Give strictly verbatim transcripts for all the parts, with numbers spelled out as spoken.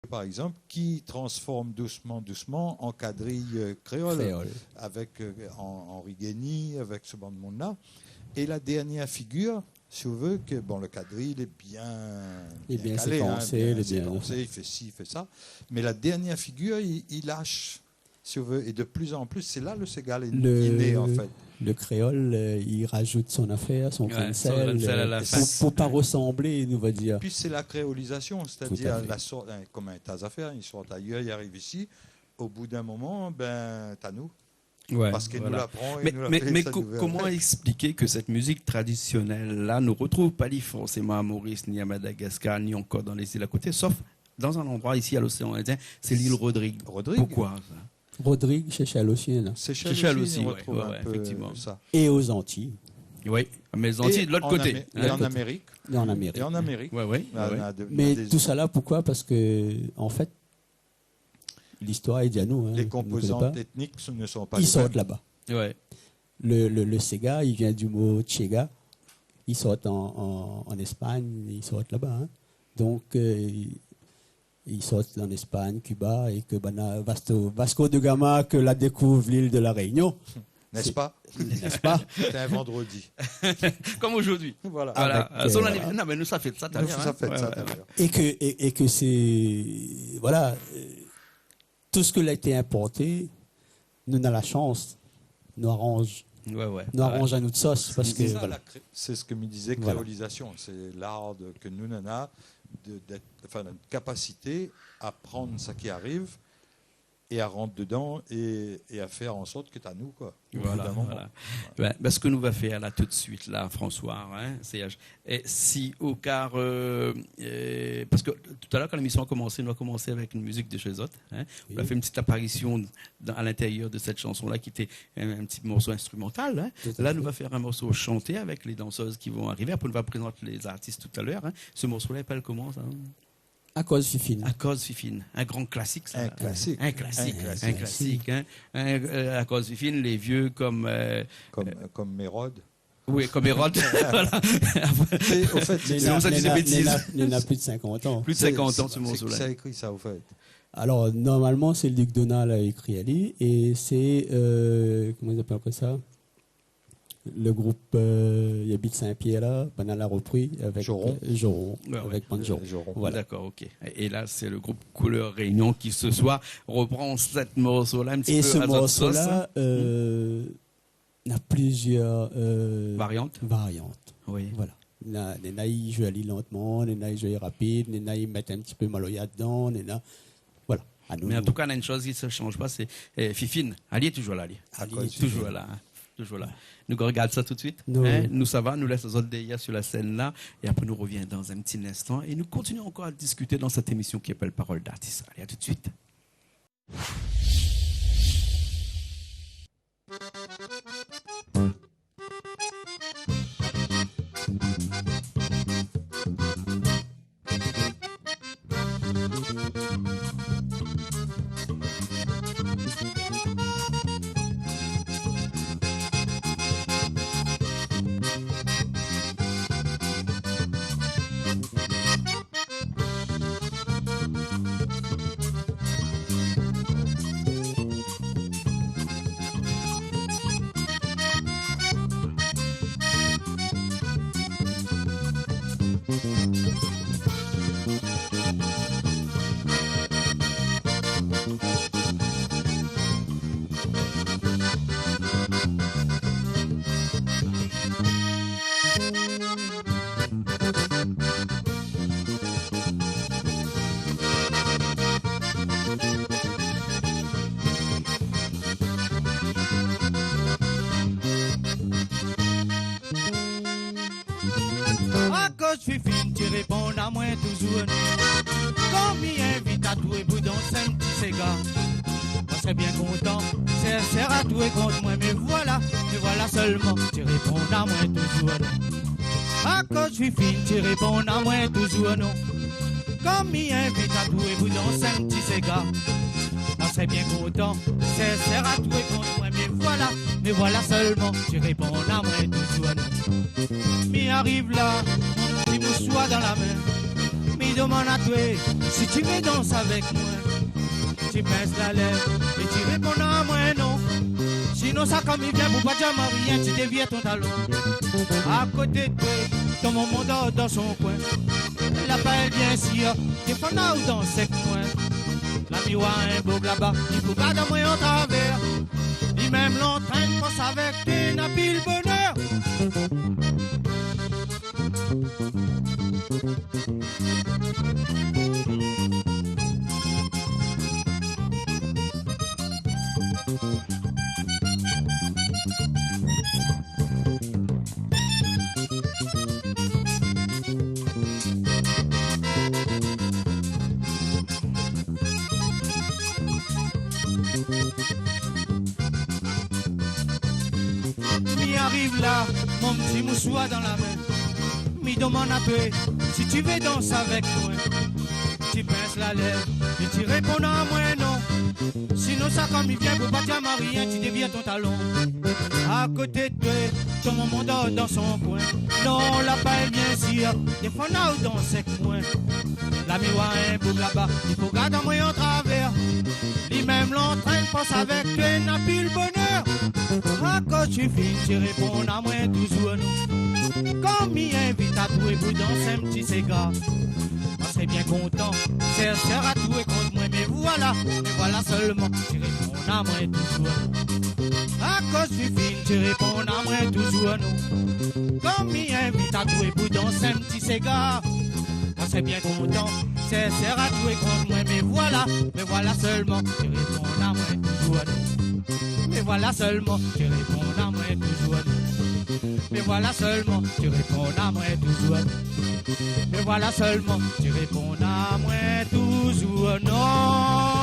par égzanp, ki transform dousman, dousman an kadriy, euh, kréol, kréol, avèk, euh, Hen-, Henri Guény, avèk se bann moun-la. É la dernièr figir, si ou vé, ke, bon, le kadriy, lé bien, lé bien kalé, in, sékansé, bien sékansé, i fé si, i fé sa. Mé la dernièr figir, i, i lash, si ou vé. É de plus en plus, sé la le séga lé, lé né, an fèt. Le kréol, euh, i rajout son afèr, son grin d'sèl, euh, pou, pou pa resanblé, nou va dir. Pi sé la kréolizasion, sétadir la sort, in, konm in ta zafèr, i sort ayèr, i ariv isi, o bout d'in moman, bin, ta nou. Parske nou la pran é nou la fé sa. Mé, mé, mé koman èkspliké ke sèt mizik tradisionèl-la, nou retrouv pa li forséman a Moris, ni a Madagaskar, ni ankor dan lé zil a koté, sof dan in landroi isi a l'Oséan Indien, sé lil Rodrig. Rodrig. Poukosa sa ? Rodrig, Séshèl osi, la. Séshèl osi, nou retrouv in pé sa. É o Zantiy. Oui, mé Zantiy, de lot koté. É an Amé-, é an Amérik. É an Amérik. Mé tousala, poukosa ? Parske, an fèt, listoir i di anou, in, lé konpozant étnik ne sont pas les mêmes. I sort laba. Le, le, le séga, i vien di mo tséga. I sort an, an, an Espagne, i sort laba, in. Donk, euh, i, i sort an Espagne, Cuba, é ke banna Vasto-, Vasco de Gama ke la dékouv lil de La Réunion. N'est-ce pas ? Sé, n'est-ce pas ? C'était un vendredi. Comme aujourd'hui. Voilà. Voilà. Avèk, euh, son anniv-, non, mé nou sa fèt sa talèr, in. Nou sa fèt sa talèr. É ke, é, é ke sé, voilà, euh, tout sak la été inporté, nou na la shans, nou aranj, nou aranj a nout sos, parske, voilà. Sé sa, la kré-, sé sak mi dizé, kréolizasion. Sé lar de, ke nou nana de, d'èt, anfin, nout kapasité a pran sak i ariv é a rant dedan é, é a fèr an sort ke lé ta nou, koi. Voilà, voilà. Bin, bin, sak nou va fèr la tout suit la, François, in, sé, é si o kar, euh, euh, parske talèr, kan lémision la komansé, nou la komansé avèk in mizik de shé zot, in. Oui. Ou la fé in ti aparision dan, a l'intérieur de sèt shanson-la, ki té in, in ti morso instrumental, in. Tout à fait. La, nou va fèr in morso shanté avèk lé dansèz ki vont arivé. Apré, nou va prézant lé zartis talèr, in. Se morso-la, i apèl koman, sa ? Akoz Fifine. Akoz Fifine, in gran klasik, sa. In klasik. In klasik, in klasik, in. In, euh, Akoz Fifine, lé vié konm, euh, konm, euh, konm Mérod. Oui, konm Mérod. Voilà. Sé, o fèt, sé, néna, sé, néna, néna plis de sinkant an. Plis de sinkant an, se morso-la. Sé, sé, sé kisa i ékri sa, o fèt ? Alor, normalman, sé Luc Donat la ékri ali, é sé, euh, koman i apèl sa ? Le group, euh, i abit Sin-Pièr la, banna la repri avèk, Joron. Euh, Joron, avèk bann Joron. Joron. Voilà. D'accord, ok. Et, et là, c'est le groupe Couleur Réunion qui, ce soir, reprend cette morceau-là, un petit peu à votre sauce, hein. Et ce morceau-là, euh, na plizièr, euh, variantes. Variantes. Oui. Voilà. Na, néna i zoué ali lantman, néna i zoué rapid, néna i mèt in ti pé maloya dedan, néna, voilà. Mé an tou ka, na in shoz ki sa i sanz pa, sé, euh, Fifine. Ali lé touzour la, ali. Ali lé touzour la, in. Touzour la. Nou rogard sa tout suit, in. Nou sava, nou lès azot dèrièr su la sèn la, é apré nou rovien dan in ti linstan é nou kontinié ankor a diskité dan sèt émision ki apèl Parole d'artiste. Alé, a tout suit. Akoz Fifine, ti réponn amoin touzour non. Kom mi invit atou é bout dan sèn ti séga, moin sré bien kontan, sèr, sèr atou é kont moin, mé voilà, mé voilà sèlman, ti réponn amoin touzour non. Akoz Fifine, ti réponn amoin touzour non. Kom mi invit atou é bout dan sèn ti séga, moin sré bien kontan, sèr, sèr atou é kont moin, mé voilà, mé voilà sèlman, ti réponn amoin touzour non. Mi ariv la, ti mousoir dan la min, mi Domann atoué si ti vé dans avèk moin. Ti pins la lèv é ti réponn amoin non. Sinon sa, kom i vien pou pa dir amoin rien, ti dévir ton talon. Akoté de toi, ton momon dor dan son koin. La pa èl, biensir, défann aou dans èk moin. La mi oi in boug laba, li fo gard amoin an travèr. Li mèm lé antrinn pans avèk toi, na pi le bonèr. Mi ariv la, mon ti mousoir dan la min. Mi domann atoué si ti vé dans avèk moin. Ti pins la lèv é ti réponn amoin non. Sinon sa, kom i vien pou pa dir amoin rien, ti dévir ton talon. Akoté de toi, ton momon dor dan son koin. Non, la pa èl, biensir, défann aou dans èk moin. La mi oi in boug laba, li fo gard amoin an travèr. Li mèm lé antrinn pans avèk toi, na pi le bonèr. Akoz ti fine, ti réponn amoin touzour non. Kom mi invit atoué pou dans in ti séga. Moin sré bien kontan, sèr, sèr atoué kont moin, mé voila, mé voila sèlman, ti réponn amoin touzour non. Akoz ti fine, ti réponn amoin touzour non. Kom mi invit atoué pou dans in ti séga. Moin sré bien kontan, sèr, sèr atoué kont moin, mé voila, mé voila sèlman, ti réponn amoin touzour non. Mé voila sèlman, ti réponn amoin touzour non. Mé voila sèlman, ti réponn amoin touzour non. Mé voila sèlman, ti réponn amoin touzour non.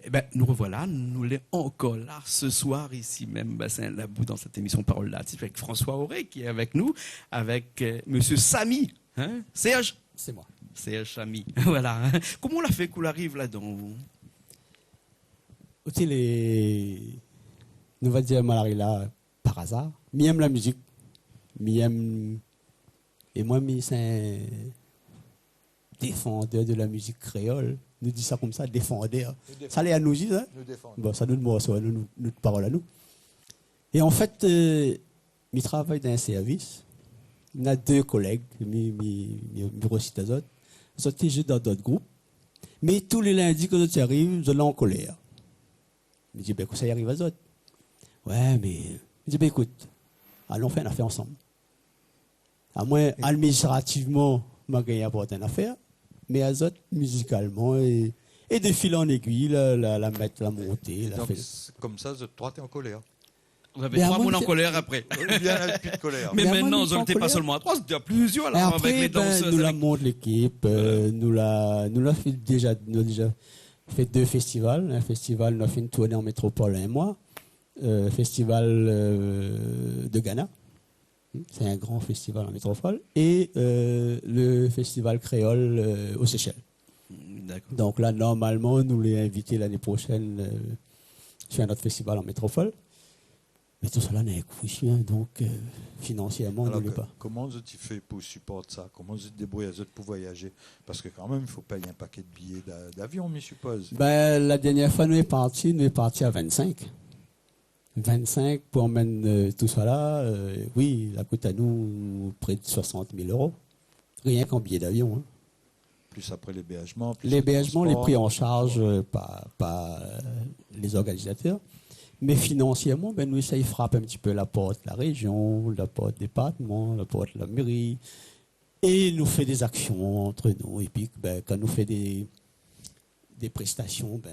Ében, nou rovoila, nou lé ankor la se soir, isi mèm, Bassin Labou, dan sèt émisyon Parol d'Artis avèk François Auré, ki lé avèk nou, avèk, euh, mésyé Samy, hein, Serge ? Sé moin. Serge Samy, voila, hein. Koman ou la fé k'ou la ariv ladan, ou ? Oté lé, nou va dir, moin la ariv la par azar. Mi èm la mizik. Mi èm, é moin, mi sé in défandèr de la mizik kréol. Nou di sa konmsa, défandèr. Nou défann. Sa lé anou zis, hein ? Nou défann. Bon, sa nou morso, nou, nou, nout parol anou. É an fèt, euh, mi travay dan in sèrvis. Na dé kolèg, mi, mi, mi, mi rosit azot. Zot té zoué dan dot group. Mé tou lé lindi, kan zot i ariv, zot lé an kolèr. Mi di, bin, kosa i ariv azot ? Wé, mé, mi di, bin, ékout, alon fé in nafèr ansanm. Amoin, administrativman, ma gingn aport in nafèr, mé azot, mizikalman, é, é de fil an égui, la, la, la mèt, la monté, la fé. Donk, sé konmsa, zot troi té an kolèr. Zot lavé troi moun an kolèr apré. Mé amoin, mi lé pa an kolèr. Mé mintnan, zot lété pa sèlman a troi, zot lété a plizyèr, la, avèk lé dansèz, avèk... É apré, bin, nou la mont lékip, euh, nou la, nou la fé déza, nou la déza fé dé festival. In festival, nou la fé in tourné an métropol in moi. Euh, festival, euh, de Ghana. Sé in gran festival an métropol. É, euh, le festival kréol, euh, o Séchèl. Dakor. Donk la, normalman, nou lé invité lané proshèn, euh, sur in not festival an métropol. Mé tousala néna in kou isi, hein, donk, euh, finansièrman, nou lé pa. Alor, koman zot i fé pou siport sa ? Koman zot i débrouy azot pou voyazé ? Parske kan mèm, i fo péy in pakèt biyé d'a-, d'avion, mi sipoz. Bin, la dèrnièr foi nou lé parti, nou lé parti a vinn-sink. Vinn-sink pou amenn, euh, tousala, euh, wi, la kout anou pré de soisant mil éro. Rienk an biyé d'avion, hein. Plis apré lébèrzman, plis lé transpor. Lébèrzman lé pri an sharz, euh, par, par, euh, lé zorganizatèr. Mé finansièrman, bin, nou éséy frap in ti pé la port la réjion, la port départman, la port la méri. É nou fé dé zaksion ant nou. Épi, bin, kan nou fé dé, dé prestasion, bin,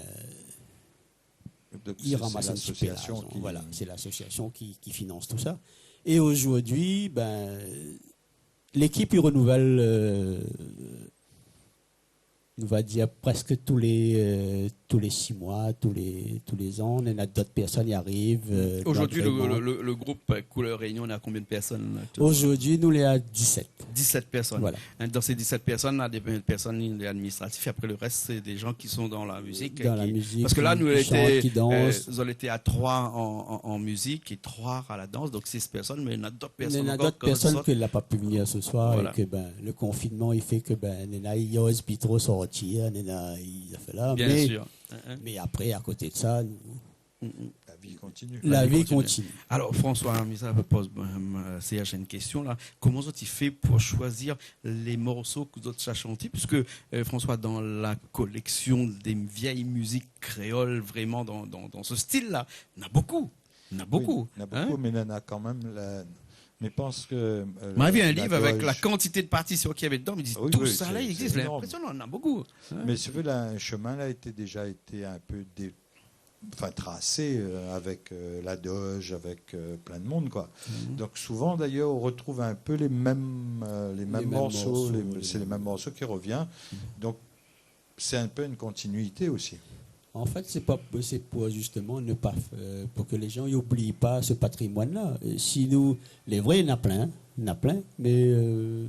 i ramas in ti pé larzan. Donk sé, sé lasosiasion ki... Voilà, sé lasosiasion ki, ki finans tousa. É ojourdui, bin, lékip i renouvèl, euh, nou va dir prèsk tou lé, euh, tou lé sis moi, tou lé, tou lé zan, néna d'ot pèrsone i ariv, euh, Aujourd'hui, le, grandman. Le, le, le groupe Couleur Réunion, on a combien de personnes, là, actuellement ? Zordi, nou lé a disèt. Disèt pèrsone. Voilà. Hein, dan sé disèt pèrsone, néna dé pèrsone, lé administratif, é apré le rès, sé dé jan ki son dan la mizik, Dan la mizik, ki, parske la, nou, ki lété, shant, ki dans. Euh, zot lété a troi an, an, an mizik é troi a la dans, donk sis pèrsone, mé néna d'ot pèrsone ankor, Néna d'ot pèrsone ke la pa pu vnir se soir é ke, bin, le konfinman i fé ke, bin, néna i oz pi tro sortir, néna i fé la, Bien mé, sûr. Hein, hein. Mé apré, a koté de sa, nou, La vi i kontinié. La vi i kontinié. Alor, François, mi sa poz, euh, Serge in késtion la. Koman zot i fé pou shoizi lé morso ke zot sa shanté ? Puiske, euh, François, dan la kolèksion dé vièy mizik kréol, vréman dan, dan, dan se stil-la, néna bonpé. Néna bonpé, Oui, néna bonpé, hein ? Mé néna kan mèm la, mé mi pans ke, euh, Moin la, la vi in liv avèk la kantité de partision k'i avé dedan, mi di, tout sa la i égzis, sé énorm. Mé si ou vé, le shomin la été déza été in pé dé-, enfin, trasé, euh, avèk, euh, la doge, avèk, euh, plin de moun, koi. Donk souvan, d'ayèr, ou rotrouv in pé lé mèm, euh, lé mèm morso, lé, sé lé mèm morso ki rovien. Donk sé in pé in kontinuité osi. An fèt, sé pa, sé pou zistoman ne pa f-, euh, pou ke lé jan i oubli pa se patrimoine-la. É si nou, lé vré, néna plin, néna plin, mé, euh,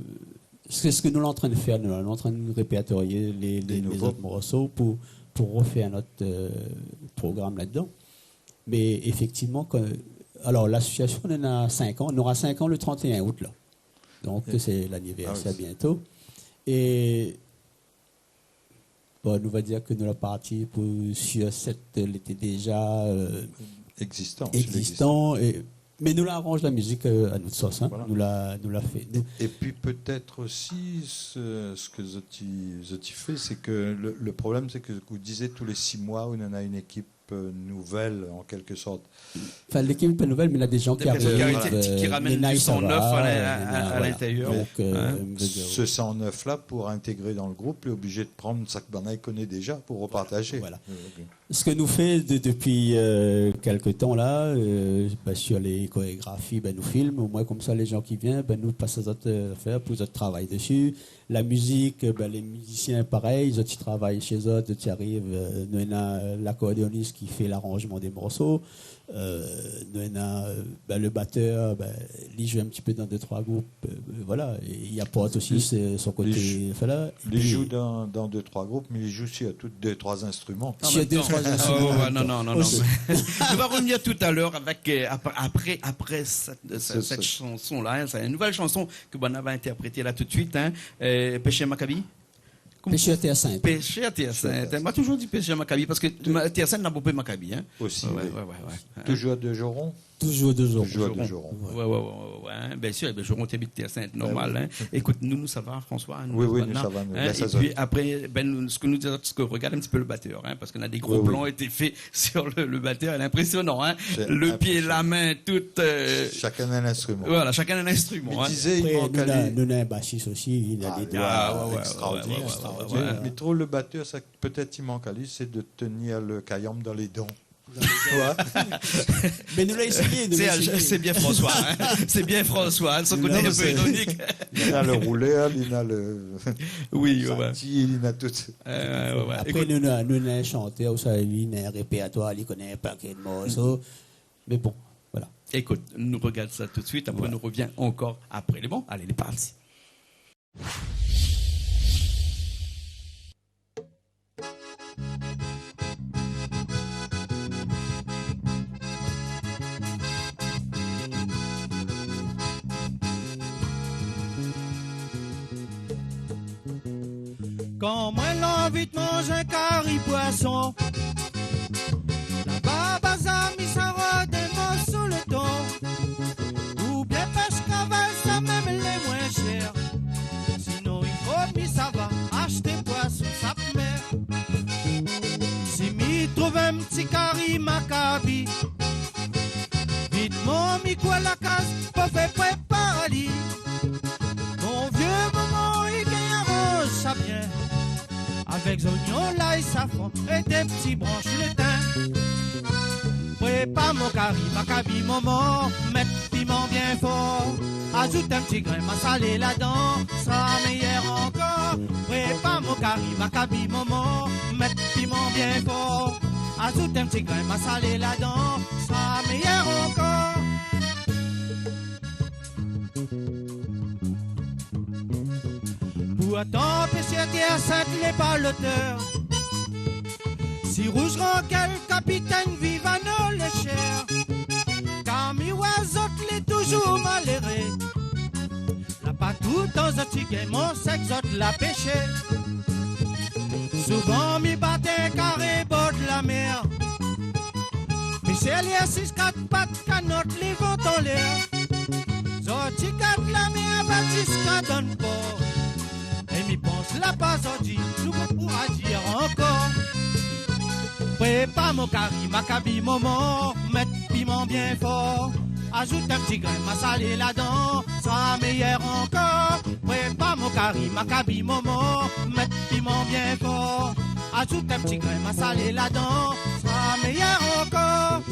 sé sak nou lé antrin de fèr, nou lé antrin de répertorié lé, lé, lé zot morso pou, pou rofé nout, euh, program la-dedan. Mé éfèktivman, ke, alor, lasosiasion, nou néna sink an, nou nora sink an le trente et un août, la. Donk, sé laniversèr bientôt. É Bon, nou va dir ke nou la parti pou, sir sèt, lété déza, euh, égzistan, é, mé nou la aranz la mizik, euh, a nout sos, hein. Voilà. Nou la, nou la fé, nou. É, é pi pétèt osi, se, sak zot i, zot i fé, sé ke le, le problèm, sé ke, ke ou di tou lé sis moi, ou néna in ékip, euh, nouvèl, an kèlk sort. Enfin, lékip lé pa nouvèl, mé néna dé jan ki ariv, euh, néna i sava, néna, voilà. Dé pèrsone ki, ki, ki ramèn du sang nèf a l'in-, a, a, a l'intérieur. Donk, euh, mi vé dir, se sang nèf-la, pou intégré dan le group, lé oblizé de pran sak banna i koné déza pou repartazé. Voilà. Euh, ok. Sak nou fé de-, dopi, euh, kèlk tan la, euh, ba, sir lé korégrafi, ba, nou film, omoin konmsa lé jan ki vien, ba, nou pas azot, euh, afèr pou zot travay dési. La mizik, euh, bin, lé mizisien, parèy, zot i travay shé zot, zot i ariv, euh, nou néna, euh, lakordéonis ki fé laranzman dé morso, euh, nou néna, euh, bin, le batèr, bin, li zoué in ti pé dan dé troi group, euh, voilà, é li aport osi son koté, voilà. Li zoué dan, dan dé troi group, mé li zoué osi a tout dé troi instriman. An mèm tan. Sir dé troi instriman an mèm tan. Ah ouais, non, non, non, non, mé nou va rovnir talèr avèk, euh, ap-, apré, apré sèt, sèt, sèt shanson-la, hein, sé in nouvèl shanson ke banna va intèrprété la tout de suit, hein. Euh, Pêcheur Maccabi ? Koman ? Pêcheur Terre Sainte. Pêcheur Terre Sainte. Moin la touzour di Pêcheur Maccabi parske Terre Sainte néna bonpé Maccabi, hein. Osi, oui. Ouais, ouais, ouais. Toujours de Joron. Toujours de Joron. Toujours de Joron. Ouais, ouais, ouais, ouais, ouais, hein. Bien sir, é bin, Joron, ou abit Terre Sainte, normal, hein. Ékout, nou, nou sava, François, hein, nou sava, hein. Oui, oui, nou sava, nou. É pi apré, bin, nou, sak nou di, sak, rogard in ti pé le batèr, hein, parske néna dé gro plan été fé sur le, le batteur, lé inprésionan, hein. Le pié, la min, tout, euh, shakinn in instriman. Voilà, shakinn in instriman, hein. Mé dizé, i mank ali. Apré, nou néna, nou néna in basis osi, li néna dé doi ékstraordinèr. Ah ouais, ouais, ouais. Mé mi trouv le batèr, sak pétèt i mank ali, sé de tenir le kayanm dan lé dan. Mé nou la éséyé, nou la éséyé. Sé bien François, hein. Sé bien François, hein, son koté in pé ironik. Li néna le roulèr, li néna le santi, li néna tout. Euh, ouais, ouais. Apré, nou néna, nou néna in shantèr, ou sa, li néna in répèrtoir, li koné in pakèt morso. Mé bon, voilà. Ékout, nou rogard sa tout de suit, apré nou rovien ankor apré. Lé bon ? Alé, lé parti. Kan moin lanvi de manz in kari poison, laba, bazar, mi sa rod in morso le ton. Oubien pèsh kaval, sa mèm lé moin shèr. Sinon, i fo mi sava ashté poison sap mèr. Si mi trouv in ti kari Maccabi, vitman mi kour la kaz pou fé prépar ali. Mon vié momon, li gingn aranz sa bien, avèk zonion, lay, safran é dé ti bransh le tin. Pré Prépar mon kari makabi momon, mèt piman bien for. Azout in ti grin masalé ladan, sra méyèr ankor. Prépar mon kari makabi momon, mèt piman bien for. Azout in ti grin masalé ladan, sra méyèr ankor. Pourtan, péshèr Tèr Sint lé pa lotèr. Si Rouz Rankèl, kapitèn, viv anou lé shèr. Kan mi oi zot lé touzour maléré. Na pa toultan zot i gingn manz sèk zot la péshé. Souvan mi bat in karé bor la mèr. Péshèr lé asiz kat pat, kanot lé vant anlèr. Zot i gard la mèr, bat ziska dann por. É mi pans la pa zordi, nou poura dir ankor. Prépar mon kari makabi momon, mèt piman bien for. Azout in ti grin masalé ladan, sra méyèr ankor. Prépar mon kari makabi momon, mèt piman bien for. Azout in ti grin masalé ladan, sra méyèr ankor.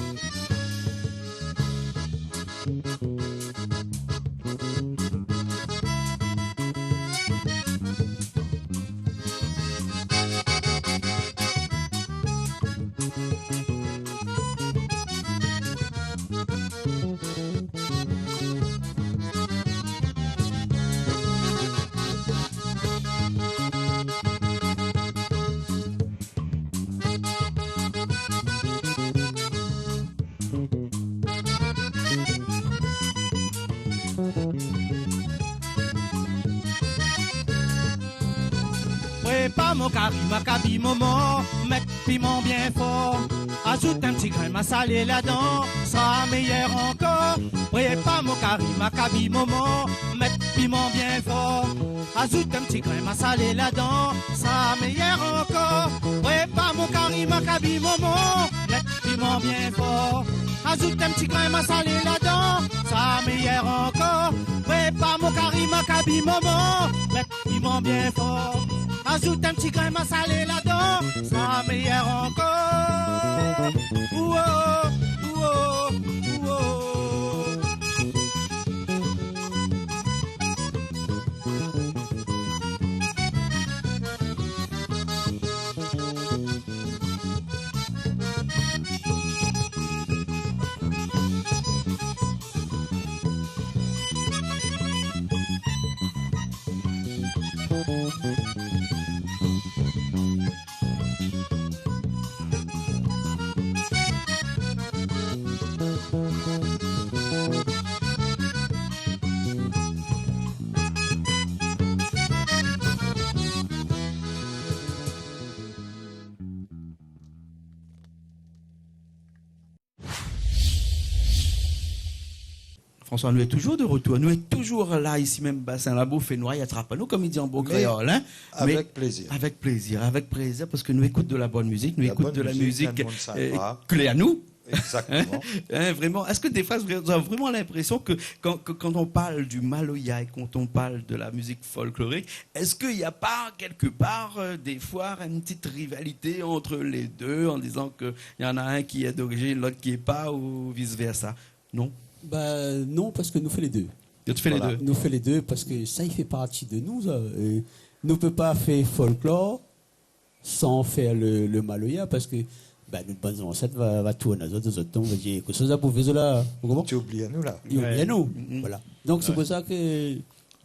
Prépar mon kari makabi momon, mèt piman bien for. Azout in ti grin masalé ladan, sra méyèr ankor. Prépar mon kari makabi momon, mèt piman bien for. Azout in ti grin masalé ladan, sra méyèr ankor. Prépar mon kari makabi momon, mèt piman bien for. Azout in ti grin masalé ladan, sra méyèr ankor. Prépar mon kari makabi momon, mèt piman bien for. Azout in ti grin masalé ladan, sra méyèr ankor. Ouo, ouo, ouo. François, nou lé touzour de retour. Nou lé touzour la, isi mèm, Basin Labou, fé noir, i atrap anou, konm i di an bon kréol, in. Mé avèk plézir. Avèk plézir, avèk plézir, parske nou ékout de la bone mizik, nou ékout de la mizik, euh, ke lé anou. Exactement. In, vréman, èske défoi, ou na vréman linprésion ke kan, ke, kan on parl du maloya é kan on parl de la mizik folklorik, èske i na pa kèlkepar, euh, défoi, in ti rivalité ant lé dé, an dizan ke néna inn ki lé d'orizine, lot ki lé pa, ou vice versa ? Non ? Ba non, parske nou fé lé dé. Zot i fé lé dé. Nou fé lé dé parske sa i fé parti de nou, sa. É nou pé pa fé folklor san fé le, le maloya, parske, ba, nout bann zansèt va, va tourn azot, azot tonm, va dir, kosa zot la pou fé sa la, ou konpran ? Ti oubli anou la. I oubli anou, voilà. Donk sé pou sa ke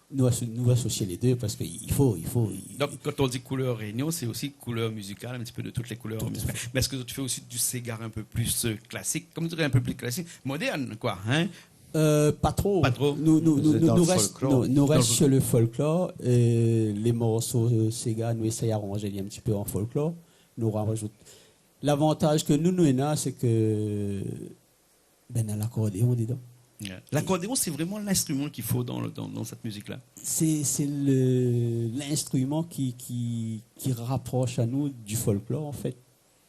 nou aso-, nou asosié lé dé, parske i fo, i fo, i... Donk, kan on di koulèr Rényon, sé osi koulèr mizikal, in ti pé de tout lé koulèr mizikal. Tout à fait. Mé èske zot i fé osi du séga in pé pli, euh, klasik, konm diré, in pé pli klasik, modèrn, koi, in ? Euh, pa tro. Pa tro. Nou, nou, nou, nou rès, nou, nou rès sur le folklore. Dans le folklore. É lé morso, euh, séga, nou éséy aranzé in ti pé an folklor. Nou razout. Lavantaz ke nou, nou néna, sé ke bin, néna lakordéon dedan. Ouais. Lakordéon, sé vréman linstriman k'i fo dan le, dan, dan sèt mizik-la. Sé, sé le, linstriman ki, ki, ki raprosh anou du folklor, an fèt.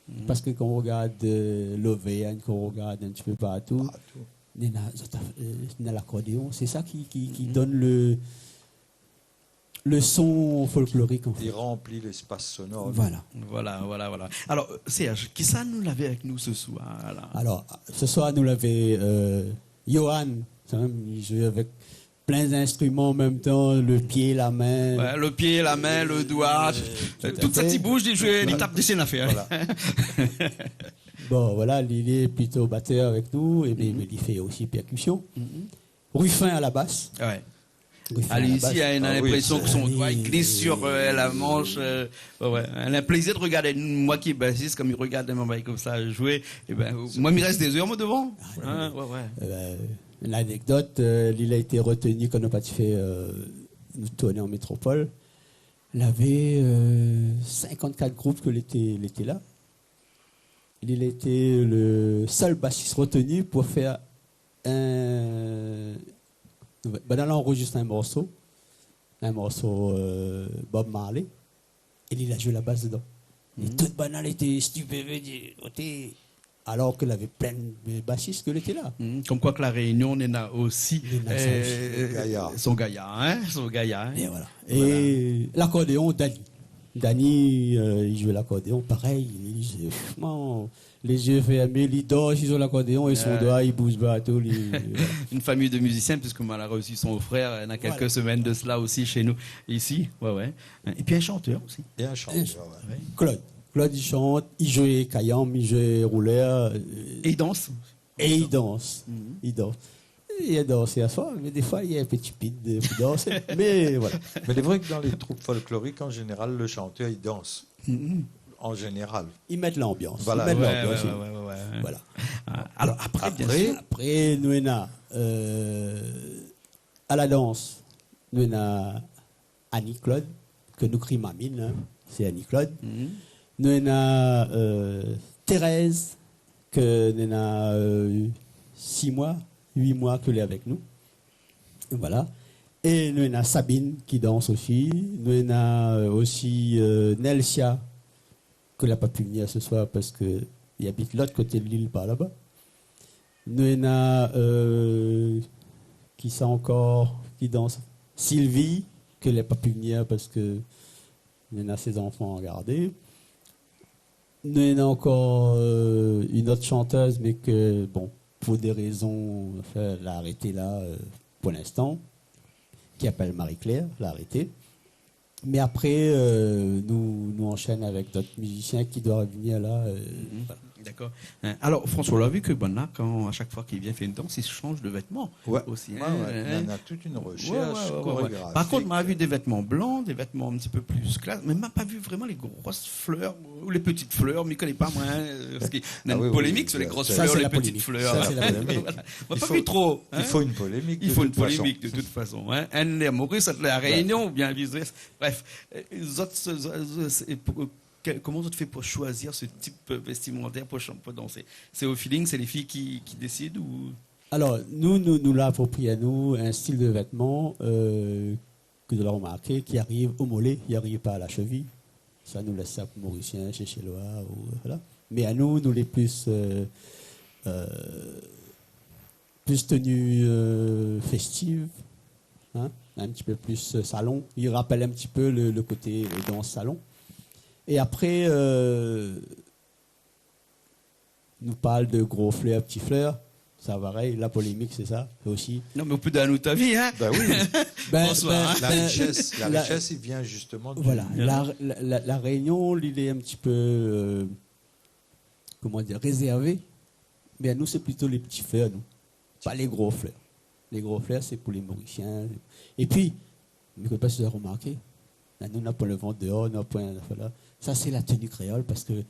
Mhm. Parske kan ou rogard, euh, l'Auvergne, kan ou rogard in ti pé partou, néna, zot, euh, néna lakordéon. Sé sa ki, ki, ki donn le, le son folklorique, en fait. I ranpli l'espas sonor. Voilà. Voilà, voilà, voilà. Alor, Serge, kisa nou lavé avèk nou se soir la ? Alors, ce soir, nous l'avons, euh, Johan, quand même, il joue avec plein d'instruments en même temps, le pied, la main. Ouais, le pied, la main, le doigt, euh, tout à fait. Tout sa ti bouj, li zoué, li tap dsi in afèr. Voilà. Bon, voilà, li lé plito batèr avèk nou, é bin, mé li fé osi pèrkisyon. Rufin à la basse. Ouais. Rufin à la basse. Ah, isi, na linprésion ke son doi i glis sur, euh, la manch, euh, ouais, ouais. Na plézir de regard, moin ki lé basis, kom i regard in momon konmsa zoué, é bin, moin, mi rès dé zèr, moin, dovan. Ah, ouais, ouais. Euh, une anecdote, euh, li la été retenu kan nou la parti fé, euh, nou tourné an métropol. Lavé, euh, cinquante-quatre group ke lété, lété la. Li lété le sèl basis retenu pou fé in, bin, la anrozistr in morso, in morso, euh, Bob Marley, é li la zoué la bas dedan. É tout banna lété stupéfé, di, oté, alor ke lavé plin de basis ke lété la. Kom koi ke La Rényon néna osi, néna sa osi, euh, son gayar, hein, son gayar, hein. É voilà. Voilà. É lakordéon, Dany. Dany, euh, li zoué lakordéon, parèy, li, sé, franshman, lé zié fèrmé, li dor si son lakordéon é son doi i bouz partou, li, voilà. Une famille de musiciens, puisque moin la resu son frèr, euh, na kèlk semèn de sela osi shé nou, isi. Ouais, ouais. É pi in shantèr osi. É in shantèr, ouais. Claude. Claude, li shant, li zoué kayanm, li zoué roulèr, euh, é li dans. É li dans. Li dans. Li la dansé aswar, mé défoi, li lé in pé tipid, euh, pou dansé. Mé voilà. Mé lé vré ke dan lé troup folklorik, an zénéral, le shantèr, li dans. An zénéral. Li mèt lanbians. Voilà. Li mèt lanbians, ouais, ouais. Voilà. Ah, alor, apré, bien sir. Apré, nou néna, euh, a la dans, nou néna Annie-Claude, ke nou kri Mamine, hein, sé Annie-Claude. Nou néna, euh, Thérèse, ke néna, euh, sis moi, uit moi ke lé avèk nou. Voilà. É nou néna Sabine ki dans osi. Nou néna, euh, osi, euh, Nelsia, ke la pa pu vnir se soir parske li abit lot koté de lil, par laba. Nou néna, euh, kisa ankor ki dans ? Sylvie, ke la pa pu vnir parske néna sé zanfan a gardé. Nou néna ankor, euh, in ot shantèz, mé ke, bon, pou dé rézon, anfin, la arété la, euh, pou linstan, ki apèl Marie-Claire, la arété. Mé apré, euh, nou, nou anshèn avèk dot mizisien ki doi revnir la, euh, voilà. Dakor. Hein, alor, François, ou la vi ke banna, kan, a shak foi k'i vien fé in dans, i shanj de vètman osi, hein. Ouais, ouais. Néna tout in roshèrsh korégrafik. Par kont, moin la vi dé vètman blan, dé vètman in ti pé pli klas, mé moin la pa vi vréman lé gro flèr ou lé ti flèr, mi koné pa, moin, hein, parske néna in polémik sur lé gro flèr, lé ti flèr. Sa, sé la polémik. Voilà. Moin la pa vi tro, hein. I fo in polémik de tout fason. I fo in polémik de tout fason, hein. Inn lé a Maurice, ot lé a La Rényon, oubien vice-versa. Bref, euh, zot, sé, sé, sé, pou, ke, koman zot i fé pou shoizi se tip, euh, vèstimantèr pou shan-, pou dansé ? Sé o feeling, sé lé fiy ki, ki désid ou ? Alor, nou, nou, nou la aproprié anou in stil de vètman, euh, ke zot la romarké, ki ariv o molé, i ariv pa a la sheviy. Sa, nou lès sa pou Morisien, Séshéloi, ou, voilà. Mé anou, nou lé plis, euh, euh, plis tenu, euh, festiv, hein, in ti pé plis, euh, salon. I rapèl in ti pé le, le koté, euh, dans salon. É apré, euh, nou parl de gro flèr, ti flèr, sa parèy, la polémik, sé sa osi. Non, mé ou pé donn anou out avi, hein. Bin oui. Bin, François, bin, hein. La bin, richès, la richès, i vien zistoman du... Voilà, la, la, la, La Rényon, li lé in ti pé, euh, koman dir, rézèrvé. Mé anou, sé plito lé ti flèr, nou. Pa lé gro flèr. Lé gro flèr, sé pou lé Morisien. Épi, mi koné pa si zot la romarké, la, nou, na poin le vant déor, na poin, voilà. Sa, sé la tenu kréol, parske,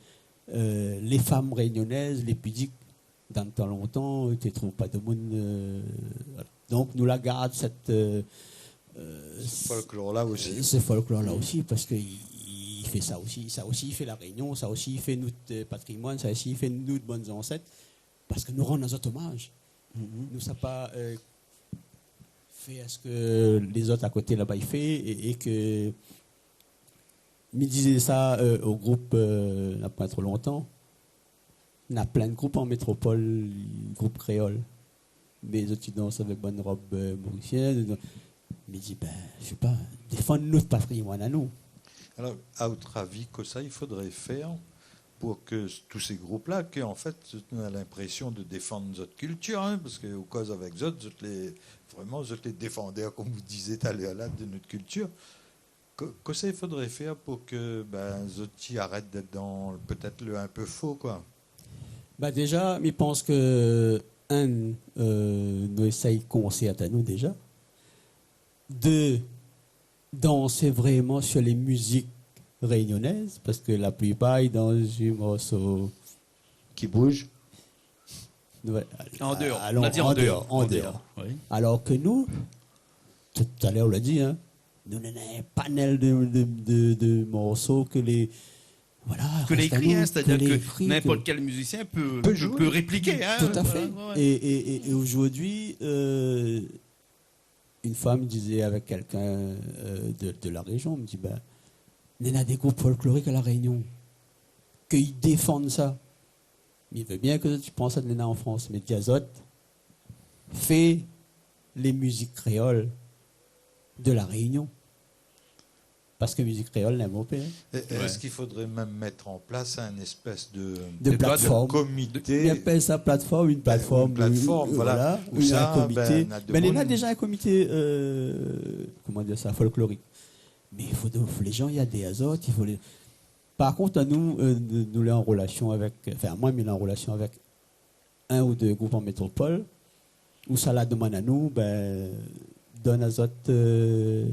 euh, lé fanm rényonèz, lé pidik, dan tan lontan, té trouv pa demoun, euh, voilà. Donk, nou la gard sèt, euh, euh, se folklor-la osi. Se folklor-la osi, parske i, i fé sa osi. Sa osi i fé La Rényon, sa osi i fé nout, euh, patrimoine, sa osi i fé nout bann zansèt, parske nou rann azot omaz. Nou sa pa, euh, fé sak lézot a koté laba i fé, é, é ke, mi dizé sa, euh, o group, euh, na poin tro lontan, na plin group an métropol, group kréol. Mé zot i dans avèk bann rob, euh, morisien. Mi di, bin, mi sé pa, défann nout patrimoine anou. Alor, a out avi, kosa i fodré fèr pou ke s-, tout sé group-la, ke, an fèt, nou na linprésion de défann zot kiltir, in, parske ou koz avèk zot, zot lé, vréman, zot lé défandèr, konm ou dizé talèr la, de nout kiltir. Ko-, kosa i fodré fèr pou ke, bin, zot i arèt d'èt dan, pétèt, le in pé fo, koi ? Ba, déza, mi pans ke, inn, euh, nou éséy konsèrt anou déza. Dé, dansé vréman sur lé mizik rényonèz, parske la plipar i dans in morso ki bouz. Ouais, an déor. Alon, nou la di an déor, an déor, oui. Alor ke nou, talèr ou la di, in, nou néna in panèl de, de, de, de morso ke lé, voilà, ke lé ékri, in, sétadir ke ninport kèl mizisien pé, pé répliké, in. Tout à fait. Voilà, ouais. É, é, é, é zordi, euh, in foi mi dizé avèk kèlkin, euh, de, de la réjion, mi di, bin, néna dé group folklorik a La Rényon, ke i défann sa. Mi vé bien ke zot i pran sak néna an Frans, mé di azot, fé lé mizik kréol de La Rényon. Parske mizik kréol lé bonpé, in. É, èske i fodré mèm mèt an plas in éspès de, de plateforme, de komité ? I apèl sa plateforme, in plateforme, voilà, ou sa, in komité. Bin, néna déza in komité, euh, koman dir sa, folklorik. Mé i fo, fo lé jan i adèr azot, i fo lé, par kont, nou, euh, nou, nou lé an relasion avèk, anfin, moin, mi lé an relasion avèk in ou dé group an métropol, ousa la domann anou, bin, donn azot, euh,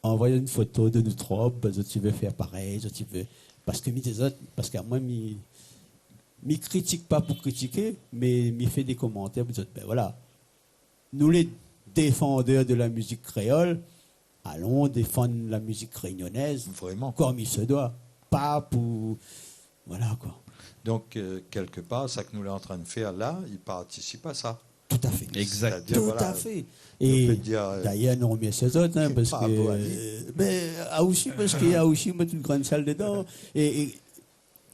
anvoy in foto de nout rob, zot i vé fèr parèy, zot i vé, parske mi di azot, parske amoin, mi, mi kritik pa pou kritiké, mé mi fé dé komantèr pou di azot, bin voilà. Nou lé défandèr de la mizik kréol, alon défann la mizik rényonèz, vréman, konm i se doi. Pa pou, voilà, koi. Donk, euh, kèlkepar, sak nou lé antrin fèr la, i partisip a sa. Tout à fait. Exact. Sétadir, voilà, nou pé dir, euh, d'ayèr, nou romèrsi azot, in, parske, euh, bin, a osi, parske i a osi, mèt in grin sèl dedan. É, é,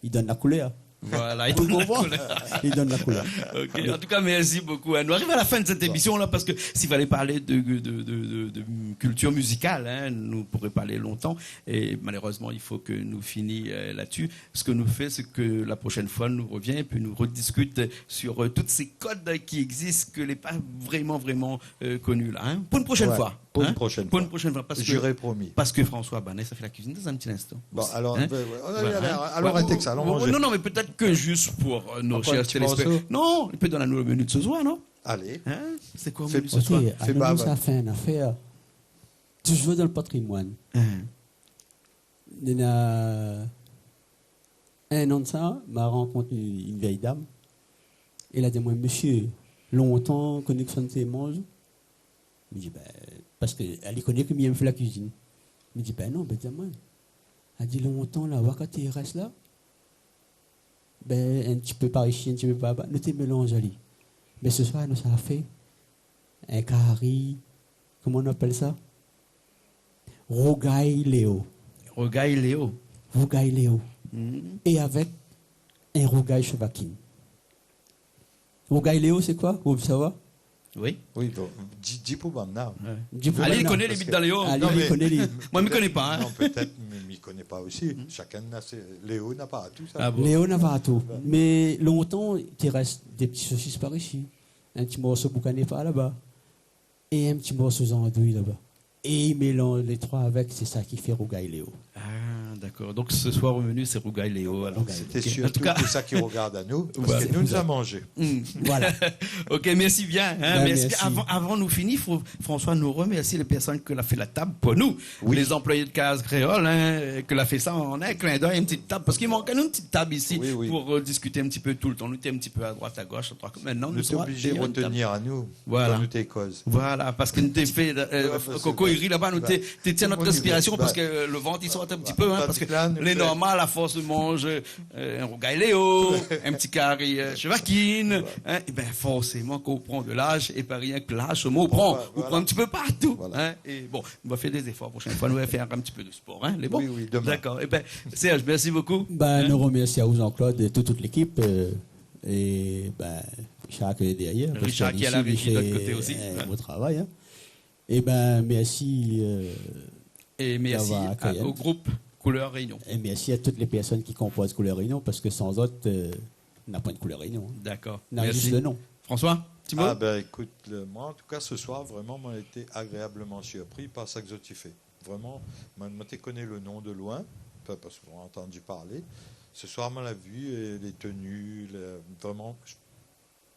i donn la koulèr. Voilà, i donn la koulèr. I donn la koulèr. OK, an tou ka, mèrsi bokou, in. Nou ariv a la fin de sèt émision-la, parske si falé parl de, de, de, de, de kiltir mizikal, in, nou pouré parl lontan. É malérèzman, i fo ke nou fini, euh, la-dsi. Sak nou fé, sé ke la proshèn foi, nou rovien, épi nou rodiskit sur, euh, tout sé kod ki égzis, ke lé pa vréman, vréman, euh, koni la, in. Pou in proshèn foi. Pou in proshèn foi. Pou in proshèn foi, parske, juré, promi, parske François Banès la fé la kuizine dan in ti linstan. Bon, alor, bin, ouais, alon, alon, alon, alon manzé. Non, non, mé pétèt ke zis pou, euh, nos chers téléspectateurs. Non, i pé donn anou le menu de ce soir, non ? Alé. In ? Sé koi le menu de ce soir ? Fé, fé, alon, nou sa fé in afèr toujour dan le patrimoine. In ? Néna in an de sa, ma rankont in, in vièy dam. É la di amoin, « Mésyé, lontan ke nou té manz. » Mi di, « Bin, parske èl i koné ke mi èm fé la kuizine. » Mi di, « Bin non, bin, di amoin. » Èl di, « Lontan la, oua, kan té rès la, bin, in ti pé par isi, in ti pé par laba, nou té mélanz ali. Bin, se soir, nou sa fé in kari, koman nou apèl sa ? Rougay léo. » Rougay léo. Rougay léo. Mhm. É avèk in rougay shevakine. Rougay léo, sé koi ? Ou vé savoir ? Oui. Oui, bon, di, di pou banna. Ouais. Di pou banna. Ali i koné, li abit dan léo. Non, mé, moin, mi koné pa, in. Non, pétèt, mé mi koné pa osi. Mhm. Shakinn na sé, léo na partou, sa. Ah bon ? Léo na partou. Ouais. Mé lontan, té rès dé ti sosis par isi, in ti morso boukané par laba, é in ti morso zandouy laba. É i mélanz lé troi avèk, sé sa ki fé rougay léo. Ah, dakor. Donk, se soir, o menu, sé rougay léo, alor. Rougay léo. OK. Sété sirtou pou sak i rogard anou, parske nou, nou la manzé. Voilà. OK, mèrsi bien, in. Bin, mèrsi. Avan, avan nou fini, fo, François, nou romèrsi lé pèrsone ke la fé la tab pou nou. Oui. Lé zanployé de Kaz Kréol, in, ke la fé sa an in klin d'èy, in ti tab, parske i mank anou in ti tab isi pou, euh, diskité in ti pé toultan. Oui, oui. Nou té in ti pé a droit, a gosh, a droit. Mintnan, nou té oblizé rotenir anou. Voilà. Kan nou té koz. Voilà, parske nou té fé, euh, kokoiri laba, nou té, té tien nout respirasion, parske, euh, le vant i sort in ti pé, in, parske lé normal, a fors de manz, euh, in rougay léo, in ti kari, euh, shevakine, in, é bin, forséman, kan ou pran de laz, é pa rienk laz, ou pran, ou pran in ti pé partou, in, é bon, nou va fé dé zéfor la proshèn foi, nou va fé in ti pé de spor, in, lé bon ? Oui, oui, demin. Dakor. É bin, Serge, mèrsi bokou. Bin, nou romèrsi aou, Jean-Claude, é tout, tout lékip, euh, É bin, Richard ki lé dèrièr, parske Richard ki lé la réji, lot koté osi. Richard i fé in bon travay, in. Eh ben, merci, euh, d'avoir accueilli. Et merci à, au groupe Couleur Réunion. Et merci à toutes les personnes qui composent Couleur Réunion, parce que sans autres, euh, na poin de Couleur Réunion. D'accord. Na juste le nom. Merci. François, ti mo ? Ah ben, écoute, le, moi, en tout cas, ce soir, vraiment, moin la été agréablement surpris par sak zot i fé. Vraiment, moin, moin té koné le nom de loin, pa-, parce qu'on a entendu parler. Ce soir, moin la vu, et les tenues, le, vraiment, je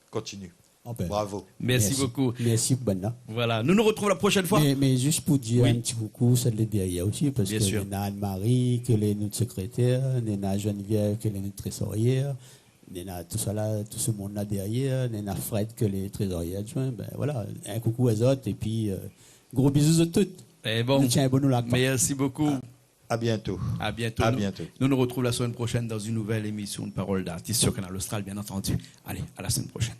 continue. Ah ben, bravo. Merci beaucoup. Merci. Merci, Banna. Voilà, nous nous retrouvons la prochaine fois. Mais, mais juste pour dire un petit coucou, sak lé dèrièr aussi, parce que néna Anne-Marie, ke lé nout sekrétèr, néna Geneviève, ke lé nout trésorièr, néna tout sa la, tout se moun la dèrièr, néna Fred, ke lé trésorièr adjoint. Ben voilà, un coucou à zot, et puis, euh, gros bisous à toutes. Eh bon, nou tien bon nou la. Merci beaucoup. À bientôt. À bientôt. À bientôt. Nous, nous nous retrouvons la semaine prochaine dans une nouvelle émission de Parole d'artiste sur Kanal Austral, bien entendu. Allez, à la semaine prochaine.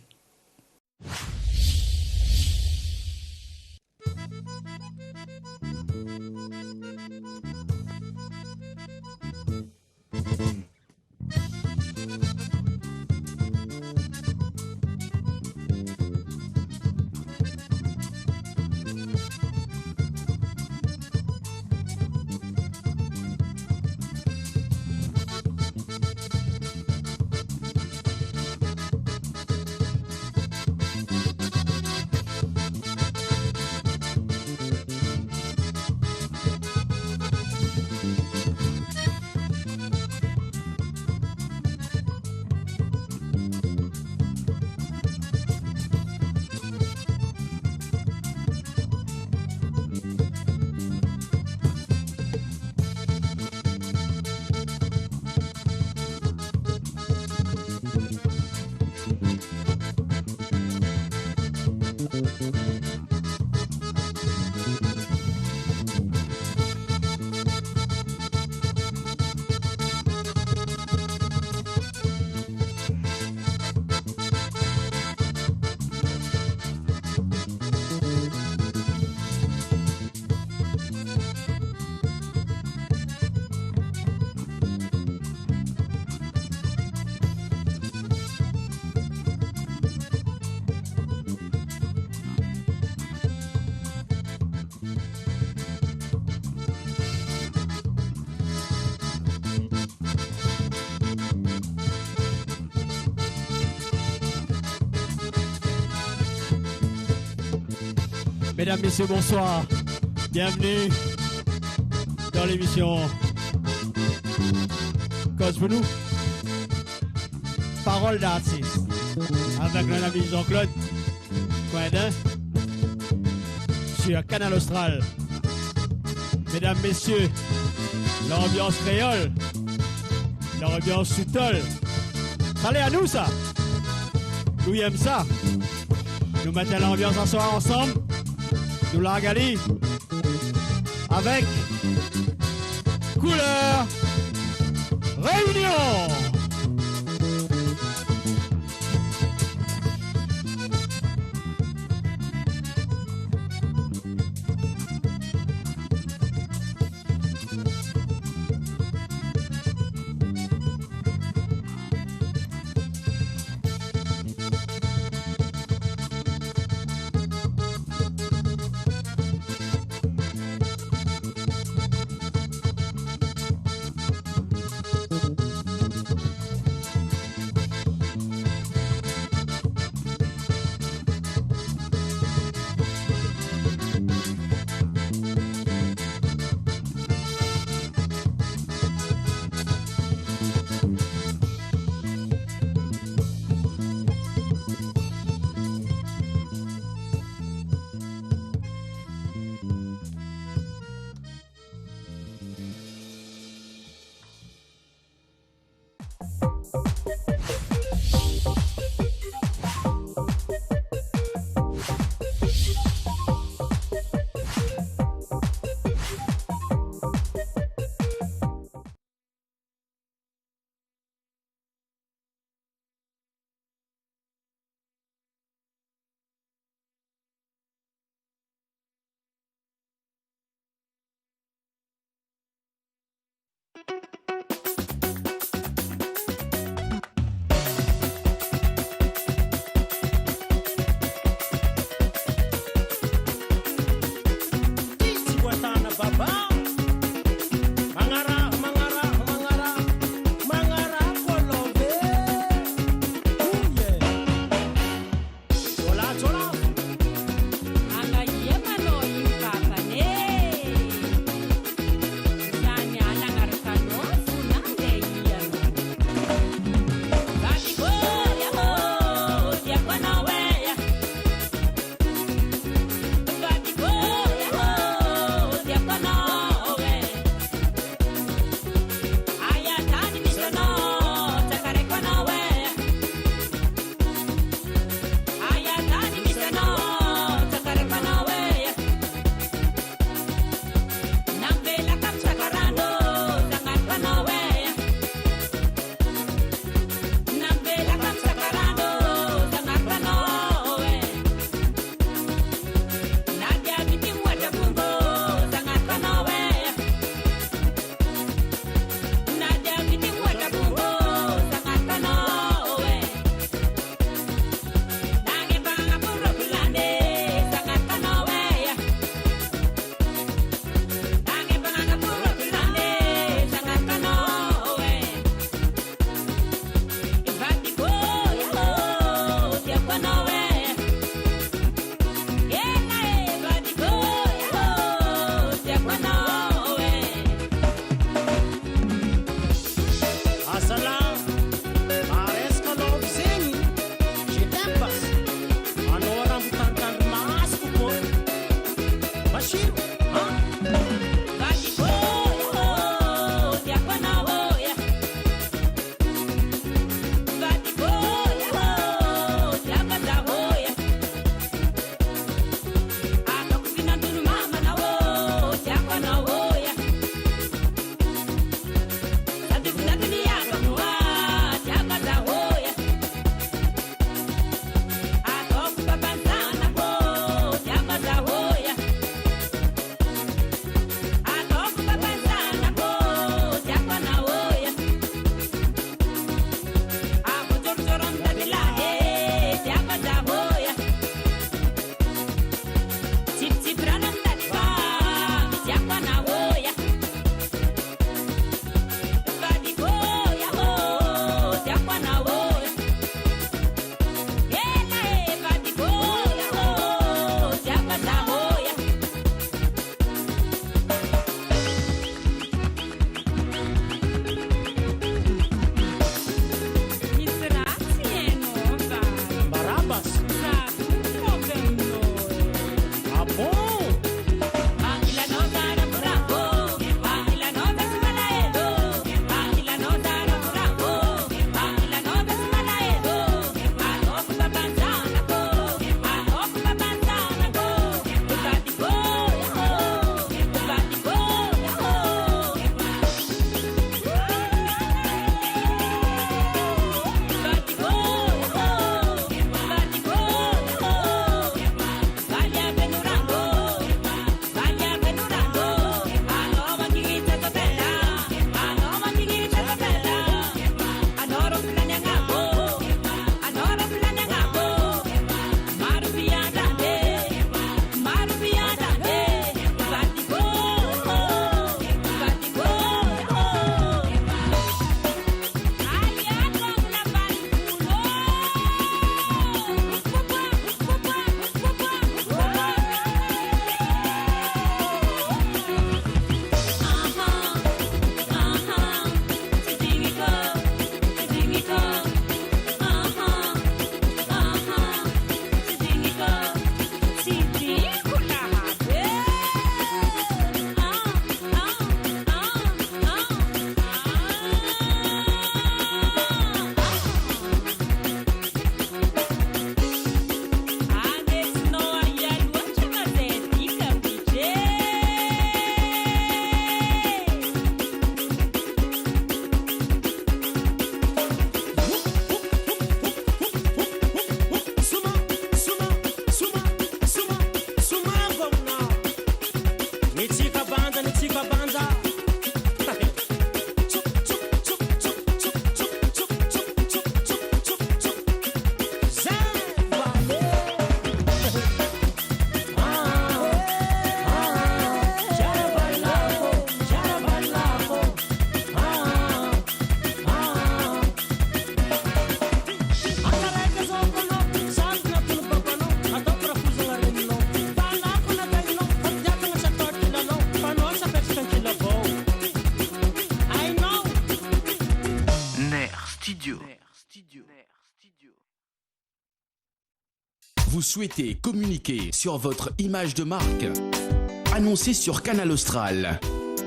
Mesdames, messieurs, bonsoir. Bienvenue dans l'émission Koz pou nou, Parole d'artiste, avec notre ami Jean-Claude Coindin sur Kanal Austral. Mesdames, messieurs, l'ambiance créole, l'ambiance sous tôle. Sa lé anou sa. Nou yèm sa. Nou mèt lanbians aswar ansanm. Nou larg ali. Avec Couleur Réunion. Vous souhaitez communiquer sur votre image de marque ? Annoncez sur Kanal Austral.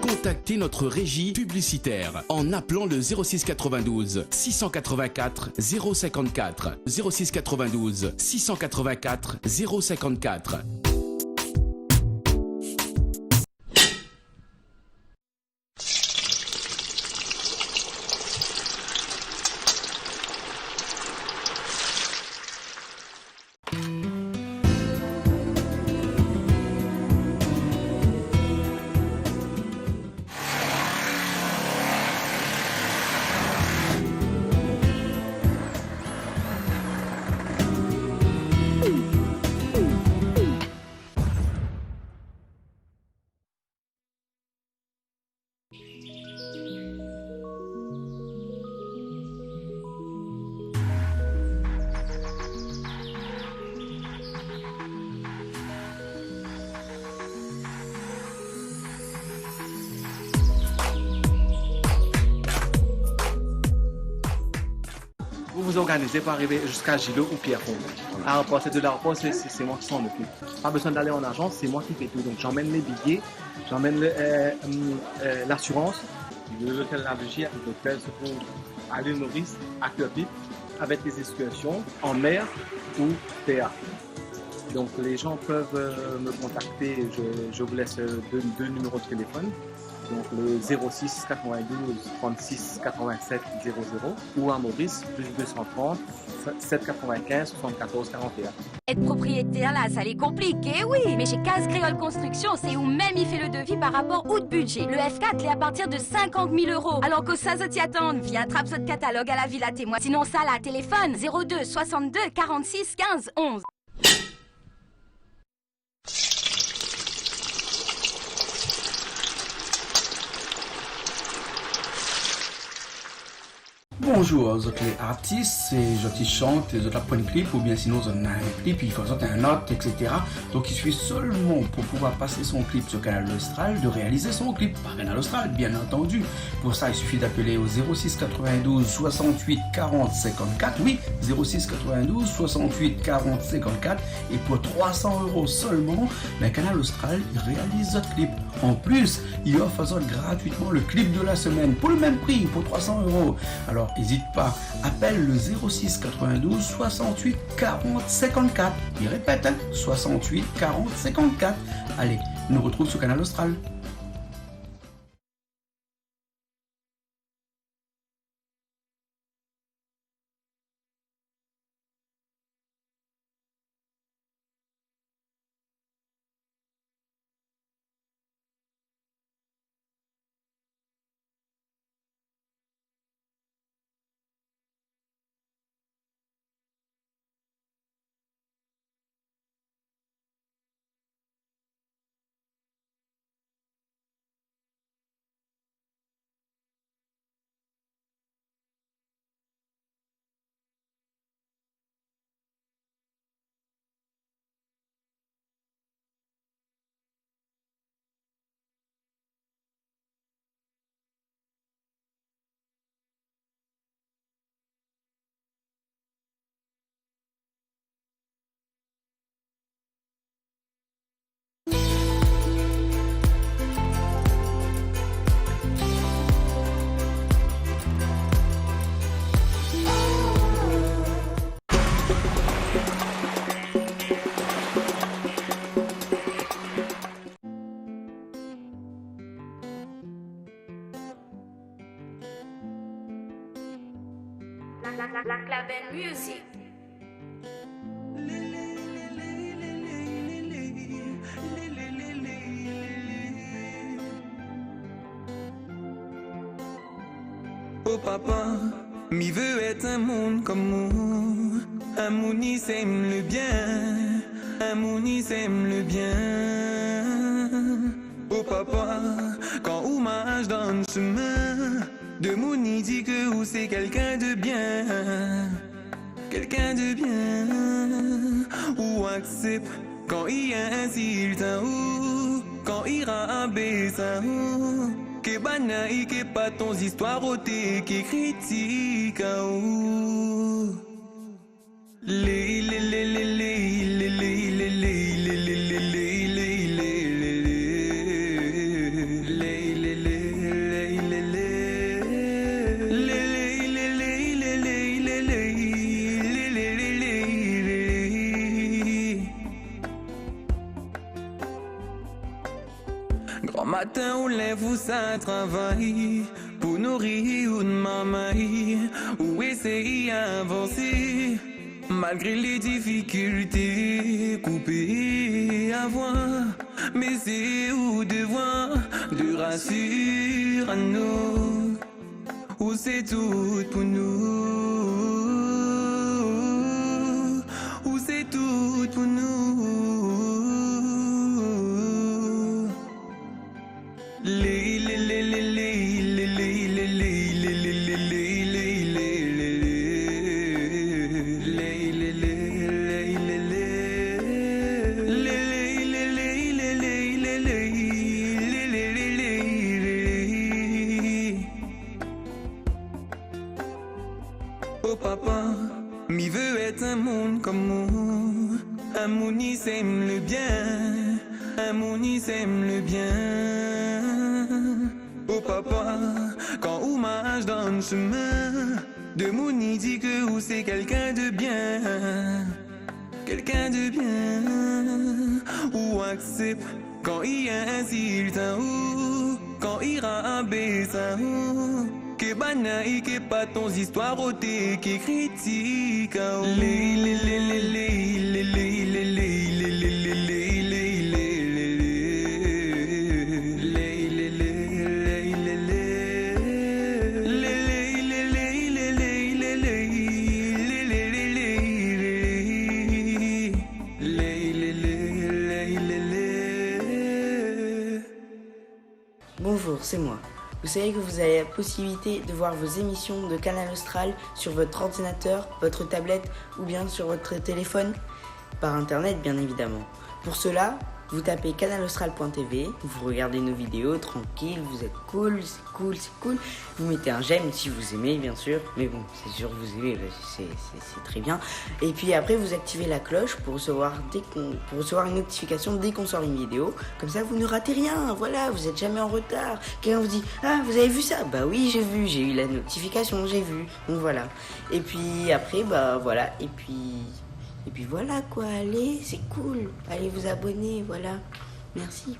Contactez notre régie publicitaire en appelant le zéro six quatre-vingt-douze six cent quatre-vingt-quatre zéro cinquante-quatre, zéro six quatre-vingt-douze six cent quatre-vingt-quatre zéro cinquante-quatre. Vous vous organisez pour arriver jusqu'à Gillot ou Pierrefonds. À l'aéroport, c'est de l'aéroport, c'est, c'est, c'est moi qui s'en occupe. Pas besoin d'aller en agence, c'est moi qui fais tout. Donc j'emmène les billets, j'emmène le, euh, hum, euh, l'assurance. L'hôtel La Vigie, l'hôtel se trouve à l'île Maurice, à Curepipe, avec des excursions en mer ou terre. Donc les gens peuvent, euh, me contacter, je, je vous laisse, euh, deux, deux numéros de téléphone. Donc le zéro six quatre-vingt-douze trente-six quatre-vingt-sept zéro zéro ou à Maurice, plus deux cent trente sept quatre-vingt-quinze soixante-quatorze quarante et un. Èt propriétèr la, sa lé konpliké, oui. Mé shé Case Créole Construction, sé ou mèm i fé le devi par rapor out budjé. Le F quatre lé à partir de cinquante mille euros. Alor kosa zot i atann, vien trap zot katalog à la Villa Témoin. Sinon sa la, téléfone zéro deux soixante-deux quarante-six quinze onze. Bonjour, zot lé artis, é zot i shant, zot la pran in klip, oubien sinon zot néna in klip, i fo zot in not, et cetera. Donk i sufi solman pou pouvoir pas son klip sur Kanal Austral de réaliz son klip par Kanal Austral, bien antandi. Pou sa, i sufi d'apèl au zéro six quatre-vingt-douze soixante-huit quarante cinquante-quatre, oui, zéro six quatre-vingt-douze soixante-huit quarante cinquante-quatre, é pou trois cents euros solman, bin, Kanal Austral i réaliz zot klip. An plis, i ofr azot gratuitman le klip de la semèn pou le mèm pri, pou trois cents euros. Alor, ézit pa, apèl le zéro six quatre-vingt-douze soixante-huit quarante cinquante-quatre. Mi répèt, hein, soixante-huit quarante cinquante-quatre. Alé, nou retrouv sur Kanal Austral. La, la, la, la Claven Music. Oh papa, mi vé èt in moun konm ou, in moun i fé le bien, in moun i fé le bien. Oh papa, kan ou marsh dan shemin, demoun i di ke ou sé kèlkin de bien, kèlkin de bien. Ou aksèp kan i insilt aou, kan i rabès aou, ke banna i ké pa ton zistwar oté, ké kritik aou. Lé, lé, lé, lé, lé, lé. Matin ou lèv, ou sa travay pou nouri out marmay, ou éséy avansé malgré lé difikilté, koupé a vwa. Mé sé out devoir de rasir anou. Ou sé tout pou nou. Ou sé tout pou nou. Lé, lé, lé. Oh papa, mi vé èt in moun konm ou, in moun i sèm le bien, in moun i sèm le bien. Oh papa, kan ou marsh dan shemin, demoun i di ke ou sé kèlkin de bien. Kèlkin de bien, ou aksèp kan i insilt aou, kan i rabès aou, ke banna i ké pa ton zistwar oté, ke kritik aou. Lé, lé, lé. Bonjour, c'est moi. Vous savez que vous avez la possibilité de voir vos émissions de Canal Austral sur votre ordinateur, votre tablette ou bien sur votre téléphone, par internet bien évidemment. Pour cela, vous tapez canal austral point T V, vous regardez nos vidéos tranquille, vous êtes cool, c'est cool, c'est cool. Vous mettez un j'aime si vous aimez, bien sûr, mais bon, c'est sûr que vous aimez, bah, c'est, c'est, c'est très bien. Et puis après, vous activez la cloche pour recevoir dès qu'on, pour recevoir une notification dès qu'on sort une vidéo. Comme ça, vous ne ratez rien, voilà, vous êtes jamais en retard. Quelqu'un vous dit : « Ah, vous avez vu ça ? » Bah oui, j'ai vu, j'ai eu la notification, j'ai vu. Donc voilà. Et puis après, bah voilà, et puis Et puis voilà quoi, allez, c'est cool. Allez vous abonner, voilà. Merci.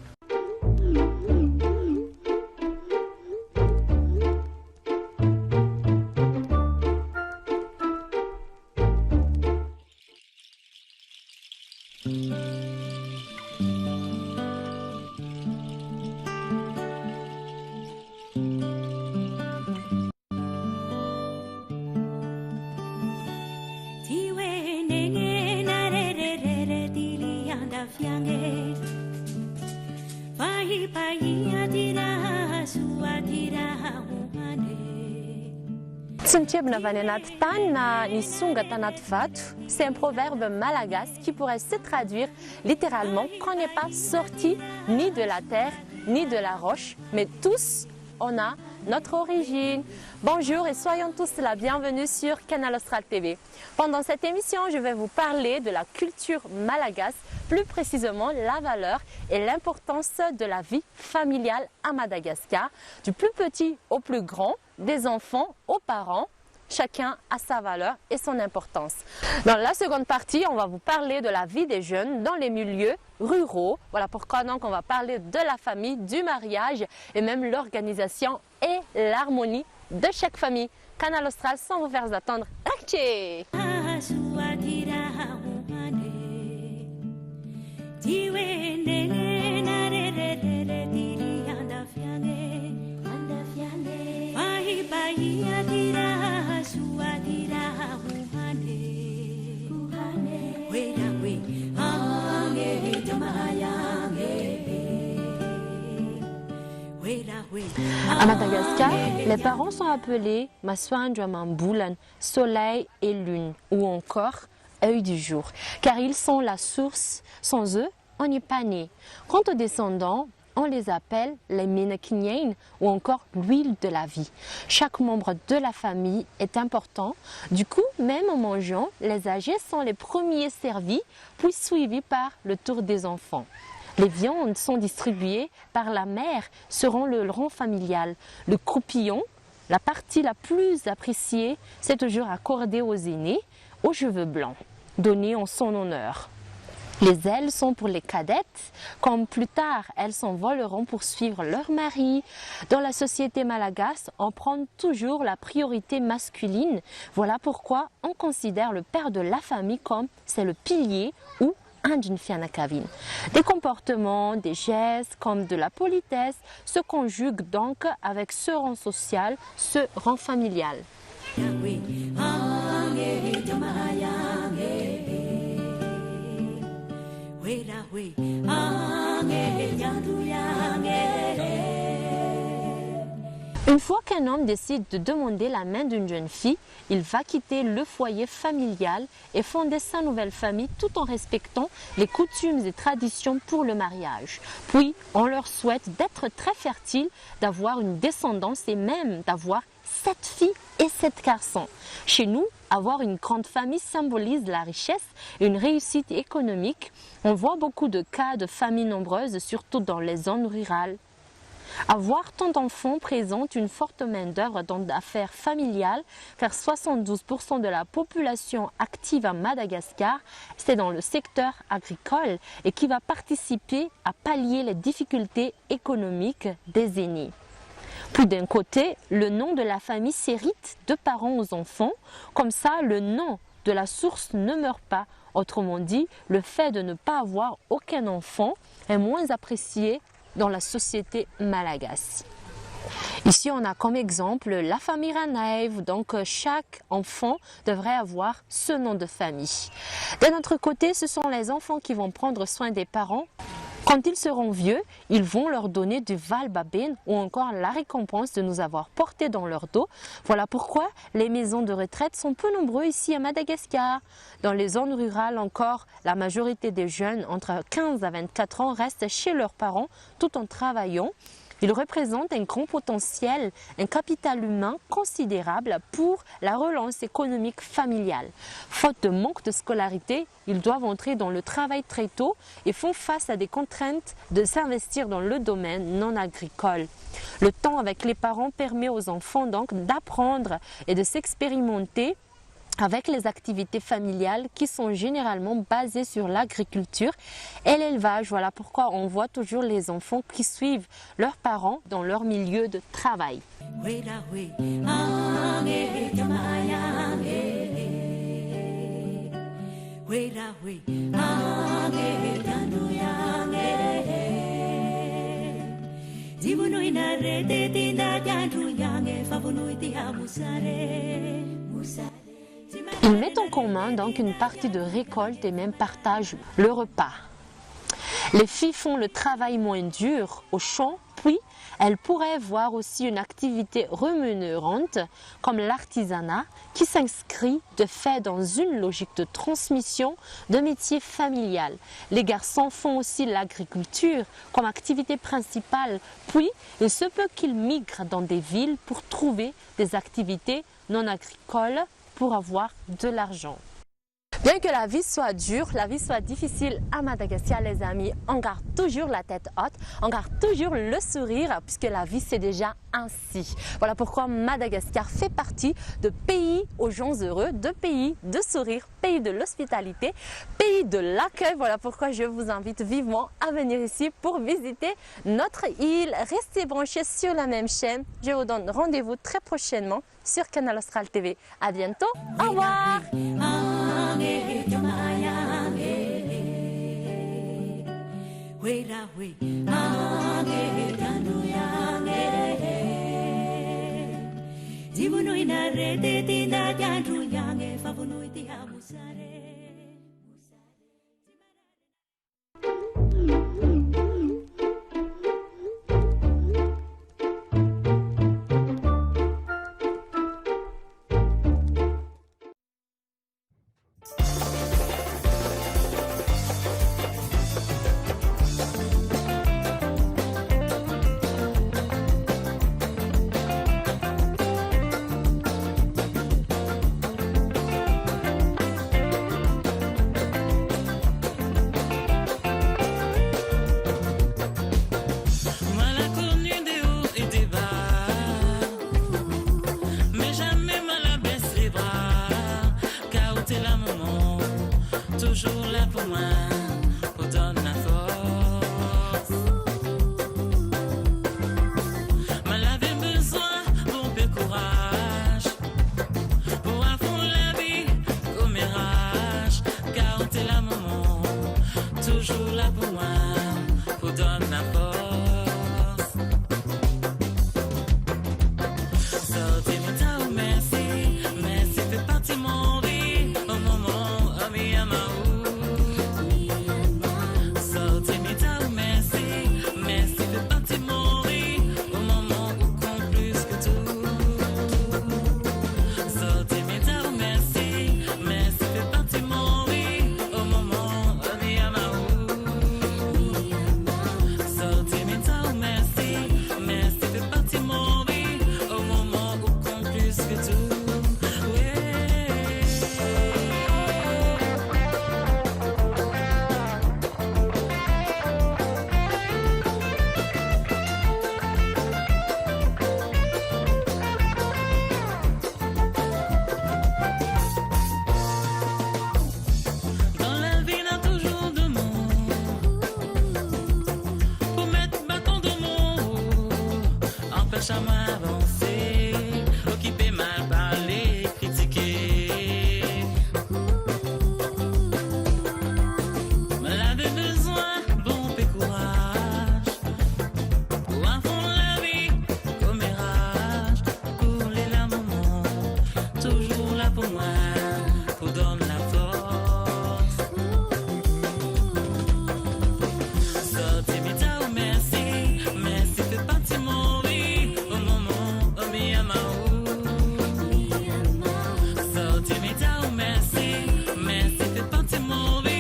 Tintieb na vanenat tan na ni sunga tanat vatu, c'est un proverbe malagasy qui pourrait se traduire littéralement : qu'on n'est pas sorti ni de la terre, ni de la roche, mais tous on a notre origine. Bonjour et soyons tous la bienvenue sur Canal Austral T V. Pendant cette émission, je vais vous parler de la culture malagasy, plus précisément la valeur et l'importance de la vie familiale à Madagascar, du plus petit au plus grand, des enfants aux parents. Chacun a sa valeur et son importance. Dans la seconde partie, on va vous parler de la vie des jeunes dans les milieux ruraux. Voilà pourquoi donc on va parler de la famille, du mariage et même l'organisation et l'harmonie de chaque famille. Canal Austral, sans vous faire attendre, ratchez ! À Madagascar, les parents sont appelés Masoandro Amam-boula, soleil et lune, ou encore œil du jour, car ils sont la source. Sans eux, on n'est pas né. Quant aux descendants, on les appelle les menakinyen ou encore l'huile de la vie. Chaque membre de la famille est important. Du coup, même en mangeant, les âgés sont les premiers servis, puis suivis par le tour des enfants. Les viandes sont distribuées par la mère selon le rang familial. Le croupillon, la partie la plus appréciée, c'est toujours accordé aux aînés, aux cheveux blancs, donnés en son honneur. Les ailes sont pour les cadettes, comme plus tard elles s'envoleront pour suivre leur mari. Dans la société malgache, on prend toujours la priorité masculine. Voilà pourquoi on considère le père de la famille comme c'est le pilier ou in d'in fianakavin. Des comportements, des gestes comme de la politesse se conjuguent donc avec ce rang social, ce rang familial. Une fois qu'un homme décide de demander la main d'une jeune fille, il va quitter le foyer familial et fonder sa nouvelle famille tout en respectant les coutumes et traditions pour le mariage. Puis, on leur souhaite d'être très fertiles, d'avoir une descendance et même d'avoir sept filles et sept garçons. Chez nous, avoir une grande famille symbolise la richesse et une réussite économique. On voit beaucoup de cas de familles nombreuses, surtout dans les zones rurales. Avoir tant d'enfants présente une forte main-d'œuvre dans l'affaire familiale, car soixante-douze pour cent de la population active à Madagascar, c'est dans le secteur agricole et qui va participer à pallier les difficultés économiques des aînés. Puis d'un côté, le nom de la famille s'hérite de parents aux enfants. Comme ça, le nom de la source ne meurt pas. Autrement dit, le fait de ne pas avoir aucun enfant est moins apprécié dans la société malagasy. Ici, on a comme exemple la famille Ranaev, donc, euh, chaque enfant devrait avoir ce nom de famille. D'un autre côté, ce sont les enfants qui vont prendre soin des parents. Quand ils seront vieux, ils vont leur donner du valbabin ou encore la récompense de nous avoir portés dans leur dos. Voilà pourquoi les maisons de retraite sont peu nombreux ici à Madagascar. Dans les zones rurales encore, la majorité des jeunes entre quinze à vingt-quatre ans restent chez leurs parents tout en travaillant. Ils représentent un grand potentiel, un capital humain considérable pour la relance économique familiale. Faute de manque de scolarité, ils doivent entrer dans le travail très tôt et font face à des contraintes de s'investir dans le domaine non agricole. Le temps avec les parents permet aux enfants donc d'apprendre et de s'expérimenter avec les activités familiales qui sont généralement basées sur l'agriculture et l'élevage. Voilà pourquoi on voit toujours les enfants qui suivent leurs parents dans leur milieu de travail. Ils mettent en commun donc une partie de récolte et même partagent le repas. Les filles font le travail moins dur au champ, puis elles pourraient voir aussi une activité rémunérante comme l'artisanat qui s'inscrit de fait dans une logique de transmission de métiers familial. Les garçons font aussi l'agriculture comme activité principale, puis il se peut qu'ils migrent dans des villes pour trouver des activités non agricoles pour avoir de l'argent. Bien que la vie soit dure, la vie soit difficile à Madagascar, les amis, on garde toujours la tête haute, on garde toujours le sourire, puisque la vie c'est déjà ainsi. Voilà pourquoi Madagascar fait partie de pays aux gens heureux, de pays de sourire, pays de l'hospitalité, pays de l'accueil. Voilà pourquoi je vous invite vivement à venir ici pour visiter notre île. Restez branchés sur la même chaîne. Je vous donne rendez-vous très prochainement sur Kanal Austral T V. À bientôt. Au revoir. Moin la koni de o é de ba, mé zamé moin la bès lé bra, kar ou té la momon, toujour la pou moin. Toultan la pou moin, pou donn la fors. Sorti, mi di aou mersi, mersi fé parti mon vi, o moman, o mi yèm aou. Sorti, mi di aou mersi, mersi fé parti mon vi, o moman ou kont plis ke tou. Sorti, mi di aou mersi, mersi fé parti mon vi, o moman, o mi yèm aou. Sorti, mi di aou mersi, mersi fé parti mon vi, o moman ou kont plis ke tou. Dan la vi na toujour demoun pou mèt baton dan mon ro, anpès amoin avansé, okipé mal parlé, kritiké. Moin lavé bezoin bonpé kouraj pou afront la vi, komeraj, pou lé la moman, toujour la pou moin, pou donn la fors. Sorti, mi di aou mersi, mersi fé parti mon vi, o moman, o mi yèm aou. Sorti, mi di aou mersi, mersi fé parti mon vi,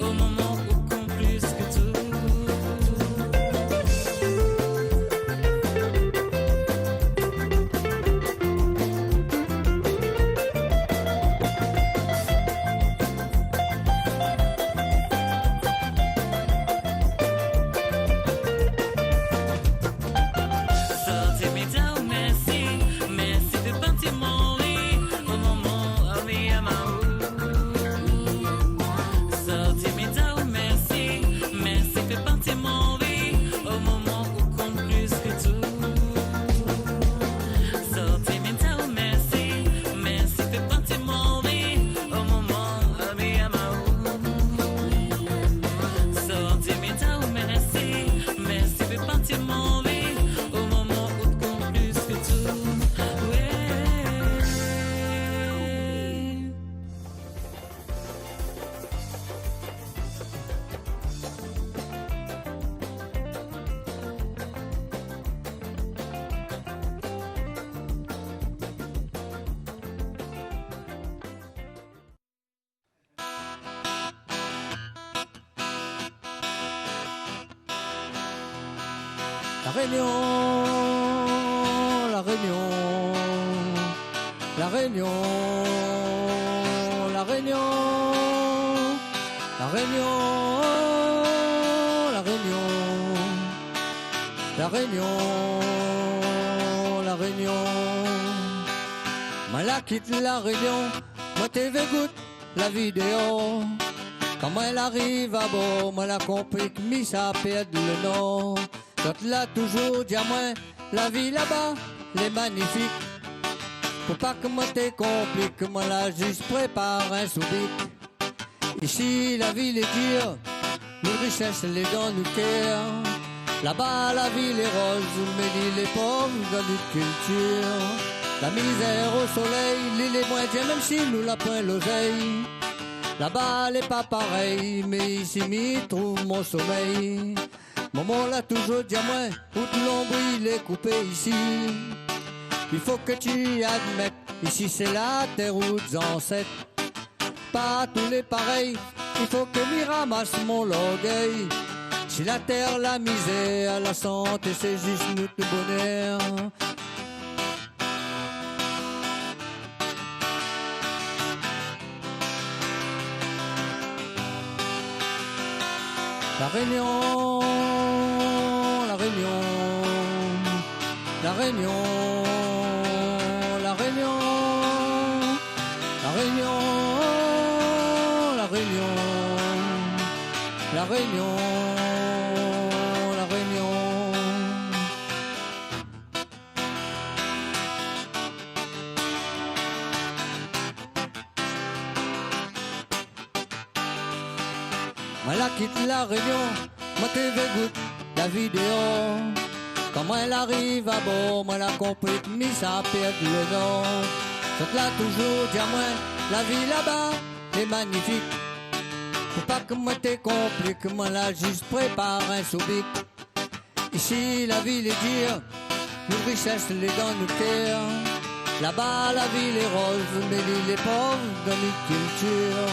o moman ou kont plis ke tou. Sorti, mi di aou mersi, mersi fé parti mon vi, o moman, o mi yèm aou. Sorti, mi di aou mersi, mersi fé parti mon vi, o moman ou kont plis ke tou. Sorti, mi di aou mersi, mersi fé parti mon vi, o moman, o mi yèm aou. Sorti, mi di aou mersi, mersi fé parti mon vi, o moman ou kont plis ke tou. Wé. La Rényon, La Rényon, La Rényon, La Rényon, La Rényon, La Rényon, La Rényon, La Rényon. Moin la kit La Rényon, moin té vé gout la vi déor. Kan moin la ariv abor, moin la konpri ke mi sa pèrd le nor. Zot la toujour di amoin, la vi laba lé manifik. Pou pa ke moin té konplik, moin la zis prépar in soubik. Isi la vi lé dir, nout richès lé dan nout kèr. Laba la vi lé roz, mé li lé pov dan nout kiltir. La mizèr o solèy, li lé moindien, mèm si nou la poin lozèy. Laba lé pa parèy, mé isi mi trouv mon somèy. Momon la toujour di amoin, out lonbril lé koupé isi. I fo ke ti admèt, isi sé la tèr out zansèt. Pa tout lé parèy, i fo ke mi ramas mon lorgèy. Si la tèr, la mizèr, la santé, sé zis nout bonèr. La Rényon, La Rényon, La Rényon, La Rényon, La Rényon, La Rényon, La Rényon, La Rényon. Moin la kit La Rényon, moin té vé gout la vi déor. Kan moin la ariv abor, moin la konpri ke mi sa pèrd lonor. Zot la touzour di amoin, la vi laba lé manifik. Pou pa ke moin té konplik, moin la zis prépar in soubik. Isi la vi lé dir, nout risès lé dan nout kèr. Laba la vi lé roz, mé li lé pov dan nout kiltir.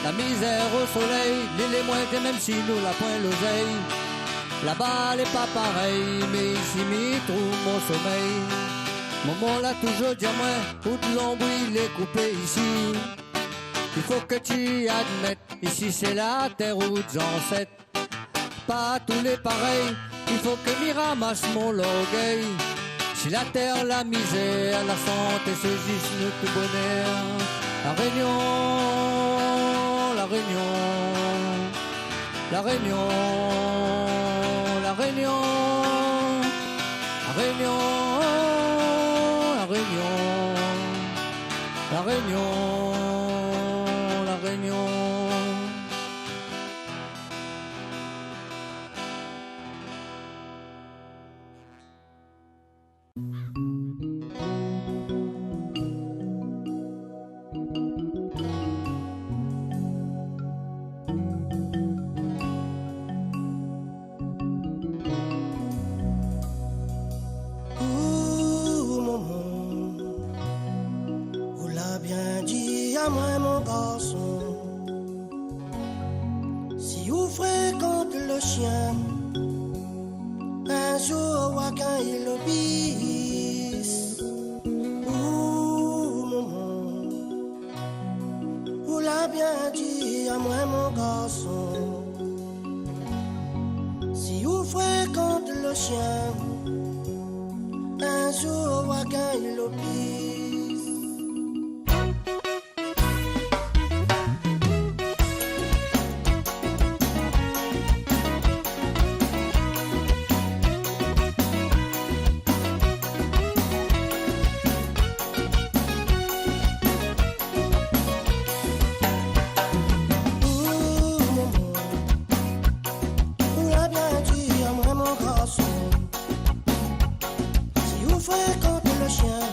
La mizèr o solèy, li lé moindr, mèm si nou la poin lozèy. Laba lé pa parèy, mé isi mi trouv mon somèy. Momon la touzour di amoin, out lonbri lé koupé isi. I fo ke ti admèt, isi sé la tèr out zansèt. Pa tout lé parèy, i fo ke mi ramas mon lorgèy. Si la tèr, la mizèr, la santé, sé zis nout bonèr. La Rényon, La Rényon, La Rényon, La Rényon, La Rényon, La Rényon, La Rényon, La Rényon. Ou momon, ou la bien di amoin, mon garson, si ou frékant lo shien, in zour ou va gingn lo pis. Ou momon, ou la bien di amoin, mon garson, si ou frékant lo shien, in zour ou va gingn lo pis. Ou momon, ou la bien di amoin, mon garson, si ou frékant lo shien,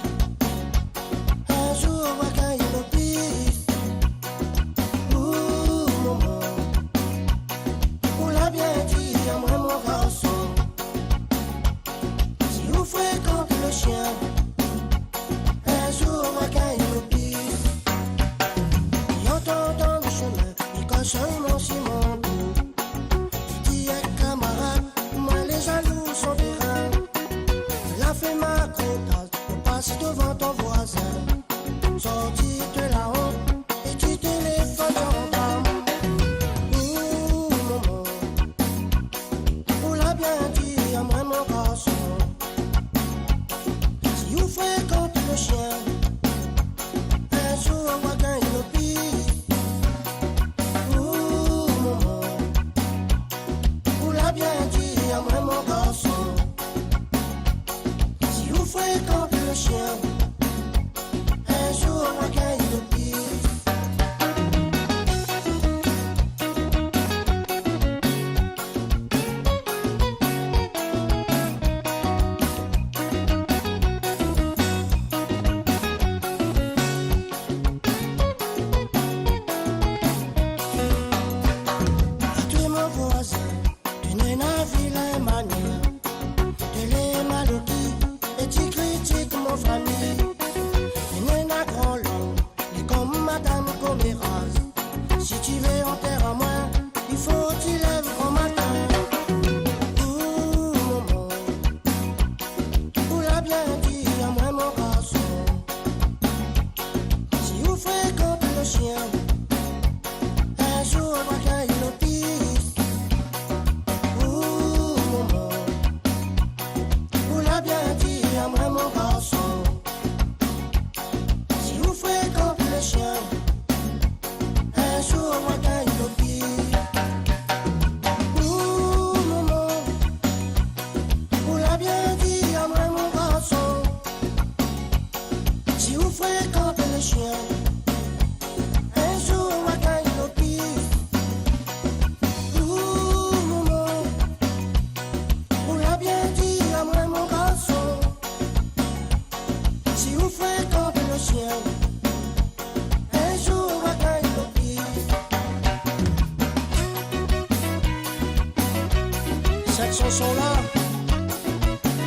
Shanson-la,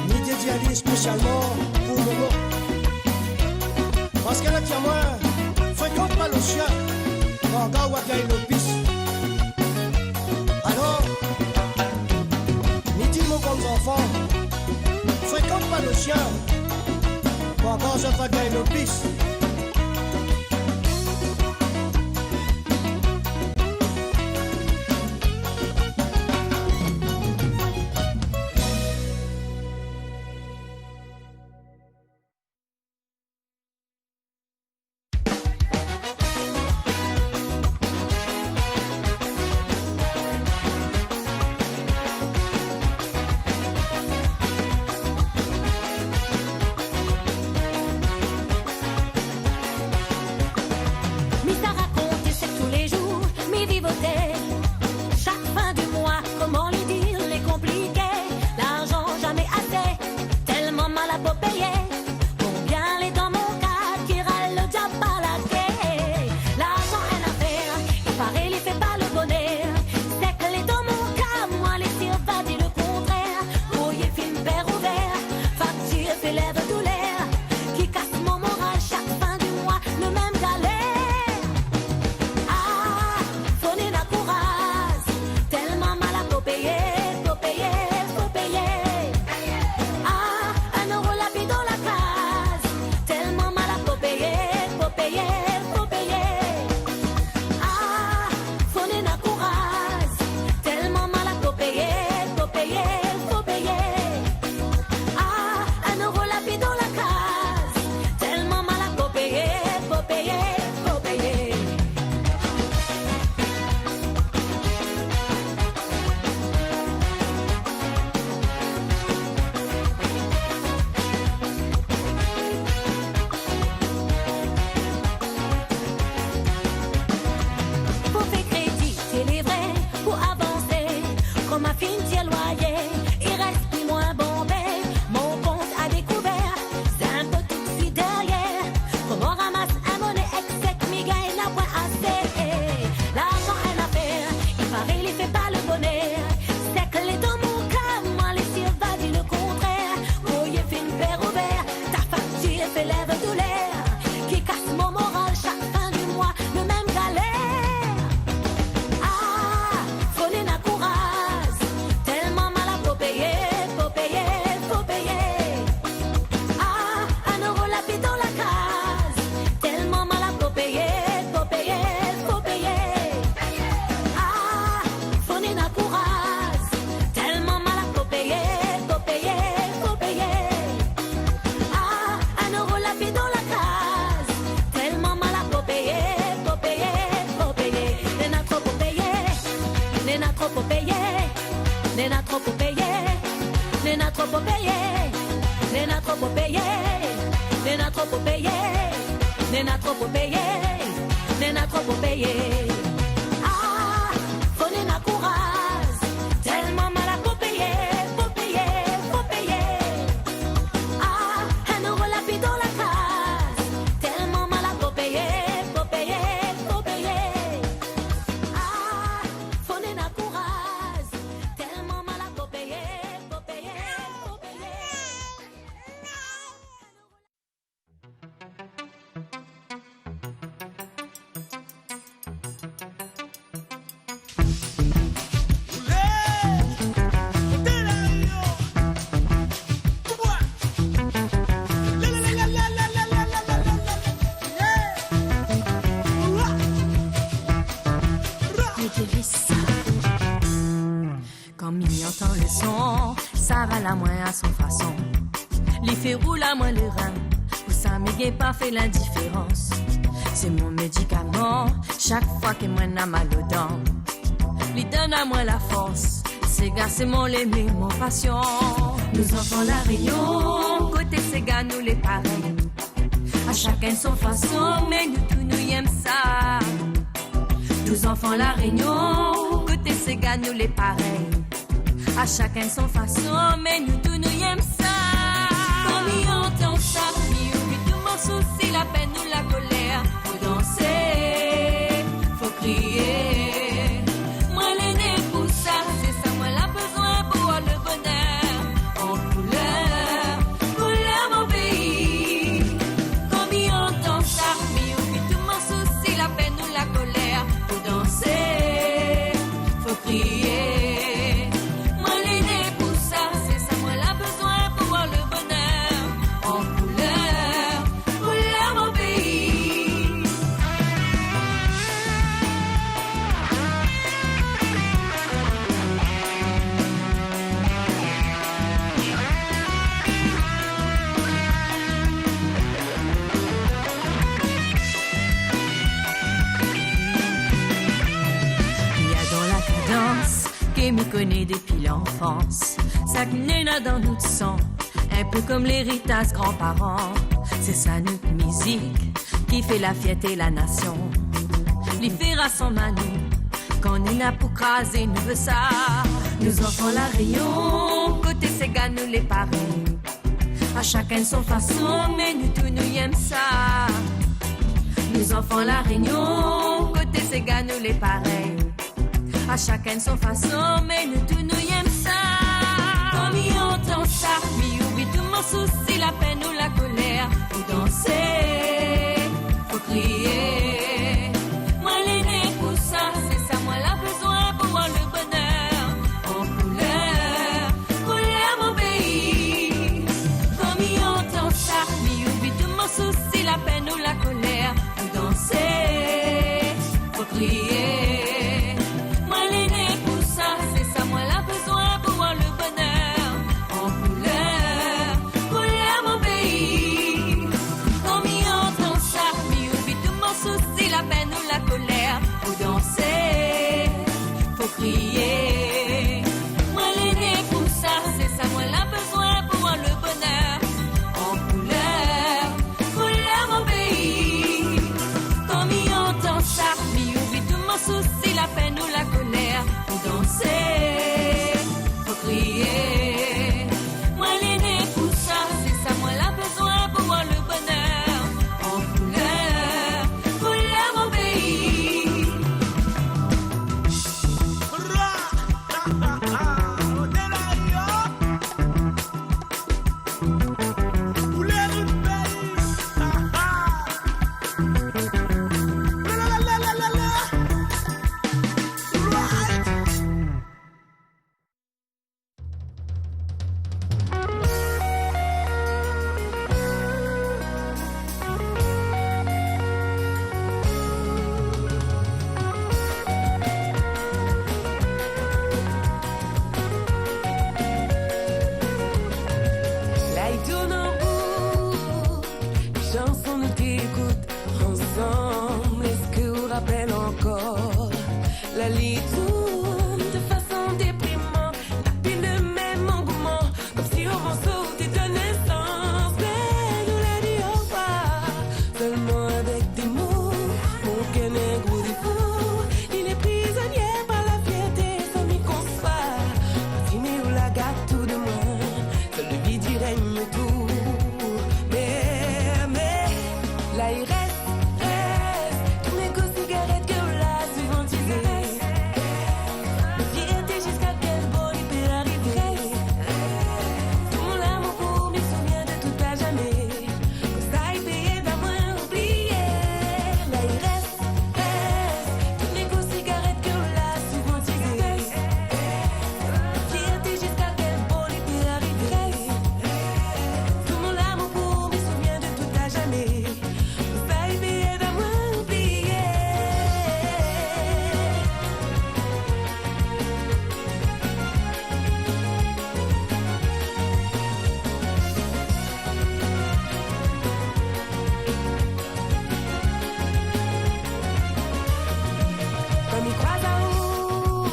mi dédi ali spésialman pou Momo. Parské la di amoin, frékant pa lo shien, parga ou va gingn lo pis. Alor, mi di mon bann zanfan, frékant pa lo shien, parga zot va gingn lo pis. Mi sa rakont, sé tou lé zour mi viv o tèr. Shak fin du moi, koman li dir, lé konpliké. Larzan zamé asé, tèlman mal a pou péyé. Konbien lé dan mon kaz ki ral lo diab par la klé. Larzan in afèr, i paré li fé pa lo bonèr. Sak lé dan mon kaz, moin lé sir va di lo kontrèr. Kourié fine pèr ouvèr, faktir fé lèv doulèr. Ki kas mon moral, shak fin du moi lo mèm galèr. Ah, fo néna kouraz, tèlman mal a pou péyé, pou péyé, pou péyé. Ah, in éro la pi dan la kaz, tèlman mal a pou péyé, pou péyé, pou péyé. Ah, fo néna kouraz, tèlman mal a pou péyé, pou péyé, pou péyé. Ah, in éro la pi dan la kaz, tèlman mal a pou péyé, pou péyé, pou péyé. Pou fé krédi, sé lé vré, pou avansé, kom ma fine tir loyé, i rès pi moin bonbé, mon kont a dékouvèr, zinpo tout si dèryèr, koman ramas in moné èk sak mi gingn na poin asé. Larzan in afèr, i paré li fé pa lo bonèr, sak lé dan mon kaz, moin lé sir va di lo kontrèr, kourié fine pèr ouvèr, ta faktir fé lèv doulèr, ki kas mon moral, shak fin du moi lo mèm galèr. Ah, fo néna kouraz, tèlman mal a pou péyé, pou péyé, pou péyé. Ah, in éro la pi dan la kaz, tèlman mal a pou péyé, pou péyé, pou péyé. Ah, fo néna kouraz, tèlman mal a pou péyé, pou péyé, pou péyé. Ah, in éro la pi dan la kaz, tèlman mal a pou péyé, pou péyé, pou péyé. Néna tro pou péyé, néna tro pou péyé, néna tro pou péyé, néna tro pou péyé, néna tro pou péyé, néna tro pou péyé, néna tro pou péyé, néna tro pou péyé. Ah, fo néna kouraz, tèlman mal a pou péyé, pou péyé, pou péyé. Ah, in éro la pi dan la kaz, tèlman mal a pou péyé, pou péyé, pou péyé. Ah, fo néna kouraz, tèlman mal a pou péyé, pou péyé, pou péyé. Kan mi antann lo son, sa ral amoin a son fason. Li fé roul amoin lo rin, pou sa mi gingn pa fé lindiférans. Sé mon médikaman, shak foi ke moin na mal o dan. Li donn amoin la fors, séga sé mon lémé, mon pasion. Nou zanfan La Rényon, koté séga nou lé parèy. A shakinn son fason, mé nou tou nou yèm sa. Nou zanfan La Rényon, koté séga nou lé parèy. A shakinn son fason, mé nou tou nou yèm sa. Kan mi antann sa, mi oubli tou mon sousi, la pèn ou la kolèr. Fo dansé, fo kriyé. Moin lé né pou sa, sé sa moin la bezoin pou avoir lo Krié. Moin lé né pou sa, sé sa moin la bezoin pou voir le bonheur en couleur, couleur mon pays. Néna dan la kadans ke mi koné dépi lanfans, sak néna dan nout san, in pé konm léritaz granparan. Sé sa nout mizik ki fé la fièrté la nasion. Li fé rasanm anou, kan néna pou krazé, nou vé sa. Nou zanfan La Rényon, koté séga nou lé parèy. A shakinn son fason, mé nou tout nou yèm sa. Nou zanfan La Rényon, koté séga nou lé parèy. A shakinn son fason, mé nou tout nou yèm sa. Kan mi antann sa, mi oubli tout mon sousi, la pèn ou la kolèr. Fo dansé, fo krié. Moin lé né pou sa, sé sa moin la bezoin pou voir le bonheur en couleur, couleur mon pays. Kan mi antann sa, mi oubli tout mon sousi, la pèn ou la kolèr. Fo dansé, fo krié. Moin lé né pou sa, sé sa moin la bezoin pou voir le bonheur en couleur, couleur mon pays. Kan mi antann sa, mi oubli tout mon sousi, la pèn ou la kolèr. Fo dansé, fo krié. Moin lé né pou sa, sé sa moin la bezoin pou voir le bonheur en couleur, couleur mon pays. Kan mi antann sa, mi oubli tout mon sousi, la pèn ou la kolèr. Fo dansé, fo krié. Moin lé né pou sa, sé sa moin la bezoin pou voir le bonheur en couleur, couleur mon pays. La i tourn an bouk, shanson nou té ékout ansanm, èske ou rapèl ankor ? La li tourn de fason dépriman, na pi le mèm angouman, konmsi on morso té donn nésans. Mé nou la di orevoir sèlman avèk dé mo. Mon kèr néna gro défo, li lé prizonié par la fièrté, sa mi konsoi. Parti mé ou la gard tou de moin, sèl le vid i règn otour. Mé, mé, la i rès, rès tout mé gou sigarèt ke ou la souvantizé. Fièrté, ziska kèl bor li pé arivé. Tout mon lamour pou ou, mi souvien de tout a zamé. Sa i pé èd amoin oublié. La i rès, rès tout mé gou sigarèt ke ou la souvantizé. Fièrté, ziska kèl bor li pé arivé. Tout mon lamour pou ou, mi souvien de tout a zamé. Sa i pé èd amoin oublié. Kan mi kroiz aou,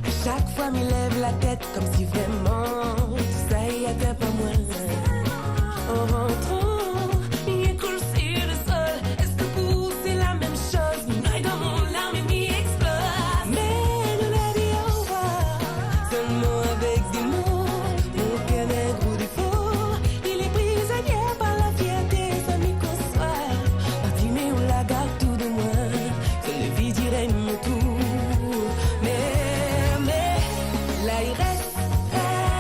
a shak foi mi lèv la tèt, konmsi vréman sa i atap amoin. An rantran, mi ékroul si le sol. Èske pou ou sé la mèm shoz ? Mi noy dan mon larm é mi éksploz. Mé nou la di orevoir sèlman avèk dé mo. Mon kèr néna gro défo, li lé prizonié par la fièrté, sa mi konsoi. Parti mé ou la gard tou de moin, sèl le vid i règn otour. Mé, mé, la i rès, rès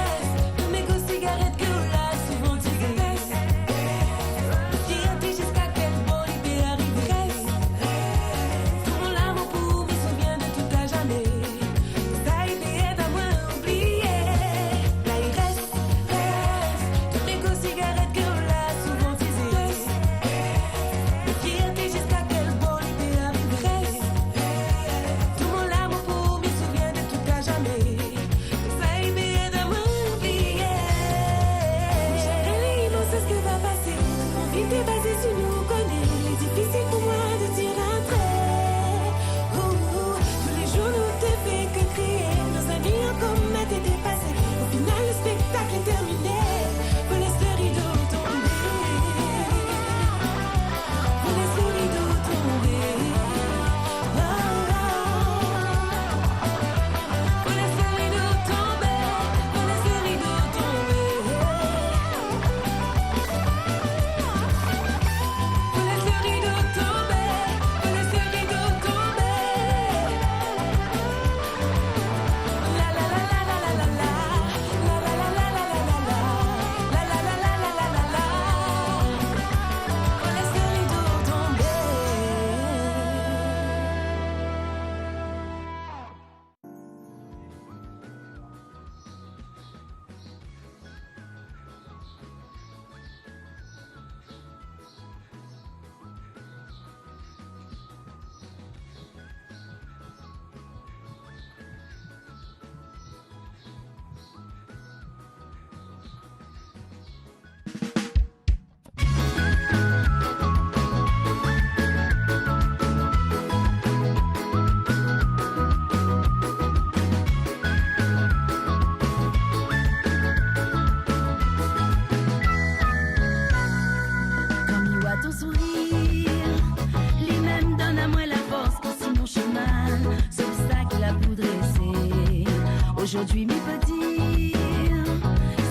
Zordi mi pé dir,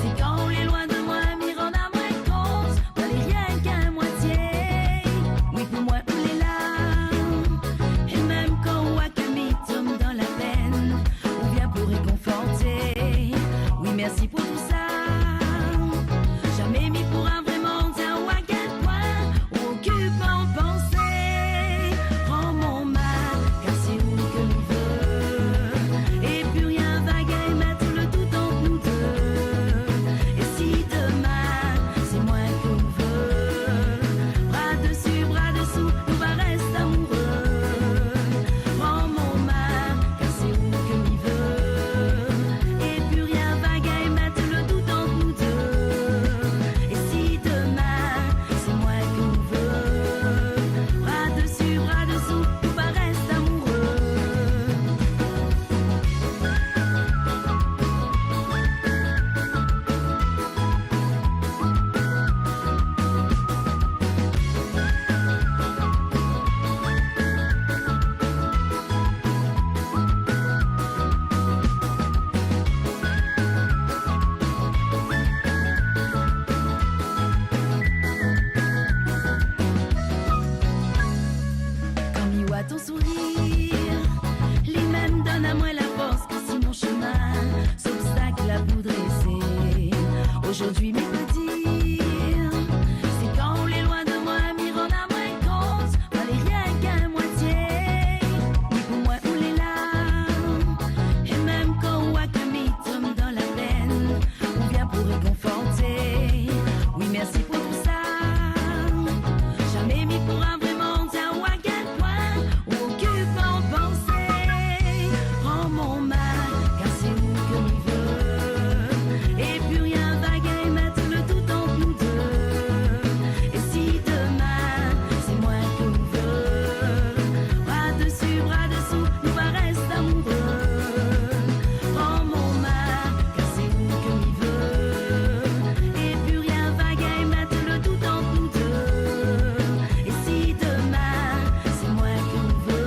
sé kan ou lé loin de moin, mi rann amoin kont, moin lé rienk in moitié. Oui, pou moin ou lé la, é mèm kan ou wa ke mi tonm dan la pèn, ou vien pou rékonforté. Oui, mèrsi pou tousa. Zamé mi poura vréman dir aou a kèl poin ou okip mon pansé. Pran mon min, kar sé ou ke mi vé. É pi rien va gingn mèt le dout ant nou dé. É si domin sé moin ke ou vé, bra dsi, bra dsou, nou va rès amouré. Pran mon min, kar sé ou ke mi vé. É pi rien va gingn mèt le dout ant nou dé. É si domin sé moin ke ou vé, bra dsi, bra dsou, nou va rès amouré. Kan mi wa ton sourir, li mèm donn amoin la fors. Si mon shomin, sé obstak la pou drésé. Zordi mi pé dir, sé kan ou lé loin de moin, mi rann amoin kont, moin lé rienk in moitié. Oui, pou moin ou lé la, é mèm kan ou wa ke mi tonm dan la pèn, ou vien pou rékonforté. Oui, mèrsi pou tousa. Zamé mi poura vréman dir aou a kèl poin ou okip mon pansé. Pran mon min, kar sé ou ke mi vé. É pi rien va gingn mèt le dout ant nou dé. É si domin sé moin ke ou vé, bra dsi, bra dsou, nou va rès amouré. Pran mon min, kar sé ou ke mi vé. É pi rien va gingn mèt le dout ant nou dé. É si domin sé moin ke ou vé,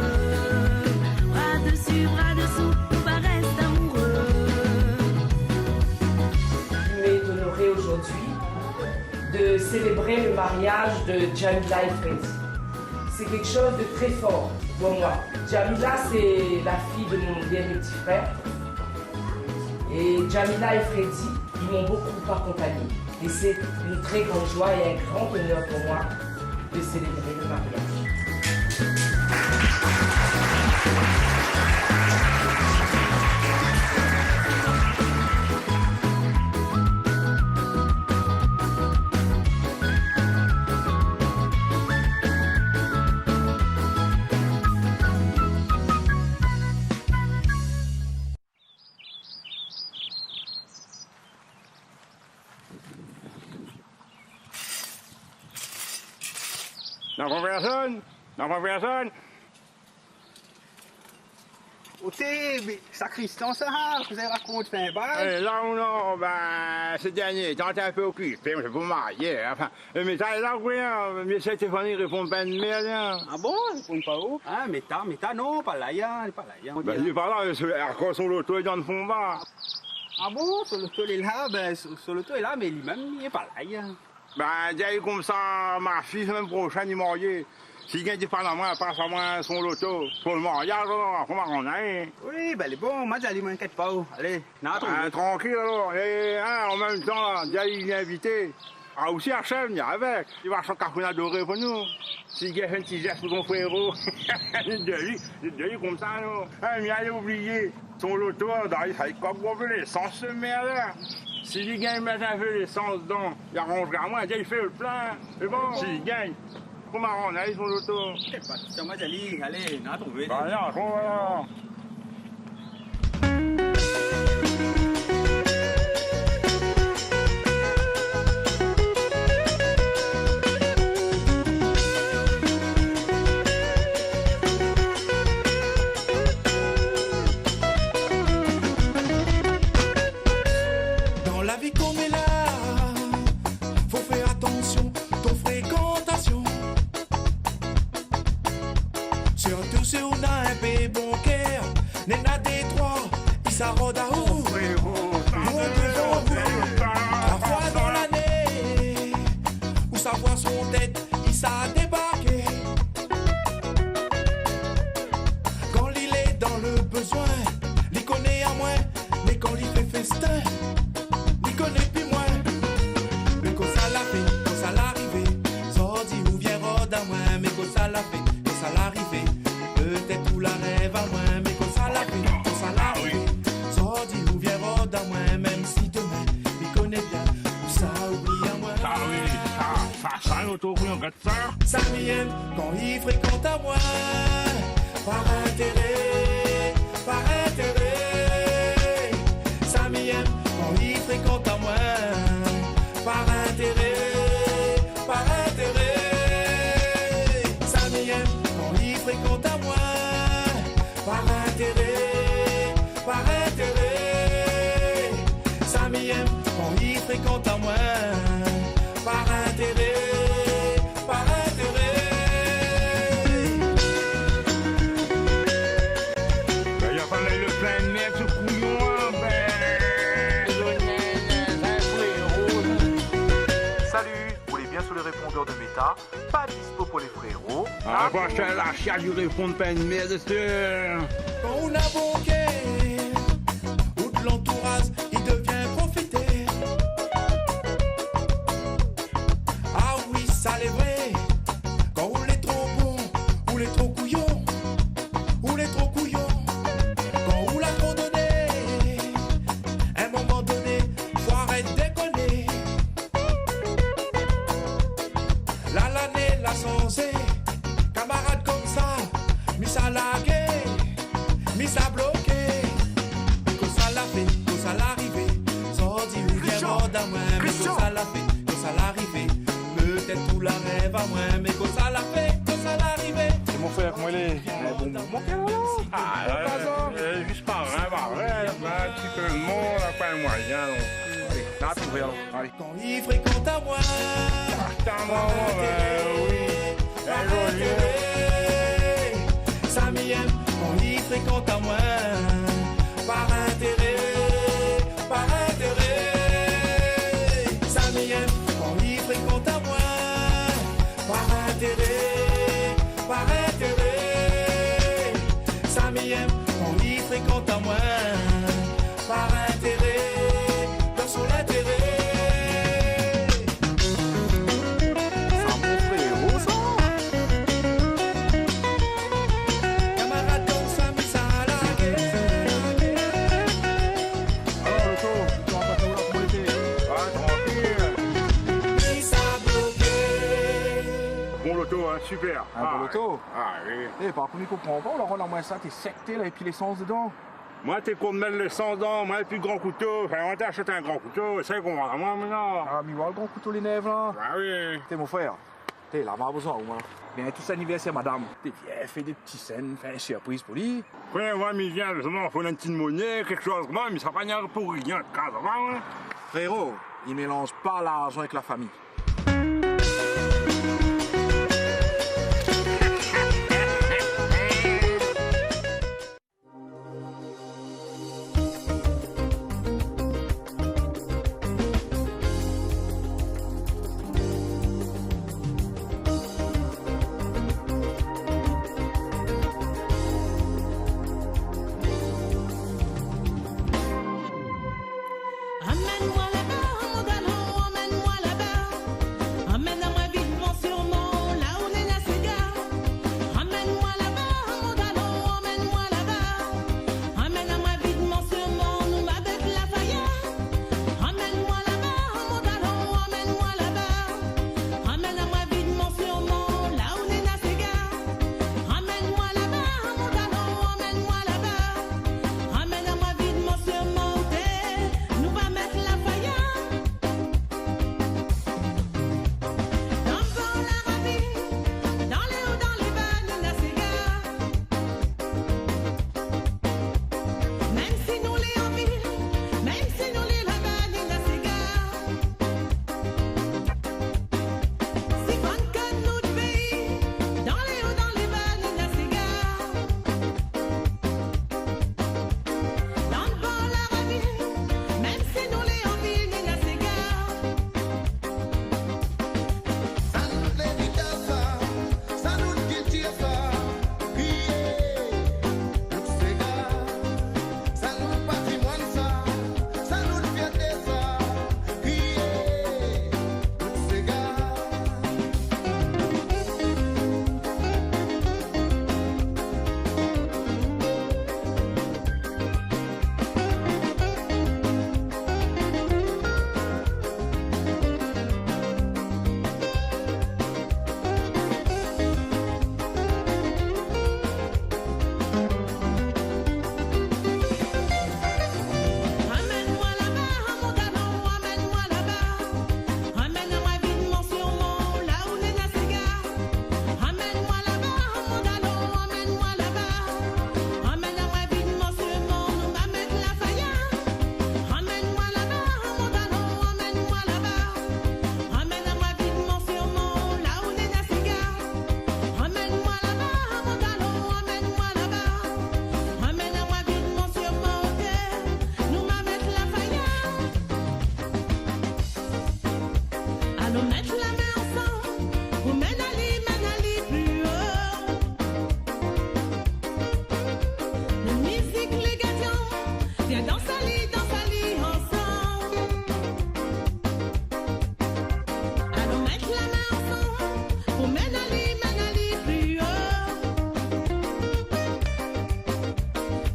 bra dsi, bra dsou, nou va rès amouré. Il m'est honoré aujourd'hui de célébrer le mariage de Jamila et Freddy. C'est quelque chose de très fort pour moi. Jamila, c'est la fille de mon dernier petit frère. Et Jamila et Freddy, ils m'ont beaucoup accompagnée. Et c'est une très grande joie et un grand honneur pour moi de célébrer le mariage. Non, pran pèrsone. Non, pran pèrsone. Oté, mé sakristan sa, kosa i rakont, fé in bal ? É la ou non, bin, sé dernié tan té in pé okipé, mé sé pou marié, anfin. É mé sa, la, oui, in, mé sa, Stéphanie i réponn pa in mèrd, in. Ah bon, i réponn pa ou ? Ah, mé ta, mé ta, non, pa la, in, pa la, in. Bin, li lé pa la, sé, akoz son loto lé dan fon ba. Ah bon, son loto lé la, bin, son, son loto lé la, mé li mèm, li lé pa la, in. Bin, di ali konmsa, ma fiy, semèn proshèn, li marié. Si li gingn di pa la, moin, pas amoin son loto. Pou lo mariaz, alor, apré, ma rann ali. Oui, bin, lé bon, ma di ali, moin, inkièt pa ou. Alé, na, ah, trankil, alor. É, in, an mèm tan, la, di ali, li lé invité. Ah, osi, H M, li lé avèk. Li va ashté in kafrine doré pou nou. Si li gingn fé in ti zès pou son fréro. Di ali, di ali konmsa, non. In, mi alé oublié. Son loto, la, i fé kok bonpé lésans, se mèrd la. Si li gingn mèt in pé lésans dedan, li aranzra amoin, li fé lo plin. Sé bon, si li gingn. Koman i aranz ali son loto ? Sé pa, sé moin, Djali, alé, na trouvé. Ba, na trouvé, alor. Dan la vi koméla, fo fé atansion ton frékantasion. Sirtou si ou na in pé bon kèr, Sa mi èm kan i frékant amoin par intéré, par intéré. Sa mi èm kan i frékant amoin par intéré, par intéré. Sa mi èm kan i frékant amoin par intéré, par intéré. Sa mi èm kan i frékant amoin par intéré, par intéré. Bin, i apèl le plin mèr, se kouyon, bin. Salut, vous voulez bien sur le répondeur de Meta ? Pas dispo pour les frérots. Ah, ah, bon, la chaîne, i réponn pa in mèr, sé sir. Kan ou na bon kèr, ou de lantouraz, i devien profitèr. Ah oui, sa lé vré. Kan ou lé tro bon, ou lé tro kouyon, ou lé tro kouyon. Kan ou la tro doné, in moman doné, fo arèt dékoné. La, lané la sanzé, kamarad, konmsa mi sa largé, mi sa bloké. Kosa la fé, kosa la rivé, sa di ou vien mord amoin, mé kosa la fé, kosa la rivé, pétèt ou la rèv amoin, mé kosa la fé, kosa la rivé. Sé mon frèr, koman i lé ? Bon, mon kèr, alor. Ah, euh, euh, zis pa vré, pa vré, in ti pé de mor, la pa moiyin, donk. Alé, la trouvé, alor. Alé. Kan i frékant amoin, ah, putain, par intéré, euh, oui, par intéré. Sa mi èm kan i frékant amoin par intéré, par intéré. Sa mi èm kan i frékant amoin par intéré, par intéré. Sa mi èm kan i frékant amoin par intéré, dan son intéré. Sa mon fréro, sa. Kamarad, konmsa mi sa largé. Alor, Loto, ou la pa trouv la komodité ? Ah, trankil. Mi sa bloké. Bon loto, in, super. In bon loto ? Ah, oui. Eh, par kont, mi konpran pa, ou la rann amoin sa, té sèk té la, épi lésans dedan. Moin té kont mèt lésans dedan, moin, épi gran kouto. Anfin, moin té ashèt in gran kouto, sa i konpran pa moin, moin, non. Ah, mi oi le gran kouto, lé nèv la. Ah oui. Té, mon frèr, té, la ma bezoin aou, moin la. Bientôt sé anivèrsèr madam. Té, vien fé dé ti sèn, fé in sirpriz pou li. Frèr, moin, mi vien, zis, fo in ti moné, kékshoz, moin, mi sa pa ni pou rien, kaz, moin. Fréro, i mélanz pa larzan èk la fami. Amenn amoin laba, mon dalon, amenn amoin laba.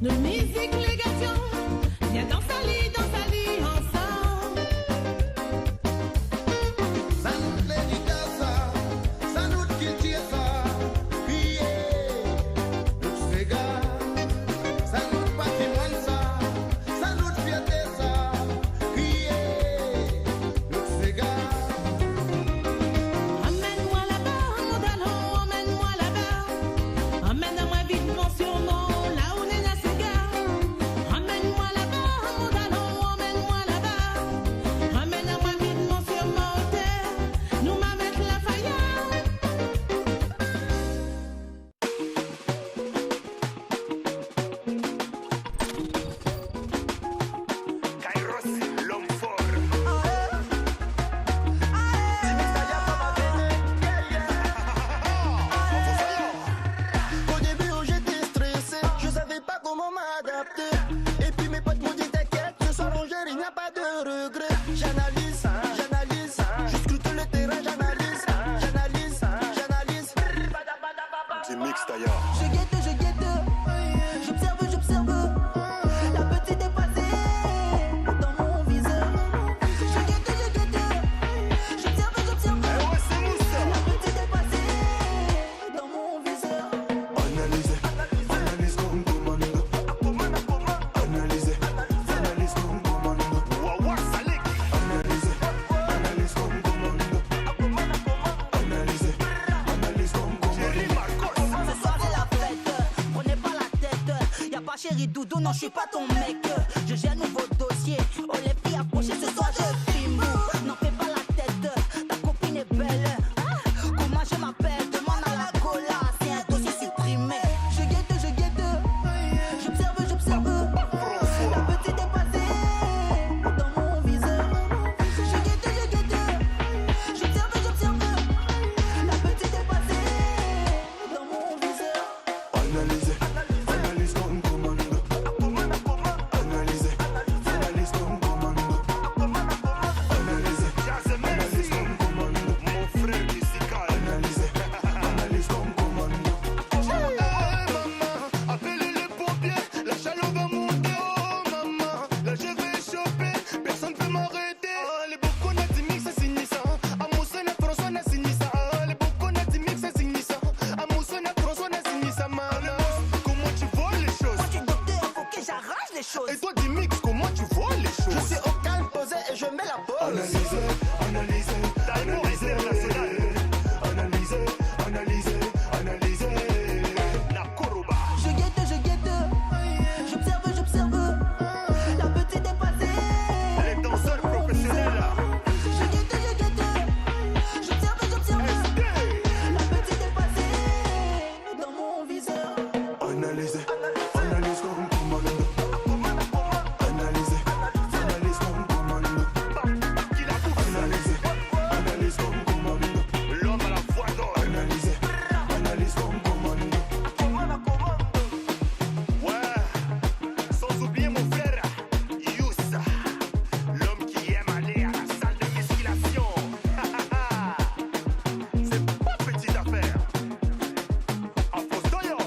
Nout mizik lé gason, vien dans ali, dans ali ansanm. Sa nout lérita sa, sa nout kiltir sa, krié, nout séga. Sa nout patrimwàn sa, sa nout fièrté sa, krié, nout séga. Amenn amwin laba, mon dalon, amenn amwin laba. Amenn amwin vit mon sirmon, la ou néna séga. Amenn amwin laba, mon dalon, amenn amwin laba. Amenn amwin vit mon sirmon, otèr, nou ma mèt la faya. Kairos, l'homme fort. Au début, j'étais stressé, je savais pas comment m'adapter. Et puis mes potes m'ont dit, t'inquiète, ce soir on gère, il n'y a pas de regret. J'analyse, j'analyse, je scrute le terrain, j'analyse, j'analyse, j'analyse. Dimix Staya. Je guette, je guette, j'observe, j'observe. La petite est passée dans mon viseur. Je guette, je guette, j'observe, j'observe. Eh ouais, c'est nous, ça. La petite est passée dans mon viseur. Analyser, analyse comme commando. Analyser, analyse comme commando. Wawa Salek. Analyser, analyse comme commando. Analyser, analyse comme commando. Jerry Marcos. Ce soir c'est la fête, prenez pas la tête. Y a pas chéri doudou, non, je suis pas ton mec. Je gère nouveau dossier. Oh, les filles approchez, ce soir je filme. N'en fais pas la tête, ta copine est belle. Ah, comment je m'appelle ? Demande à la Gola, c'est un dossier supprimé. Je guette, je guette, j'observe, j'observe. La petite est passée dans mon viseur. Je guette, je guette, j'observe, j'observe. La petite est passée dans mon viseur. Analyser, analyse comme commando. Analyser, analyse comme commando. Analyser, analyse comme commando. Mon frère musical. Analyser, analyse comme commando. Eh, maman, appelez les pompiers, la chaleur va monter, oh maman, là je vais choper, personne peut m'arrêter. Ah, les bocaux n'a dit mix, ça signe ça. Amos n'a François n'a signé ça. Ah, les bocaux n'a dit mix, ça signe ça. Amos n'a François n'a signé ça, maman. Comment tu vois les choses ? Moi, je suis docteur, faut que j'arrange les choses. Et toi, Dimix, comment tu vois les choses ? Je suis au calme, posé et je mets la pause. Analyser, analyser, Diamond analyser. International. Analyser, analyser, analyser. La Koroba. Je guette, je guette, j'observe, j'observe. La petite est passée. Les danseurs professionnels. Je guette, je guette, j'observe, j'observe. La petite est passée dans mon viseur. Analyser, analyse comme commando. Analyser, analyse comme commando. Analyser, analyse comme commando. L'homme à la voix d'or. Analyser, analyse comme commando. Ouais, sans oublier mon frère Youssa, l'homme qui aime aller à la salle de musculation. C'est pas petite affaire. Apostoyo.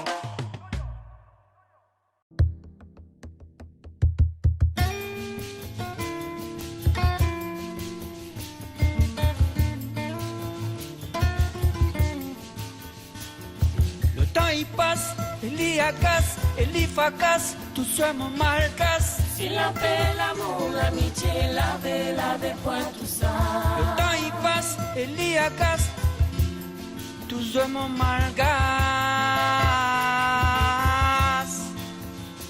Lo tan i pas, é li agas, é li frakas, tout zoué mon malgas. Si la pé, lamour, lamitié, lavé, lavé pwin tousa. Lo tan i pas, é li agas, tout zoué mon malgas.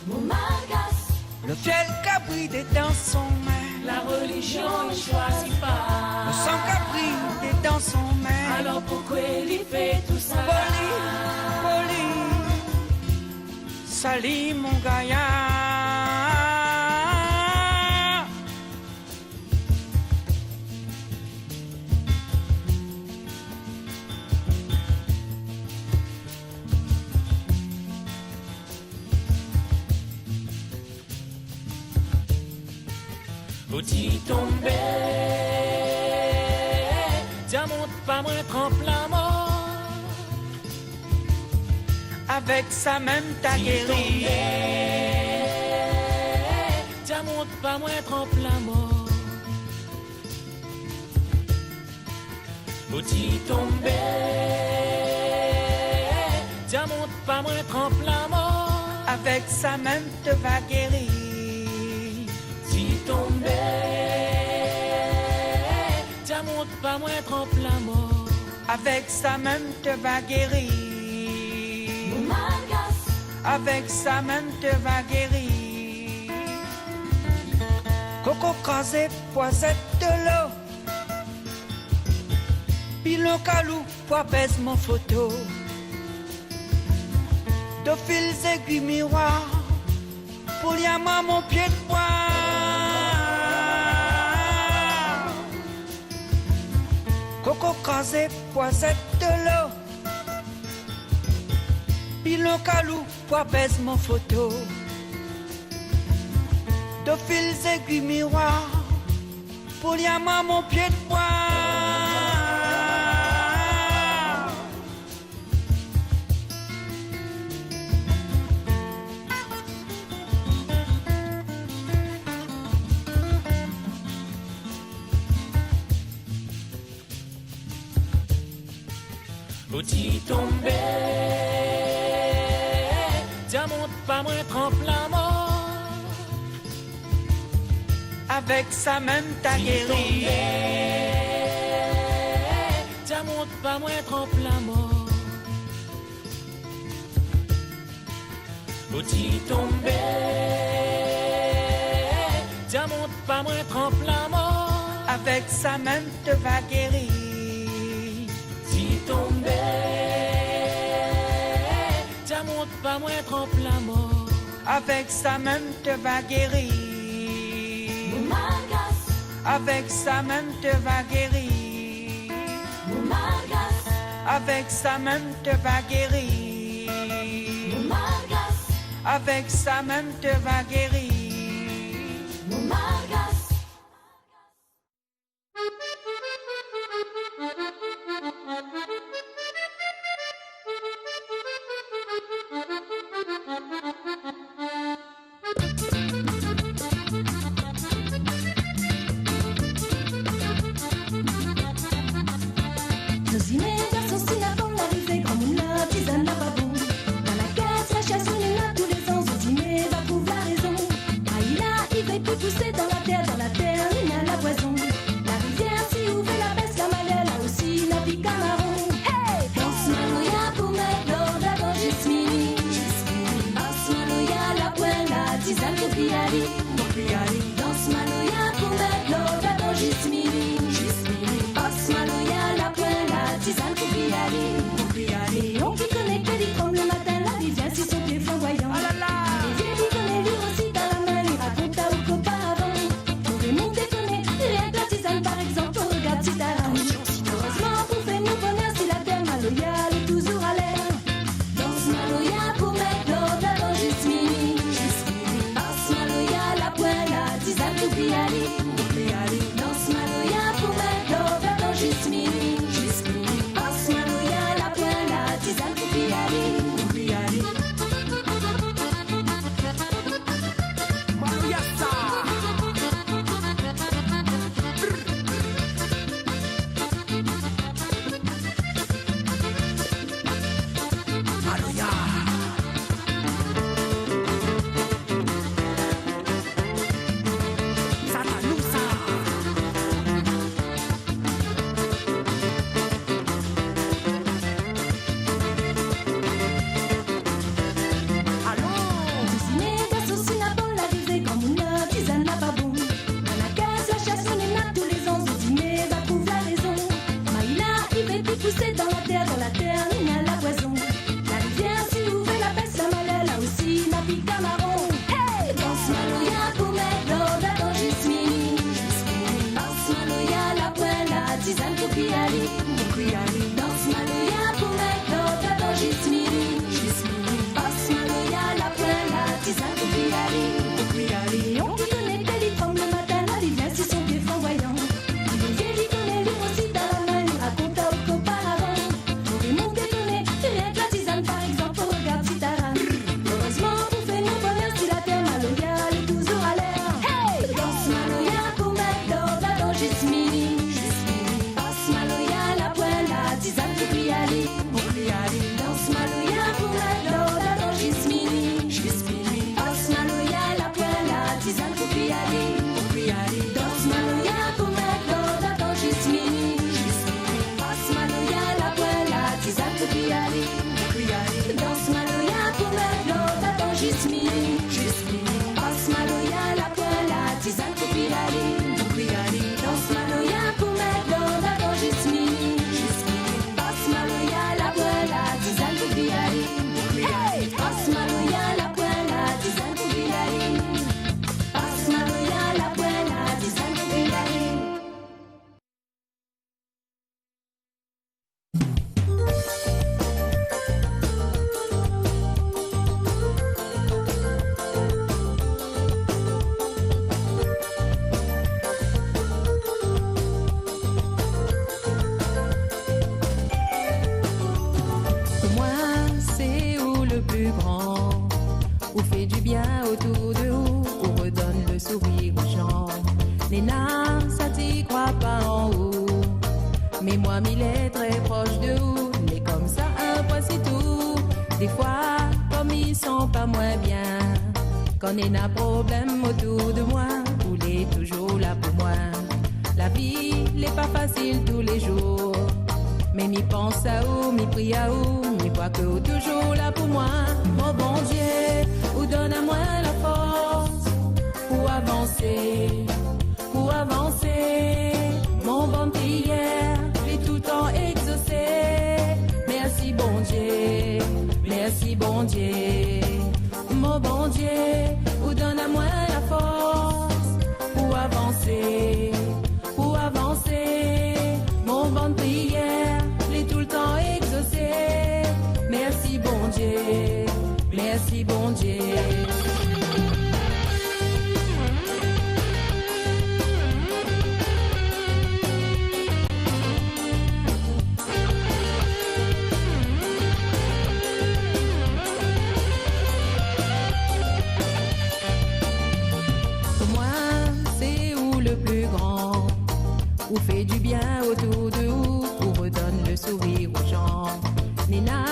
Mon malgas. Lo fièl kabri dedan son min. La religion, li shoizi pa. Lo san kabri dedan son min. Alor poukoué li fé tousa ? Poli, poli, sali mon gayar. Ou di tonbé, diamon pa mwin tranp lamor. Avèk sa minm ta géri. Mont pa moin tranp la mor. Ou ti tonbé, diamont pa moin tranp la mor. Avèk sa mèm té va géri. Ti tonbé, diamont pa moin tranp la mor. Avèk sa mèm té va géri. Mon malgash. Avèk sa mèm té va géri. Koko krazé pou azèt dolo. Pilon kalou pou apèz mon foto. Do fil zégui mirwar pou li amar mon pié d'boi. Koko krazé pou azèt dolo. Pilon kalou pou apèz mon foto. Do fil zégui mirwar pou li amar mon pié d'boi. Ou ti tonbé, diamont pa moin tranp la mor. Avèk sa mèm té va géri. Ti tonbé, diamont pa moin tranp la mor. Ou ti tonbé, diamont pa moin tranp la mor. Avèk sa mèm té va géri. Ti tonbé, diamont pa moin tranp la mor. Avèk sa mèm té va géri. Mon malgash. Avèk sa mèm té va géri. Mon malgash. Avèk sa mèm té va géri. Mon malgash. Avèk sa mèm té va géri. Mon malgash. Zot i mèt garson sinavon, larivé gramoun, la tizane la pa bon. Dan la kaz, la shas, nou néna tou lé zan, zot i mèt va trouv la rézon. Ayi la, i vé pi pousé dan la tèr, dan la tèr néna la poizon. La rivièr, si ou vé la pès, la malèr, la osi na pi kamaron. Hey! Dans maloya pou mèt lord ladan zis mini. Dans maloya, la poin la tizane pou pi alé. Dans maloya pou mèt lord ladan zis mini. Dans maloya, la poin la tizane pou pi alé. Léon ki koné ke li tranm le matin, la rivièr si son pié flanboiyan. Léon ki koné li osi dan la min, li rakont aou kopavan. Tout le moun i koné, rienk la tizane, par égzanp, ou rogard Titaram. Erèzman pou fé nou bonèr, si la tèr maloya lé touzour alèr. Dans maloya pou mèt lord ladan zis mini. Dans maloya, la poin la Otour de ou, ou redone le sourire aux gens. Néna, sa ti kroi pa an ou. Mé moin, mi lé trè prosh de ou. Lé konmsa, in poi sé tou. Défoi, kom mi san pa moin bien, kan néna problèm otour de moin, ou lé toujour la pou moin. La vi lé pa fasil tou lé jour. Mé mi pans a ou, mi pri a ou, mi voi ke ou toujour la pou moin. Mon Bondié, ou donn amoin la fors pou avansé, pou avansé. Mon bann prièr lé toultan égzosé. Mèrsi Bondié, mèrsi Bondié. Mon Bondié, ou donn amoin la fors pou avansé, pou avansé. Mon bann prièr lé toultan égzosé. Mèrsi Bondié, mèrsi Bondié. Pou moin, sé ou le pli gran. Ou fé di bien otour de ou, ou redone le sourire aux gens. Néna,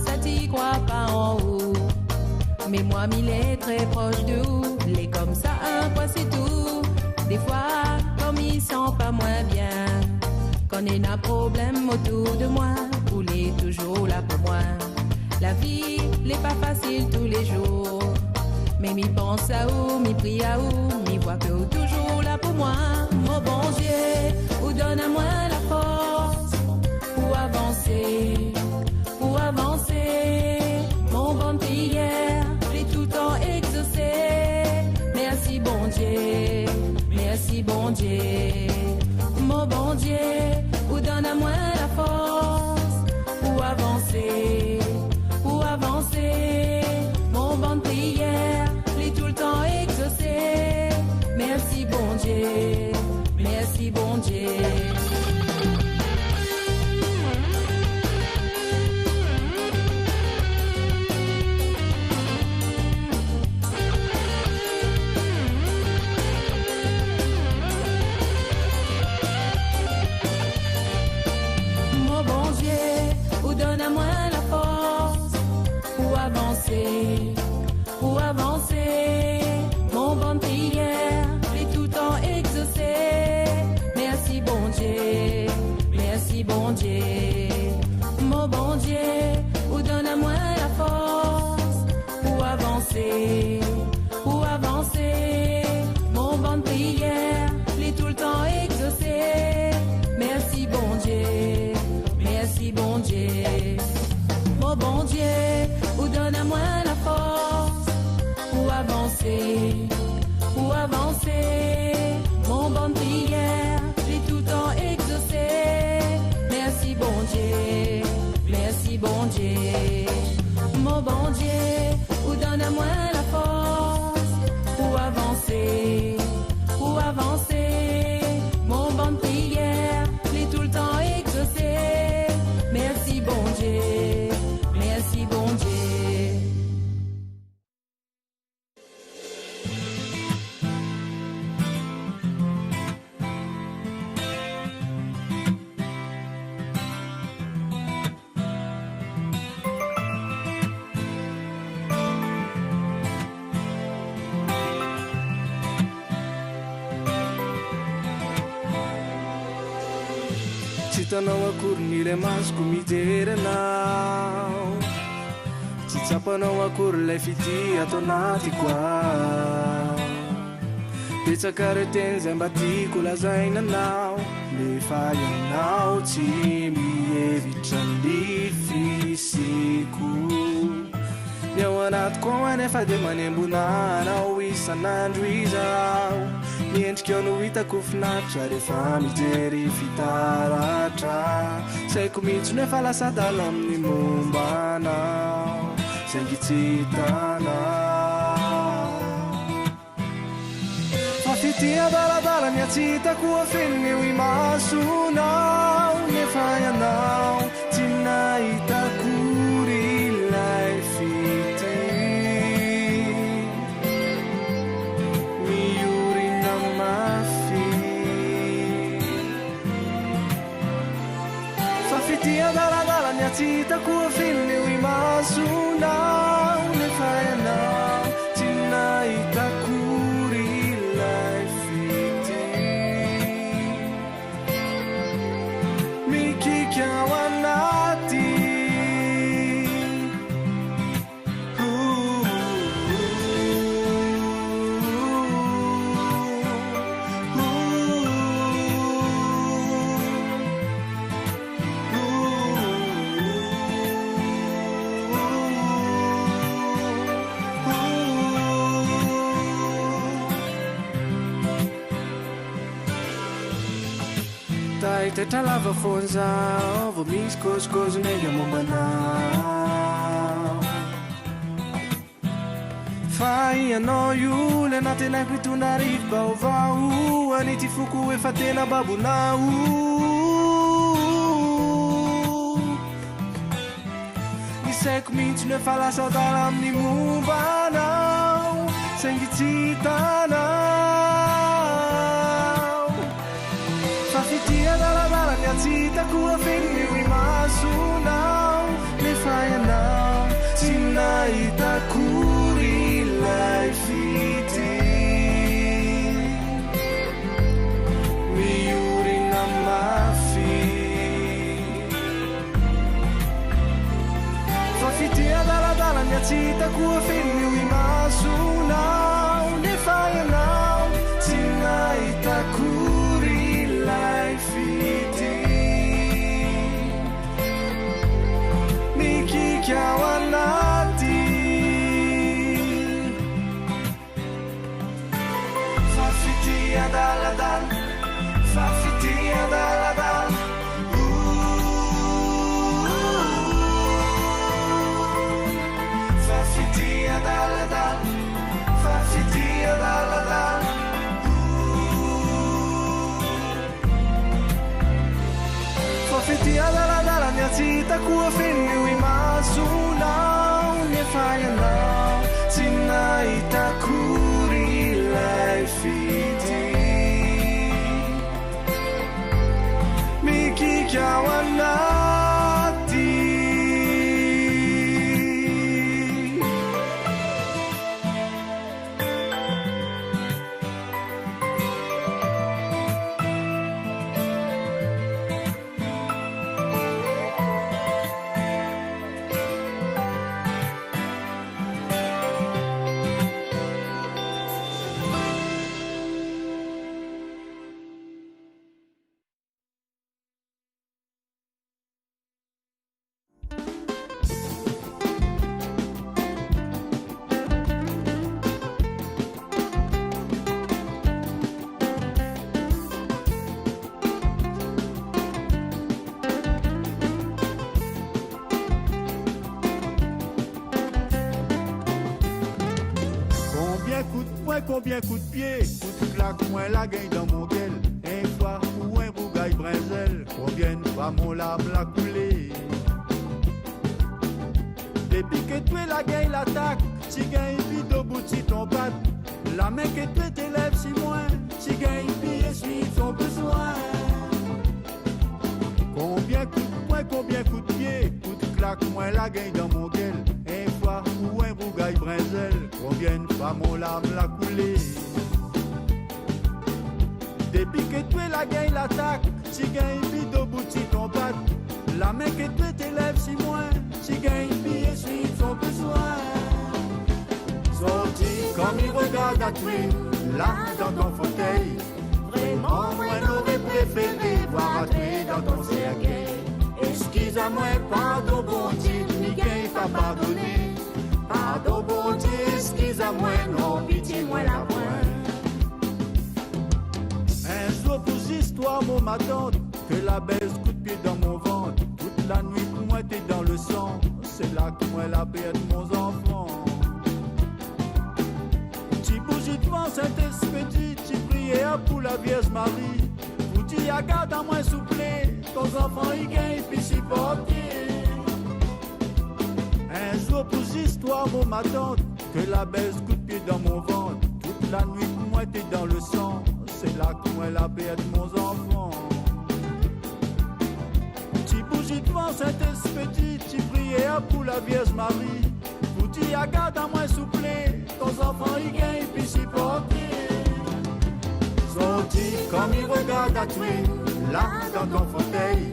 sa ti kroi pa an ou. Mé moin, mi lé trè prosh de ou. Lé konmsa, in poi sé tou. Défoi, kom mi san pa moin bien, kan néna problèm otour de moin, ou lé toujour la pou moin. La vi lé pa fasil tou lé jour. Mé mi pans a ou, mi pri a ou, mi voi ke ou toujour la pou moin. Mon Bondié, ou donn amoin la fors pou avansé, pou avansé. Mon bann prièr lé toultan égzosé. Mèrsi Bondié, mèrsi Bondié. Mon Bondié, ou donn amoin la fors pou avansé, pou avansé. Mon bann prièr lé toultan égzosé. Mèrsi Bondié, mèrsi Bondié. Mon Bondié, ou donn amoin la fors pou avansé, pou avansé. Mon bann prièr lé toultan égzosé. Mèrsi Bondié, mèrsi Bondié. Mon Bondié, ou donn amoin la fors pou avansé, pou avansé. Mon bann prièr lé toultan égzosé. Mèrsi Bondié, mèrsi Bondié. Mon Bondié, ou donn amoin la fors pou avansé, pou avansé. Mon bann prièr lé toultan égzosé. Mèrsi Bondié, mèrsi Bondié. Mon Bondié, ou donn amoin la fors pou avansé, pou avansé. Mon bann prièr lé toultan égzosé. Mèrsi Bondié, mèrsi Bondié. Ti tann aou akour, ni lé mas kou mi déré nao. Ti tsapan aou akour, lé fiti a tona ti kwa. Pé tsa kareten zin bati kou la zaina nao. Lé faya nao ti mi évit tsa li fisi kou. Nia wanat kwa wane fade manen buna nao wi sa nandwi zao. Ni enti kyo nou wi ta kufna tsa de fami deri fitara tsa. Seko mi tsu ne fala sa dalam ni mumba nao. Sengiti tana. Fafiti a bala bala nia tita kua fini wi masu nao ne faya nao tina ita kuri lai fiti. Ti ta kour fini wi ma souna, ou ne faya na, ti na i ta kouri lay fiti. Mi ki kya wanati. Tai te ta lava fonza, vo mis koz koz ne ya mo bana. Fai ano yu le na te na kwi tunda rif ba o va u, ani ti fuku e fate na babu na u. Ni sek minti ne fala sa dalam ni mumba nau, sengi ti ta nau. Fa fiti a dala dala, nya ti ta kour fini wi ma souna, ou ne faya na, ti na i ta kouri lay fiti. Mi yuri na mafi. Fa fiti a dala dala, nya ti ta kour fini wi ma souna, ou ne faya na, ti na i ta kouri lay fiti. Mi ki kya wanati. Fa fiti a dala dala, fa fiti a dala dala. Ooh. Fa fiti a dala dala, fa fiti a dala dala. Ooh. Fa fiti a dala dala, nya ti ta kour fini wi ma souna, ou ne faya na, ti na i ta kouri lay fiti. Mi ki kya wanati. Konbien kout pwin, konbien kout pié, kout klak mwin la gingn dan mon gèl. In fwa ou in rougay brinzèl, konbien fwa mon larm la koulé. Dépi ke twé la gingn latak, ti gingn pi dobout si ton pat. La min ke twé té lèv si mwin, ti gingn pi éswiv ton bézwin. Konbien kout pwin, konbien kout pié, kout klak mwin la gingn dan mon gèl. In fwa ou in rougay brinzèl, konbien fwa mon larm la koulé. Dépi ke twé la gingn latak, ti gingn pi dobout si ton pat. La min ke twé té lèv si mwin, ti gingn pi éswiv ton bézwin. Sorti kom i rogard atwé, la dan ton fotèy. Vréman, mwin noré préféré vwar atwé dan ton sèrkèy. Éskiz amwin, pardon Bondié, mi gingn pa pardoné. Pardon Bondié, éskiz amwin, non, pitié mwin la pwin. In zour pou zistwar mon matant, ke la bèz kout pié dan mon vant. Tout la nwit mwin té dan le san, sé la ke mwin la pèrd mon zanfan. Ti bouzi dvan Sint-Éspédi, ti priyèr pou la Vièrz Mari, pou di agard amwin souplé, ton zanfan i gingn pi sipòté. In zour pou zistwar mon matant, ke la bèz kout pié dan mon vant. Tout la nwit mwin té dan le san, sé la ke mwin la pèrd mon zanfan. Ti bouzi dvan Sint-Éspédi, Ti, ti priyèr pou la Vierz Mari, pou di agard amoin souplé, ton zanfan i gingn pi siporté. Zordi, kan mi rogard atoué, la dan ton fotèy,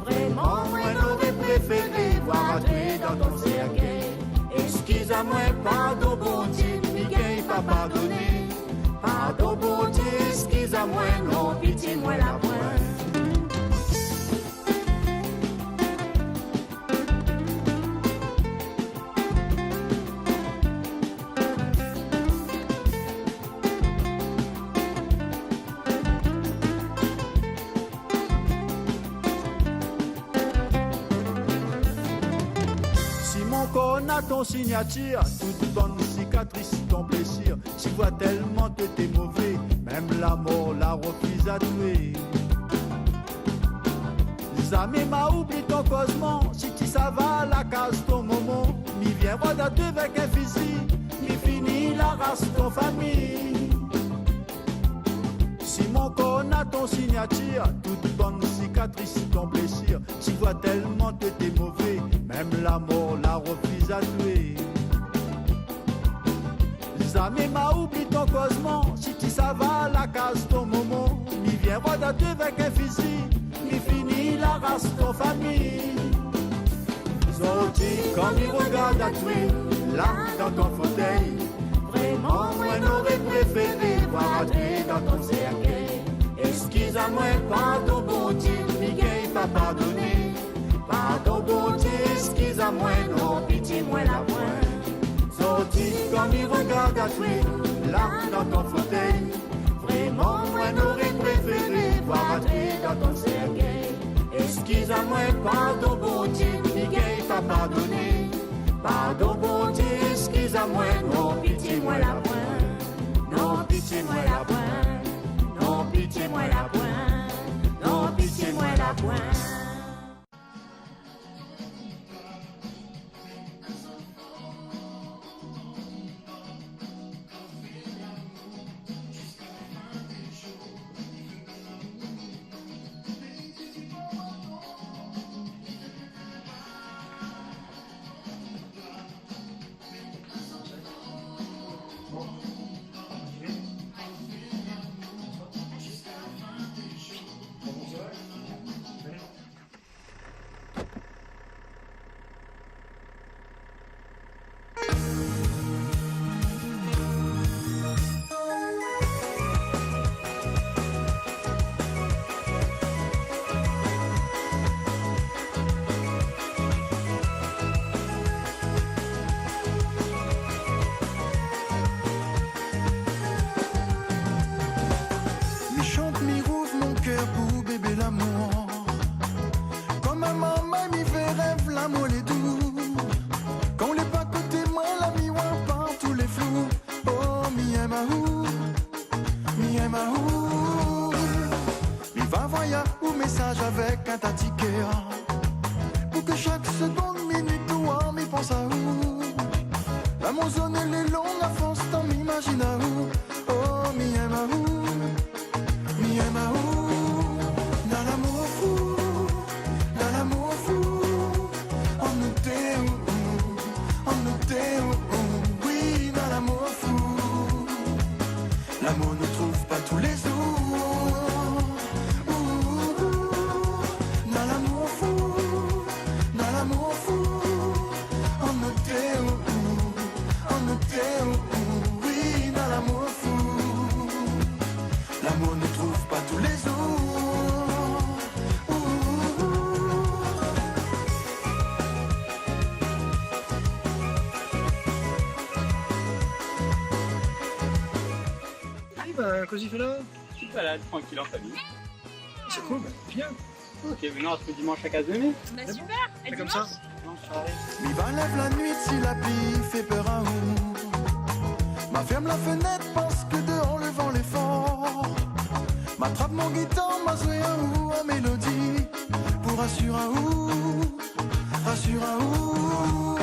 vréman, moin noré préféré voir atoué dan ton sèrkèy. Eskiz amoin, pardon Bondié, mi gingn pa pardoné. Pardon Bondié, eskiz amoin, non, pitié moin la poin. Si mon kor na ton signatir, tout bann sikatris, ton blésir, ti voi tèlman té té mové, mèm la mor la rofiz atoué. Zamé ma oubli ton kozman, si ti sava la kaz ton momon, mi vien rod atoué vèk in fizi, mi fini la ras ton fami. Si mon kor na ton signatir, tout bann sikatris, ton blésir, ti voi tèlman té té mové, mèm la mor la rofiz atoué. Zamé ma oubli ton kozman, si ti sava la kaz ton momon, mi vien rod atoué vèk in fizi, mi fini la ras ton fami. Zordi, kan mi rogard atoué, la dan ton fotèy, vréman, moin noré préféré voir atoué dan ton sèrkèy. Eskiz amoin, pardon Bondié, mi gingn pa pardoné. Pardon Bondié, eskiz amoin, non, pitié moin la poin. Zordi, kan mi rogard atoué, la dan ton fotèy, vréman, moin noré préféré voir atoué dan ton sèrkèy. Eskiz amoin, pardon Bondié, mi gingn pa pardoné. Pardon Bondié, eskiz amoin, non, pitié moin la poin. Non, pitié moin la poin. Non, pitié moin la poin. Non, pitié moin la poin. Mi shant, mi rouv mon kèr pou bébé lamour. Konm in marmay, mi fé rèv, lamour lé dou. Kan ou lé pa koté moin, la mi oi partou lé flou. Oh, mi èm aou, mi èm aou. Mi va anvoy aou mésaz avèk in tati kèr, pou ke shak ségonn, minit ou ar, mi pans aou. La mon zoné lé long, a fors tan mi imazine aou. Oh, mi èm aou. Mi èm aou, na lamour fou, na lamour fou. Annou dé, ou, ou, annou dé, ou, ou. Oui, na lamour fou. Lamour nou trouv pa tou lé zour. Ou, ou, ou, na lamour fou, na lamour fou. Annou dé, ou, ou, annou dé, ou, ou. Oui, na lamour fou. Lamour nou trouv pa tou lé zour. Ou, ou, ou. Oui, ben, kosa i fé la ? Petite balade tranquille en famille. C'est cool, ben, bien. Ok, ben, nou artrouv dimansh la kaz mémé. Bah, super. Fé konmsa. Mi va lèv la nuit si la pli i fé pèr aou. Ma fèrm la fenèt parske déor le van lé for. Ma trap mon gitar, ma zoué aou in mélodi pou rasir aou, rasir aou.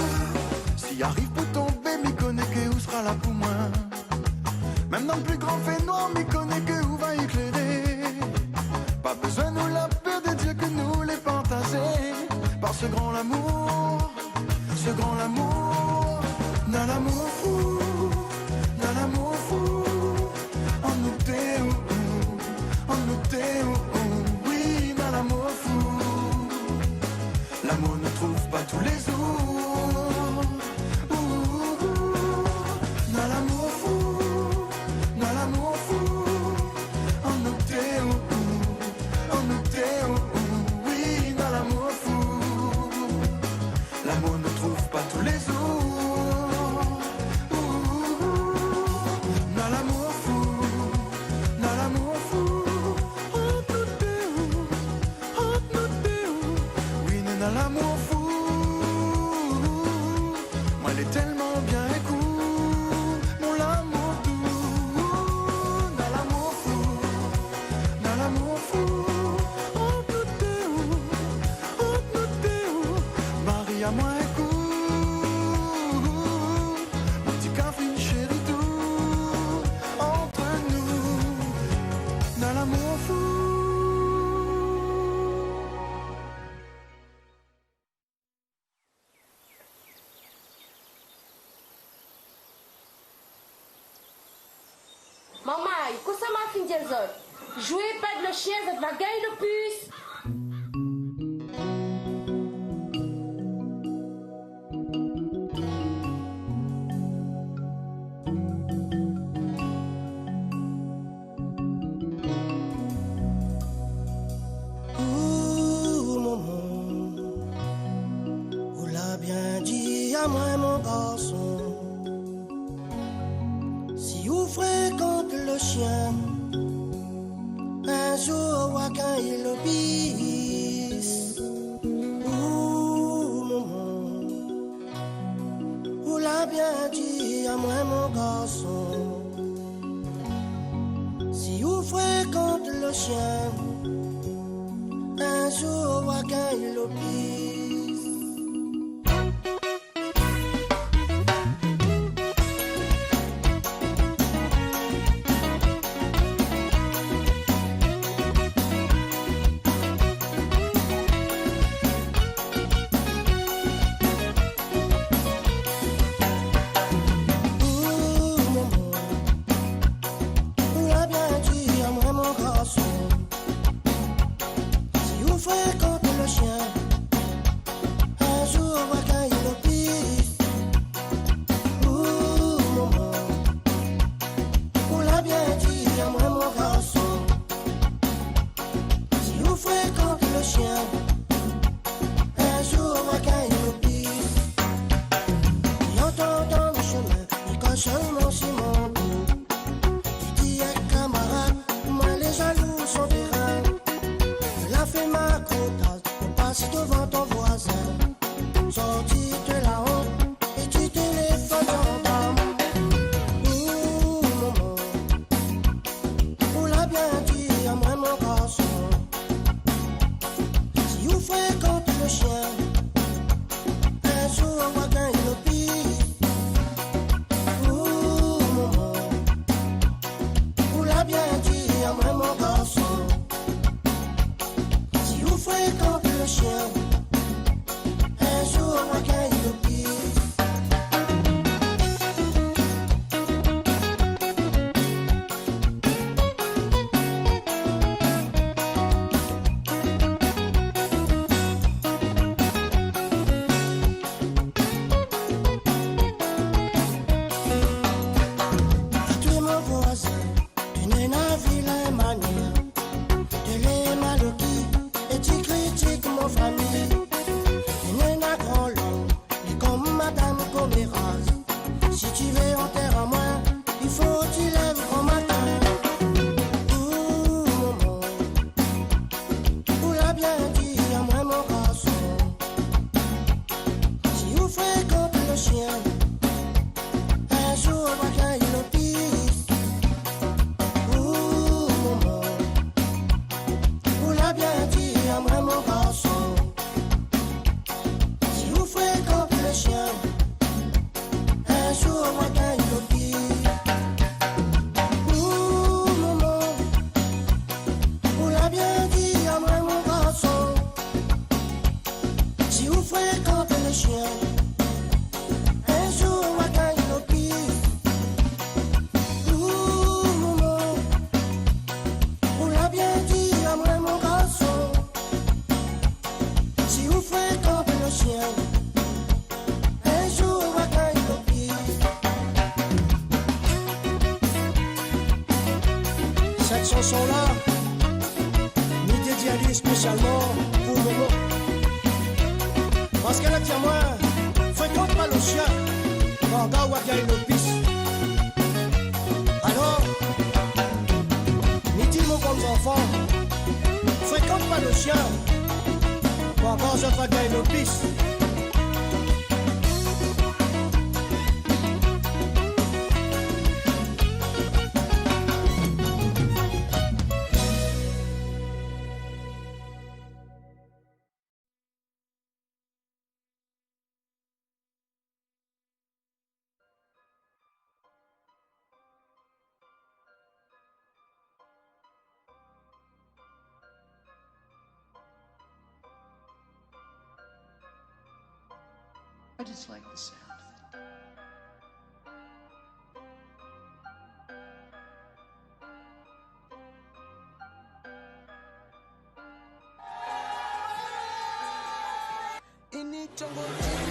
Si ariv pou tonbé, mi koné ke ou sra la pou moin. Mèm dan le pli gran fénoir, mi koné ke ou va ékléré. Pa bezoin nou la pèr de dir ke nou lé partazé par se gran lamour. Gran lamour, na lamour fou, na lamour fou. Annou dé, ou, ou, annou dé, ou, ou. Oui, na lamour fou. L'amour ne trouve pas tous les jours. Ou, ou, ou. Na lamour fou, na lamour fou. Annou dé, ou, ou, annou dé, ou, ou. Oui, na lamour fou. L'amour ne trouve pas tous les jours. Ouh, na lamour fou, na lamour fou. Ant nou dé, ant nou dé. Oui, na lamour fou. Moin lé tèlman bien ékou, mon lamour dou. Na lamour fou, na lamour fou. Ant nou dé, ant nou dé. Mari amoin ékou, mon ti kafine shéri dou. Ant nou, na lamour fou. Marmay, kosa ma fine dir zot? Zoué pa èk lo shien, zot va gingn lo pis. Ouh, momon, ou la bien di amoin, mon garson, si ou frékant lo shien, in zour ou va gingn lo pis. Ouh, momon, ou la bien di amoin, mon garson, si ou frékant lo shien, in zour ou va gingn lo pis. Ouh, momon, ou la bien di amoin, mon garson, si ou frékant lo shien, Shanson-la, mi dédi ali spésialman pou Momo. Parske la di amoin, frékant pa lo shien, kan gard ou va gingn lo pis. Alor, mi di mo bann zanfan, frékant pa lo shien, kan gard zot va gingn lo pis. I just like the sound of it. Ini Django Jean,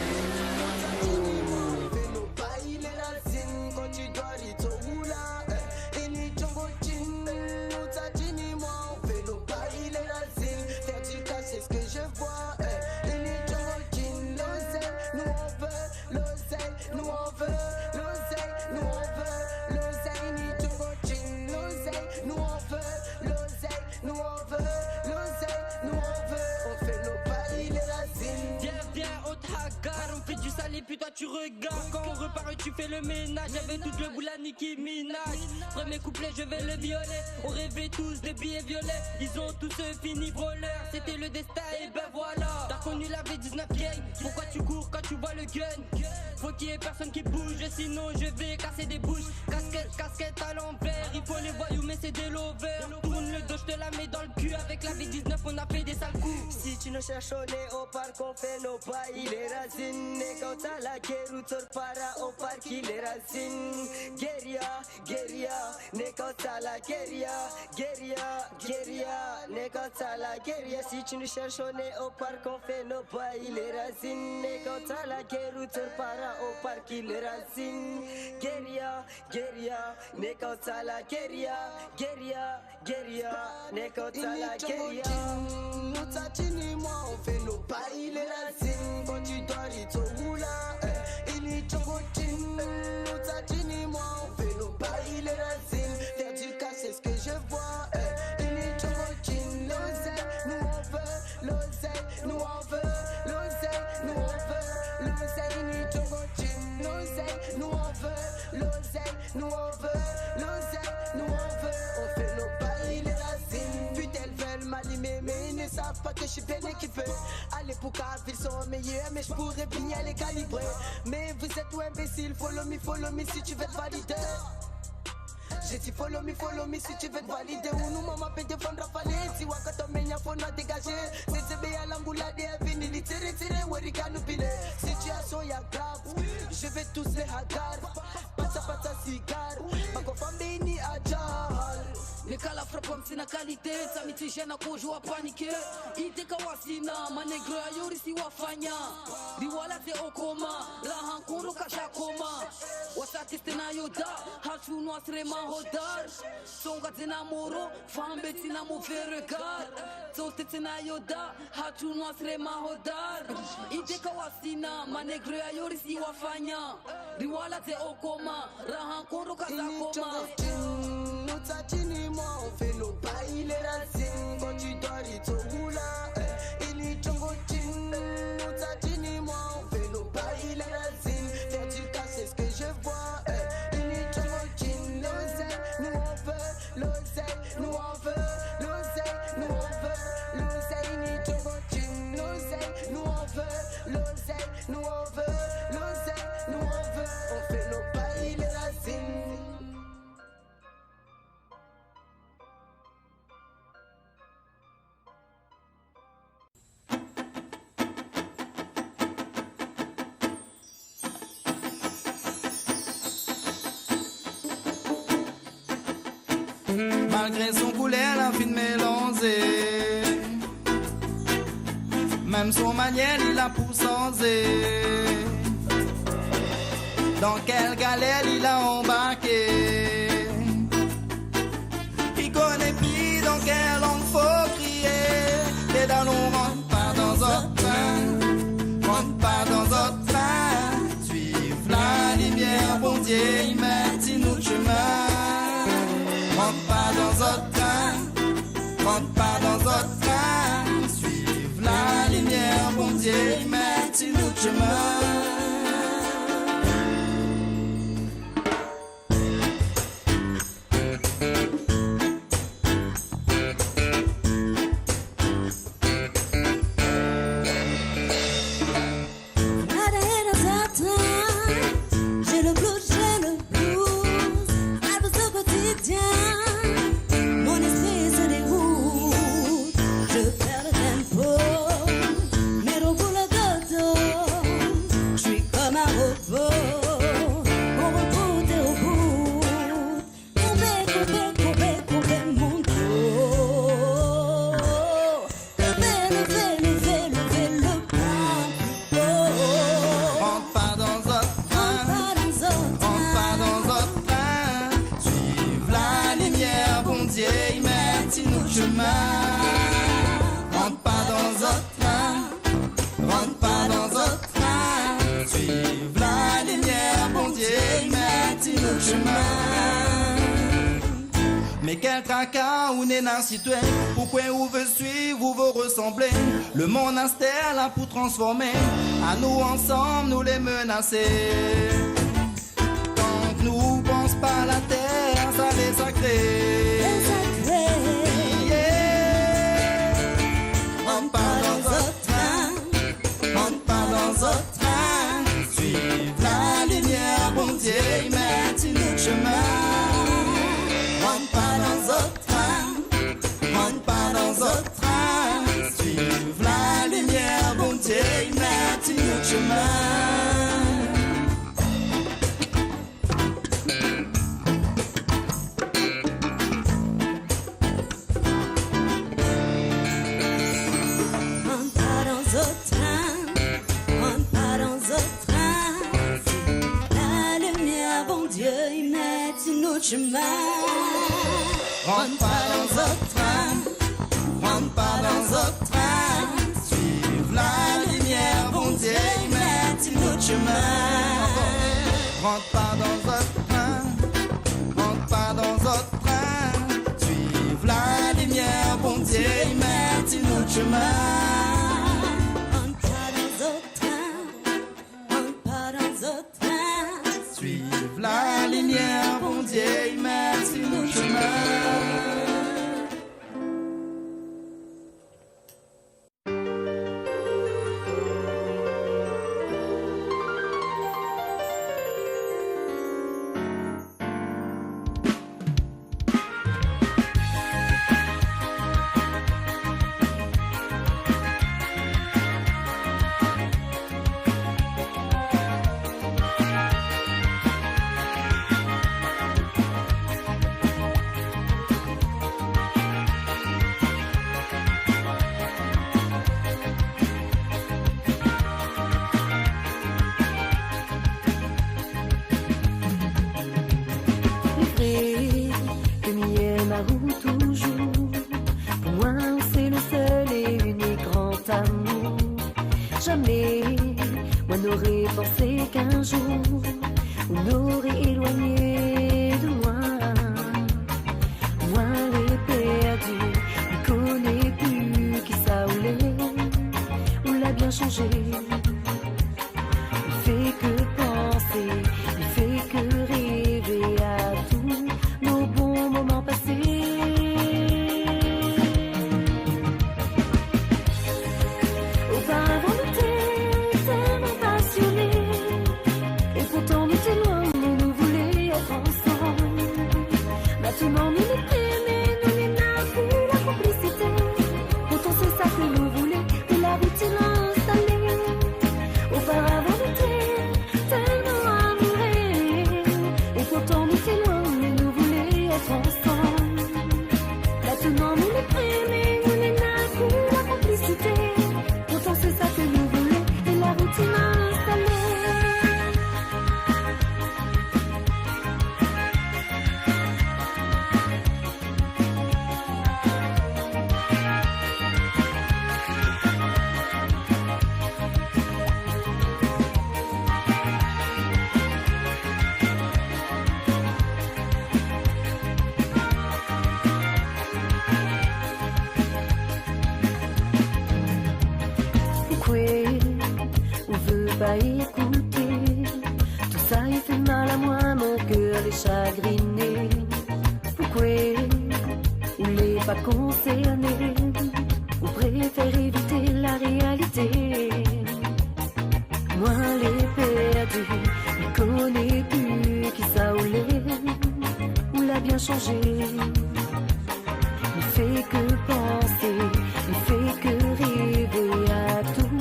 nou sa tini mor, fé nou bay lé razine, kan ti doi li to roula, eh. Ini Django Jean, nou sa tini mor, fé nou bay lé razine, fé di kas, sé sak mi voi, eh. Ini Django Jean, lozèy, nou anvé, lozèy, nou anvé, lozèy, nou anvé, lozèy, ini Django Jean, lozèy, nou anvé, lozèy, nou anvé, lozèy, nou anvé, on fé nou bay lé razine. Viens, viens, on te hagard, on fait du sale et puis toi tu regardes. Quand on repart, tu fais le ménage avec toute le boule à Nicki Minaj. Premier couplet, je vais le violer. On rêvait tous des billets violets. Ils ont tous fini voleurs. C'était le destin et ben voilà. T'as connu la V dix-neuf gang. Pourquoi tu cours quand tu vois le gun ? Faut qu'il y ait personne qui bouge, sinon je vais casser des bouches. Casquette, casquette à l'envers, il faut les voyous, mais c'est des lovers. Tourne le dos, je te la mets dans le cul. Avec la V dix-neuf, on a fait des sales coups. Si tu nous cherches, on est au parc, on fé nou bay lé razine. Nèg an ta la guèr, ou tor para, on park lé razine. Guérilla, guérilla, nèg an ta la guérilla, guérilla, guérilla, nèg an ta la guérilla. Si tu nous cherches, on est au parc, on fé nou bay lé razine. Nèg an ta la guèr, ou tor para, on park lé razine. Guérilla, guérilla, nèg an ta la guérilla, guérilla, guérilla, nèg an ta la guérilla. Ini Django Jean, nou sa tini mor, on fé nou bay lé razine, kan ti doi li to roula, eh. Ini Django Jean, nou sa tini mor, on fé nou bay lé razine, fé di kas, sé sak mi voi, eh. Ini Django Jean, lozèy, nou anvé, lozèy, nou anvé, lozèy, nou anvé, lozèy, ini Django Jean, lozèy, nou anvé, lozèy, nou anvé, lozèy, nou anvé, on fé nou bay lé razine. Putain, elles veulent m'allumer, mais ils ne savent pas que je suis bien équipé. À l'époque, à ville sont meilleurs, mais je pourrais bien les calibrer. Mais vous êtes tout imbécile, follow me, follow me si tu veux te valider. J'ai dit follow me, follow me si tu veux te valider. Ou nou mama pé défendre falé, si wakato menya fo na dégagé. C'est ce bé à l'angoula de vini, li tiré, tiré, wérika nou pilé. Situation ya grave, je vais tous les hagar. Pata, pata, cigar, bako fambini adjal. Mé kala frappe, si na qualité, sa mi ti gêne, ako jou a paniqué. Ide ka wasina, ma négro a yori si wafanya. Di wala te okoma, la hankoro ka jakoma. Wasa teste na yoda, hatu no asre ma hodar. Songa zena moro, fambe tina mauvais regard. Sote tina yoda, hatu no asre ma hodar. Ide ka wasina, ma négro a yori si wafanya. Di wala te okoma, la hankoro ka jakoma. Ini Django Jean, nou sa tini mor, on fé nou bay lé razine, kan ti doi li to roula, eh. Ini Django Jean, nou sa tini mor, on fé nou bay lé razine, fé di kas, sé sak mi voi, eh. Ini Django Jean, lozèy, nou anvé, lozèy, nou anvé, lozèy, nou anvé, lozèy, ini Django Jean, lozèy, nou anvé, lozèy, nou anvé, lozèy, nou anvé, on fé nou bay lé razine. Malgré son koulèr la fine mélanzé, mèm son manièr li la pou sanzé. Dan kèl galèr li la anbarké ? Li koné Shomin. Mé kèl traka ou néna si twé, poukoué ou vé suiv, ou vé resanblé? Le monn astèr la pou transformé, anou ansanm nou lé menasé. Tank nou pans pa la tèr, sa lé sakré. Lé sakré. Yeah. Rant pa dan zot trin, rant pa dan zot trin. Suiv la limièr, Bondié i mèt in ot shomin. Rant pa dan zot trin, rant pa dan zot trin. Suiv la limièr, Bondié i mèt in ot shomin. Rant pa dan zot trin, rant pa dan zot trin. La limièr, Bondié i mèt in ot shomin. Rant pa dan zot trin, rant pa dan zot trin. Suiv la limièr, Bondié i mèt in ot shomin. Rant pa dan zot trin, rant pa dan zot trin. Suiv la limièr, Bondié i mèt in ot shomin. Rant pa dan zot trin, rant pa dan zot trin. Suiv la limièr, Bondié i mèt in ot shomin. Lé vré ke mi èm aou touzour. Pou moin, sé le sèl é inik gran amour. Zamé moin noré pansé k'in zour ou noré éloigné de moin. Moin lé pèrdi, mi koné pu kisa ou lé. Ou la bien shanzé. Mi fé ke pansé, mi fé ke révé a tout nos bons moments passés. Oparavan nou té tèlman pasioné, é pourtan nou té loin, mé nou voulé èt ansanm. Mintnan nou lé pré, mé nou néna pu la konplisité. Pourtan sé sa ke nou voulé, é la routine instalé. Oparavan nou té tèlman amoureux, é pourtan nou té loin, mé nou voulé èt ansanm. Mintnan nou lé pré, mé nou néna pu la konplisité. Pourtan sé sa ke nou voulé, é la routine instalé. Poukoué ou vé pa ékouté? Tousa i fé mal amoin, mon kèr lé shagriné. Poukoué ou lé pa konsèrné? Ou préfèr évité la réalité? Moin lé pèrdi, mi koné pu kisa ou lé. Ou la bien shanzé. Mi fé ke pansé, mi fé ke révé a tout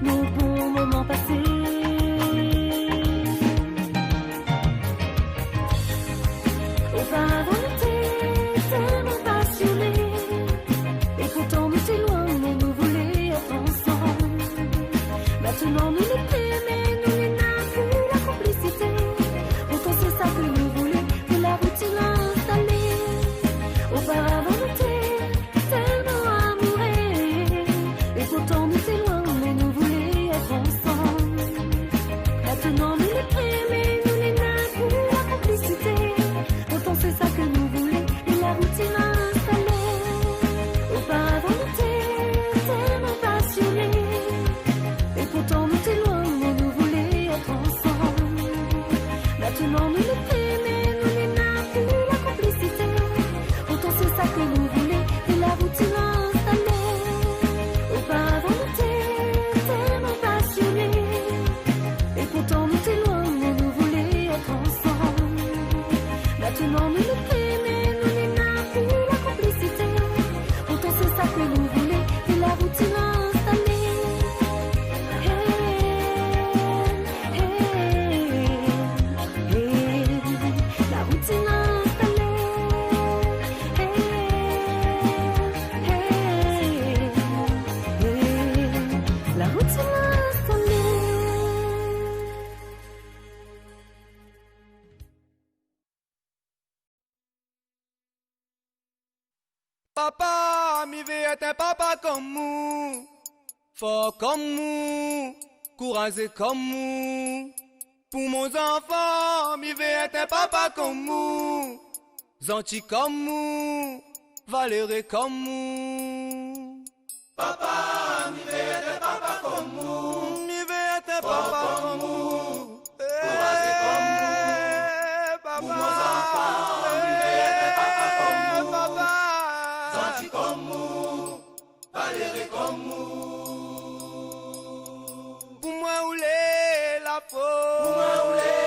nos bons moments passés. Oparavan nou té tèlman pasioné, é pourtan nou té loin, mé nou voulé èt ansanm. Mintnan nou lé pré, mé nou néna pu la konplisité. Pourtan sé sa ke nou voulé, é la routine instalé. Oparavan nou té tèlman amoureux, É mèm nou néna pi la konplisité. Pourtan sé sa ke nou voulé, é la routine la instalé. É, é, é, la routine la instalé. É, é, é, la routine la instalé. Papa, mi vé èt in papa konm ou, for konm ou, kourazé konm ou. Pou mon zanfan, mi vé èt in papa konm ou, zanti konm ou, valéré konm ou. Papa, mi vé èt in papa konm ou. Mi vé èt in papa konm ou. Kourazé konm ou. É, papa. Pou mon zanfan, mi vé èt in papa konm ou. É, papa. Zanti konm ou, valéré konm ou. Pou moin ou lé la fors. Pou moin ou lé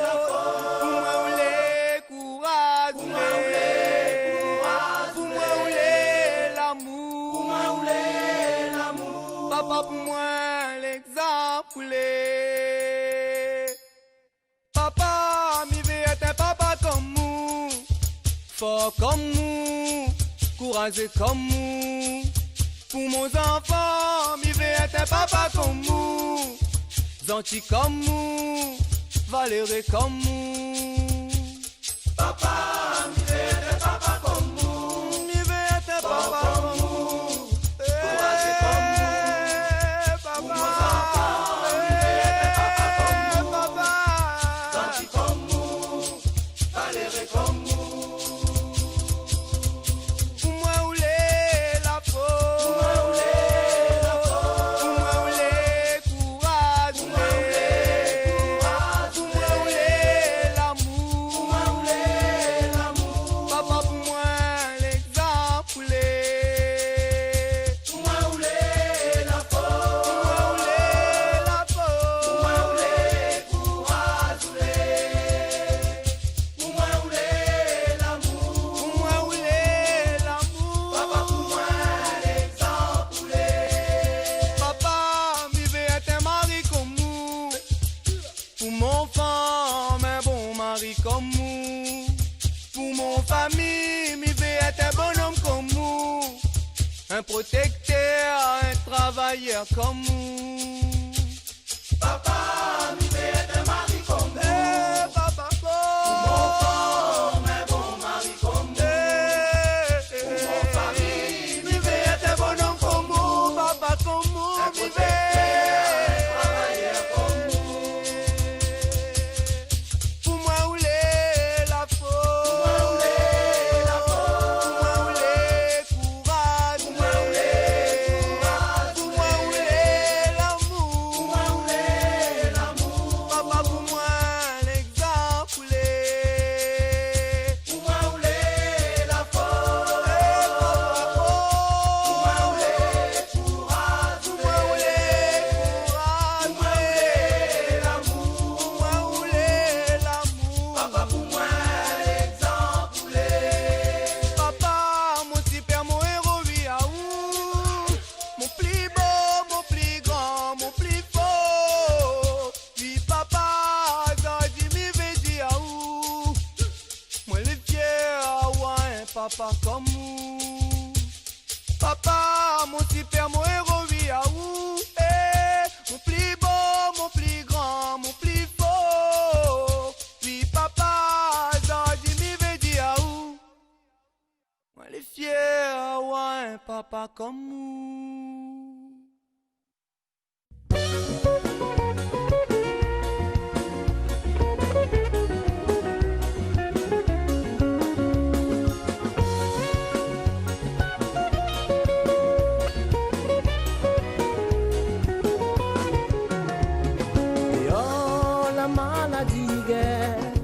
la fors. Pou moin ou lé kouraz. Pou moin ou lé kouraz. Pou moin ou lé lamour. Pou moin ou lé lamour. Papa, pou moin légzanp ou lé. Papa, mi vé èt in papa konm ou, for konm ou, kourazé konm ou. Pou mon zanfan, mi vé èt in papa konm ou, zanti konm ou, valéré konm ou. Papa, mi vé èt in papa konm ou. Mi vé èt in papa konm ou. Kourazé konm ou. É, papa. Pou mon zanfan, mi vé èt in papa konm ou. É, papa. Zanti konm ou. Valéré konm ou. Pou moin ou lé la fors. Pou moin ou lé la fors. Pou moin ou lé kouraz. Pou moin ou lé kouraz. Pou moin ou lé lamour. Pou moin ou lé lamour. Papa, pou moin légzanp ou lé. Pou moin ou lé la fors. Pou moin ou lé la fors. Pou moin ou lé kouraz ou lé. Pou moin ou lé lamour. Pou moin ou lé lamour. Papa, pou moin légzanp ou lé. Papa, mi vé èt in mari konm ou. Pou mon fanm, in bon mari konm ou. Pou mon fami, mi vé èt in bonom konm ou. In protektèr, in travayèr konm ou. Papa, mi vé èt in mari konm ou. É, papa, konm. Pou mon fanm, in bon mari konm ou. É, é, pou mon fami, mi vé èt in bonom konm ou, papa konm ou, mi vé. In protektèr, in travayèr konm ou. Pou moin ou lé la fors. Pou moin ou lé la fors. Pou moin ou lé kouraz. Pou moin ou lé kouraz. Pou moin ou lé lamour. Pou moin ou lé lamour. Papa, pou moin légzanp ou lé. Pou moin ou lé la fors. É, papa, oh. Pou moin ou lé kouraz. Pou moin ou lé kouraz. Pou moin ou lé lamour. Pou moin ou lé lamour. Papa, pou moin légzanp ou lé. Papa, mon super, mon éro, wi, aou. Mon pli bo, mon pli gran, mon pli for. Wi, papa, zordi mi vé di aou. Moin lé fièr avoir in papa konm ou. Papa, mon super, mon éro, wi, aou. É, mon pli bo, mon pli gran, mon pli for. Wi, papa, zordi mi vé di aou. Moin lé fièr avoir in papa konm ou. Déor la maladi i gèt,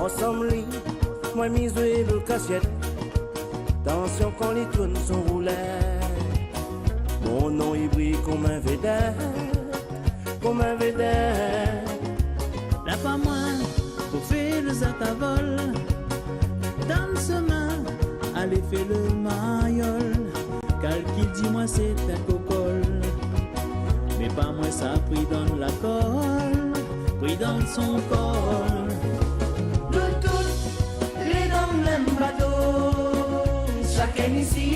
ansanm li, moin mi zoué lo kasyèt. Tansion kan li tourn son roulèt. Mon non i briy konm in védèt, konm in védèt. La pa moin pou fé lo zat a vol. Dann somin, alé fé le mayol, kalkil di moin sé in kokol. Mé pa moin sa pri dann lakol, pri dann son kol. Nou tout lé dann mèm bato, shakinn isi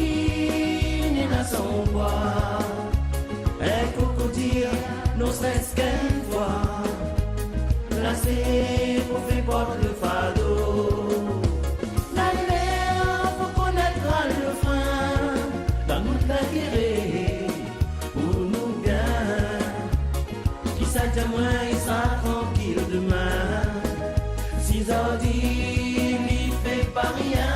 néna son poi. In kou kou dir, ne serait-ce qu'une fois, la sé pou fé port le fado. La mèr pou konèt le frin, dann nout lintéré, pou nou bien. Kisa di amoin i sra trankil domin, si zordi li fé pa rien?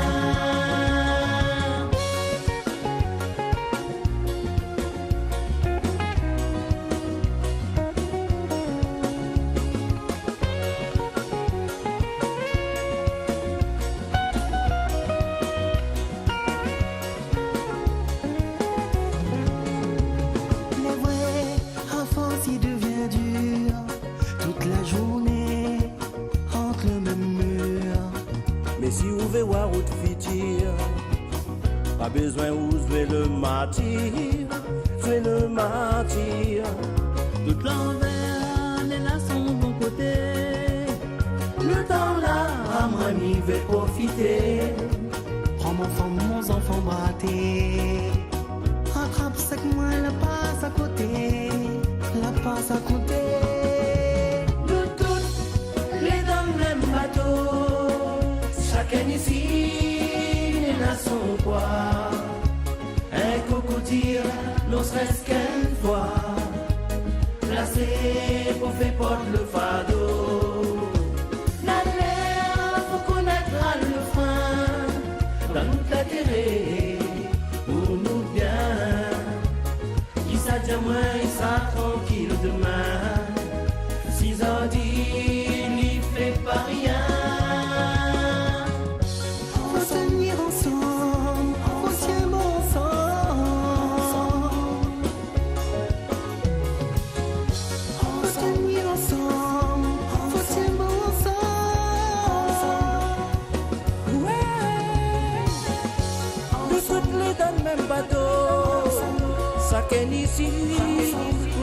Lé vré, a fors i devien dir, tout la zourné ant le mèm mir. Mé si ou vé oir out fitir, pa bezoin ou zoué le martir, zoué le martir. Tout lanvèr néna son bon koté. Le tan la, amoin mi vé profité. Pran mon fanm, mon zanfan braté. Ratrap sak moin la pas akoté, la pas akoté. Nou tout lé dann mèm bato, shakinn isi néna son poi. In kou kou dir, ne serait-ce qu'une fois, la sé pou fé port le fado. La mèr pou konèt le frin, dann nout lintéré, pou nou bien. Kisa di amoin i sra trankil domin, si zordi li fé pa rien? Fo tenir ansanm, fo tienbo ansanm. Fo tenir ansanm, fo tienbo ansanm. Oué. Nou tout lé dann mèm bato, shakinn isi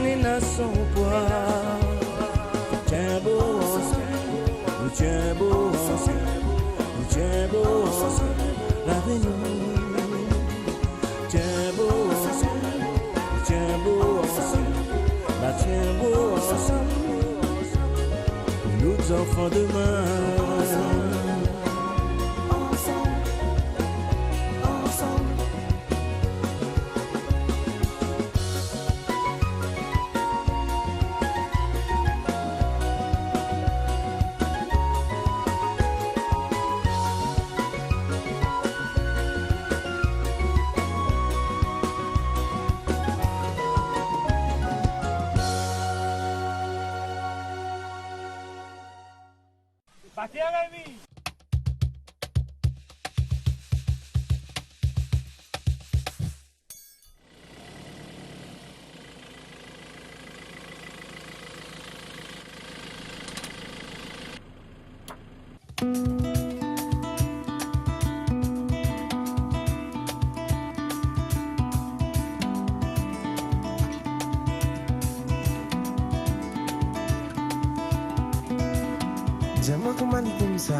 néna son poi. Tienbo ansanm, tienbo ansanm, tienbo ansanm, La Rényon. Tienbo ansanm, tienbo ansanm, la tienbo ansanm. Nou zanfan domin. Di amoin koman li konmsa,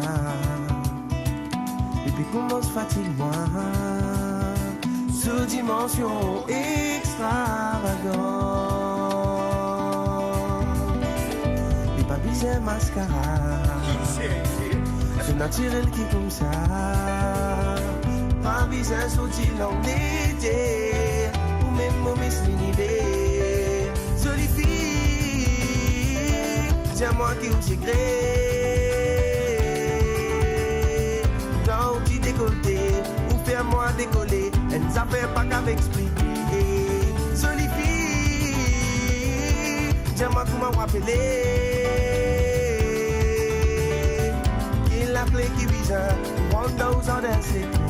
épi koman sa fatig amoin. Sou dimansion ékstravagan. Li pa bizin maskara. Sé natirèl ki konmsa. Pa bizin soti lannété pou mèm mo Miss Linivèr. Zoli fi, di amoin ki ou sékré. Kan ou ti dékolté, ou fé amoin dékolé, in zafèr pa kav èkspliké. Zoli fi, di amoin koman ou apélé. Ki la plé ki bizin, ou rann dan ou zardin sékré.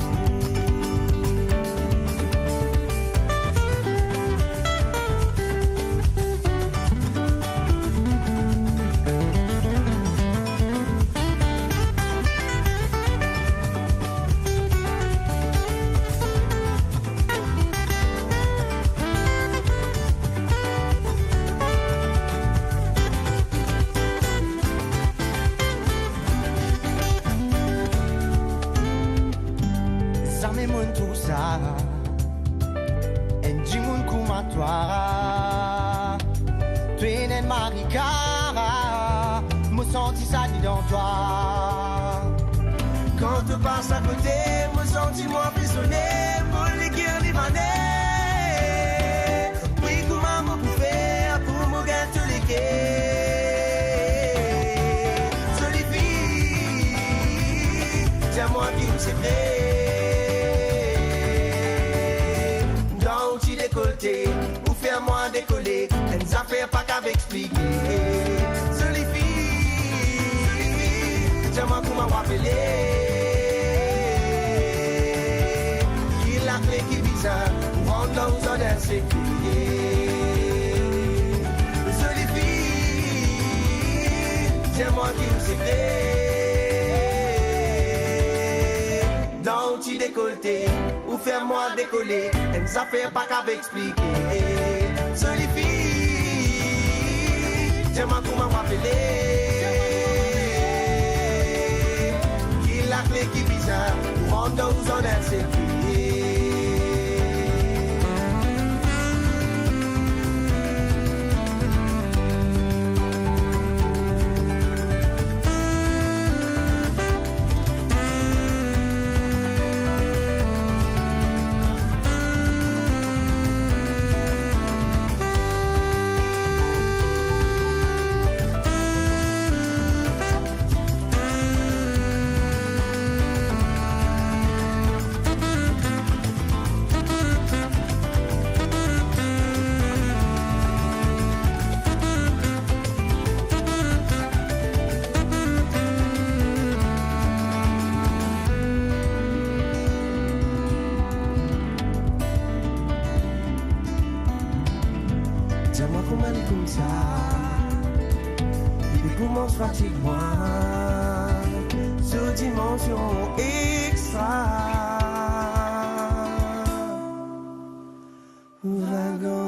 Moun tousa, enn dimoun kouma twa, twé néna marikara, mo santi sa ni dan twa. Kan ou pas akoté, mo santi mwa frisone, mo likir li vané. Wi, koman mo pou fé pou mo gingn touléké? Zoli fi, di amwin ki ou sé vré. Dan ou ti dékolté, ou fé amwin dékolé. Enn zafèr pa kav ékspliké. Zoli fi, di amwin koman ou apélé. Ki laklé ki bizin ou rann dan ou zòn in sékirité? Zoli fi, di amwin ki ou sé vré. Dan ou ti dékolté, ou fé amwin dékolé. Enn zafèr pa kav ékspliké. Zoli fi, di amwin koman ou apélé. Ki laklé ki bizin ou rann dan ou zòn in sékirité? Di amwin koman li koumsa, li komans fatig mwin, sou dimansyon ékstra. Ouragan.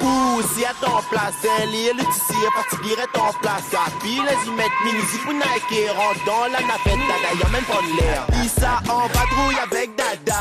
Ou si a ton plas, in li, li ti si, pa ti giré ton plas. Kapi, lé zi mèt, mini zi pou Nike, rant dan la navèt, dada, ya mèm pa lèr. Lisa, an vadrouy avèk dada.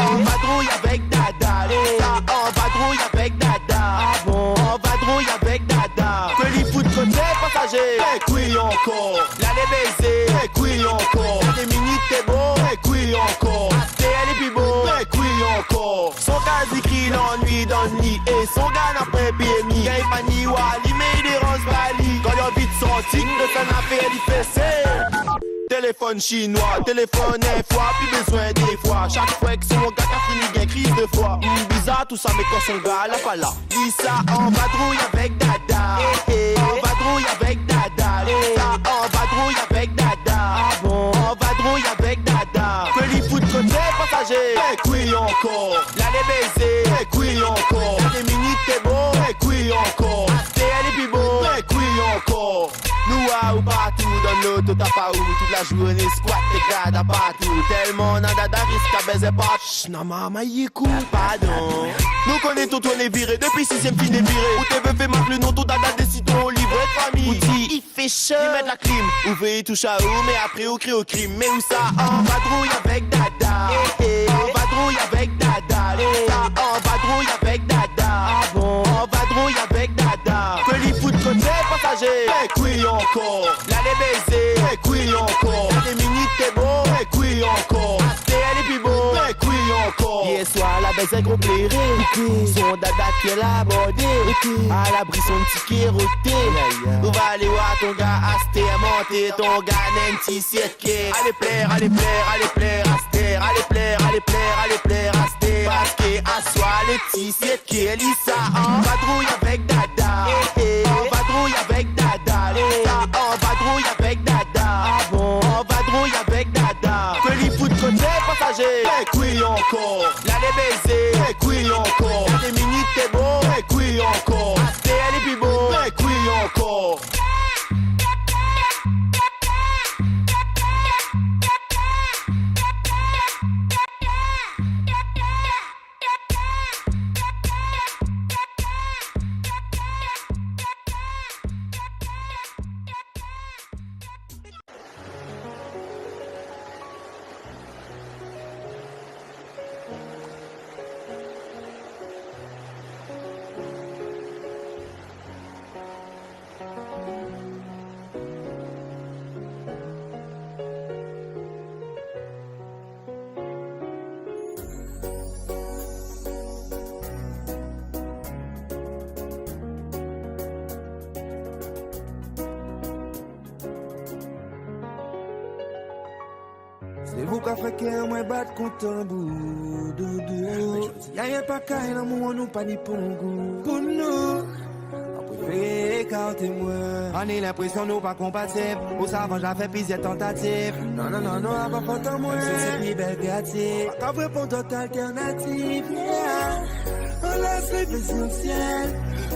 An vadrouy avèk dada. Lisa, an vadrouy avèk dada. Ah bon? An vadrouy avèk dada. Ke li fout koté pasajé. Fé kwi ankor. La lé bézé. Fé kwi ankor. Dé minit té bon. Fé kwi ankor. Astèr li pi bon. Fé kwi ankor. Son ka zikri lannuit dan li. É son gars na pwin pèrmi. Gingn pa ni wa li, mé i déranz pa li. Kan li anvi sorti, li fé son nafèr, li fésé. Téléfone chinois, téléfone in fwa, pi bézwin dé fwa. Shak fwa ke son gars ka fini gingn kriz de fwa. Hmm, bizar tousa, mé kan son gars la pa la. Lisa, an vadrouy avèk dada. Eh, eh. An vadrouy avèk dada. Lisa, an vadrouy avèk dada. Ah bon? An vadrouy avèk dada. Ke li fout koté pasajé. Fé kwi ankor. La lé bézé. Fé kwi ankor. Dé minit té bon. Fé kwi ankor. Astèr li pi bon. Fé kwi ankor. Nou wa ou partou dan loto, ta pa ou, tout la zourné squat, té gard a partou. Tèlman na dada risk a bèzé pa. Shh, na marmay i ékout. Pardon. Nou koné tonton lé viré, dépi sizièm fine viré. Ou té vé fé mak le non, ton dada désid ou livré fami. Ou di i fé sho, i mèt la klim. Ou vé i toush aou, mé apré ou kri o krim. Mé ousa, an vadrouy avèk dada. Eh, eh. An vadrouy avèk dada. Lisa, an vadrouy avèk dada. Ah bon? An vadrouy avèk dada. Ke li fout koté pasajé. Fé kwi ankor. La lé bézé. Fé kwi ankor. Dé minit té bon. Fé kwi ankor. Astèr li pi bon. Fé kwi ankor. Yèr swar la bèzé gro pléré. Ok. Son dada ki la bordé. Ok. A la bri son ti kèr oté. Aïe, aïe. Ou va alé wa ton gars astèr, monté ton gars, nen ti sièt. Alé plèr, alé plèr, alé plèr, astèr, alé plèr, alé plèr, alé plèr, astèr. Paske aswar lé ti sièt ké Lisa, an vadrouy avèk dada. Eh, eh. An vadrouy avèk dada. Lisa, an vadrouy avèk dada. Ah bon? An vadrouy avèk dada. Ke li fout koté pasajé. Fé kwi ankor. La lé bézé. Fé kwi ankor. Dé minit té bon. Fé kwi ankor. Astèr li pi bon. Fé kwi ankor. Koi fé kèr moin bat kontan, bou, doudou. Yaya pa kay lanmour, nou pa ni pon gou. Pou nou, an préféré ékarté moin. An ni linprésion nou pa konpatib. Ou sav, an ja fé plizièr tantativ. Non, non, non, non, a pa fot an moin. Mèm si sé pli bèl kréativ, pa ka réponn dot altèrnativ, yeah. An lès réflési an sièl.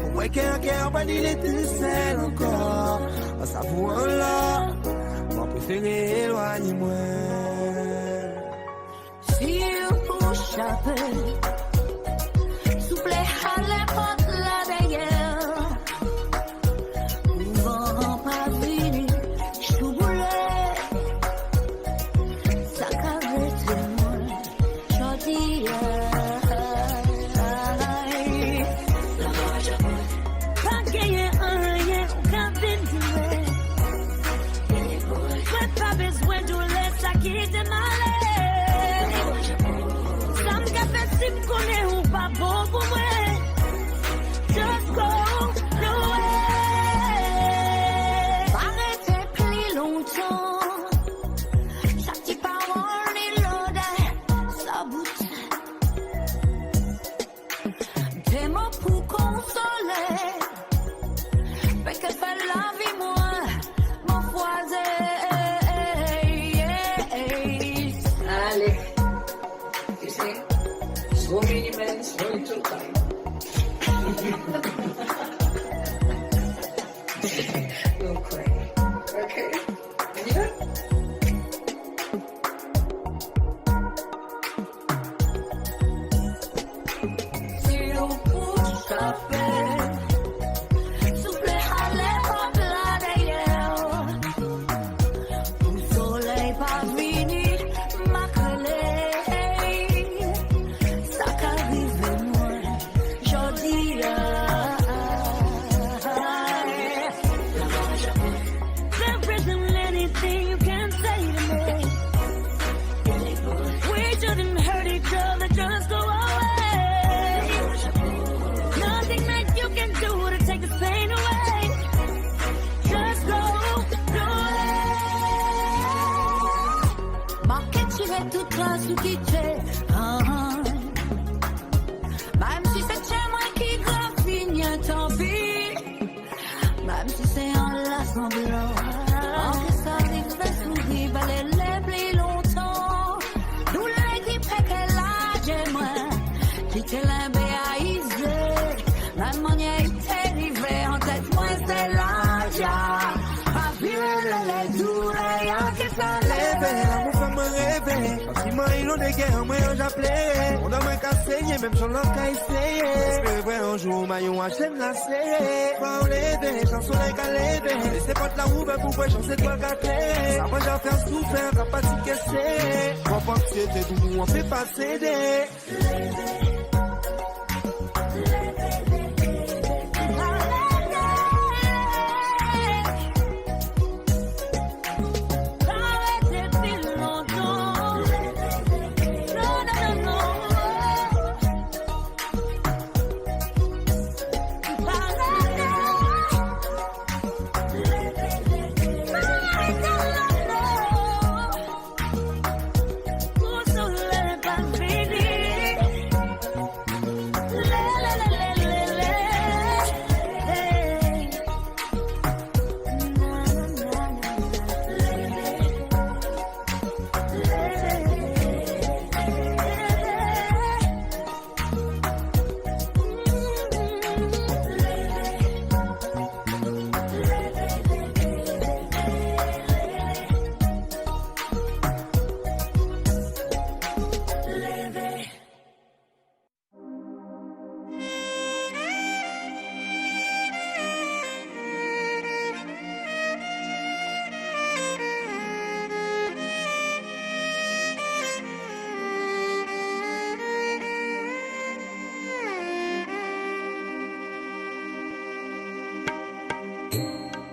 Ou wé kèr, kèr pa ni létésèl ankor. An savour an lor. Moin préféré éloign moin. Si ou pou shapé, souplé, alé port la dèryèr. Van pa vini, shouboulé. Sa ka rété moin, jodi a. Pa gingn arien ou ka vin di moin. Moin pa bézoin doulèr, sa ki té malèr. Sa m ka fé si m koné ou pa bon pou moin. Just go away. Pa rété pli lontan. Shak ti pawol ni lodèr sa bout. Dé mo pou konsolé. Fé ke fé lavi moin, mon foizé. Alé. Tu sais, so many men, so little time. Don't cry. Okay? On y va? Si ou pou shapé, souplé, alé port la dèryèr. Pou solèy pa vini, ma krélé. Sa ka rivé moin, jodi a. There isn't anything you can say to me. We shouldn't hurt each other, just go away. Nothing that you can do to take this pain away. Just go away. Ma ké tiré tout tras ou kité. Ah, ah. Mèm si sé tien moin ki grav fini, tanpi. Mèm si sé an lasanblan, an ké sa rivé souri, balé lé pli lontan. Doulèr ki fé ke ladjé moin, ki té linbé a izé. Mèm manièr i té rivé an tèt moin, sé ladja. Pa viré lé doulèr, ya ké sa lévé. Lévé, lanmour fé moin révé. Parti moin, i lon dé gèr, moin, an ja pléré. Mon doi moin ka sényé, mèm si ou la ka éséyé. Èske vré an jour, mayon a shèn la séré. Fo lévé, kan solèy ka lévé. Lésé port la ouvèr pou vwar shans étwal ka kléré. Sa va ja fé soufèr, ka pa ti késé. Konpran ke sé doulèr, ou pé pa sédé.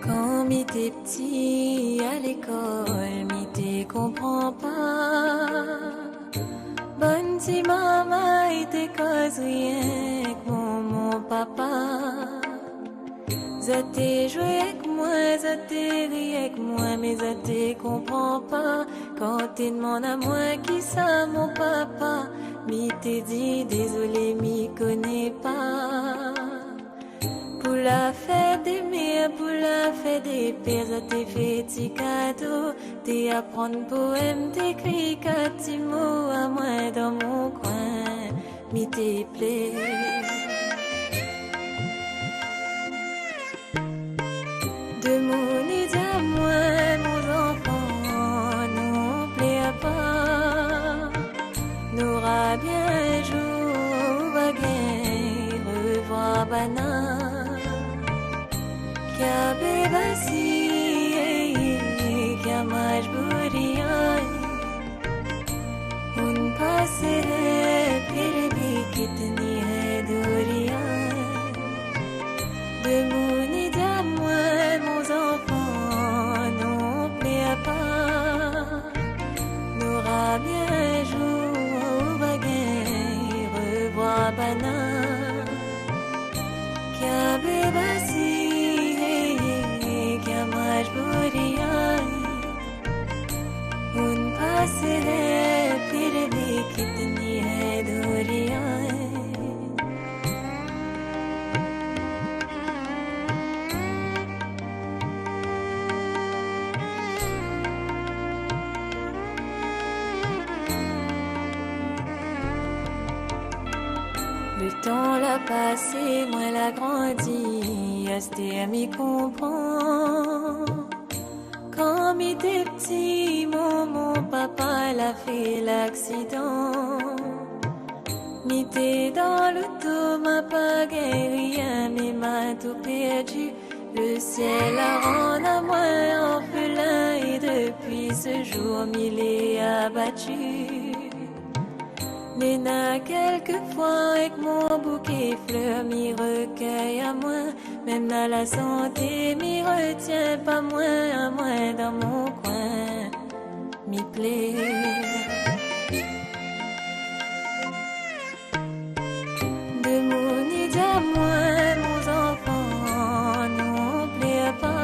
Kan mi té pti, a lékol, mi té konpran pa. Bann ti marmay té koz rienk momon, papa. Zot té zoué èk moin, zot té ri èk moin, mé zot té konpran pa. Kan té demann amoin kisa mon papa, mi té di dézolé, mi koné pa. Pou la fèt dé mèr, pou la fèt dé pèr, zot té fé ti kado, té aprann poèm, té ékri kat ti mo amoin dan mon koin, mi té plèr. Demoun i di amoin, mon zanfan, non, plèr pa. Nora bien in zour ou va gingn revoir banna. Kya bébasi, kya majbouriyan. Moun pasé, pil bikit ni hé doriyan. Demoun i di amoin, mon zanfan, non, plèr pa. Nora bien in zour ou va gingn revoir banna. Kya bébasi, kya majbouriyan. Moun pasé, pil bikit ni hé doriyan. Le tan la pasé, moin la grandi, astèr mi konpran. Kan mi té pti, mon, mon papa la fé laksidan. Mi té dan loto, ma pa gingn rien, mé ma tou pèrdi. Le sièl la rann amoin orfelin, é dopi se zour mi lé abati. Mé na kèlkefoi, èk mon bouké flèr, mi rekèy amoin, mèm na la santé, mi retien pa moin, amoin dan mon koin, mi plèr. Demoun i di amoin, mon zanfan, non, plèr pa.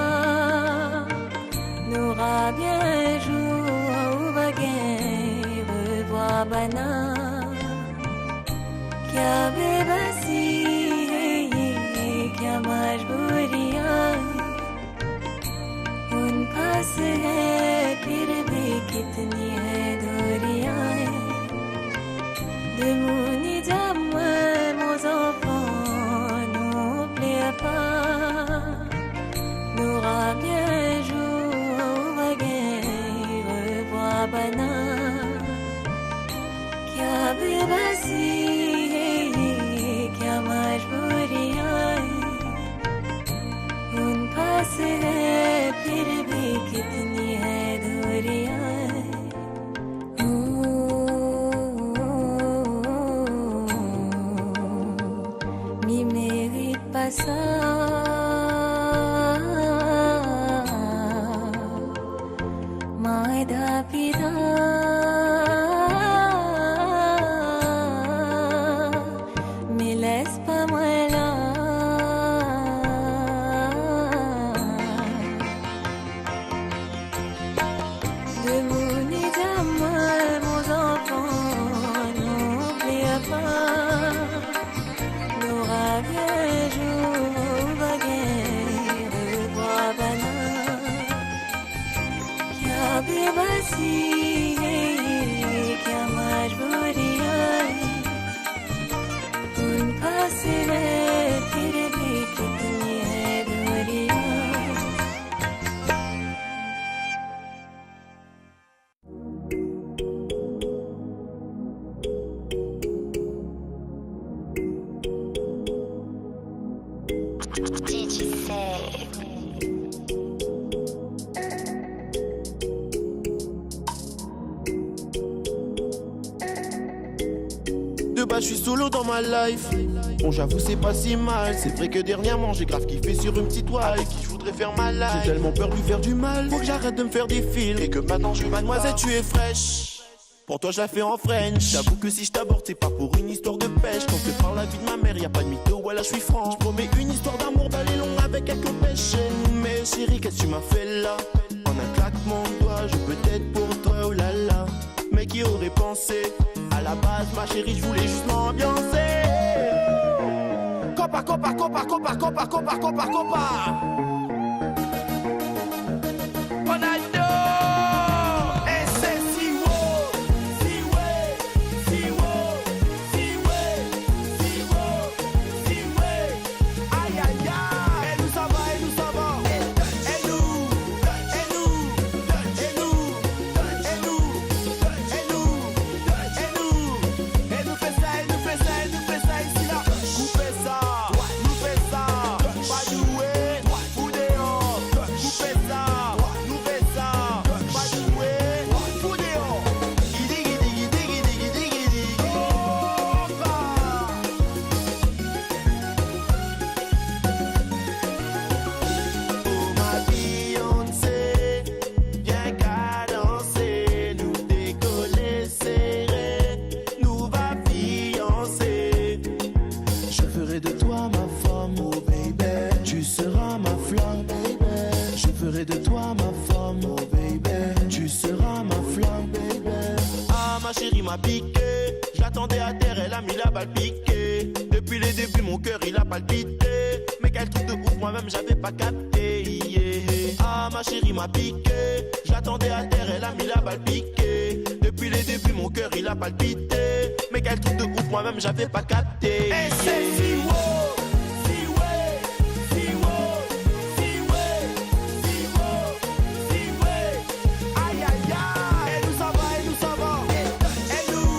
Nora bien in zour ou va gingn revoir banna. Kya bébasi, kya majbouriyan. Moun pasé, pil bikit ni hé doriyan. Demoun i di amoin, mon zanfan, non, plèr pa. Nora bien in zour ou va gingn revoir banna. Kya bébasi, kya majbouriyan. Moun pasé, pil bikit ni hé doriyan. Mi mérit pa sa. Ma éda pida, mé lès pa moin la. Demoun i di amoin, mon zanfan, non, plèr pa. Nora bien in zour ou va gingn revoir banna. Kya bébasi, kya majbouriyan. Moun pasé, pil bikit ni hé doriyan. De base, je suis solo dans ma life. Bon, j'avoue, c'est pas si mal. C'est vrai que dernièrement, j'ai grave kiffé sur une petite wife avec qui je voudrais faire ma life. J'ai tellement peur de lui faire du mal. Faut que j'arrête de me faire des films et que maintenant je... Mademoiselle, tu es fraîche. Pour toi, je la fais en French. J'avoue que si je t'aborde, c'est pas pour une histoire de pêche. Quand je te parle la vie de ma mère, y a pas de mytho, voilà, je suis franc. Je promets une histoire d'amour, d'aller loin avec quelques pêches. Mais chérie, qu'est-ce que tu m'as fait là ? En un claquement de doigts, je peux être pour toi ou la Qui aurait pensé ? À la base, ma chérie, je voulais juste m'ambiancer. Copa, copa, copa, copa, copa, copa, copa, copa. Ronaldo. Et c'est si haut, si haut, si haut, si haut, si haut. Aïe, aïe, aïe. Et nous ça va, et nous ça va. Et nous, et nous, et nous, et nous, et nous, et nous. Et nous fé sa, et nous fé sa, et nous fé sa isi la. Nou fé sa, nou fé sa. Pa doué, fou déor. Nou fé sa, nou fé sa. Pa doué, fou déor. Digi, digi, digi, digi, digi, digi. Opa. Oh ma Beyoncé, vien kadansé, nou dékolé séré, nou va fiansé. Je ferai de toi ma femme, oh baby. Tu seras ma flamme, baby. Je ferai de toi ma femme, oh baby. Tu seras ma flamme, baby. Ah, ma chérie m'a piqué. Je l'attendais à terre, elle a mis la balle piquée. Depuis les débuts, mon cœur, il a palpité. Mais quel truc de ouf, moi-même, j'avais pas capté, yeah. Ah, ma chérie m'a piqué. Je l'attendais à terre, elle a mis la balle piquée. Depuis les débuts, mon cœur, il a palpité. Mais quel truc de ouf, moi-même, j'avais pas capté, yeah. Et c'est si haut, si haut, si haut, si haut, si haut, si haut. Aïe, aïe, aïe. Et nous ça va, et nous ça va. Et nous,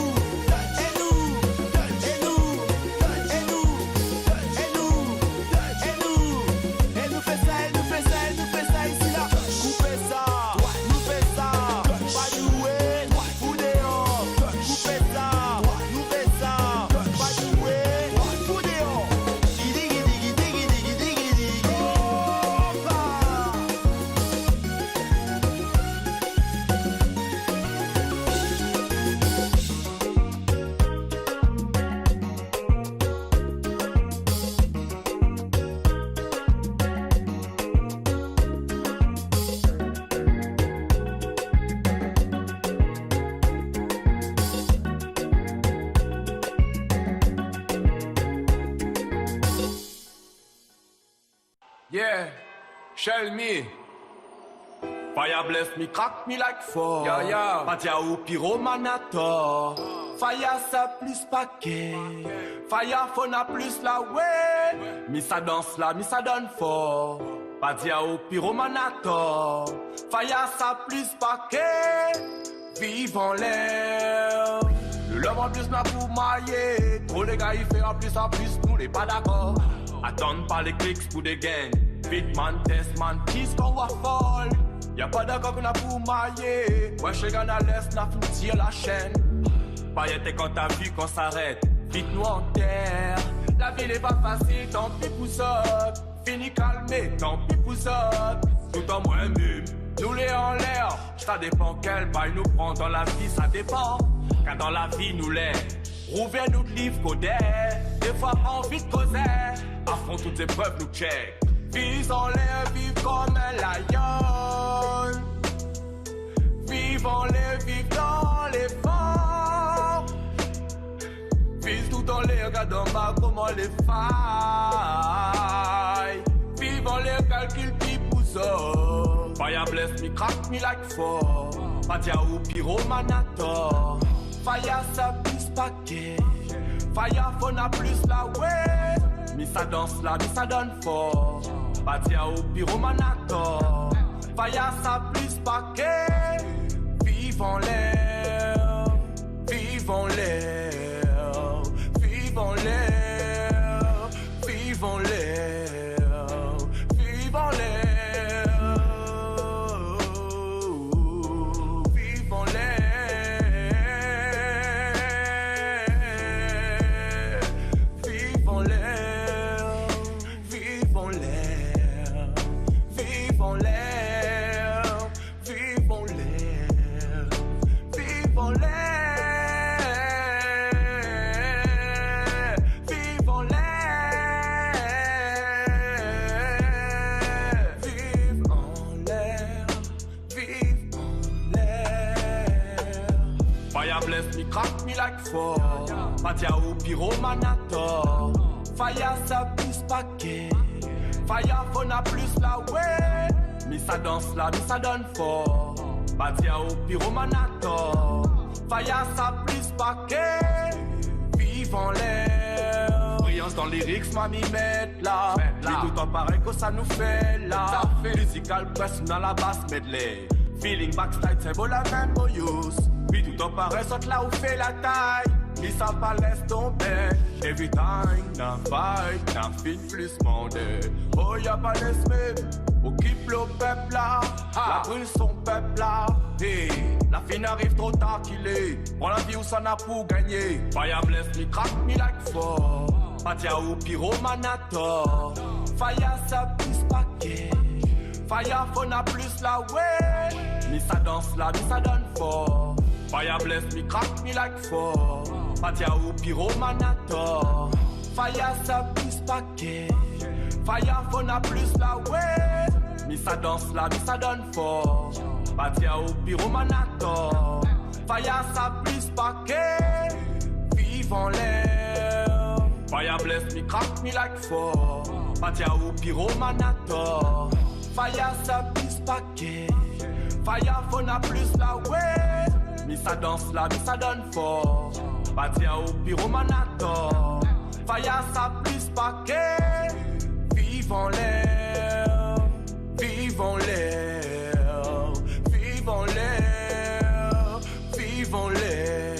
et nous, et nous, et nous, et nous, et nous. Et nous fé sa, et nous fé sa, et nous fé sa isi la. Nou fé sa, nou fé sa. Pa doué, fou déor. Nou fé sa, nou fé sa. Pa doué, fou déor. Digi, digi, digi, digi, digi, digi. Opa. Yeah, Shell Me. Fire bless me, crack me like four. Yeah, yeah. Padia ou pyromane ator. Fire sa plis paké. Fire fo na plis la, ouais. Mi sa dans la, mi sa donn for. Padia ou pyromane ator. Fire sa plis paké. Viv anlèr. Le love an plis na pou mayé. Tro lé gars i fé an plis, an plis nou lé pa dakor. Atann pa lé kliks pou dé gain. Vit man, tès man, kis kan wa fol. Ya pa dakor ki na pou mayé. Wé, shé gars na lès, na fini tir la shèn. Payèt é kan ta vi kan s'arèt. Vit nou antèr. La vi lé pa fasil, tanpi pou zot. Fini kalmé, tanpi pou zot. Tout an mwin mèm, nou lé anlèr. Sa dépan kèl bay nou pran dan la vi, sa dépan. Kar dan la vi nou lé. Rouvèr nout liv kodèr. Défwa anvi d'kozé. Afront tout zéprèv nou tjèk. Viv anlèr, viv kom in layon. Viv anlèr, viv dan léfor. Viv tout anlèr, gard anba koman lé fay. Viv anlèr, kalkil pi pou zot. Fire bless me, crack me like four. Padia ou pyromane ator. Fire sa plis paké. Fire fo na plis la, ouais. Mi sa dans la, mi sa donn for. Padia ou pyromane ator. Fire sa plis paké. Viv anlèr. Viv anlèr, viv anlèr, viv anlèr, viv anlèr, viv anlèr, viv anlèr, viv anlèr. Viv anlèr, viv anlèr, viv anlèr. Ak mi like for. Patia ou pyromane ator. Faya sa plis paké. Faya fona plis la, wé. Mi sa dans la, mi sa donn for. Patia ou pyromane ator. Faya sa plis paké. Viv anlèr. Briyans dan lyrics, ma mi mèt la. Mèt la. Mi tout an parèy kosa nou fé la. Sa fé. Mizikal près dan la bas medley. Feeling backstage, sé bo la mèm boyous. Mi tout an parèy sot la ou fé la tay. Mi sa pa lès tonbé. Every time na fight, na fin plis mandé. Oh, ya pa lès mèm. Okip lo pèp la. Ha. La bril son pèp la. Hey, la fin ariv tro tar kilé. Pran la vi ou sa na pou gagné. Faya blès, mi krak, mi like for. Patia ou pyromane ator. Faya sa plis paké. Faya fona plis la, wé. Mi sa dans la, mi sa donn for. Faya blès, mi krak, mi like for. Patia ou pyromane ator. Faya sa plis paké. Faya fona plis la, wé. Mi sa dans la, mi sa donn for. Patia ou pyromane ator. Faya sa plis paké. Viv anlèr. Faya blès, mi krak, mi like for. Patia ou pyromane ator. Faya sa plis paké. Faya fona plis la, wé. Mi sa dans la, mi sa donn for. Patia ou pyromane ator. Faya sa plis paké. Viv anlèr. Viv anlèr. Viv anlèr. Viv anlèr.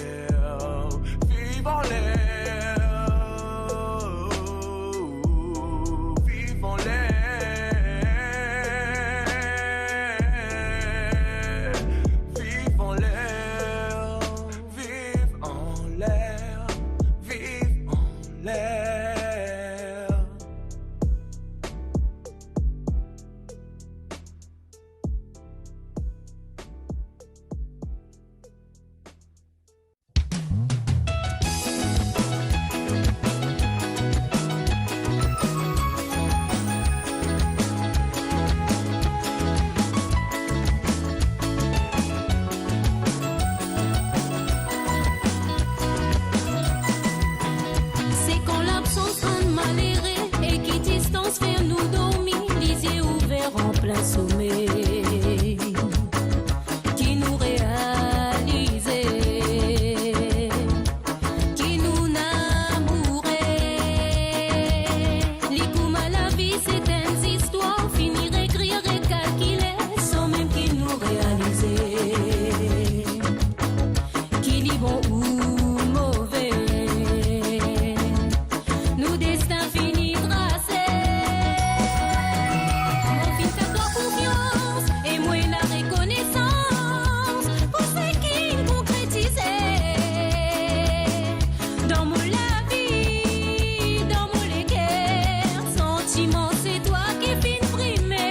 Viv anlèr. Viv anlèr. Viv anlèr. Viv anlèr. Viv anlèr. Sé kan labsans rann maléré é ki distans fé nou dormi, lizié ouvèr an plin somèy. Ki nou réalizé ki nou na mouri. Li kouma la vi, sé in zistoir fini rékrir é kalkilé, san mèm ki nou réalizé ki li bon ou mové. Nou déstin fini trasé. Moin fine fé twa konfians é moin na rékonésans pou sak fine konkrétizé. Dan mon lavi, dan mon lékèr, santiman sé twa ki fine primé.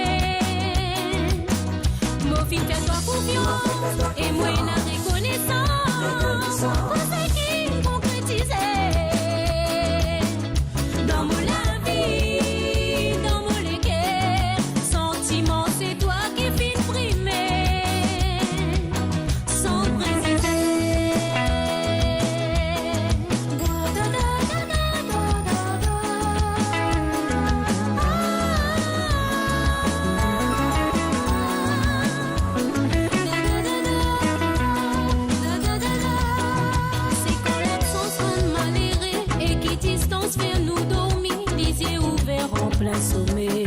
Moin fine fé twa konfians é moin na rékonésans pou sak fine konkrétizé. Dan mon lavi, dan mon lékèr, santiman sé twa ki fine primé. San prézizé. Sé kan labsans rann maléré é ki distans fé nou dormi, lizié ouvèr an plin somèy.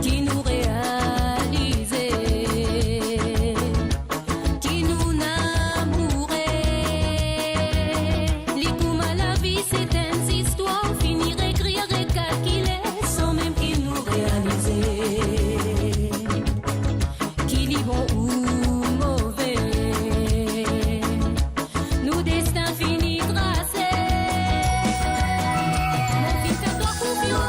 Ki nou réalizé ki nou na mouri. Li kouma la vi, sé in zistoir fini rékrir é kalkilé, san mèm ki nou réalizé ki li bon ou mové. Nou déstin fini trasé. Moin fine fé twa konfians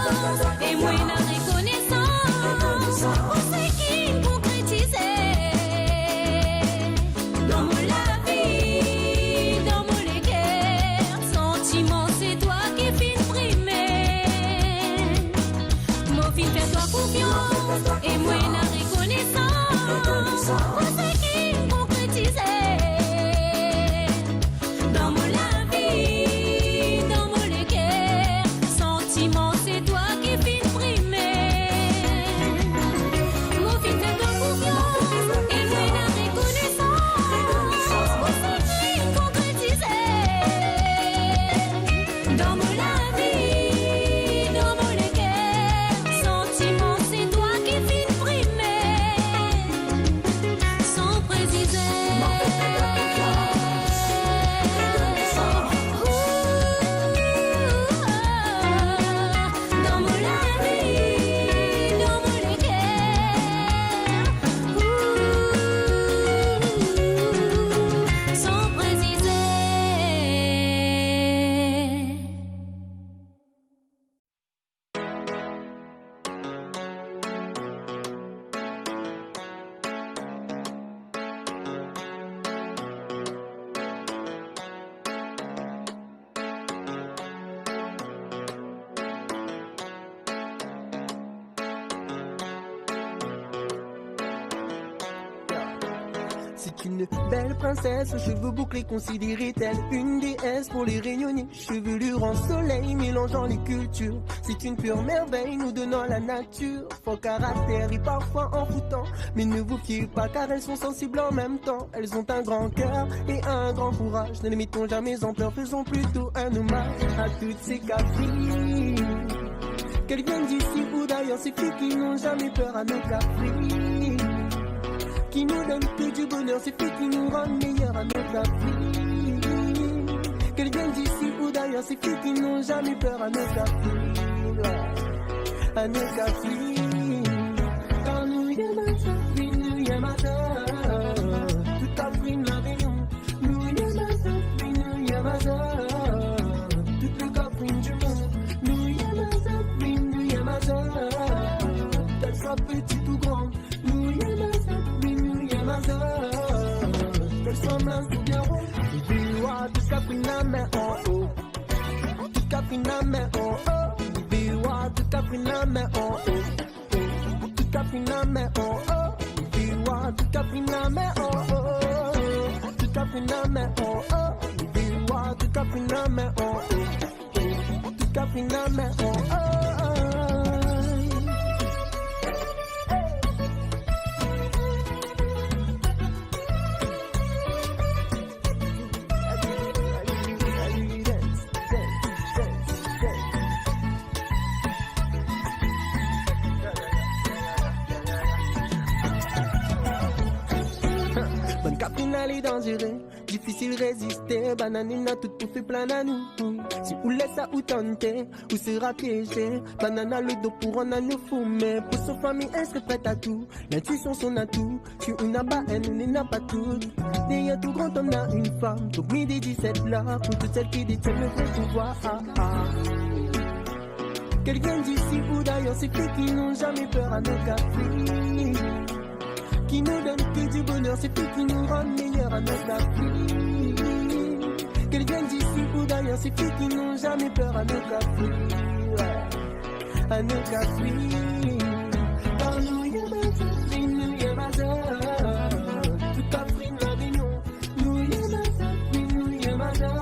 Une belle princesse aux cheveux bouclés, considérée telle une déesse pour les Réunionnais. Chevelure en soleil mélangeant les cultures, c'est une pure merveille nous donnant la nature. Fort caractère et parfois envoûtant, mais ne vous fiez pas car elles sont sensibles en même temps. Elles ont un grand cœur et un grand courage. Ne les mettons jamais en pleurs, faisons plutôt un hommage à toutes ces Kaffrines. Qu'elles viennent d'ici ou d'ailleurs, ces filles qui n'ont jamais peur à nos Kaffrines, qui nous donnent que du bonheur, ces filles qui nous rendent meilleurs à nos Kaffrines. Qu'elles viennent d'ici ou d'ailleurs, ces filles qui n'ont jamais peur à nos Kaffrines, à nos Kaffrines. Car nou yèm azot, oui, nou yèm azot. Tout Kaffrine La Réunion, nou yèm azot, oui, nou yèm azot. Tout le Kaffrine du monde, nou yèm azot, oui, nou yèm azot. Qu'elles soient petites ou grandes, nou yèm azot, oui, nou yèm azot. Qu'elles soient minces ou bien rondes, i vé oir tout Kaffrine la min an o. Tout Kaffrine la min an o. I vé oir tout Kaffrine la min an o. Tout Kaffrine la min an o. I vé oir tout Kaffrine la min an o. Tout Kaffrine la min an o. I vé oir tout Kaffrine la min an o. Tout Kaffrine la min an o. Bann Kaffrine la lé danzéré, difisil rézisté, banna néna tout pou fé plin anou. Si ou lès aou tanté, ou sra piézé, banna na lo do pou rann anou fou, mé pou son fami, èl sré prèt a tou. L'intuition son atout, si ou na pa inn, ou néna pa tout. Dèrièr tout gran om na une femme, donc midi dix-sept là, pour toutes celles qui détiennent le vrai pouvoir. Qu'elles viennent d'ici ou d'ailleurs, ces filles qui n'ont jamais peur à nos Kaffrines, qui nous donnent que du bonheur, ces filles qui nous rendent meilleurs à nos Kaffrines. Qu'elles viennent d'ici ou d'ailleurs, ces filles qui n'ont jamais peur à nos Kaffrines, ouais. À nos Kaffrines. Car nou yèm azot, oui, nou yèm azot. Tout Kaffrine La Réunion, nou yèm azot, oui, nou yèm azot.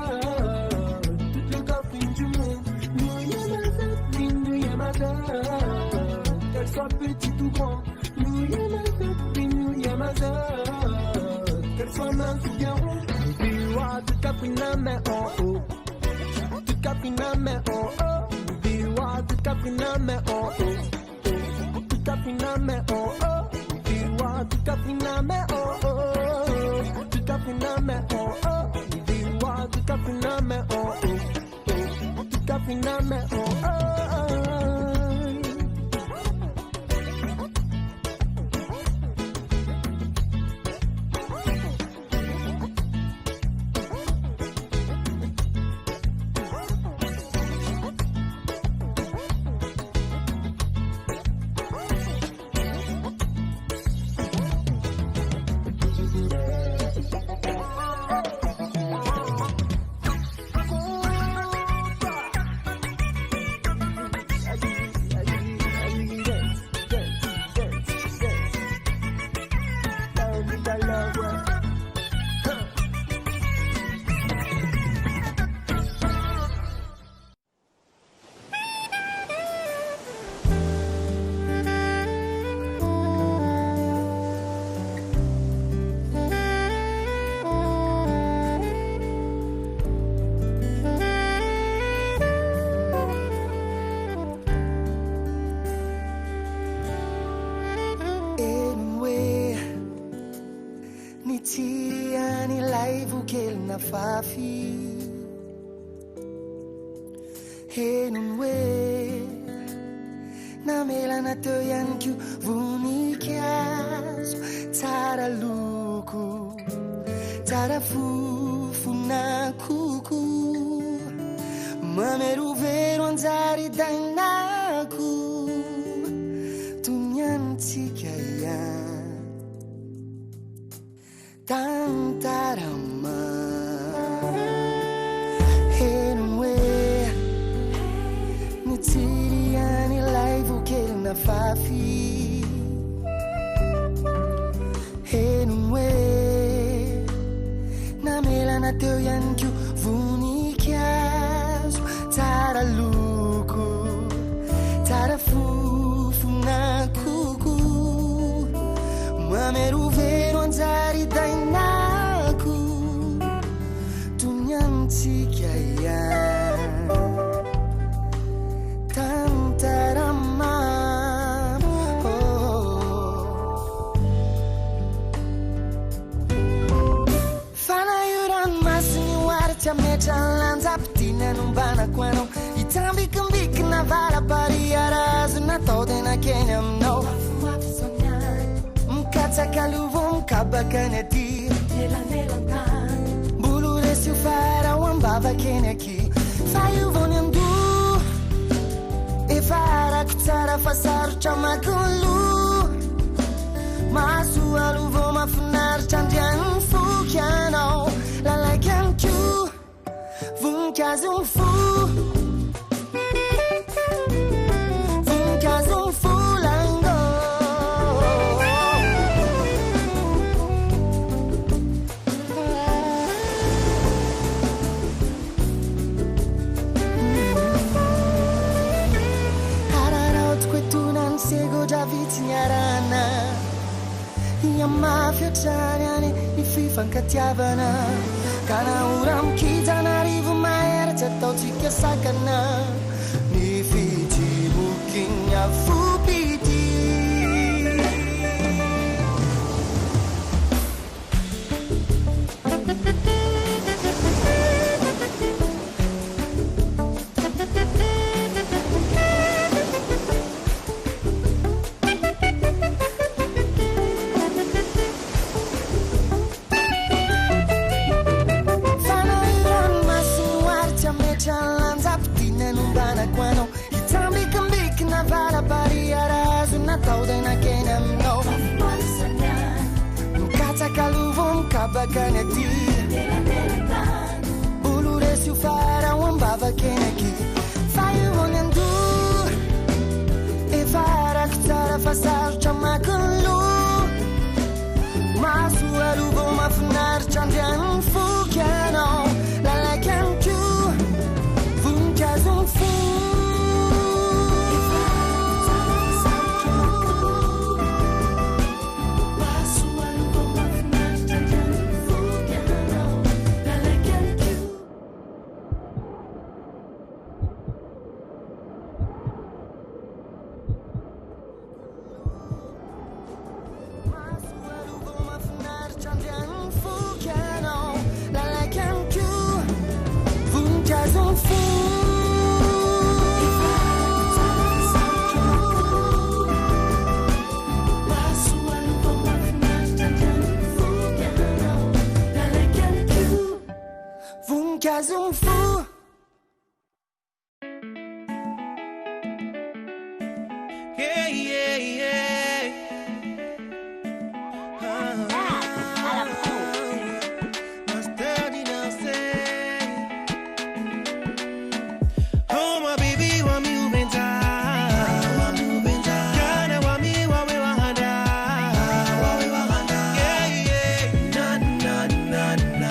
Tout le Kaffrine du monde, nou yèm azot, oui, nou yèm azot. Qu'elles soient petites ou grandes, nou yèm azot, oui, nou yèm azot. Qu'elles soient minces ou bien rondes, i vé oir tout Kaffrine la min an o. Tout Kaffrine la min an o. I vé oir tout Kaffrine la min an o. Tout Kaffrine la min an o. I vé oir tout Kaffrine la min an o. Tout Kaffrine la min an o. I vé oir tout Kaffrine la min an o. Tout Kaffrine la min an o. Anyway, ni tiri ani live ou kel na fafi. Anyway, na mela na toyan kiu vuni kiasu, tara luku, tara fufu na kuku. Mameru veru anzari dainaku, tunyan tikayan. Tantarama. Anyway, ni tiri ani live ou kel na fafi. Anyway, Yan kiu vuni ki azo, tsara luku, tsara fofo na kuku. Mameru vero anjari dainaku. Tunyan tsi ki a yan. Tantarama. Oh. Fana yuran masini wara tsi a metra lanza ptina numbana kwano. Itambikambik na vala pari arazu na tode na kenya mno. Mkatsa kaluvo mkaba kaneti. Bulu resi ufara wambava keneki. Fayu vonyandu. E fara kutsara fasaru tsamakulu. Masu aluvo mafunar tsandian fukiano. Lalagan kiu. Vun kazun fu. Vun kazun fu lango. Harara otu kwe tunan sego javiti nyarana. Yama fiotsani ani ifi fankatiavana. Kana uram kizana rivu maera tsa tau tsi kia sakana. Ni fiti mukinya fupiti. Fana iran masin warti a metra lanza ptina numbana kwano. Itambikambik na vara pari arazu na taude na kena mno. Mkatsa kaluvo mkaba kaneti. Bulu resi ufara wambava keneki. Fayu wonyandu. E fara kutsara fasaru tsamakulu. Masu aluvo mafunar tsandian fukiano. Lalagan kiu. Vun kazun fu. Vun kazun fu. Yeah, yeah, yeah. Ah, ah, ah. Master Dinasé. Oh, my baby, wa mi ubenza. Kana wa mi wa we wa handa. Yeah, yeah. Na, na, na.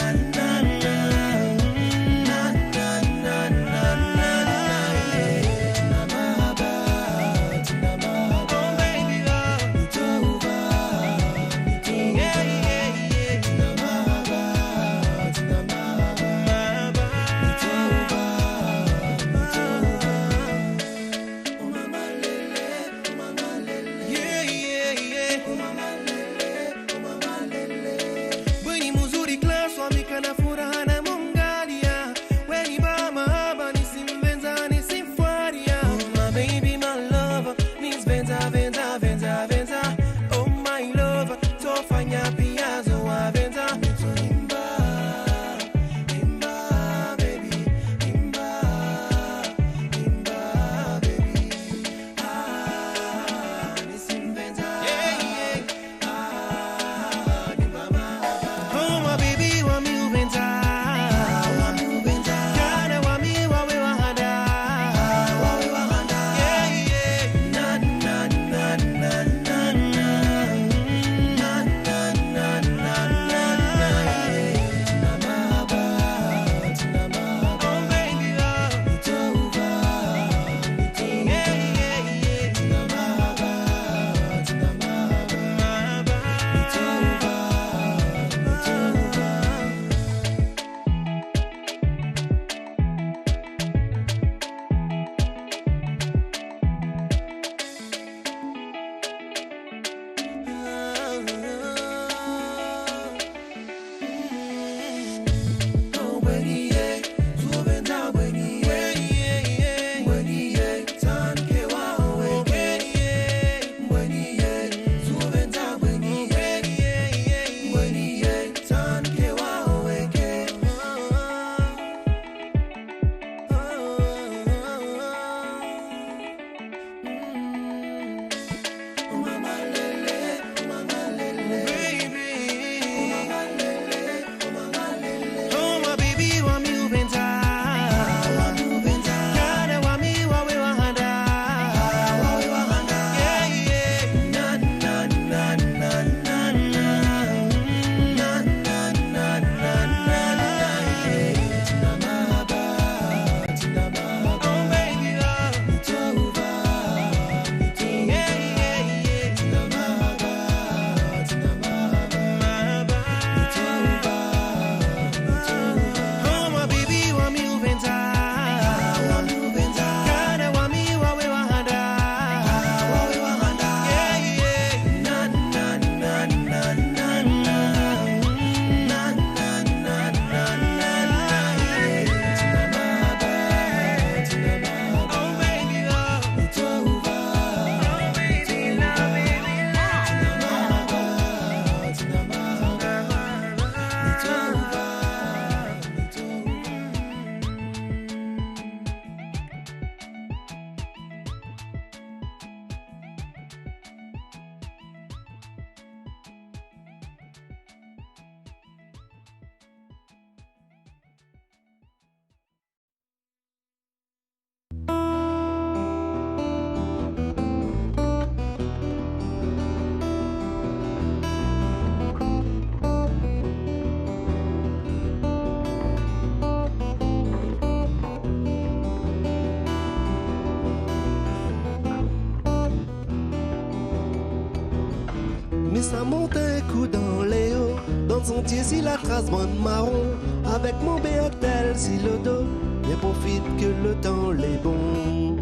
Sa mont in kou dan lé o, dann son tié si la tras bann maron, avèk mon bèrtèl si lo do, bien profit ke lo tan lé bon.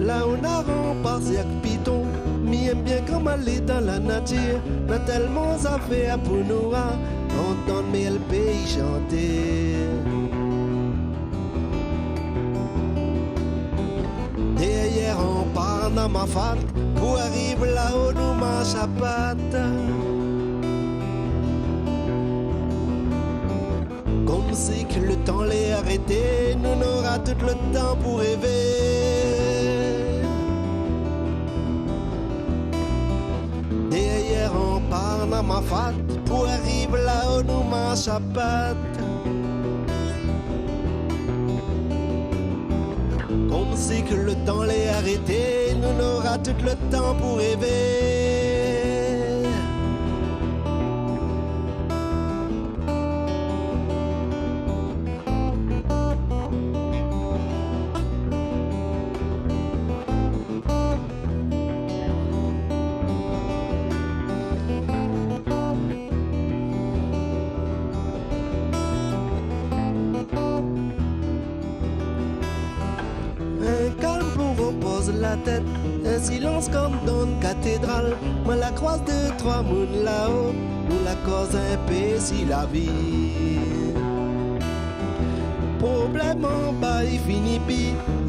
La ou na ranpar si ak piton, mi èm bien kan ma lé dan la natir, na tèlman zafèr pou nou antann bèl péi shanté. Dèryèr ranpar na Mafat, pou ariv lao nou marsh a pat. Konmsi ke lo tan lé arété, nou nora tout lo tan pou révé. Dèryèr ranpar na Mafat, pou ariv lao nou marsh a pat. Konmsi ke lo tan lé arété, nou nora tout lo tan pou révé. In kalm pou ropoz la tèt, in silans konm dan katédral. Moin la kroiz dé troi moun lao, nou la koz in pé si la vi. Problèm anba i fini pi,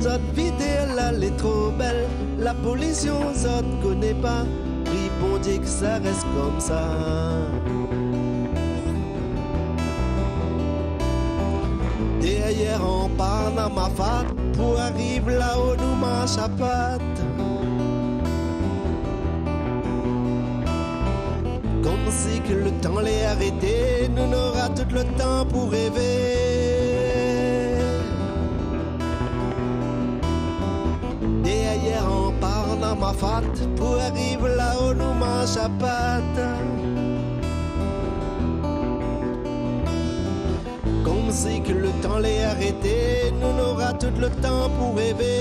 zot vi dé la lé tro bèl, la polisyon zot koné pa, pri Bondié ke sa rès konmsa. Dèryèr ranpar na Mafat, pou ariv lao nou marsh a pat. Konmsi ke lo tan lé arété, nou nora tout lo tan pou révé. Dèryèr ranpar na Mafat, pou ariv lao nou marsh a pat. Konmsi ke lo tan lé arété, nou nora tout lo tan pou révé.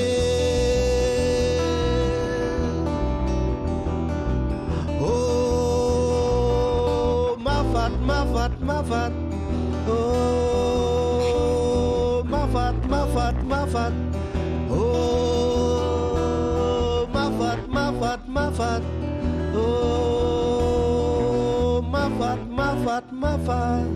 Oh, Mafat, Mafat, Mafat. Oh, Mafat, Mafat, Mafat. Oh, Mafat, Mafat, Mafat. Oh, Mafat, Mafat, Mafat.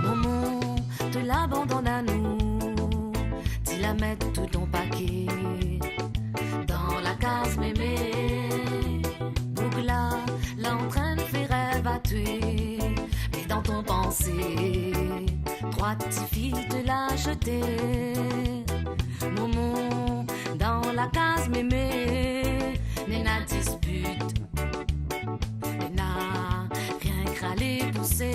Momon, té la abandonn anou, ti la mèt tout ton paké dan la kaz mémé. Boug-la, la antrinn fé rèv atoué, mé dan ton pansé, troi ti fi té la zété. Momon, dan la kaz mémé, néna dispit, néna rienk ralé pousé.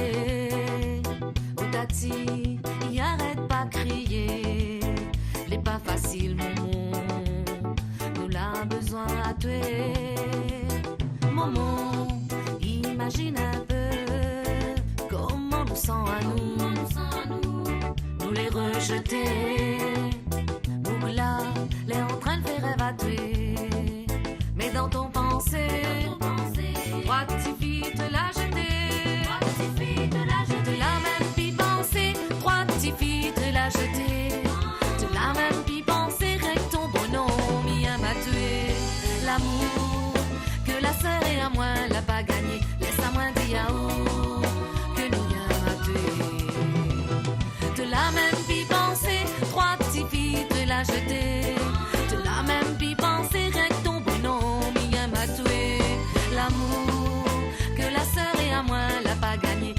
O tati, arèt pa kriyé, lé pa fasil, momon, nou la bezoin atoué. Momon, imazine in pé koman nou san anou, nou lé rezété. Boug-la, lé antrinn fé rèv atoué, mé dan ton pansé, troi ti fi té la zété. Té la mèm pi pansé, troi ti fi té la zété. Té la mèm pi pansé, rienk ton bonom, mi èm atoué. Lamour ke la sèré amoin la pa gagné, lès amoin di aou ke mi èm atoué. Té la mèm pi pansé, troi ti fi té la zété. Té la mèm pi pansé, rienk ton bonom, mi èm atoué. Lamour ke la sèré amoin la pa gagné,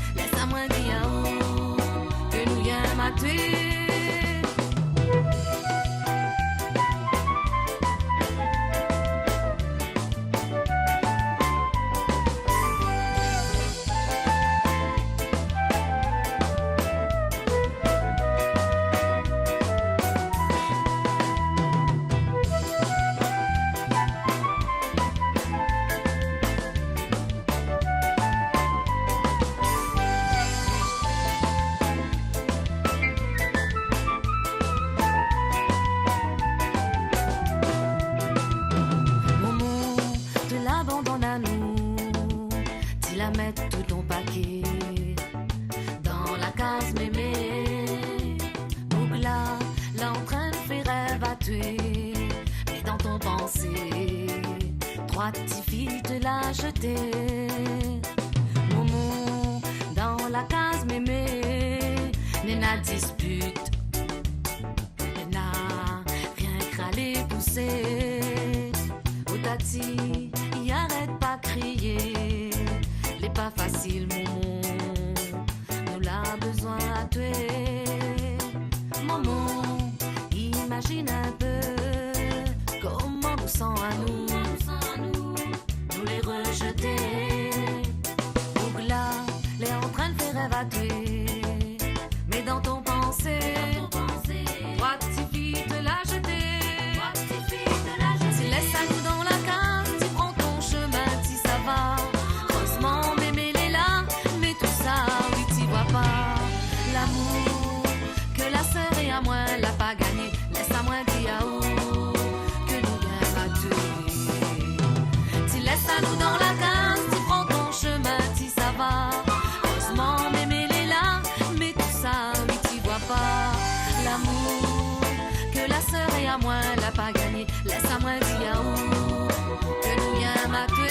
toi, mé dan ton pansé, troi ti fiy té la zété. Momon, dan la kaz mémé, néna dispit, néna rienk ralé pousé. O tati, i arèt pa kriyé, lé pa fasil, momon. Nou la bezoin a toi. Momon, imazine in pé koman nou san anou, nou lé rezété. Boug-la lé antrin fé rèv a toi, mé dan ton pansé, troi ti fiy té la zété. Ti lès anou dan la kaz, ti pran ton shemin, ti sava. Erèzman mémé lé la, mé tousa, oui, ti voi pa. Lamour ke la sèr é amoin la pa gagné, lès amoin di aou ke nou bien maté. Ti lès anou dan la kaz, ti pran ton shemin, ti sava. Erèzman mémé lé la, mé tousa, oui, ti voi pa. Lamour ke la sèr é amoin la pa gagné, lès amoin di aou ke nou bien maté.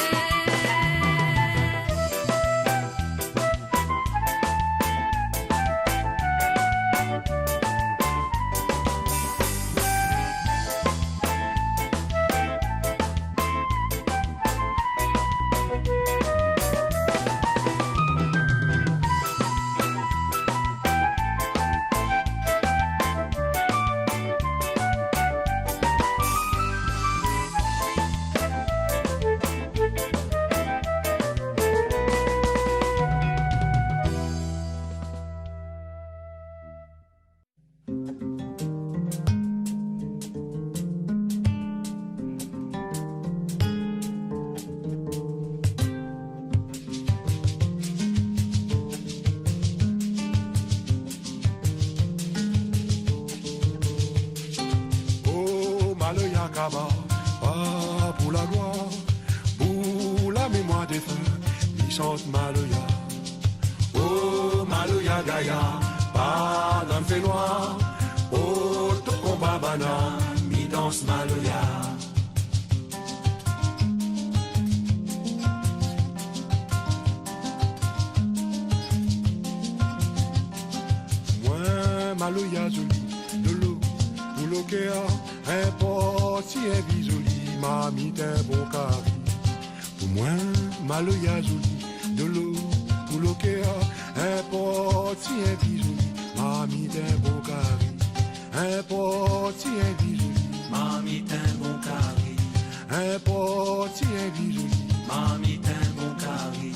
O maloya kaba, pa pou la gloir, pou la mémoir défin, mi shant maloya. O maloya gayar, pa dan fénoir, o tout konba banna, mi dans maloya. Moin maloya zoli, dolo pou lo kèr, inport si in vi zoli, marmit in bon kari. Pou moin maloya zoli, dolo pou lo kèr, inport si in vi zoli, marmit in bon kari. Inport si in vi zoli, marmit in bon kari. Inport si in vi zoli, marmit in bon kari.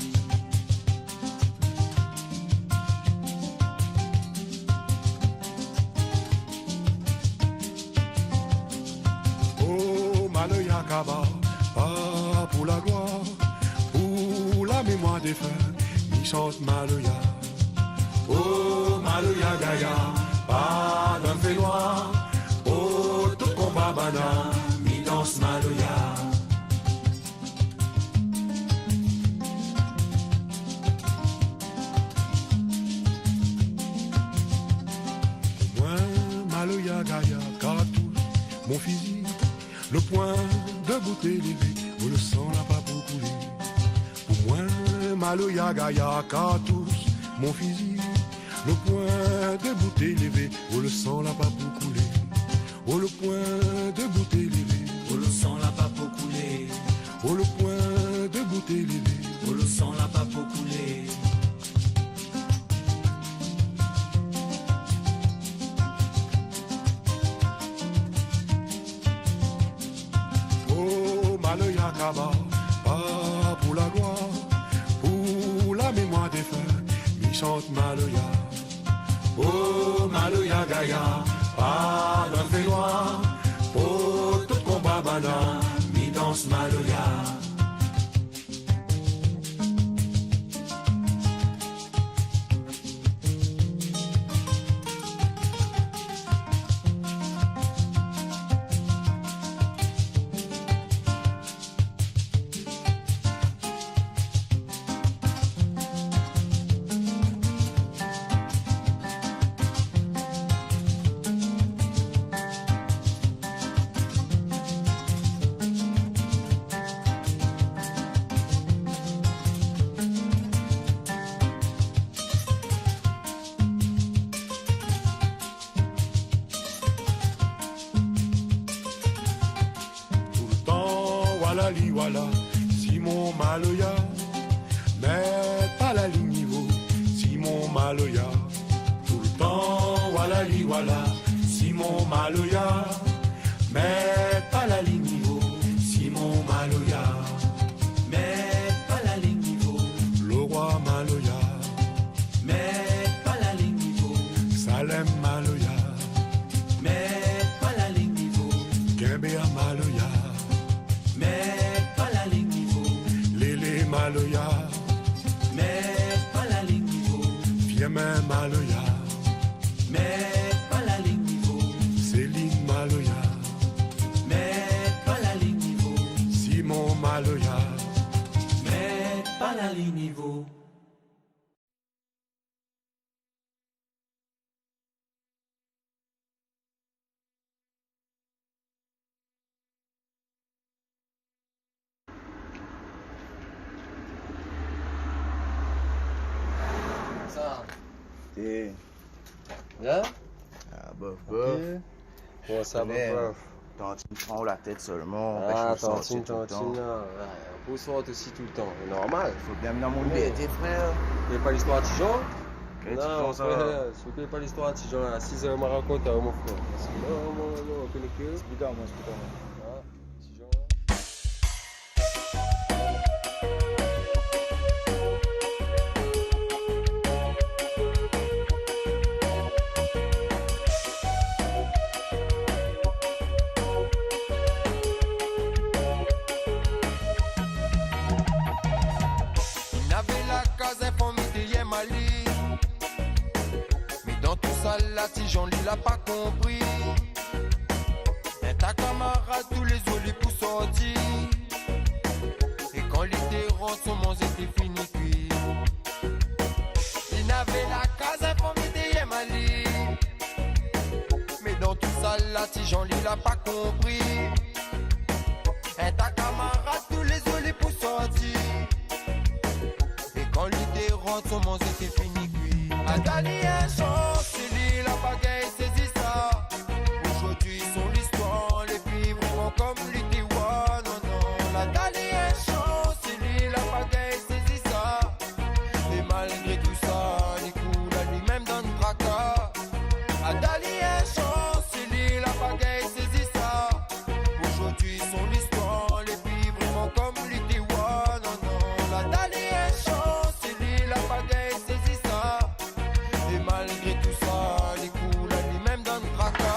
O maloya kaba, pa pou la gloir, pou la mémoir défin, mi shant maloya. O maloya gayar, pa dan fénoir, o tout konba banna, mi dans maloya. Moin maloya gayar, kartoush mon fizi, lo poin debout é lévé, o lo san la pa pou koulé. Pou moin maloya gayar, kartoush mon fizi, lo poin debout é lévé, o lo san la pa pou koulé. O lo poin debout é lévé, o lo san la pa pou koulé. O lo poin debout é lévé, o lo san la pa pou koulé. O maloya kaba, pa pou la gloir, pou la mémoir défin, mi shant maloya. O maloya gayar, pa dan fénoir, pou tout konba banna, mi dans maloya. Wala li wala, Simon Maloya. Mèt pa la lign nivo, Simon Maloya. Toultan wala li wala, Simon Maloya. Mèt pa la lign nivo, Simon Maloya. Mèt pa la lign nivo. Leroy Maloya. Mèt pa la lign nivo. Salem Maloya. Mèt pa la lign nivo. Kinbé a Maloya. Mèt pa la lign nivo. Lélé Maloya. Mèt pa la lign nivo. Firmin Maloya. Mèt pa la lign nivo. Céline Maloya. Mèt pa la lign nivo. Simon Maloya. Mèt pa la lign nivo. Sa. Té. Bien ? Ah, bof, bof. Ok. Bon, sa va. Tantine pran la tèt solman, ah, tantine, tantine, la. Ouais, pou sort osi toultan, sé normal. Fo bien amenn amoin, ouais, bèt, frèr. Ou koné pa listoir Tijan ? Kèl Tijan sa ? Non, frèr, si ou koné pa listoir Tijan, la, si sé ma rakont aou, mon frèr. Parske non, non, non, ou koné ke... Esplik amoin, esplik amoin. Ah, Tijan, la. Li navé la kaz in fanmi dèrièr mali. Mé dan tousala, Tijan li la pa konpri. In ta kamarad, tou lé zour li pou sorti. É kan li té rant, son manzé té fini kui. Li navé la kaz in fanmi dèrièr mali. Mé dan tousala, Tijan li la pa konpri. In ta kamarad, tou lé zour li pou sorti. É kan li té rant, son manzé té fini kui. Adali in shans, si li la pa gingn sézi sa. Ozordi son listoir lé pi vréman konm li té wa, non, non. Adali in shans, si li la pa gingn sézi sa. É malgré tousa, li koul ali mèm dan traka. Adali in shans, si li la pa gingn sézi sa. Ozordi son listoir lé pi vréman konm li té wa, non, non. Adali in shans, si li la pa gingn sézi sa. É malgré tousa, li koul ali mèm dan traka.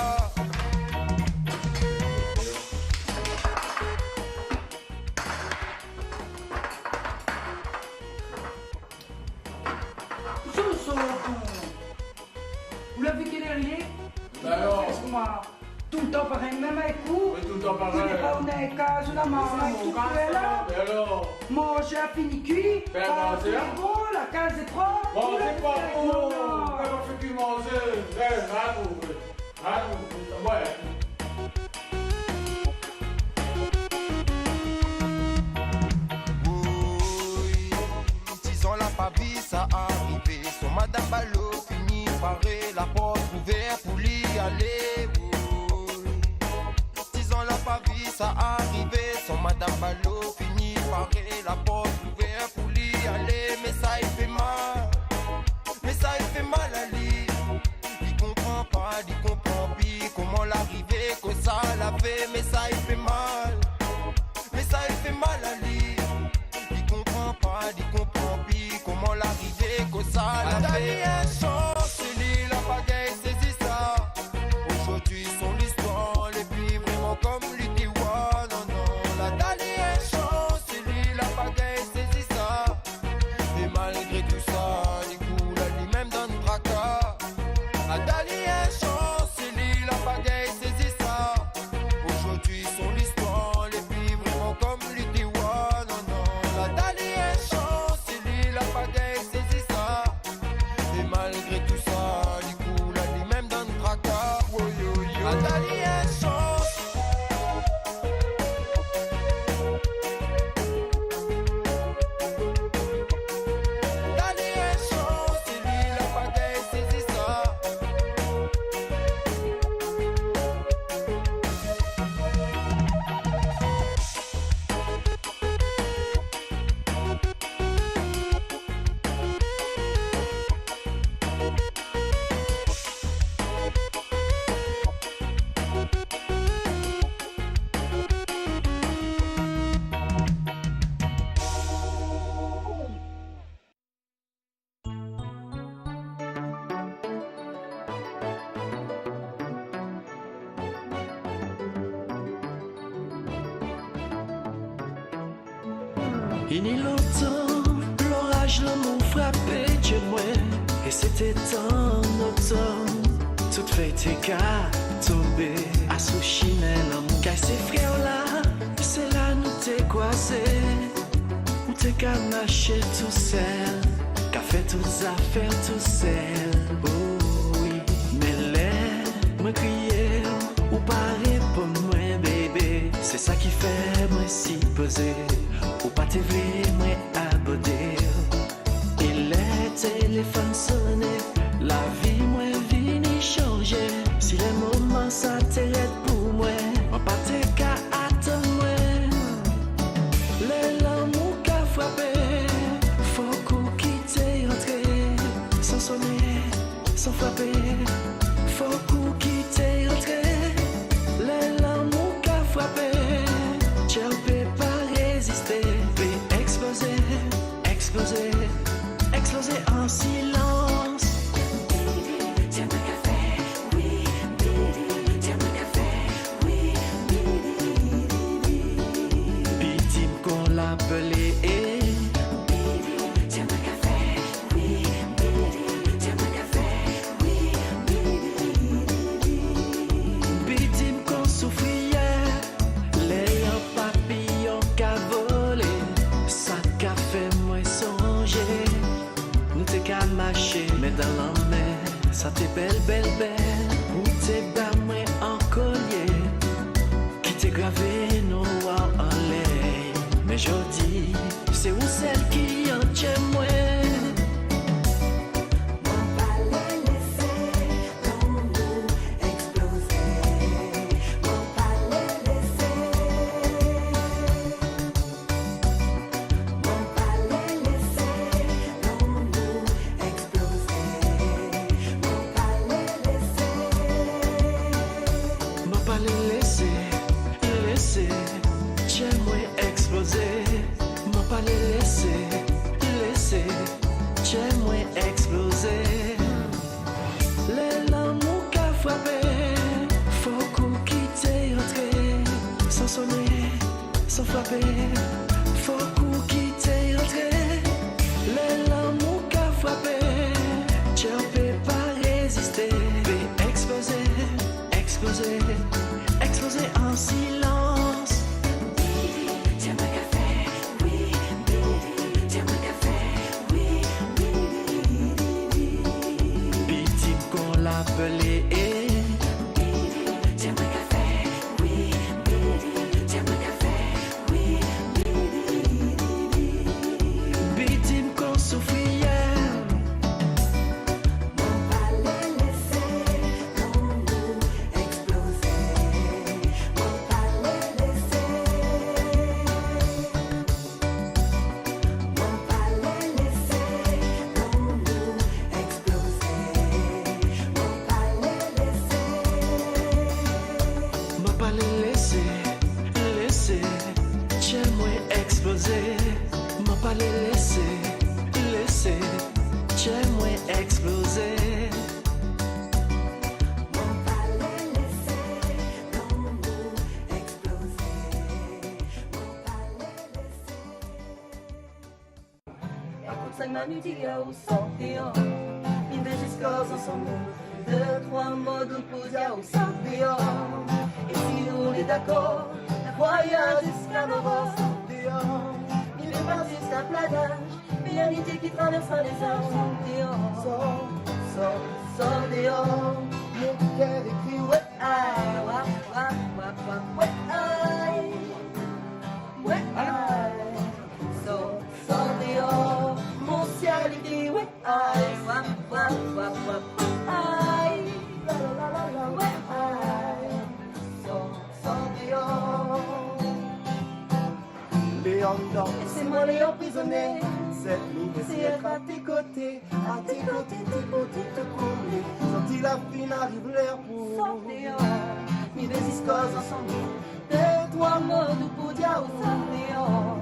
Zozo, ou la vi kèl èr li lé ? Bin alor. Koman ? Toultan parèy, mèm avèk ou. Oui, toultan parèy. Ou lé pa, ou na in kaz, ou na marmay, tout sa, la. Mé alor ? Manzé la fini kui. Bin, manzé la. Bon, la kaz lé prop. Manzé pa bon. Non, non. Ou la pa fé kui manzé. Bin, bravo, oui. Bravo, ouais. Woy, Tizan la pa vi sa arivé. Son madam Balo fini paré, la port ouvèr pou li alé. Woy, Tizan la pa vi sa arivé. Son madam Balo fini paré, la port ouvèr pou li alé. Mé sa i fé mal. Mé sa i fé mal ali. Li konpran pa, li konpran pi koman la arivé, kosa la fé, mé sa i fé mal. Mé sa i fé mal ali. Li konpran pa, li konpran pi koman la arivé, kosa la fé. Adali in shans, si li la pa gingn sézi sa. Ozordi son listoir lé pi vréman konm li té wa, non, non. Adali in shans, si li la pa gingn sézi sa. É malgré tousa, li koul ali mèm dan traka. Adali in shans, si li la pa gingn sézi sa. Ozordi Fini lontan, loraz lanmour frapé tjé moin, é sété tan otonn, tout fèy té ka tonbé. Asou shimin lanmour kay sé frèr la, sé la nou té kroizé. Ou té ka marshé tousèl, ka fé tout zafèr tousèl. Oh wi, mé lèr moin kriyé, ou pa réponn moin, bébé. Sé sa ki fé moin sipozé ou pa té vé moin abordé. É lèr téléfone soné, lavi moin vini shanjé. Si lé moman sa té rèd pou moin, moin pa té ka atann moin. Lèr lanmour ka frapé, fok ou kité rantré. San soné, san frapé, fok ou kité rantré. Lèr lanmour ka frapé, tjèr pé pa rézisté, pé èksplozé, èksplozé, èksplozé an silans. Bidi, tjèr moin ka fé, wi, bidi, tjèr moin ka fé, wi, bidi, bidi. Bidi, kan la plé, é. Bidi, tjèr moin ka fé, wi, bidi, tjèr moin ka fé, wi, bidi, bidi. Bidi, kan soufri yèr, lèr an papiyon ka volé, sa ka fé moin sonjé. Nou té ka marshé min dan lanmin, sa té bèl, bèl, bèl. Ou té ba moin an kolyé ki té gravé noir anlè'y. Mé zordi, sé ou sèl ki antèr moin. Moin pa lé lésé lanmour èksplozé. Moin pa lé lésé. Moin pa lé lésé lanmour èksplozé. Moin pa lé lésé. Moin pa lé lésé, lésé tjèr moin èksplozé. Moin pa lé lésé, lésé tjèr moin èksplozé. Lèr lanmour ka frapé, fok ou kité rantré. San soné, san frapé, fok ou kité rantré. Lèr lanmour ka frapé, tjèr pé pa rézisté, pé èksplozé, èksplozé, èksplozé an silans. Bidi, tjèr moin ka fé, wi, bidi, tjèr moin ka fé, wi, bidi, bidi. Bidi, kan la plé, é. Bidi, tjèr moin ka fé, wi, bidi, tjèr moin ka fé, wi, bidi, bidi. Bidi, kan soufri yèr. Moin pa lé lésé lanmour èksplozé. Moin pa lé lésé. Moin pa lé lésé lanmour èksplozé. Moin pa lé lésé. Moin pa lé lésé, lésé tjèr moin èksplozé. Moin pa lé lésé, lésé tjèr moin èksplozé. Moin pa lé lésé lanmour èksplozé. Moin pa lé lésé. Akout sak Manu di aou, sort déor. Mintèr ziska zansanm, dé troi mo dout pou di aou, sort déor. É si ou lé dakor, la voyaz ziska loror, sort déor. Mintèr pa zis in planaz, mé in lidé ki travèrs lé zèr, sort déor. Sort, sort, sort déor. Mon kèr i kri, oué, ay, oué, oué, oué, oué, oué, ay. Oué, ay. Sort, sort déor, mon sièl i kri, oué, ay, oué, oué, oué, oué, ay, la, la, la, la, la, oué, ay. Sort, sort déor. Lé andan, é sé moin lé anprizoné. Sèt mi vé sé èt a té koté, a té koté, té pou tout kouné. Santi la fin ariv, lèr pou sort déor. Mi vé ziska zansanm, dé troi mo dout pou di aou, sort déor.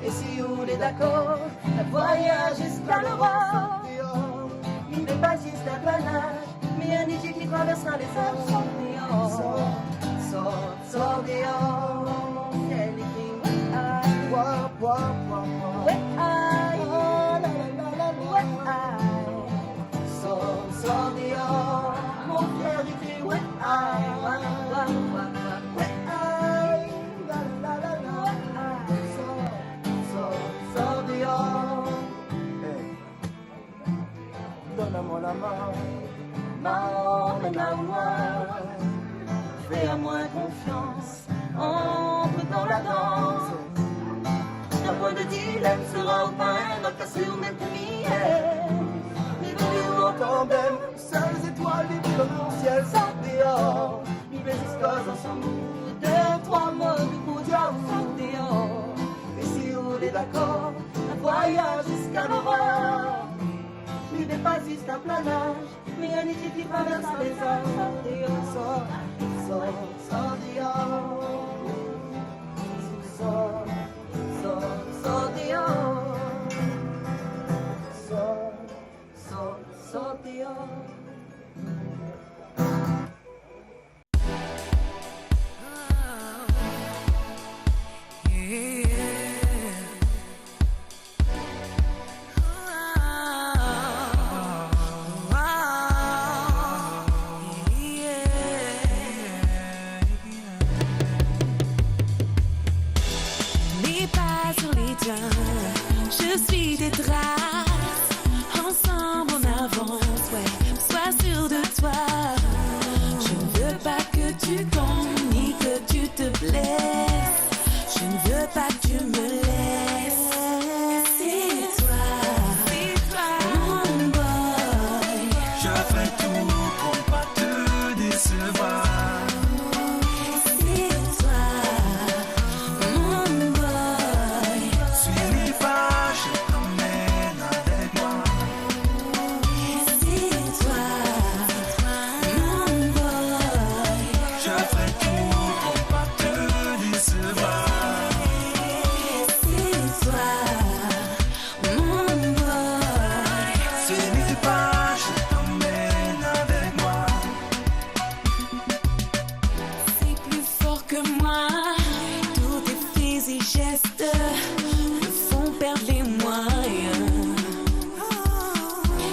É si ou lé dakor, la voyaz ziska loror, sort déor. Mi vé pa zis in planaz, mé in lidé ki travèrs lé zèr, sort déor. Sort, sort déor. Sèl ki, oué, ay. Oué, oué, oué, oué. Pran konfians, antre dan la dans. Ton poin de dilèm sera ou pa in ot ka sirmèt mié. Mi vni ou an tandèm, sèl zétoil i bril dan sièl, sort déor. Mi vé ziska zansanm, dé, troi mo pou dir, sort déor. É si ou lé dakor, in voiyaz ziska loror. Mi vé pa zis in planaz, mi gingn in ti travèrs lézar, sort déor, sort, sort, sort déor. Sort, sort, sort déor. Sort, sort, sort déor. Mes pas sur les tiens, je suis tes traces. Ensemble on avance, ouais, sois sûr de toi. Je ne veux pas que tu tombes, ni que tu te blesses. Je ne veux pas que tu me laisses. C'est toi, mon boy. Je ferai tout pour pas te décevoir. C'est toi, mon boy. Suis mes pas, je t'emmène avec moi. C'est toi, mon boy. Je ferai tout pour pas te décevoir. C'est toi, mon boy. Suis mes pas, je t'emmène avec moi. C'est plus fort que moi. Tous tes faits et gestes me font perdre les moyens.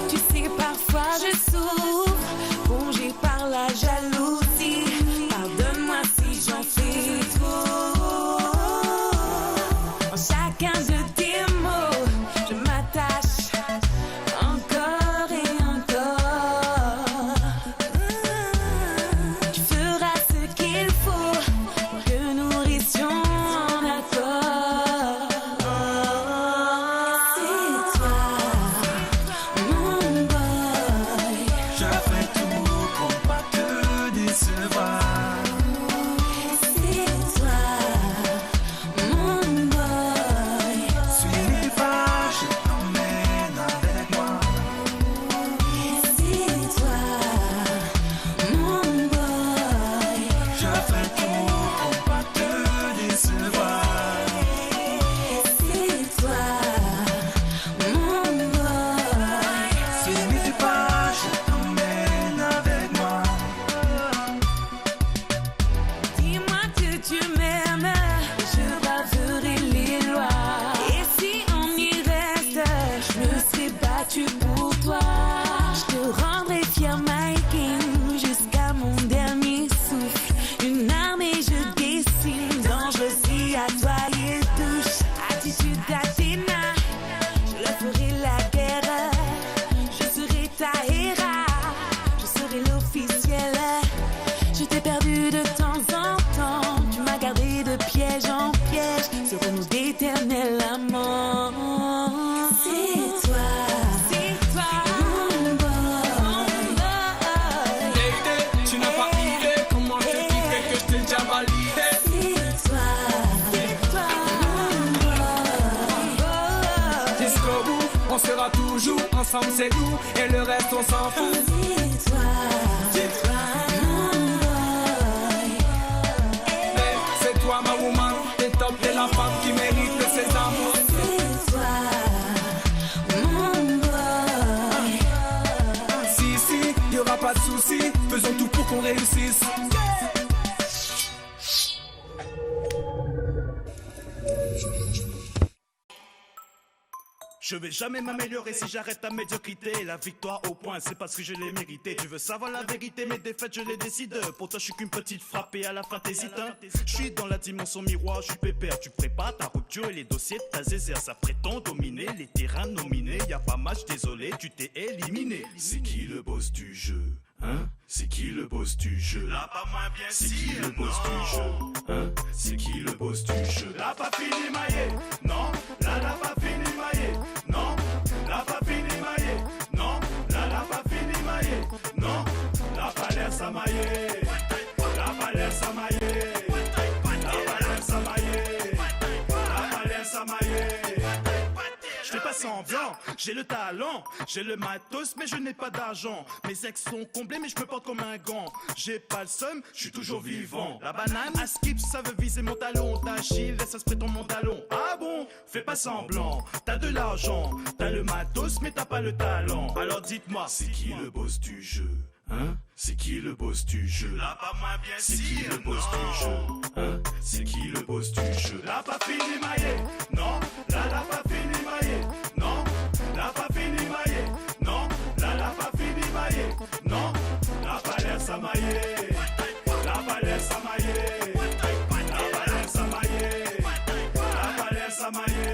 Tu sais, parfois je souffre, rongé par la jalousie. Pardonne-moi si j'en fais trop. En chacun de tes mots, je m'attache encore et encore. Tu feras ce qu'il faut pour que nous restions en accord. C'est toi, mon boy. Je ferai tout pour pas te décevoir. C'est toi, mon boy. Suis mes pas, je t'emmène avec moi. C'est toi, mon boy. Je ferai tout pour pas te décevoir. C'est toi, mon boy. Suis mes pas, je t'emmène avec moi. Dis-moi que tu m'aimes, je braverai les lois. Et si on y reste, je me serai battue pour toi. Je te rendrai fier, my king, jusqu'à mon dernier souffle. Une armée je dessine, dangereuse si à toi il touche. Attitude d'Athéna, je leur ferai la guerre. Je serai ta Héra, je serai l'officiel. Je t'ai perdu de temps en temps, tu m'as gardé de piège en piège. Serons-nous d'éternels amants ? C'est toi, c'est toi, mon boy. Lady, tu n'as pas idée comment je te kiffe et que je t'ai déjà validé. C'est toi, c'est toi, mon boy. Jusqu'au bout, on sera toujours ensemble, c'est nous, et le reste, on s'en fout. C'est toi, c'est toi, mon boy. Hey, c'est toi, ma woman, t'es top, t'es la femme qui mérite de ses amours. C'est toi, mon boy. Si, si, y aura pas de souci, faisons tout pour qu'on réussisse. Je vais jamais m'améliorer si j'arrête ta médiocrité. La victoire au point, c'est parce que je l'ai mérité. Tu veux savoir la vérité, mes défaites, je les décide. Pour toi, je suis qu'une petite frappe et à la fin, t'hésites, hein. Je suis dans la dimension miroir, je suis pépère. Tu prépares ta rupture et les dossiers de ta zézère. Ça prétend dominer les terrains nominés. Y a pas match, désolé, tu t'es éliminé. C'est qui le boss du jeu ? Hein ? C'est qui le boss du jeu ? La pa moin bien sir, non. C'est qui le boss du jeu ? Hein ? C'est qui le boss du jeu ? La pa fini mayé, non. La, la pa fini mayé, non. La pa fini mayé, non. La, la pa fini mayé, non. La pa lèr sa mayé. La pa lèr sa mayé. La pa lèr sa mayé. La pa lèr sa mayé. Je fais pas semblant, j'ai le talent, j'ai le matos, mais je n'ai pas d'argent. Mes ex sont comblés, mais je me porte comme un grand. J'ai pas le seum, je suis toujours vivant. La banane à skip, ça veut viser mon talon d'Achille, ça se prétend mon talon. Ah bon ? Fais pas semblant, t'as de l'argent, t'as le matos, mais t'as pas le talent. Alors dites-moi, c'est qui le boss du jeu ? Hein ? C'est qui le boss du jeu ? La pa moin bien sir, non. C'est qui le boss du jeu ? Hein ? C'est qui le boss du jeu ? La pa fini mayé, non. La, la pa fini mayé, non. La pa fini mayé, non. La, la pa fini mayé, non. La pa lèr sa mayé. La pa lèr sa mayé. La pa lèr sa mayé. La pa lèr sa mayé.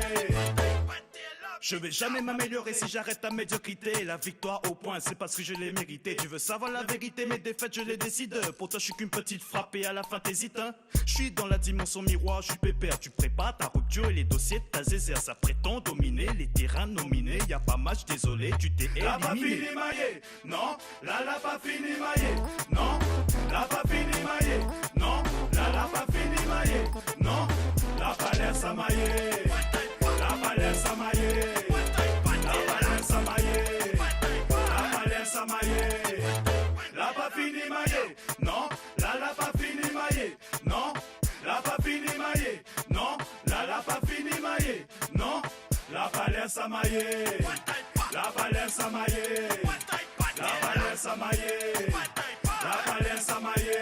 Je vais jamais m'améliorer si j'arrête ta médiocrité. La victoire au point, c'est parce que je l'ai mérité. Tu veux savoir la vérité, mes défaites, je les décide. Pour toi, je suis qu'une petite frappe et à la fin, t'hésites, hein. Je suis dans la dimension miroir, je suis pépère. Tu prépares ta rupture et les dossiers de ta zézère. Ça prétend dominer les terrains nominés. Y a pas match, désolé, tu t'es éliminé. La pa fini mayé, non. La, la pa fini mayé, non. La pa fini mayé, non. La, la pa fini mayé, non. La pa lèr sa mayé. La pa lèr sa mayé. La pa lèr sa mayé. La pa lèr sa mayé. La pa fini mayé, non. La, la pa fini mayé, non. La pa fini mayé, non. La, la pa fini mayé, non. La pa lèr sa mayé. La pa lèr sa mayé. La pa lèr sa mayé. La pa lèr sa mayé.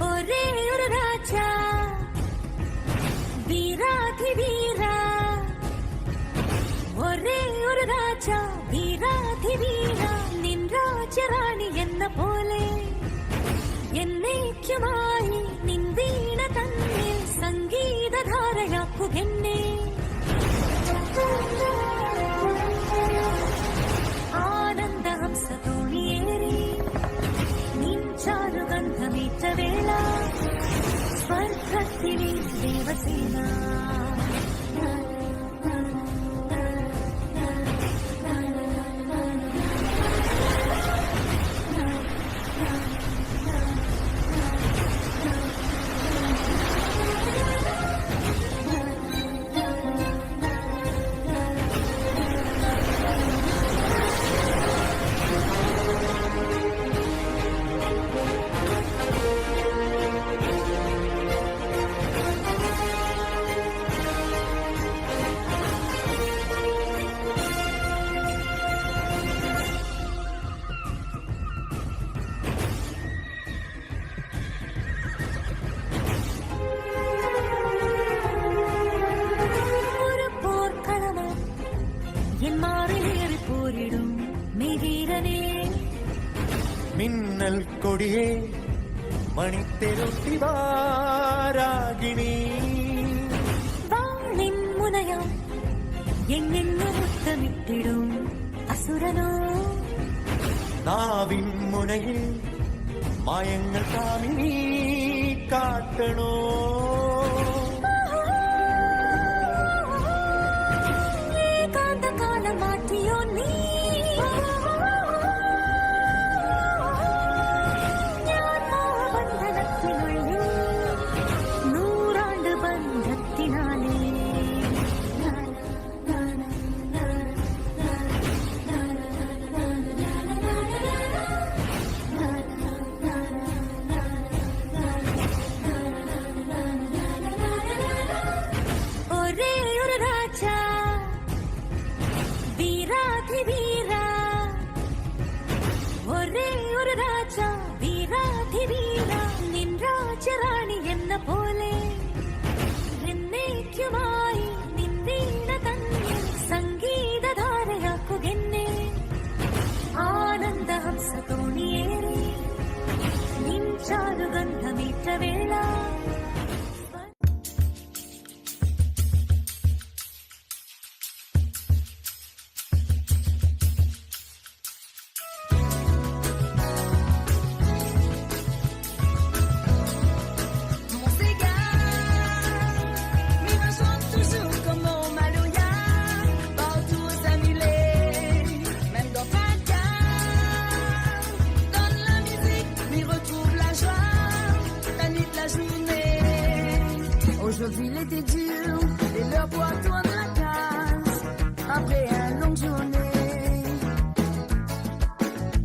ஒரே ஒரு ரோஜா வீராதி வீரா, ஒரே ஒரு ரோஜா வீராதி வீரா, நின் ரோஜ ராணி என்ன போலே. என்னைக்குமாய் நின் வீண தன்னில் சங்கீத தாரையாக்குகின்றேன். ఆనంద హంస తోణి ఏరి నిన్ చారు గంధమీత వేళ, స్వర్గతిని దేవసేన. ஒரு போர்க்களமா என் மார்பில் ஏறி போரிடும் மெய்வீரனே. மின்னல் கொடியே, மணித்தெரு சிவா ராகினி. வாளின் முனையா எங்கெங்கு முத்தமிட்டிடும் அசுரனோ. நாவின் முனையில் மாயங்கள் காமினி காட்டணும். ஏகாந்த கால மாட்டியோ நீ. ஞான் மோகபந்தனத்தினுள்ளே நூறாண்டு பந்த ಚರಾಣಿ ಎನ್ನ ಪೋಲೆ, ಎನ್ನೆ ಕ್ಯುಮಾಯಿ ನಿಂದಿನ ತನ್ನೆ, ಸಂಗೀತ ಧಾರೆಯಾಕು ಗೆನ್ನೆ, ಆನಂದ ಹಂಸ ತೋಣಿಯೇರಿ, ನಿಂಚಾರು ಗಂಧ ಮೀಟ ವೇಳ. Mon séga, mi va shant toujour konm mon maloya, partou sa mi lé, mèm dan traka, dan la mizik, mi retrouv la joi, la nuit, la journée. Aujourd'hui il était dur, et l'heure pour retourner à la case, après une longue journée.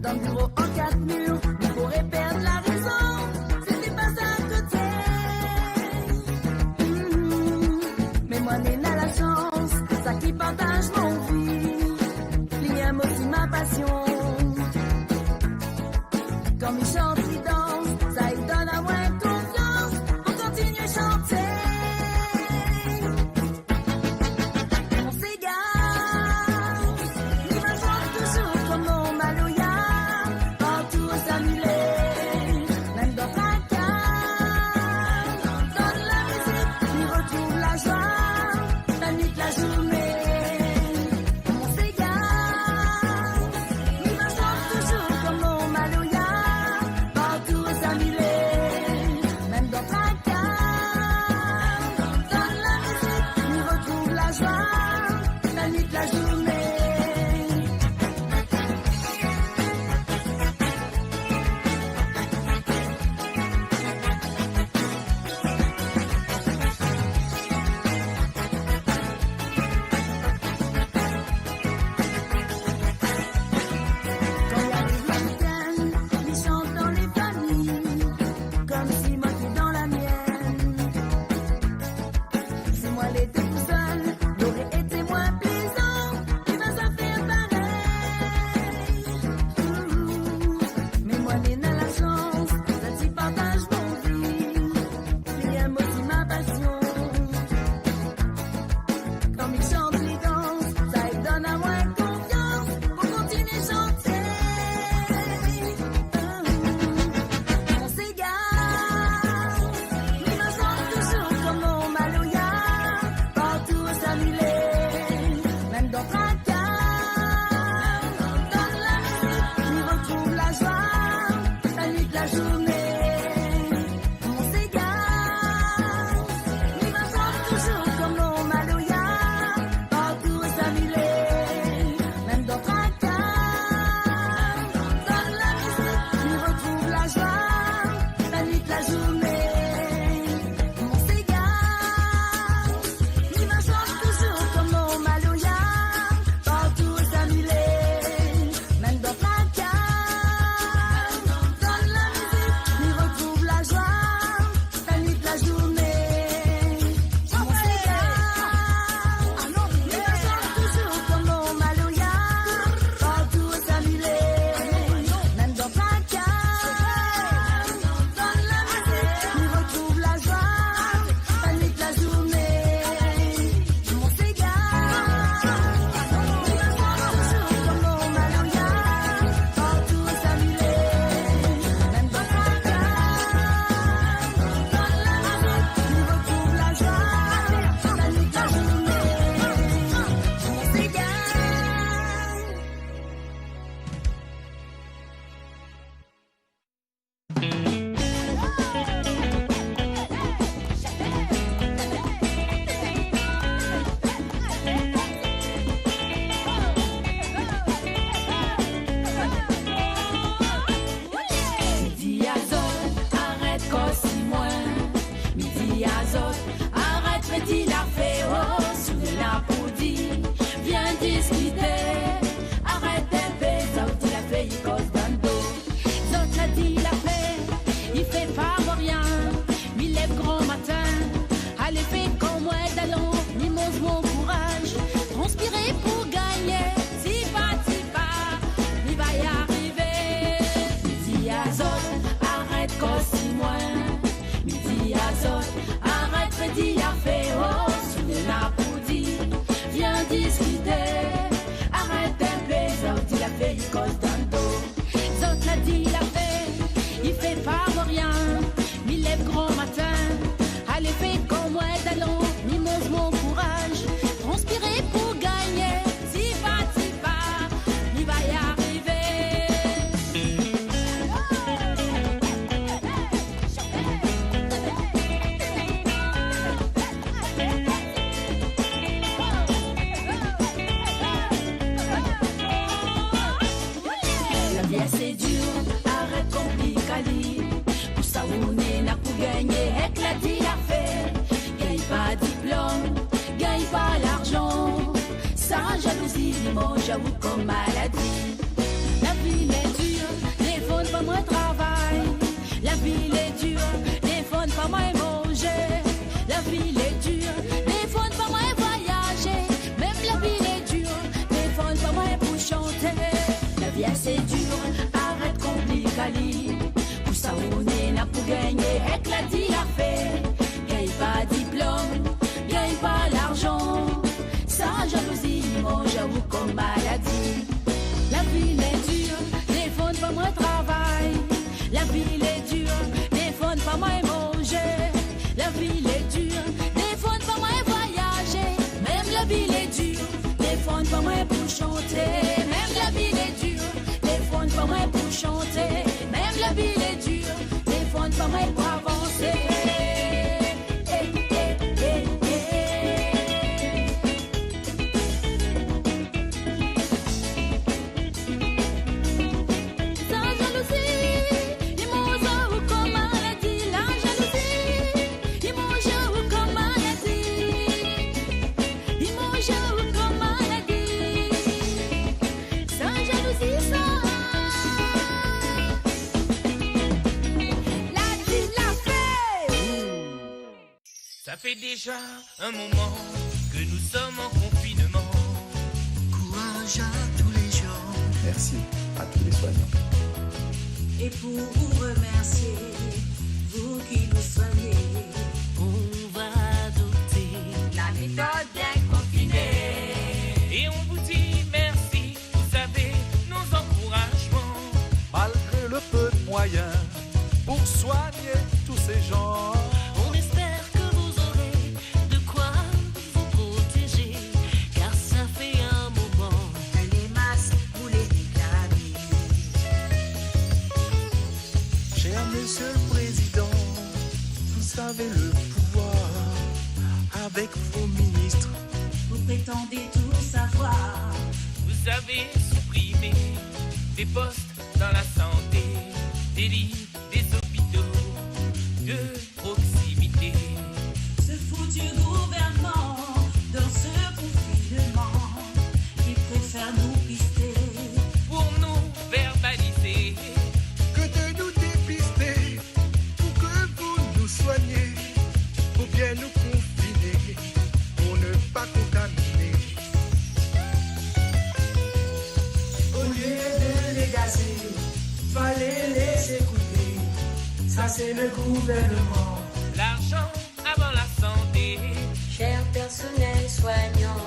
Dan biro an kat mir, mi pouré pèrd la rézon, sété pa sa koté. Hmm, mé moin néna la shans, sak i partaz mon vi, li in mo si ma pasion. Kan mi shant, li dans, sa i donn amoin konfians pou kontinié shanté. Mon séga, mi va shant toujour konm mon maloya, partou sa mi lé, mèm dan traka, dan la mizik, mi retrouv la joi, la nuit, la journée. Mon séga, mi va shant toujour konm mon maloya, partou sa mi lé, mèm dan traka, dan la mizik, mi retrouv la joi, la nuit, la journée. Kan i ariv le week-end, mi shant dan lé famiy, konm si moin té dan la mienne. Si moin lété tousèl, noré été moin plézan, mi va sa fé parèy. Mé moin néna la shans, sa ti partaz mon vi, li in mo si ma pasion. Kan mi shant, li dans, sa i donn amoin konfians pou kontinié shanté. Mon séga, mi va shant toujour konm mon maloya, partou sa mi lé, mèm dan traka, dan la mizik, mi retrouv la joi, la nuit, la journée. Mon séga, mi va shant toujour konm mon maloya, partou sa mi lé, mèm dan traka, dan la mizik, mi retrouv la joi, la nuit, la journée. Mon séga, mi va shant toujour konm mon maloya, partou sa mi lé, mèm dan traka, dan la mizik, mi retrouv la joi, la nuit, la journée. Mon séga, mi va shant toujour konm mon maloya, partou sa mi lé, mèm dan traka, dan la mizik, mi retrouv la joi, la nuit, la journée. Mon séga, mi va shant toujour konm mon maloya, partou sa mi lé, mèm dan traka, dan la mizik, mi retrouv la joi, la nuit, la journée. Mon séga. Mi di azot, arèt kosi moin. Mi di azot, arèt fé di la fé, oh, si ou la pou di, vien diskité. Arèt in pé, sa ou di la fé, i koz dan do. Zot la di la fé, i fé pa rien. Mi lèv gran matin, alé fé konm moin dalon, mi manz mon kouraz, transpiré pou gagné. Ti pa, ti pa, mi va y arivé. Mi di azot, arèt kosi moin. Mi Kol dan do. Zot la di la fé, i fé pa rien. Mi lèv gran matin, alé fé kom moin dalon. Mi manz mon kouraz, transpiré pou gagné. Ti pa, ti pa, mi va y arivé. La vi lé dir, arèt konplik ali. Pou sa ou néna pou gagné, èk la di la fé. Gagn pa diplom, gagn pa larzan. Sa jalouzi, li manz aou kom maladi. La vi lé dir, défoi pa moin travay. La vi lé dir, défoi pa moin manzé. La vi lé dir, défoi pa moin voyazé. Mèm la vi lé dir, défoi pa moin pou shanté. La vi lé dir, arèt konplik ali. Pou sa ou néna pou gagné, èk la di la fé. Gagn pa diplom, gagn pa larzan. Sa jalouzi, li manz aou kom maladi. La vi lé dir, défoi pa moin travay. La vi lé dir, défoi pa moin manzé. La vi lé dir, défoi pa moin voyazé. Mèm la vi lé dir, défoi pa moin pou shanté. Mèm la vi lé dir, défoi pa moin pou shanté. Mèm la vi lé dir, défoi pa moin pou avansé. Sa jalouzi, li manz aou kom maladi. La jalouzi, li manz aou kom maladi. Li manz aou kom maladi. Sa jalouzi, sa. La di la fé. Ça fait déjà un moment que nous sommes en confinement. Courage à tous les gens. Merci à tous les soignants. Et pour vous remercier, vous qui nous soignez, on va adopter la méthode bien confinée. Et on vous dit merci, vous savez, nos encouragements. Malgré le peu de moyens pour soigner tous ces gens. On espère que vous aurez de quoi vous protéger, car ça fait un moment que les masques, vous les réclamez. Cher Monsieur le Président, vous avez le pouvoir avec vos ministres. Vous prétendez tout savoir. Vous avez supprimé des postes dans la santé, des lits, des hôpitaux de proximité. Ce foutu gouvernement, dans ce confinement, il préfère nous pister. Pour nous verbaliser. Que de nous dépister. Pour que vous nous soignez, pour bien nous confiner, pour ne pas contaminer. Au lieu de les gazer, fallait les écouter. Ça, c'est le gouvernement. L'argent avant la santé. Cher personnel soignant,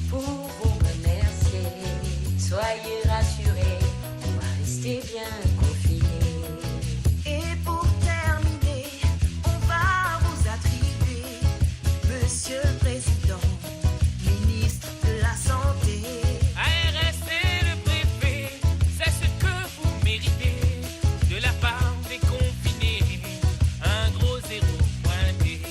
pour vous remercier, soyez rassurés, on va rester bien confinés. Et pour terminer, on va vous attribuer, Monsieur le Président, ministre de la Santé. A R S et le préfet, c'est ce que vous méritez de la part des confinés, un gros zéro pointé.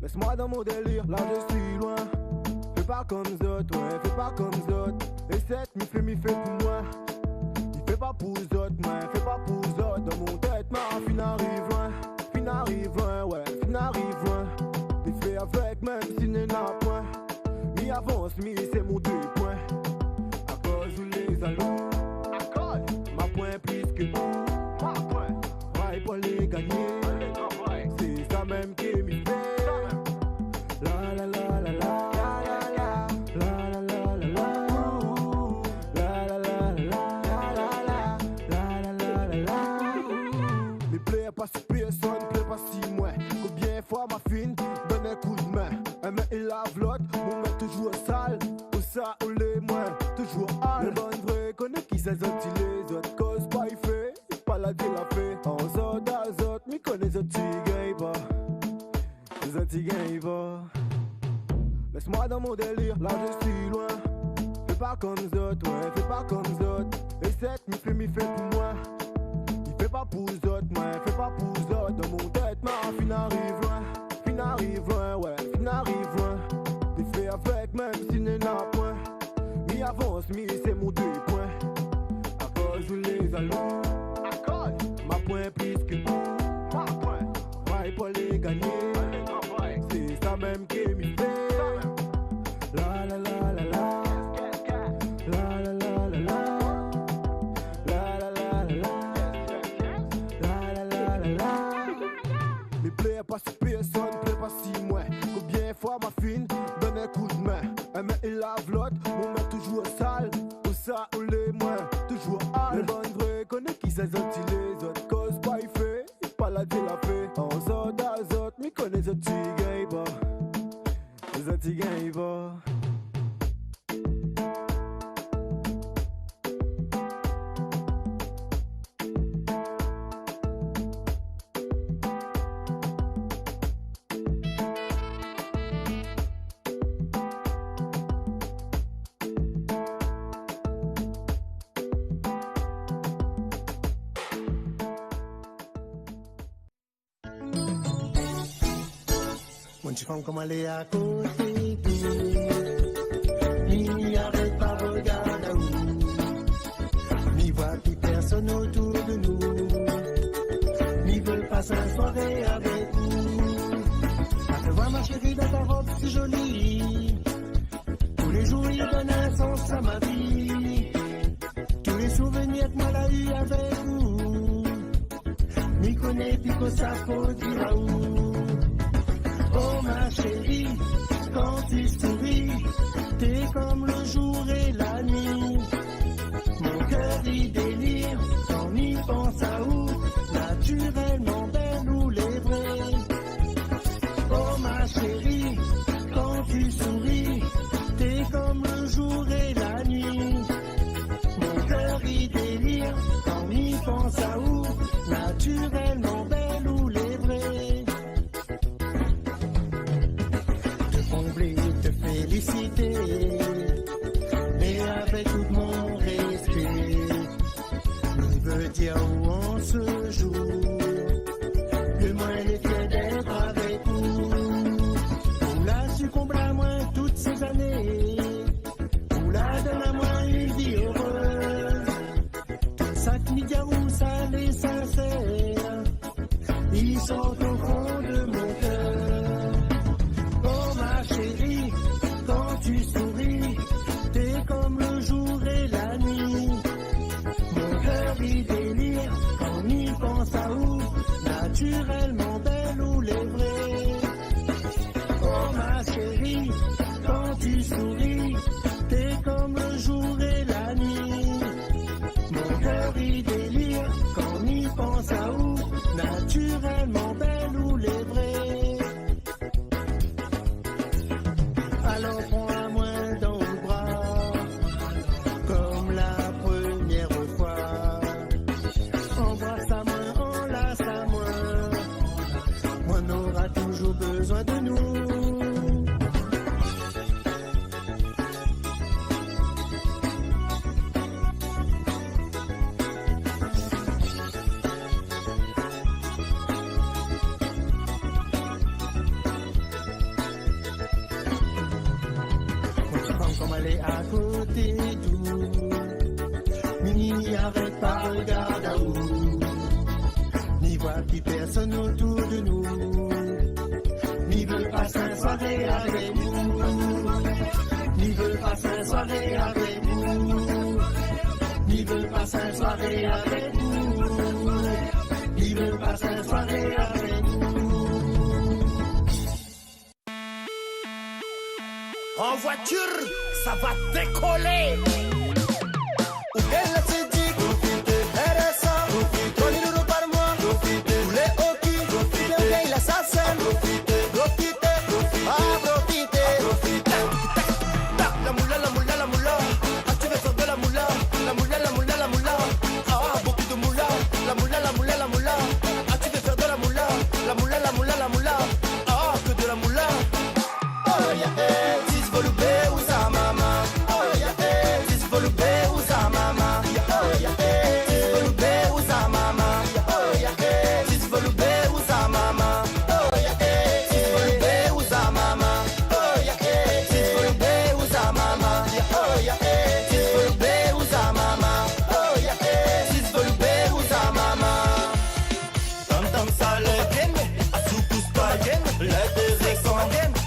Laisse-moi dans mon délire, là je suis loin. Fais pas comme zot, ouais, fais pas comme zot. Et cette mi fé, mi fé pou moin. Mi fé pa pou zot, moin, fé pa pou zot. Dans mon tèt, ma fine ariv loin. Fine ariv loin, ouais, fine ariv loin. Mi fé avèk, mèm si néna poin. Mi avans, mi sé mon dé poin. Akoz ou lé zalou. Akoz. Ma poin plis ke ou. Ma poin. Travay pou alé gagné. Alé travay. Sé sa mèm ke mi fé. Sa mèm. La, la, la, la, la. La, la, la, la, la. Ouh. La, la, la, la, la. Ouh. Mi plèr pa si pèrsone, plèr pa si moin. Konbien foi ma fine donn in kou d'min. In Mé i lav lot, mon mèt toujour sal. Ousa ou lé, moin toujour al. Lé bann vré, koné ki sa zot i lé, zot koz pa i fé, pa la di la fé. An zot a zot, mi koné zot i gingn pa. Zot i gingn pa. Lès amoin dan mon délir, la mi lé loin. Fé pa konm zot, oué, fé pa konm zot. É sèt mi fé, mi fé pou moin. Mi fé pa pou zot, moin fé pa pou zot. Dan mon tèt, ma fine ariv loin. Fine ariv loin, oué, fine ariv loin. Défé avèk, mèm si néna poin. Mi avans, mi sé mon dé poin. Akoz ou lé zalou. Akoz. Ma poin plis ke ou. Ma poin. Travay pou alé gagné. Alé travay. Sé sa mèm ke mi fé. Sa mèm. La, la, la, la, la. La, la, la, la, la. La, la, la, la, la. La, la, la, la, la. Mi plèr pa si pèrsone, plèr pa si moin. Konbien foi ma fine donn in koudmin. In min i lav lot, mon min toujour sal. Ousa ou lé, moin toujour al. Lé bann vré, koné ki sa zot i lé, zot koz pa i fé, pa la di la fé. An zot a zot, mi koné zot i gingn pa. Zot i gingn pa. Mon ti fanm, koman lé akoté d'ou, mi arèt pa rogard aou. Mi voi pi pèrsone otour de nou. Mi vé pas in soiré avèk ou. Aou té voi ma shéri dan ta rob si zoli. Tou lé zour i donn in sans a ma vi. Tou lé souvenir ke moin la u avèk ou. Mi koné pi kosa fo dir aou. Oh ma chérie, quand tu souris, t'es comme le jour et la nuit. Mon cœur il délire quand mi pans aou, naturellement bèl ou lé vré. Oh ma chérie, quand tu souris, t'es comme le jour et la nuit. Mon cœur il délire quand mi pans aou, naturellement bèl ou lé vré. Te combler, te féliciter, mais avec tout mon respect, mi vé dir aou an se zour ke moin lé fièr d'èt avèk ou. Ou la su konbl amoin tout sé zané. Ou la donn amoin in vi érèz. Tout sak mi di aou, sa lé sinsèr. Ils sont au fond de mon cœur. Oh ma chérie, quand tu souris, t'es comme le jour et la nuit. Mon cœur il délire quand mi pans aou, naturellement bèl ou lé vré. Oh ma chérie, quand tu souris, t'es comme le jour et la nuit. Mon cœur il délire quand mi pans aou, naturellement bèl ou lé vré. Alors prends amoin dan out bra, comme la première fois. Anbras amoin, anlas amoin. Moin nora toujour bezoin de nou. Mon ti fanm, koman lé akoté d'ou, mi arèt pa rogard aou. Mi voi pi pèrsone otour de nou. Mi vé pas in soiré avèk ou. Mi vé pas in soiré avèk ou. Mi vé pas in soiré avèk ou. Mi vé pas in soiré avèk ou. En voiture, ça va décoller. Ou bien la ti di, profité, R S A, profité, trois mille euros par mois, profité, ou lé oki, profité, ou bien la sasèm, profité, profité, ah, profité.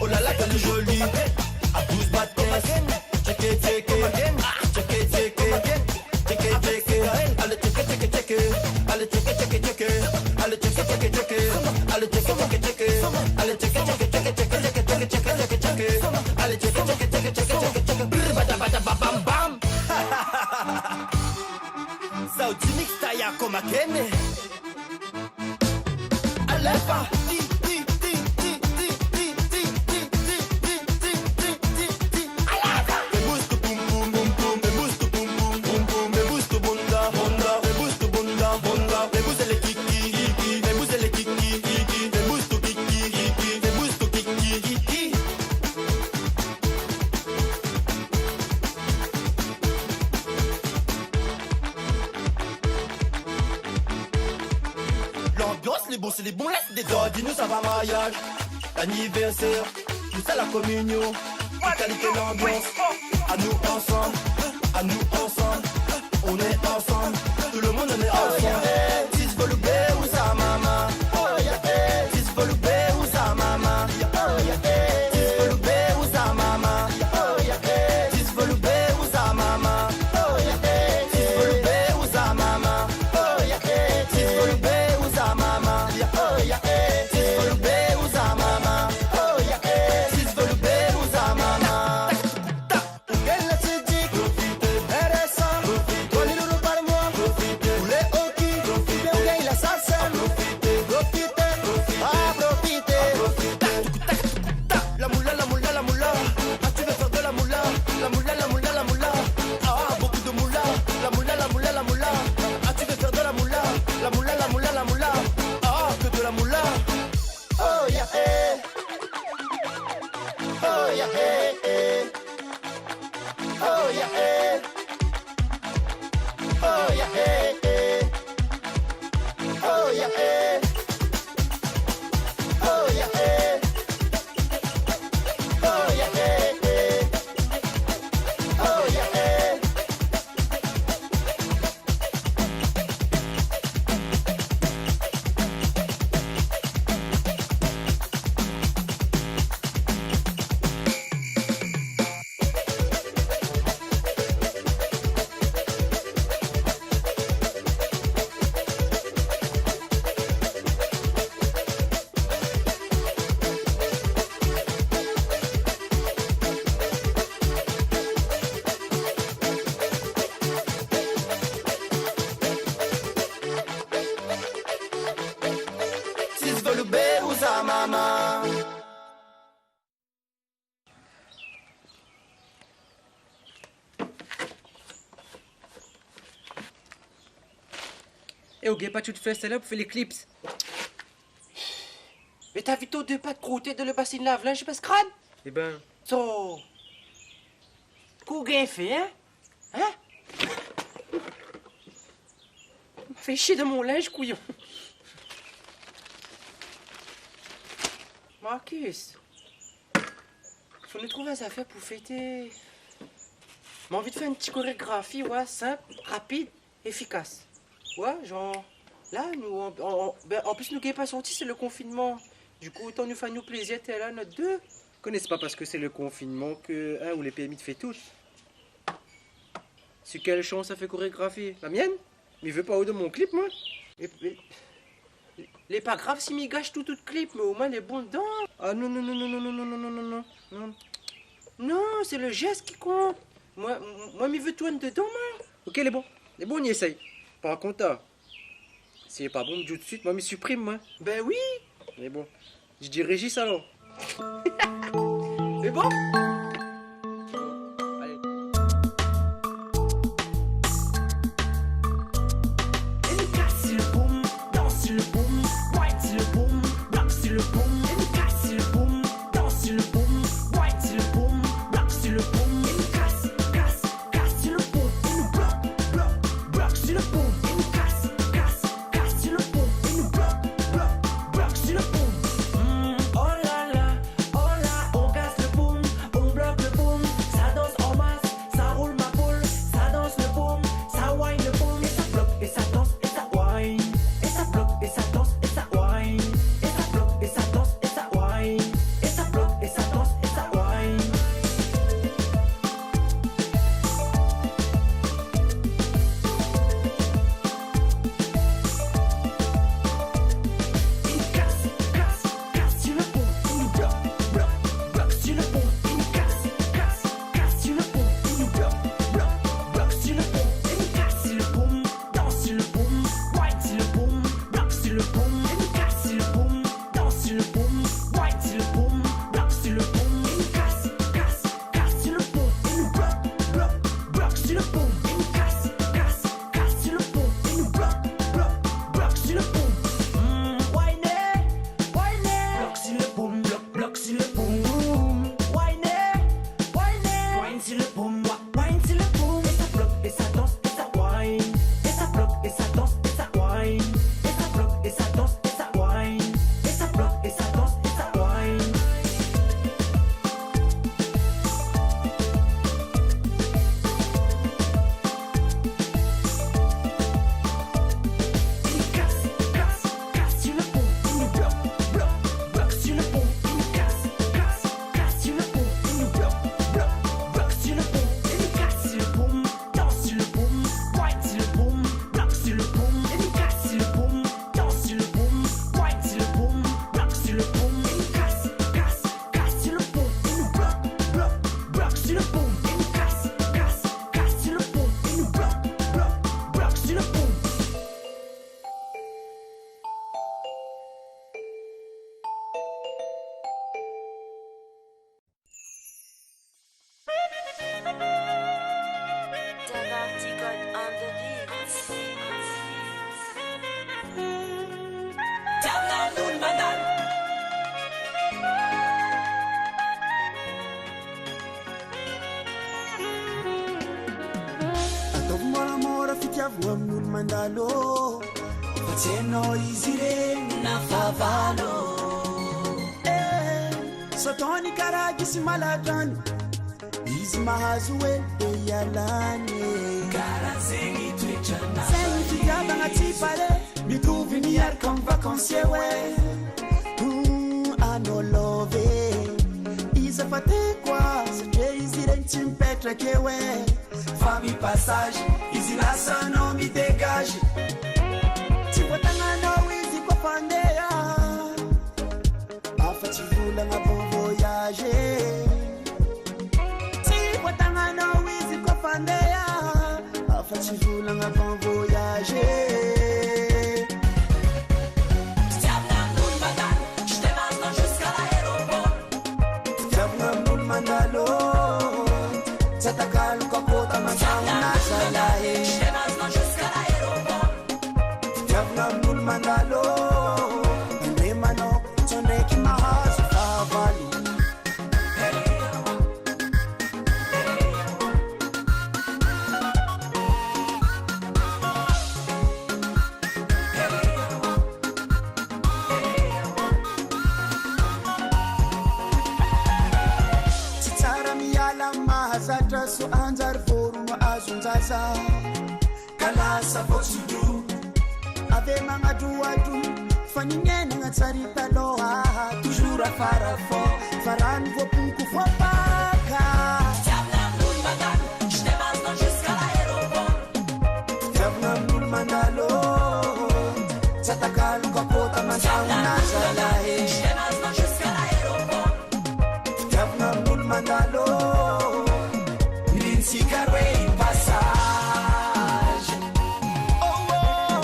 La la, elle est jolie, à douze bat caisse. Tcheke, tcheke, tcheke, tcheke, tcheke, tcheke. Allez, tcheke, tcheke, tcheke. Allez, tcheke, tcheke, tcheke. Allez, tcheke, tcheke, tcheke. Allez, tcheke, tcheke, tcheke. Allez, tcheke, tcheke, tcheke. Brr, bada, bada, ba, bam, bam. Saudi mix taya koma kene. Alé, pa. Ti, ti, ti. Alé, pa. Bouge ton poum poum, poum poum, bouge ton poum poum, poum poum, bouge ton bonda, bonda, bouge ton bonda, bonda, bouge les kiki, kiki, bouge les kiki, kiki, bouge ton kiki, kiki, bouge ton kiki, kiki. L'ambiance, les bons, c'est les bons, là, c'est des... Zordi nou sava mariaz, lanivèrsèr, nou sa la kominyon. Kalité d'ambiance, anou ansanm, anou ansanm, on est ensemble, tout le monde on est ensemble. Ti Svolube ou sa mama. Ti Svolube ou sa mama. Ti Svolube ou sa mama. Ti Svolube ou sa mama. Ti Svolube ou sa mama. Ti Svolube ou sa mama. Ti Svolube ou sa mama. Ti Svolube ou sa mama. Ou gingn la tchidjik, profité. Intéressant, profité. Twa mil euro par moi, profité. Ou lé oki, profité. Ou bien ou gingn la salsa, profité. Profité, profité. Ah, profité. Profité. La moula, la moula, la moula. Ah, tu veux faire de la moula. La moula, la moula, la moula. Ah, beaucoup de moula. La moula, la moula, la moula. Ah, tu veux faire de la moula. La moula, la moula, la moula. Ah, que de la moula. Oh, yeah, eh. Oh, yeah, eh, eh. Oh, yeah, eh. Oh, yeah, eh, eh. Oh, yeah, eh. Oh, yeah, eh. Oh, yeah, eh, eh. Oh, yeah, eh. Ti Svolube ou sa mama. É ou gingn pa tout fé sa la pou fé lé clips. Mé ta vi ton dé pat kroté dan le basin lav linz, pa skrab ? Ében. So. Kou gingn fé, hein ? Hein ? Fé shié dan mon linz, kouyon. Marcus. Fo nou trouv in zafèr pou fété. Moin anvi fé in ti korégrafi, ouais, sinp, rapid, éfikas. Ouais, zanr, la, nou, an, an, bin, an plis, nou gingn pa sorti, sé le konfinman. Dikou, otan nou fé anou plézir, té la, nout dé. Koné, sé pa parske sé le konfinman ke, hein, ou lé pèrmi de fé tout. Si kèl shans sa fé korégrafi ? La mienn ? Mi vé pa ou dan mon clip, moin. É, é, lé pa grav si mi gash tout, tout clip, mé omoin lé bon dedan. Ah non, non, non. Non, sé le zès ki kont. Moin, moin, mi vé tourn dedan, moin. Ok, lé bon. Lé bon, ni éséy. Par kont, ah, si lé pa bon, mi di tout suit, moin, mi siprim, moin. Bin oui. Lé bon. Di, di Régis alor. Lé bon ? Alé. Une case sur le boom, danse sur le boom, wine sur le boom, rock sur le boom. Une case sur le boom, danse sur le boom, wine sur le boom, rock sur le boom. Une case, case, case sur le boom. Et nous bloc, bloc, bloc sur le boom. Et nous case, case, case sur le boom. Et nous bloc, bloc, bloc sur le boom. Hmm, oh là là, oh là, on casse le boom, on Tiavin'olo mandalo, fa tieno izi regny na fahavalo. Eh, sotoni karaha gisi maladrany. Izy mahazo hoe de ialany. Karaha zegny toetrana. Zegny fitiavagna tsy pare. Mitovy miaraka amin'ny vacances hoe. Hmm, anao love e. Iza fa te koa, satria izy regny tsy mipetraka hoe. Fa mi passage, izy lasa anao mi dégage. Tsy voatagnanao izy koa fandeha. Afa tsy volagna bon voyage. Tsy voatagnanao izy koa fandeha. Afa tsy volagna bon voyage. Fitiavagna amin'olo mandalo, je t'aime maintenant jusqu'à l'aéroport. Fitiavagna amin'olo mandalo, tsy atakalo koa kota mandragona zalahy. Fitiavagna amin'olo mandalo, andrimanao, tsy andraiky mahazo fahavalo. Tsy tsara miala mahazatra, so anjary vôrono azon-jaza. Ka lasa vao tsy dro. Ave magnadroadro, fa ny niainagna tsary taloha. Toujours afara fô, fa rano voapoko voapaka. Fitiavagna amin'olo mandalo, je t'aime maintenant jusqu'à l'aéroport. Fitiavagna amin'olo mandalo, tsy atakalo koa kota mandragona zalahy. Je t'aime maintenant jusqu'à l'aéroport. Fitiavagna amin'olo mandalo, indrintsika roe passage. Oh, oh,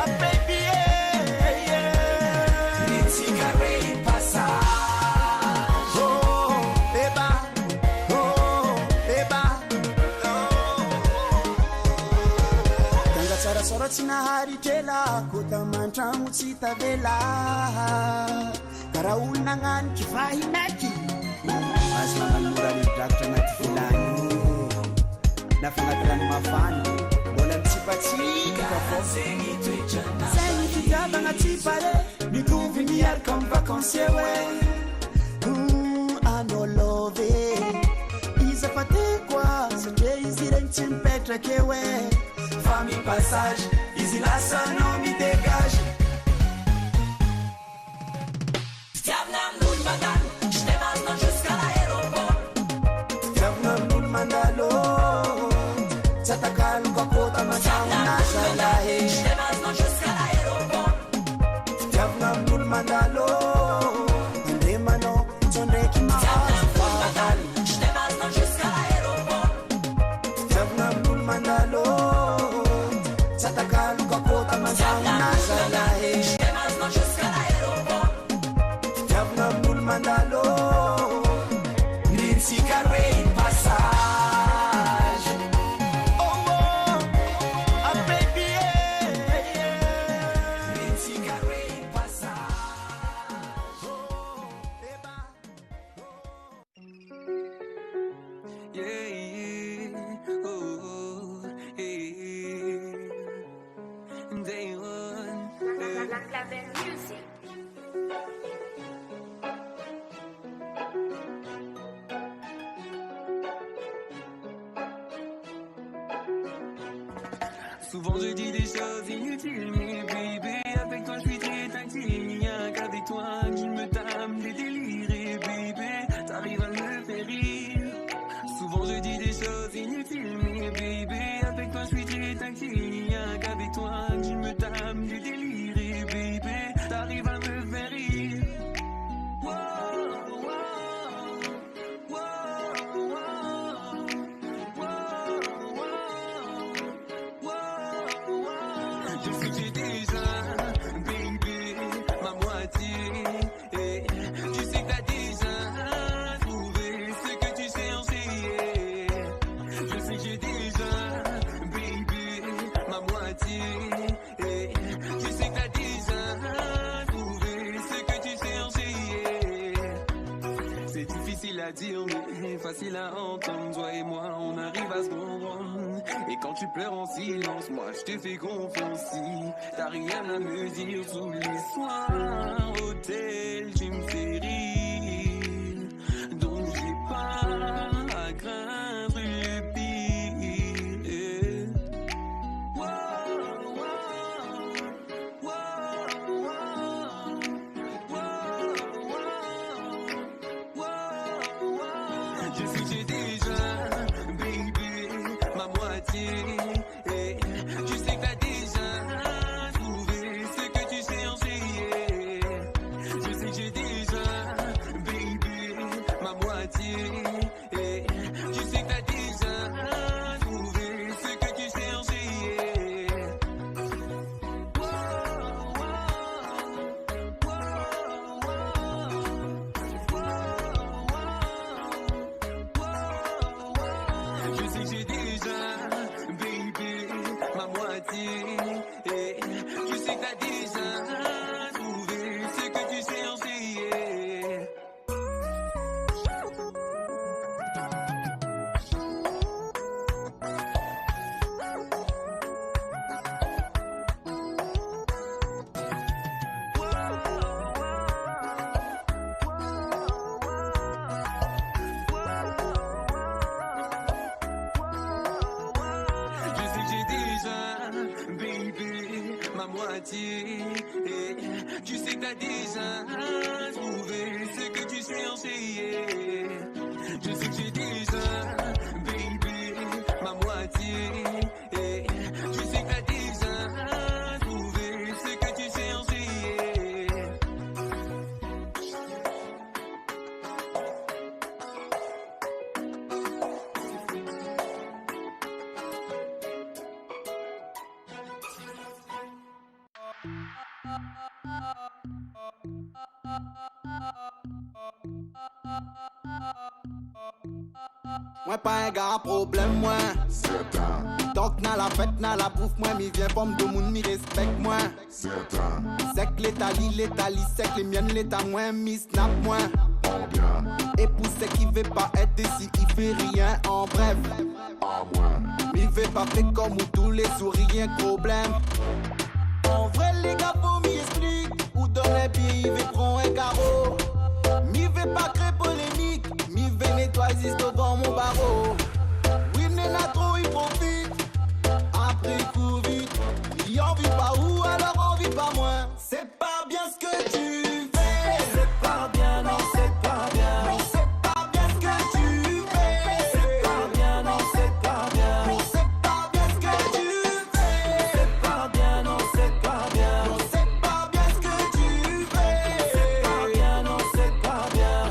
ah, baby, yeah, yeah. Indrintsika roe passage. Oh, eba, oh, eba, oh. Tanga tsara sôra tsy naharitrela, kota mantragno tsy tavela. Karaha olona agnano kivahinaky. Azo magnano moraly drakitra agnaty vilagny. Na fagnaty rano mafana, mbola mitsipatsipaka fô. Zegny fitiavagna tsy pare, mitovy miaraka amin'ny vacances hoe. Hmm, anao love e. Iza fa te koa, satria izy regny tsy mipetraka hoe. Fa mi passage, izy lasa anao mi dégage. Fitiavagna amin'olo mandalo, je t'aime maintenant jusqu'à l'aéroport. Fitiavagna amin'olo mandalo, tsy atakalo koa kota mandragona zalahy. Je t'aime maintenant jusqu'à l'aéroport. Fitiavagna amin'olo mandalo, andrimanao, tsy andraiky mahazo fahavalo. Je t'aime maintenant jusqu'à l'aéroport. Fitiavagna amin'olo mandalo, tsy atakalo koa kota mandragona zalahy. Je t'aime maintenant jusqu'à l'aéroport. Fitiavagna amin'olo mandalo, indrintsika roe passage. Oh, oh, ah, baby, yeah, yeah. Indrintsika roe passage. Oh, eba. Yeah, yeah, oh, oh, yeah, yeah. Day one, yeah. Souvent je dis des choses inutiles, mais baby, avec toi je suis très tactile. Il n'y a qu'avec toi que je me tape des délires, et baby, t'arrives à me faire rire. Souvent je dis des choses inutiles, mais baby, avec toi je suis très tactile. Il n'y a qu'avec toi que je me tape des délires, et baby, t'arrives à me faire rire. Wow, wow. Je sais que j'ai déjà, baby, ma moitié. Et tu sais que t'as déjà trouvé ce que tu cherchais. Je sais que j'ai déjà, baby, ma moitié. Et tu sais que t'as déjà trouvé ce que tu cherchais. C'est du Difficile à dire, mais facile à entendre. Toi et moi, on arrive à se comprendre. Et quand tu pleures en silence, moi, je te fais confiance. Si t'as rien à me dire, sous les soins, hôtel, tu me fais rire. Donc j'ai pas à craindre le pire. Wow, wow, wow, wow. Je sais que j'ai déjà, baby, ma moitié. Et tu sais que t'as déjà trouvé ce que tu cherchais. Je sais que j'ai déjà, baby, ma moitié. Et tu sais que t'as déjà trouvé ce que tu cherchais. Je sais que j'ai déjà, baby, ma moitié. Et tu sais que t'as déjà trouvé ce que tu cherchais. Je sais que j'ai déjà, baby, ma moitié. Et tu sais que t'as déjà trouvé ce que tu cherchais. Je sais que j'ai déjà, baby, ma moitié. Et tu sais que t'as déjà trouvé ce que tu cherchais. Moin pa in gar problèm, moin. Sèrtin. Donk na la fèt, na la bouf, moin mi vien, bann domoun mi réspèk moin. Sèrtin. Sèk léta li, léta li sèk, lé mienn léta moin, mi snap moin. An bien. É pou sèk i vé pa èt dési, i fé rien, an brèf. Amoin. Mi vé pa fé konm ou, tou lé zour rien k problèm. An vré lé gars, fo mi ésplik, ou donn in pié, i vé pran in karo. Mi vé pa kré polémik, mi vé nétoy zis dovan mon baro. Wi, néna tro i profit, apré i kour vit. Li anvi pa ou, alor anvi pa moin. C'est pas bien ce que tu fais. C'est pas bien, non, c'est pas bien. Non, c'est pas bien ce que tu fais. C'est pas bien, non, c'est pas bien. Non, c'est pas bien ce que tu fais. C'est pas bien, non, c'est pas bien. Non, c'est pas bien ce que tu fais. C'est pas bien, non, c'est pas bien.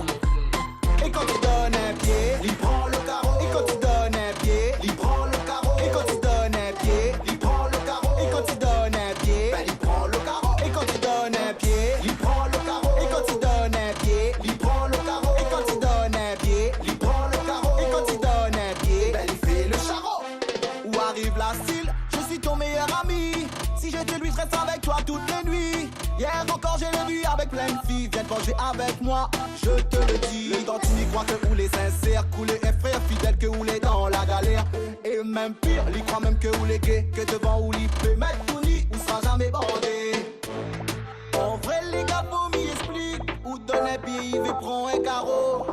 É kan ou donn in pié, li pran lo karo. É kan ou donn in pié, li pran lo karo. É kan ou donn in pié, li pran lo karo. É kan ou donn in pié, bin, li pran lo karo. É kan ou donn in pié, li pran lo karo. É kan ou donn in pié, li pran lo karo. É kan ou donn in pié, li pran lo karo. É kan ou donn in pié, bin, li fé lo charo. Ou ariv la style, je suis ton meilleur ami. Si j'étais lui, je reste avec toi toutes les nuits. Hier encore, je l'ai vu avec plein de filles. Viens te venger avec moi, je te le dis. Lé dan ti mi kroi ke ou lé sinsèr, ke ou lé in frèr fidèl, ke ou lé dan la galèr. É mèm pir, li kroi mèm ke ou lé gay, ke dovan ou li pé mèt ou ni, ou sra zamé bandé. An vré lé gars, fo mi ésplik, ou donn in pié, i vé pran in karo.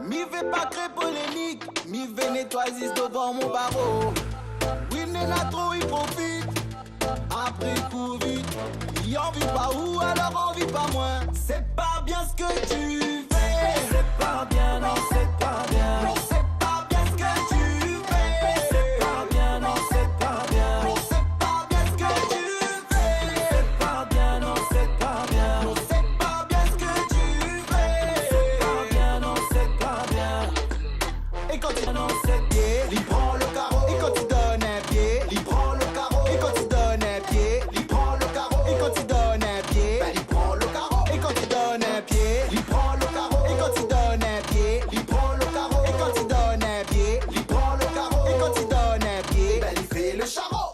Mi vé pa kré polémik, mi vé nétoy zis dovan mon baro. Wi, néna tro i profit, apré i kour vit. Li anvi pa ou, alor anvi pa moin. C'est pas bien ce que tu fais. C'est pas bien, non, c'est pas bien. Non, c'est pas bien ce que tu fais. C'est pas bien, non, c'est pas bien. Non, c'est pas bien ce que tu fais. C'est pas bien, non, c'est pas bien. Non, c'est pas bien ce que tu fais. C'est pas bien, non, c'est pas bien. É kan ou donn in pié, li pran lo karo. É kan ou donn in pié, li pran lo karo. É kan ou donn in pié, li pran lo karo. É kan ou donn in pié, bin, li pran lo karo. É kan ou donn in pié, li pran lo karo. É kan ou donn in pié, li pran lo karo. É kan ou donn in pié, li pran lo karo. É kan ou donn in pié, bin, li fé lo charo.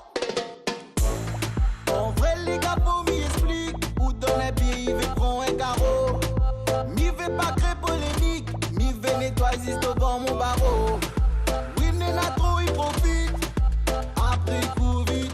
An vré lé gars, fo mi ésplik, ou donn in pié, i vé pran in karo. Mi vé pa kré polémik, mi Résiste devant mon barreau. Oui, néna tro, i profit. Apré i kour vit.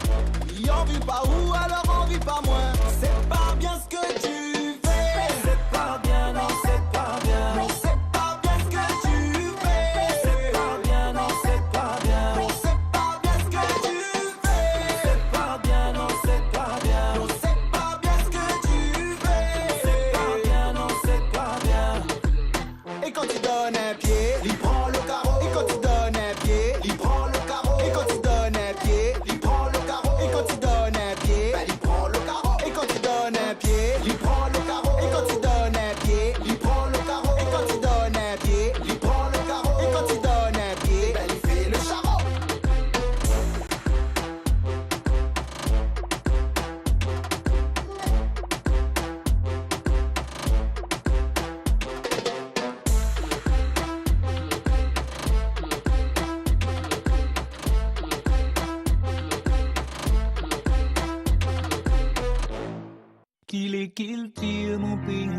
I anvi pa ou, alor anvi pa moin. Sé pa bien ce que tu fais. C'est pas bien, non, c'est pas bien. Non, c'est pas bien ce que tu fais. C'est pas bien, non, c'est pas bien. Non, c'est pas bien ce que tu fais. C'est pas bien, non, c'est pas bien. Non, c'est pas bien ce que tu fais. C'est pas bien, non, c'est pas bien. É kan i donn in pié, li pran lo karo. É kan i donn in pié, li pran lo karo. É kan i donn in pié, li pran lo karo. É kan i donn in pié, bin, li pran lo karo. É kan i donn in pié, li pran lo karo. É kan i donn in pié, li pran lo karo. É kan i donn in pié, li pran lo karo. É kan i donn in pié, bin, li fé lo charo. Kilé kiltir mon péi,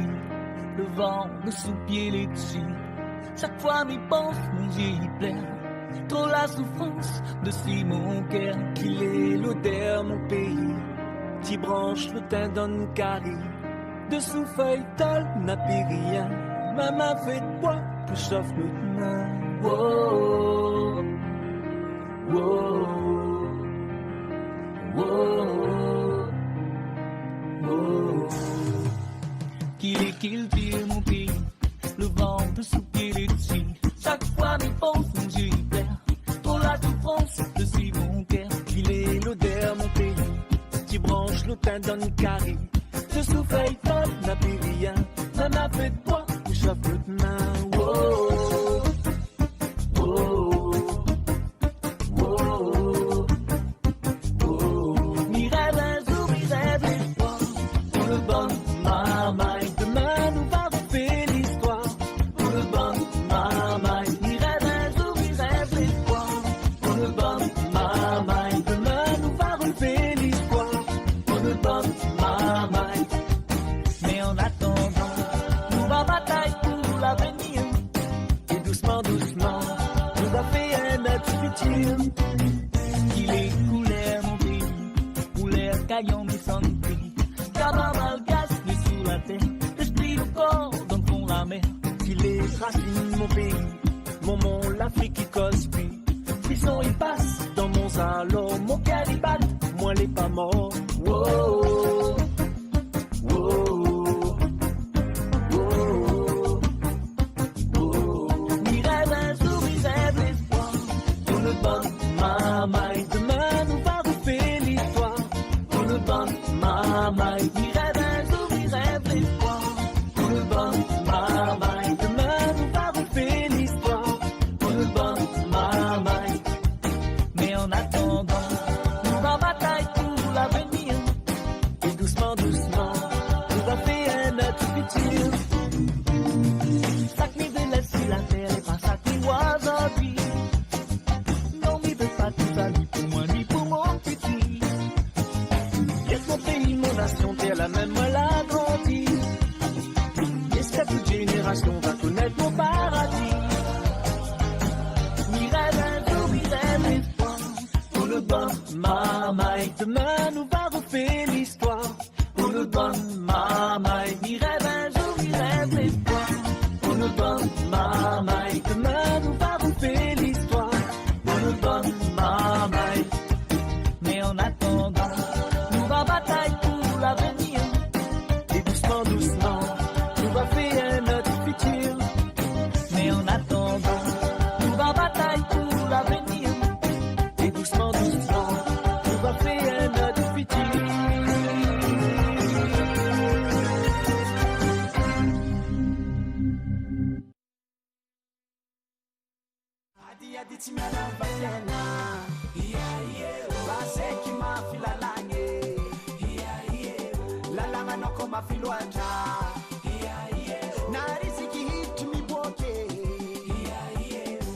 lo van dosou pié létsi. Shak foi mi pans, mon zié i plèr. Tro la soufrans dsi mon kèr. Kilé lodèr mon péi, ti bransh lo tin dann kari. Dosou fèy tol na pi rien, mèm in fé d'boi pou shof nout min. Woah, woah, woah, woah. Kilé kiltir mon péi, lo van dosou pié létsi. Shak foi mi pans, mon zié i plèr. Tro la soufrans dsi mon kèr. Kilé lodèr mon péi, ti bransh lo tin dann kari. Dosou fèy tol na pi rien, mèm in fé d'boi pou shof nout min. Woah, woah, woah, woah. Mi rèv in zour, mi rèv léspoir. Pou lo bann marmay, domin nou va rofé listoir. Pou lo bann marmay, mi rèv in zour, mi rèv léspoir. Pou lo bann marmay, domin nou va rofé listoir. Pou lo bann marmay. Mé an atandan, nou va batay pou lavenir. É dousman, dousman, nou va fé in not fitir. Kilé koulèr mon péi, koulèr kayanm é santi. Kaba malgash dosou la tèr, léspri lo kor dan fon la mèr. Kilé rasine mon péi, momon Lafrik i koz pi. Frison i pas dan mon salon, mon kèr i bat, moin lé pa mor. Woah, woah, woah, woah. Mi rèv in zour, mi rèv léspoir. Pou lo bann marmay, domin nou va rofé listoir. Pou lo bann marmay, mi rèv in zour, mi rèv léspoir. Pou lo bann marmay, domin nou va rofé listoir. Pou lo bann marmay. Mé an atandan, nou va batay pou lavenir. É dousman, dousman, nou va fé in not fitir. Sak mi vé lès si la tèr, é pa sak mi voi zordi. Non, mi vé pa tousa, ni pou moin, ni pou mon piti. Yèr mon péi, mon nasion, tèr la mèm moin la grandi. Èske tout zénérasion va konèt mon paradi? Mi rèv in zour, mi rèv léspoir. Pou lo bann marmay, domin nou va rofé listoir. Pou lo bann marmay, mi rèv in zour, mi rèv léspoir. Pou lo bann marmay, domin nou va rofé listoir. Pou lo bann marmay. Mé an atandan, nou va batay pou lavenir. É dousman, dousman, nou va fé in not fitir. Mé an atandan, nou va batay pou lavenir. É dousman, dousman, nou va fé in not fitir. Adi, adi, ti mèl an vazèna. Ia, ia, o. Bazé ki ma fi la langue. Ia, ia, o. La langa non ko ma fi loata. Ia, ia, o. Na riziki hit mi boke. Ia, ia, o.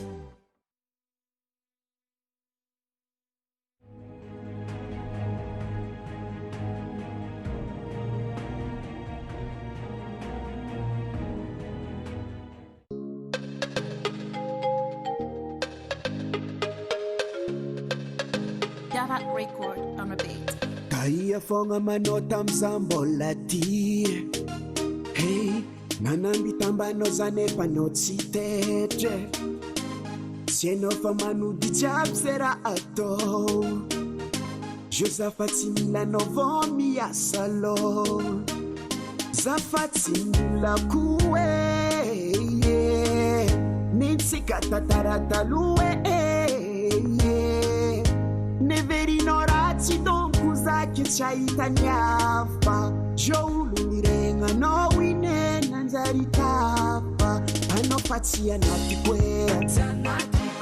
Record on a beat. Taïa fonga manota mzambola ti. Hey, nanambi tamba no zane pa no titete. Sieno fa manu di diab sera ato. Josaphat Simila no vomi a salo. Zaphat Simila kue, yeah. Ninsi katatarata lue, yeah. Neveri no rati donku zaki chaita nyafa. Joulu ni renga no wine nanzari tafa. Ano fati ana ti kwe.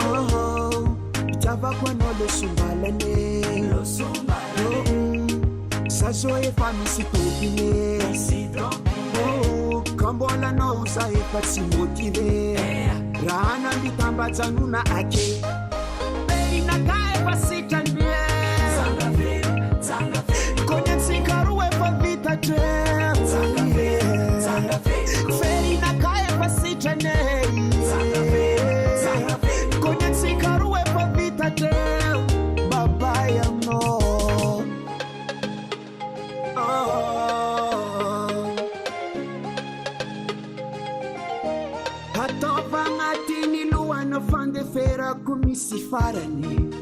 Oh, oh. Tava kwa no lo sumbalane. Lo sumbalane. Oh, mm. Sa zo e fami si topine. Si topine. Oh, kambola no usa e fati motive. Eh. Rana mi tamba zanuna ake. Beri na kae pasitane. Zanga fe, zanga fe. Konyan sinkaru e fa vita te. Zanga fe, zanga fe. Feri na kae pasitane. Zanga fe, zanga fe. Konyan sinkaru e fa vita te. Baba ya no. Oh. Ato vanga tini lua no fande fera kumisi farani.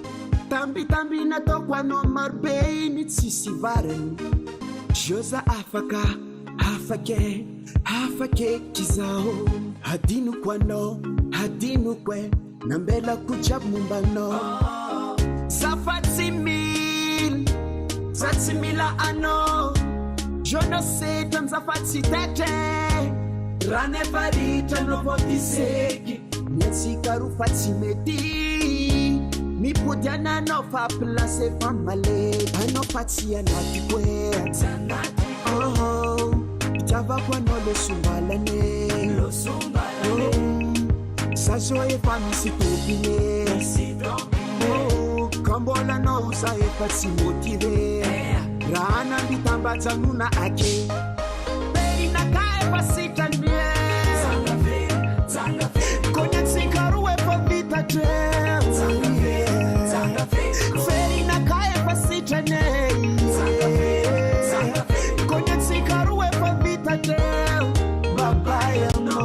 Tambi tambi na tokwa no marbei ni tisi varani. Joza afaka, afake, afake kizao. Hadinu kwa no, hadinu kwe. Nambela kujab mumbano. Zaphat Simila, Zaphat Simila ano. Jono setan Zaphat si tete. Rane farita no vo diseki. Nyansi karu fati meti. Mi pudiana no fa plase fa male. Ano fati ana ti kwe. Oh, oh. Tava kwa no lo sumbalane. Lo sumbalane. Oh. Sa zo e fami si topine. Si topine. Oh, kambola no usa e fati motive. Eh. Rana mi tamba zanuna ake. Beri na kae pasitane. Zanga fe, zanga fe. Konyan sinkaru e fa vita te. Zanga fe, zanga fe. Feri na kae pasitane. Zanga fe, zanga fe. Konyan sinkaru e fa vita te. Baba ya no.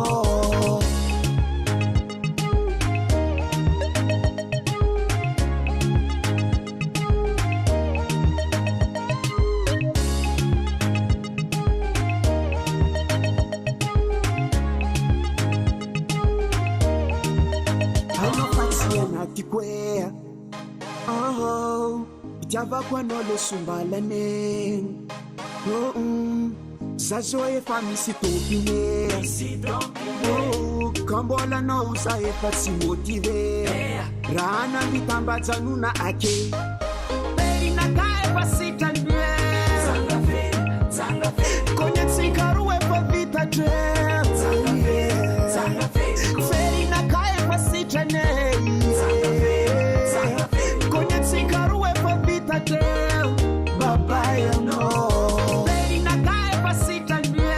Ano fati ana ti kwe. Oh, oh. Tava kwa no lo sumbalane. Oh, mm. Sa zo e fami si topine. Si topine. Oh, kambola no usa e fati motive. Eh. Rana mi tamba zanuna ake. Beri na kae pasitane. Zanga fe, zanga fe. Konyan sinkaru e fa vita te. Zanga fe, zanga fe. Feri na kae pasitane. Zanga fe, zanga fe. Konyan sinkaru e fa vita te. Baba ya no. Feri na kae pasitane.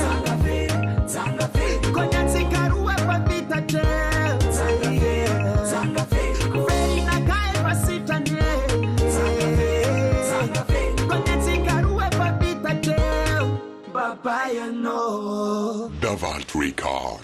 Zanga fe, zanga fe. Konyan sinkaru e fa vita te. Zanga fe, zanga fe. Feri na kae pasitane. Zanga fe, zanga fe. Konyan sinkaru e fa vita te. Baba ya no. Davalt Record.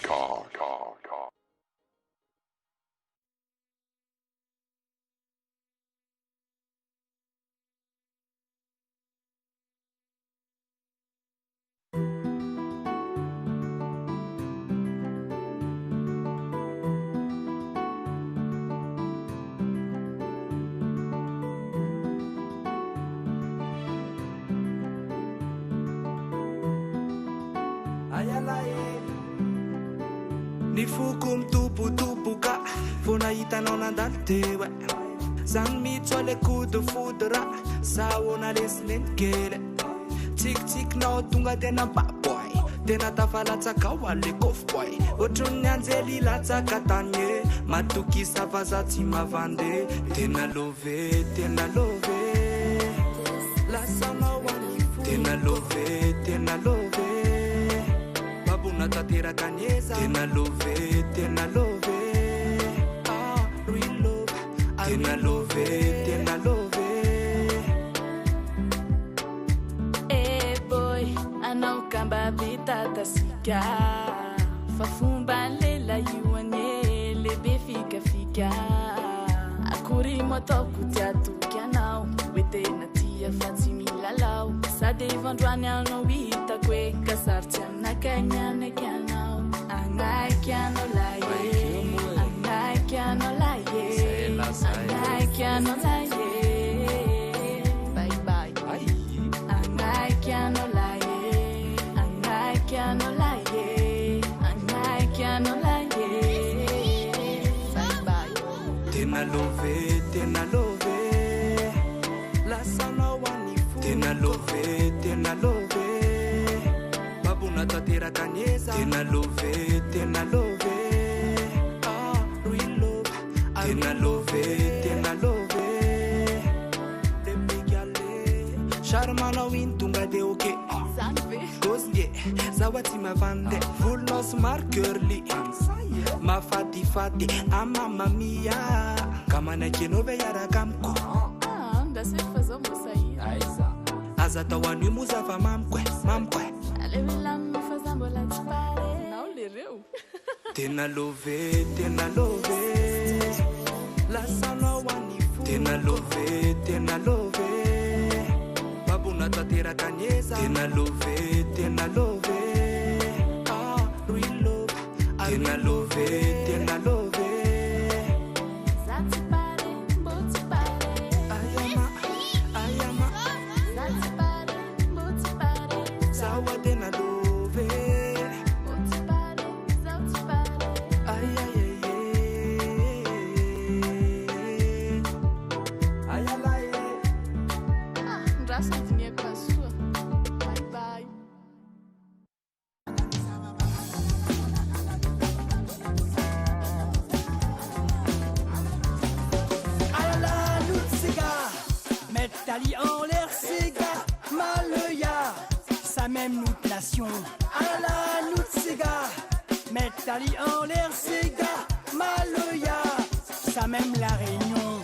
Ayala e. Ni foko mitobotoboka, fô nahita anao nandalo teo e. Zany mitsy le coup de foudre, zaho nalesy neniko kely e. Tsikitsikinao tonga de nampaboy, tena tafalatsaka ao le coffre boy. Ohatran'ny anjely latsaka tany e, matoky sava za tsy mavande. Tena love e, tena love e. Lasa mahoany fo. Tena love e, tena love e. Babona tanteraka ny eza. Tena love e, tena love e. Ah, real love. Ah, tena love e, tena love e. Toku ti atu kianao, wete na tia Fatimi lalao. Sa devan dwane ano wita kwe, kasar ti ana kanya ne kianao. Angai kiano laye, angai kiano laye, angai kiano laye. Bye bye. Angai kiano laye, angai kiano laye, angai kiano laye. Bye bye. Tena love, tena love. La sana wani fu. Tena love, tena love. Babuna tatera kanyeza. Tena love, tena love. Ah, real love. Tena love, tena love. Baby girl, eh. Sharmana wintunga de oke. Zanve. Gozge, zawati mavande. Full nos marker li. Mafati fati, ah mamma mia. Kamana kenove yara kamko. Ah, ndase fazon mosayi. Aza tawa nui muza fa mamkwe, mamkwe. Ale vila mi fazon bola ti pare. Nao le reu. Tena love, tena love. La sana wani fu. Tena love, tena love. Babuna tatera kanyeza. Tena love, tena love. Ah, real love. Tena love, tena love. Zati pare, boti pare. Ayama, ayama. Zati pare, boti pare. Sawa tena love. Boti pare, zati pare. Ay, ay, ay, ay. Ay, ay, ay. Ah, ndrasa dini e paso. Bye bye. Alala, nout séga, mèt ali anlèr séga, maloya, sa mèm nout nasion. Alala, nout séga, mèt ali anlèr séga, maloya, sa mèm La Rényon.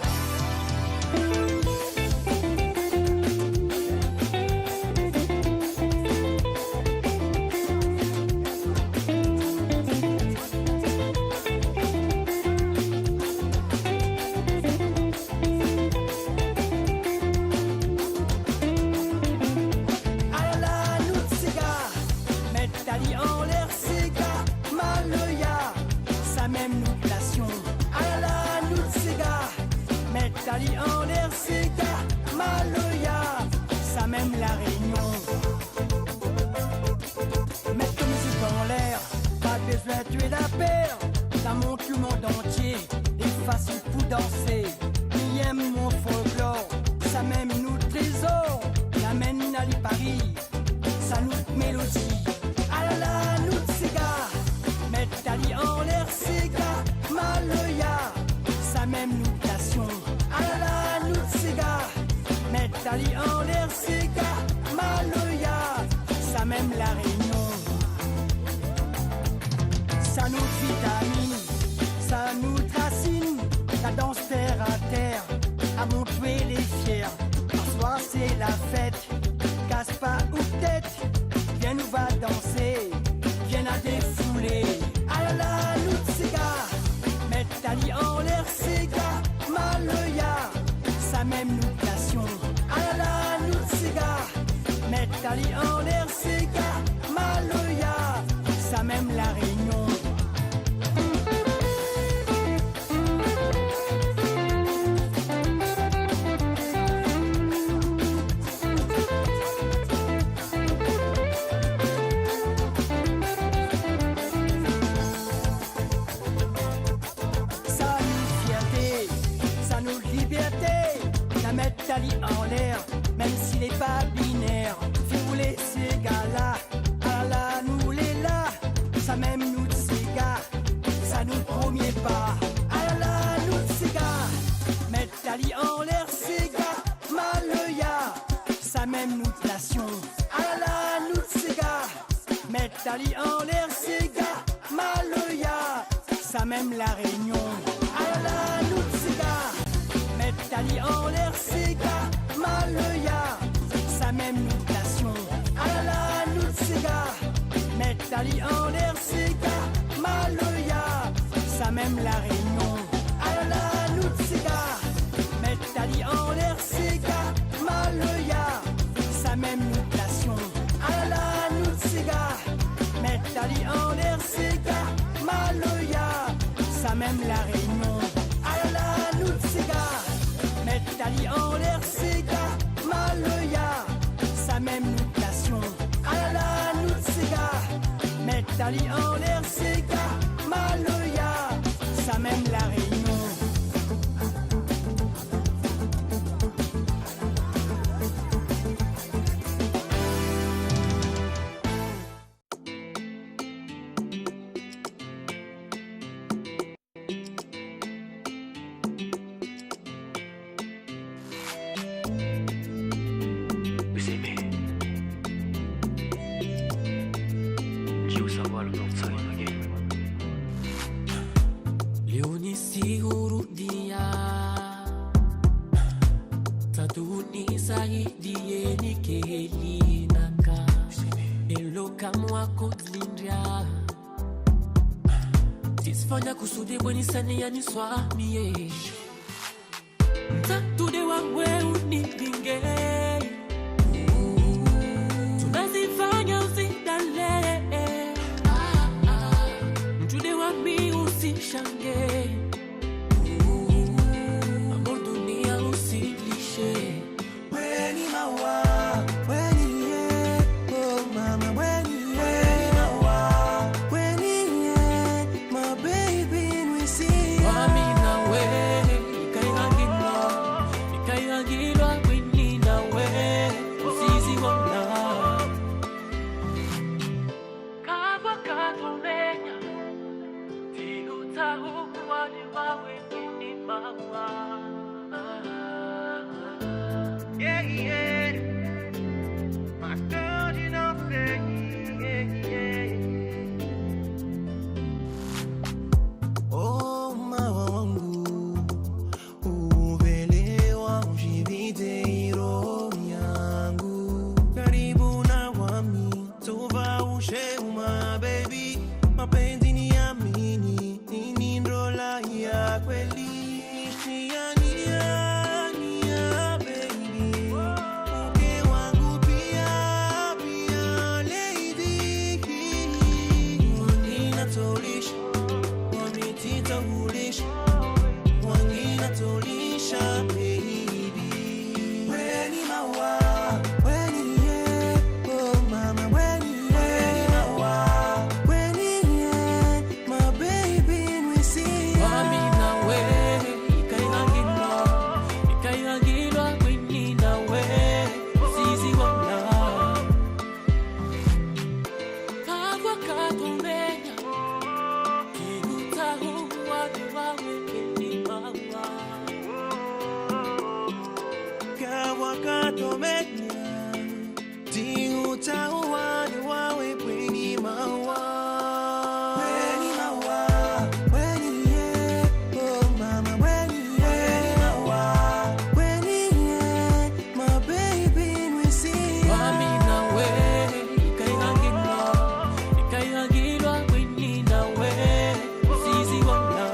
Alala, nout séga, mèt ali anlèr séga, maloya, sa mèm nout nasion. Alala, nout séga, mèt ali anlèr séga, maloya, sa mèm La Rényon. Mèt ton mizik anlèr, pa bezoin tué la pèr. Sa mont lo mond antié, é fasil pou dansé. Mi yèm mon folklor, sa mèm nout trézor. Amenn ali Pari, sa nout mélodi. Alala, nout séga, mèt ali anlèr séga, maloya, sa mèm nout nasion. Alala, nout séga, mèt ali anlèr séga, maloya, sa mèm La Rényon. Sa nout vitamine, sa nout rasine, sa dans tèr a tèr, amont lé fièr. Aswar sé la fèt, kas pa out tèt, vien nou va dansé, vien a défoulé. Alala, nout séga, mèt ali anlèr séga, maloya, sa mèm nout nasion. Alala, nout séga, mèt ali anlèr séga, maloya, sa mèm La Rényon. Sa nout fièrté, sa nout libèrté, na mèt ali anlèr, mèm si lé pa binèr. Fé roulé séga la, alala nou lé la, sa mèm nout séga, sa nout promié pa. Alala nout séga, mèt ali anlèr séga, maloya, sa mèm nout nasion. Alala nout séga, mèt ali anlèr séga, maloya, sa mèm La Rényon. Alala nout séga, mèt ali anlèr séga, maloya, sa mèm nout nasion. Alala nout séga, mèt ali anlèr séga, maloya, sa mèm La Rényon. Alala nout séga, Mèt ali anlèr séga, maloya, sa mèm La Rényon. Alala, nout séga. Mèt ali anlèr séga, maloya, sa mèm nout nasion. Alala, nout séga. Mèt ali anlèr séga, maloya, sa mèm La Rényon. Léonie Sirurudia. Tatu ni saidi eni keli naka. Elo kamwa kodlindia. Tisfanya kusude bweni sani ya ni swami ye. Tatu de wa we uni binge. Tunazifanya usidale. Mtude wa mi usishange. Amour dunia usilishe. Bweni mawa, bweni ye, oh mama, bweni ye. Bweni mawa, bweni ye, my baby, nwisi. Wa mi na we, ikairangilwa, ikairangilwa, bweni na we, usizi wona. Kabwa katomenya, ti uta ukuwa ni wawe kini mawa. Yeah, yeah. Master Dino say, yeah, yeah. Oh, mawa wangu. Uvelewa ujivite iro yangu. Karibu na wami, tuva ushe uma, baby. Mapenzi ni ya mini, nini ndola ya kweli. Ni ya, ni ya, ni ya, baby. Uke wangu pia, pia, lady. Nina tolish. Wami tita ulish, wangina tolisha, baby. Bweni mawa, bweni ye, oh mama, bweni ye. Bweni mawa, bweni ye, my baby, nwisi. Wami na we, ikairangilwa, ikairangilwa, bweni na we, usizi wona. Kabwa katomenya, ti uta ukuwa ni wawe kini mawa. Kabwa katomenya, ti uta ukuwa ni wawe kini mawa. Bweni mawa, bweni ye, oh mama, bweni ye. Bweni mawa, bweni ye, my baby, nwisi. Wami na we, ikairangilwa, ikairangilwa, bweni na we, usizi wona.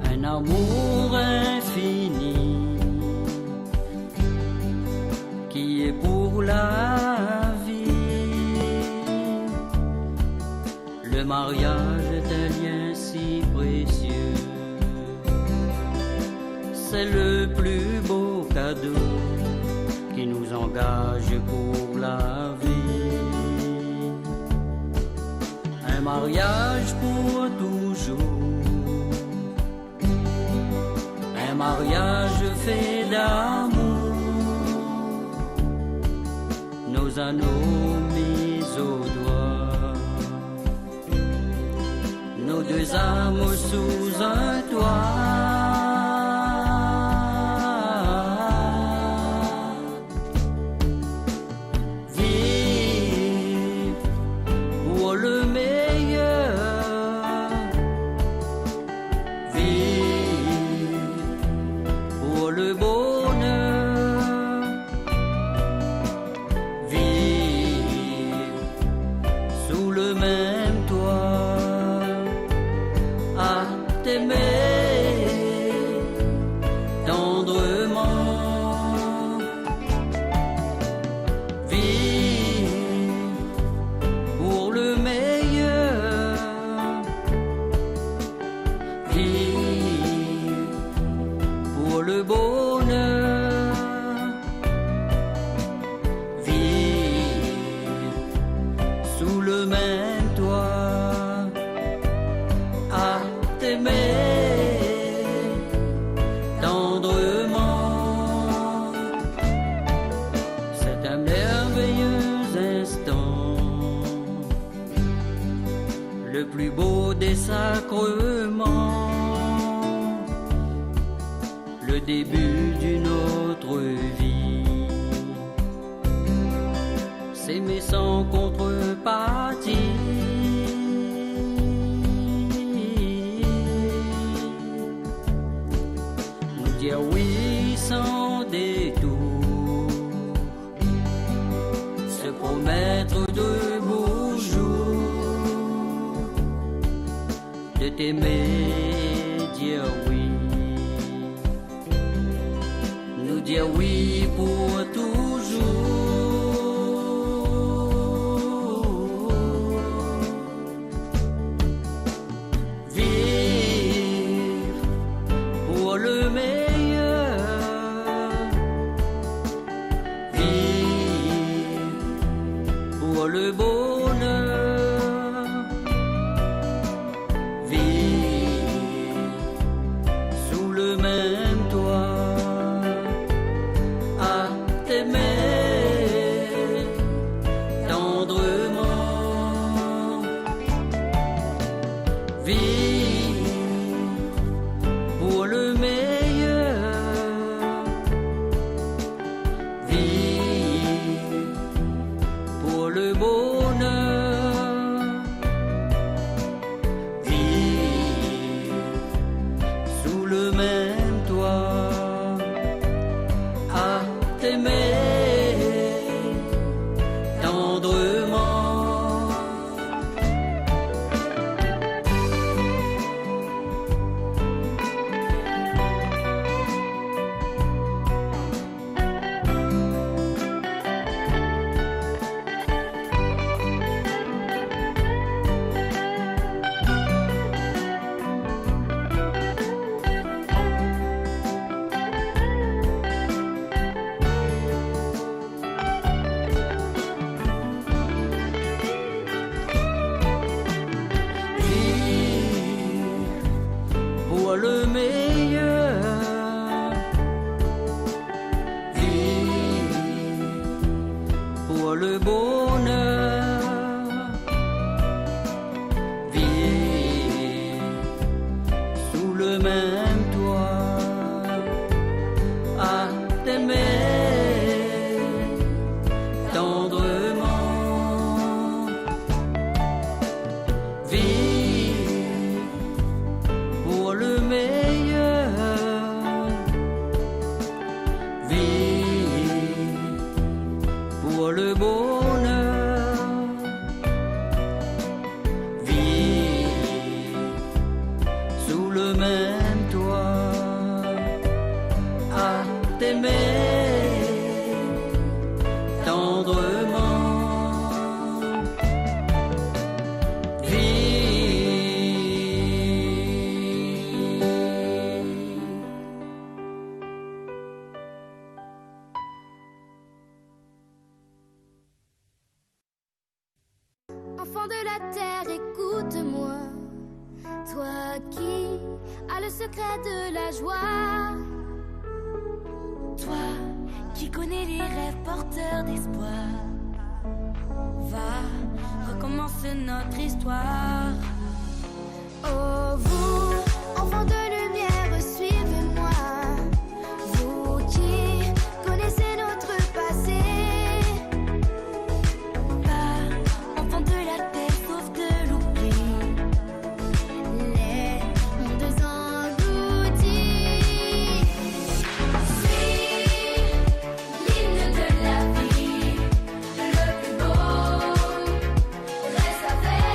Un amour infini qui est pour la vie. Le mariage est un lien si précieux. C'est le plus beau cadeau qui nous engage pour la vie. Un mariage pour toujours. Un mariage fait d'amour, nos anneaux mis au doigt, nos deux âmes sous un toit. Même toi, à t'aimer tendrement. Vivre pour le meilleur, vivre pour le bonheur, vivre sous le même toit, à t'aimer tendrement. C'est un merveilleux instant, le plus beau des sacrements, le début d'une autre vie. S'aimer sans contrepartie, nous dire oui sans détour, se promettre de beaux jours, de t'aimer, dire oui. Nous dire oui pour toujours. Vivre pour le meilleur. Vivre pour le bonheur. Vivre sous le même toit, à t'aimer tendrement. Vivre pour le meilleur. Vivre pour le bonheur. Vivre sous le même toit, à t'aimer tendrement. Vivre pour le meilleur. Vivre pour le bonheur. Vivre sous le même toit, à t'aimer tendrement. Vivre pour le meilleur. Vivre pour le bonheur. Vivre sous le même toit, à t'aimer tendrement. Vivre. Enfant de la terre, écoute-moi. Toi qui as le secret de la joie. Toi qui connais les rêves porteurs d'espoir. Va, recommence notre histoire. Oh, vous, enfants de lumière, suivez-moi. Vous qui connaissez notre passé. Pas enfants de la terre, sauf de l'oubli. Les mondes engloutissent. Suis l'hymne de la vie, le plus beau. Reste avec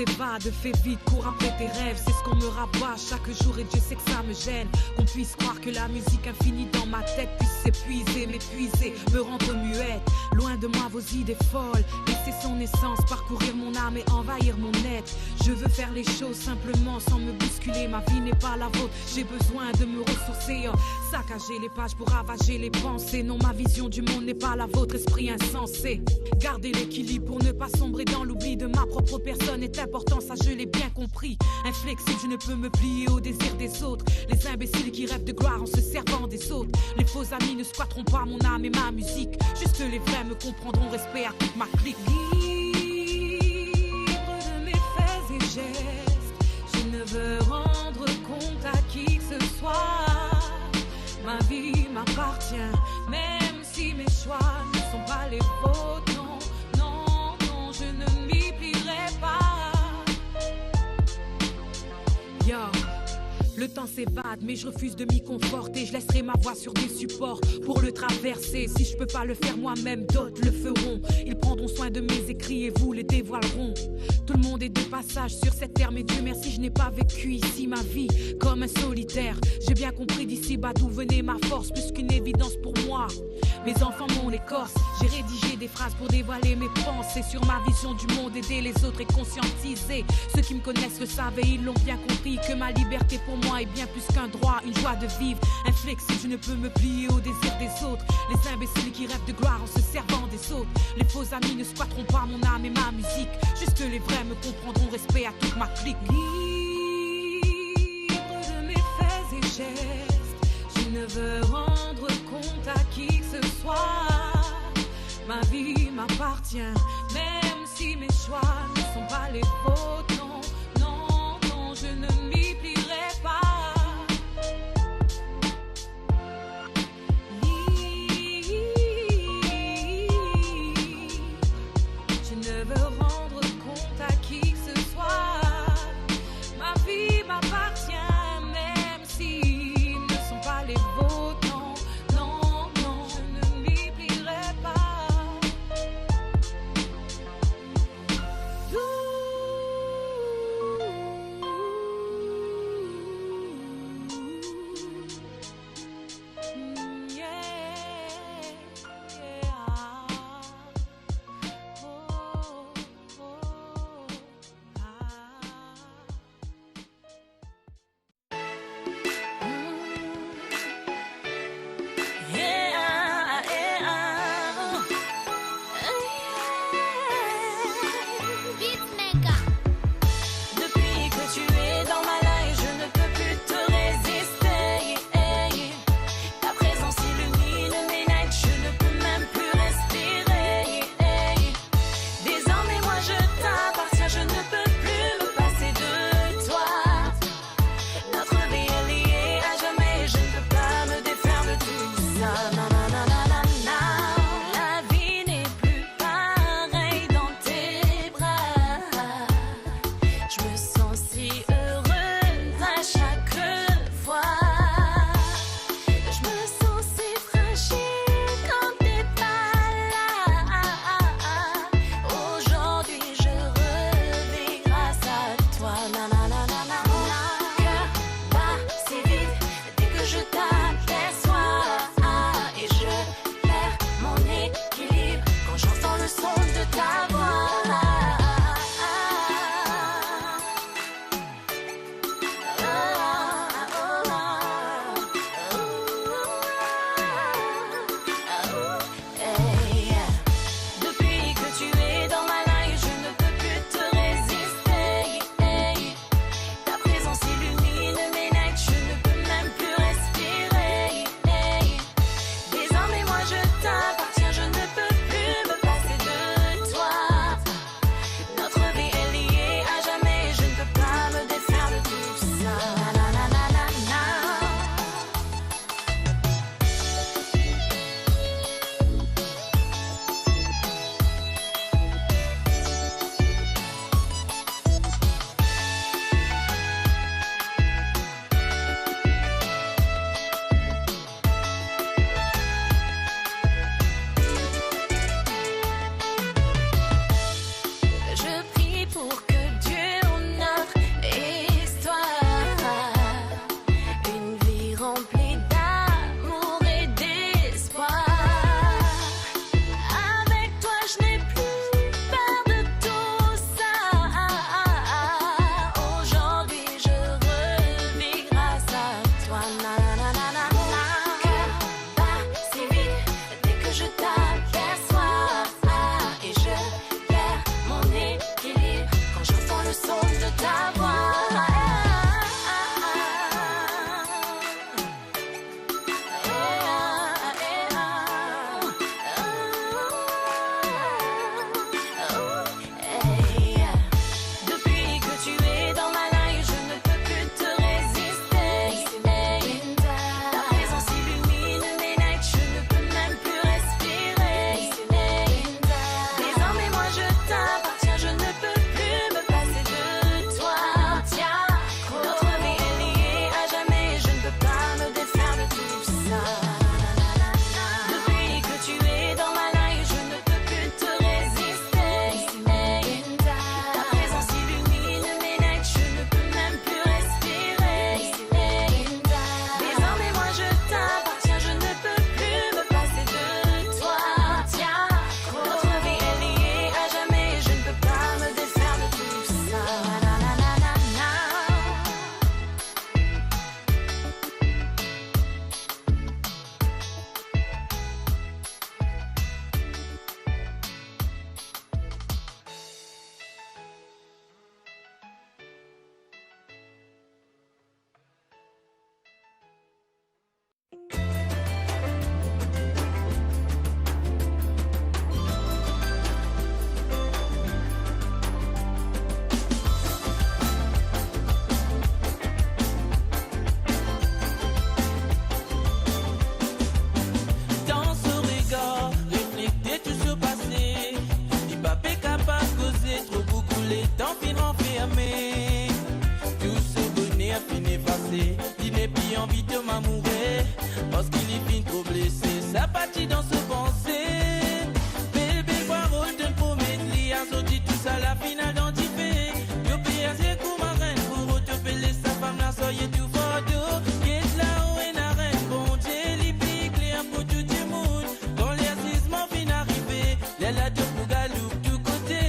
Évade, fais vite, cours après tes rêves, c'est ce qu'on me rabâche chaque jour et Dieu sait que ça me gêne. Qu'on puisse croire que la musique infinie dans ma tête puisse s'épuiser, m'épuiser, me rendre muette. Loin de moi vos idées folles, laissez son essence parcourir mon âme et envahir mon être. Je veux faire les choses simplement, sans me bousculer. Ma vie n'est pas la vôtre, j'ai besoin de me ressourcer. Saccager les pages pour ravager les pensées. Non, ma vision du monde n'est pas la vôtre, esprit insensé. Garder l'équilibre pour ne pas sombrer dans l'oubli de ma propre personne est important, ça je l'ai bien compris. Inflexible, je ne peux me plier au désir des autres. Les imbéciles qui rêvent de gloire en se servant des autres. Les faux amis ne squatteront pas mon âme et ma musique. Juste les vrais me comprendront, respect à toute ma clique. Libre de mes faits et gestes, je ne veux rendre compte à qui que ce soit. Ma vie m'appartient, même si mes choix ne sont pas les vôtres. Non, non, non, je ne m'y plierai pas. Yo, le temps s'évade, mais je refuse de m'y conforter. Je laisserai ma voix sur des supports pour le traverser. Si je peux pas le faire moi-même, d'autres le feront. Ils prendront soin de mes écrits et vous les dévoileront. Tout le monde est de passage sur cette terre, mais Dieu merci, je n'ai pas vécu ici ma vie comme un solitaire. J'ai bien compris d'ici-bas d'où venait ma force, plus qu'une évidence pour moi. Mes enfants, mon écorce, j'ai rédigé des phrases pour dévoiler mes pensées sur ma vision du monde, aider les autres et conscientiser. Ceux qui me connaissent le savent et ils l'ont bien compris que ma liberté pour moi est bien plus qu'un droit, une joie de vivre. Inflexible, je ne peux me plier au désir des autres. Les imbéciles qui rêvent de gloire en se servant des autres. Les faux amis ne squatteront pas mon âme et ma musique. Juste les vrais me comprendront, respect à toute ma clique. Libre de mes faits et gestes, je ne veux rendre compte à qui que ce soit. Ma vie m'appartient, même si mes choix ne sont pas les vôtres. Non, non, non, je ne m'y plierai pas. Libre, je ne veux rendre compte à qui que ce soit. Ma vie m'appartient, même s'ils ne sont pas les vôtres. Non, non, non, je ne m'y plierai pas. Depuis que tu es dans ma life, je ne peux plus te résister. Ta présence illumine mes nights, je ne peux même plus respirer. Désormais moi je t'appartiens, je ne peux plus me passer de toi. Notre vie est liée à jamais, je ne peux pas me défaire de tout ça. Na, na, na. La vie n'est plus pareille dans tes bras. Je me sens si heureuse à chaque fois. Je me sens si fragile quand t'es pas là. Aujourd'hui je revis grâce à toi. Na, na, na, na, na. Mon cœur bat si vite dès que je t'aperçois. Et La parti dan son pansé. Bèl, bèl parol, té promet li, azordi tousa la final dan difé. Yo pé azié kou marèn pou rotrouv sa fanm la, sa yé tou fardo. Gèt la ou néna rèn, Bondié li pé klèr pou tout dimoun. Kan lèr zizman fine arivé, lèr la dou pou galoup tou koté.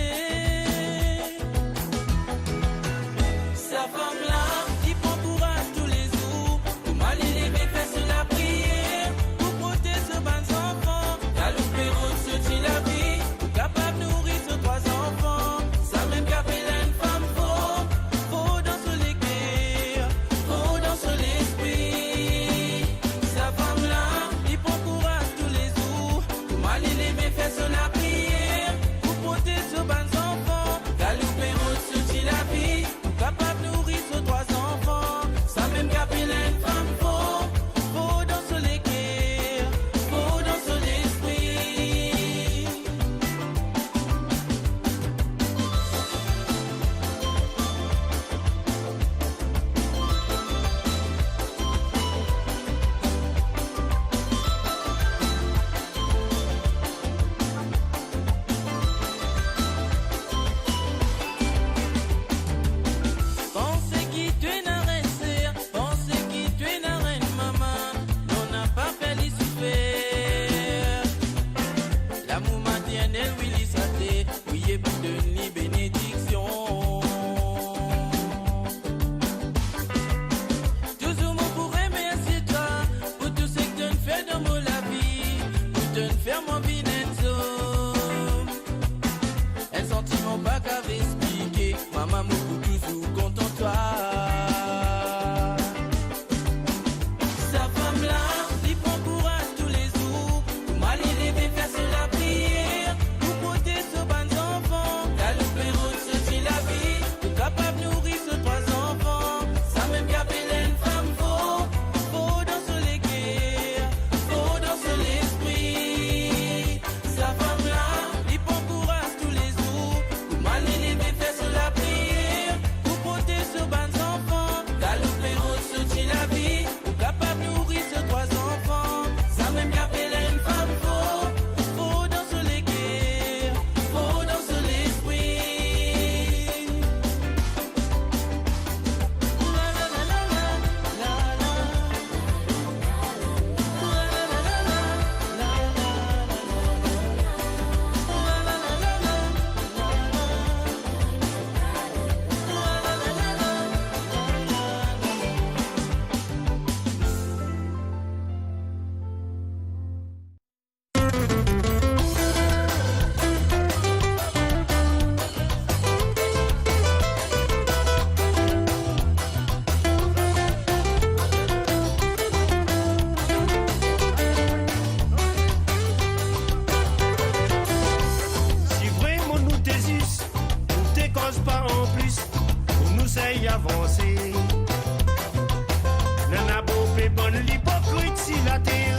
Sa fanm la, li pran kouraz toulézour. Pou malé lévé, fé son lapriyèr. Pou protéz son bann zanfan. Galoup é rod soti la vi. Pou kapab nouri son trwa zanfan. Sa mèm ki apèl in fanm for. For dan son lékèr. For dan son léspri. Sa fanm la, li pran kouraz toulézour. Pou malé lévé, fé son lapriyèr. Pou protéz son bann zanfan. Galoup é rod soti la vi. Pou kapab nouri son trwa zanfan. Sa mèm ki apèl in fanm for. For dan son lékèr. For dan son léspri. Pansé ki té néna rèn sèr, pansé ki té néna rèn momon, non, na pa fé li soufèr. Lamour matèrnèl, wi, li sa té, priyé pou donn li bénédiksion. Touzour mon pou rémèrsié twa pou tou sak to'nn fé dan mon lavi, pou to'nn fé amoin vin in zom. In santiman pa kav èspliké, momon, mon pou touzour kontan twa. Sa fanm la, li pran kouraz toulézour. Pou malé lévé, fé son lapriyèr. Pou protéz son bann zanfan. Galoup é rod soti la vi. Pou kapab nouri son trwa zanfan. Sa mèm ki apèl in fanm for. For dan son lékèr. For dan son léspri. Sa fanm la, li pran kouraz toulézour. Pou malé lévé, fé son lapriyèr. Pou protéz son bann zanfan. Galoup é rod soti la vi. Pou kapab nouri son trwa zanfan. Sa mèm ki apèl in fanm for. For dan son lékèr. For dan son léspri. Si vréman nou té zis, nou té koz pa an plis, pou nou sèy avansé. Nana bonpé bann ipokrit si la tèr.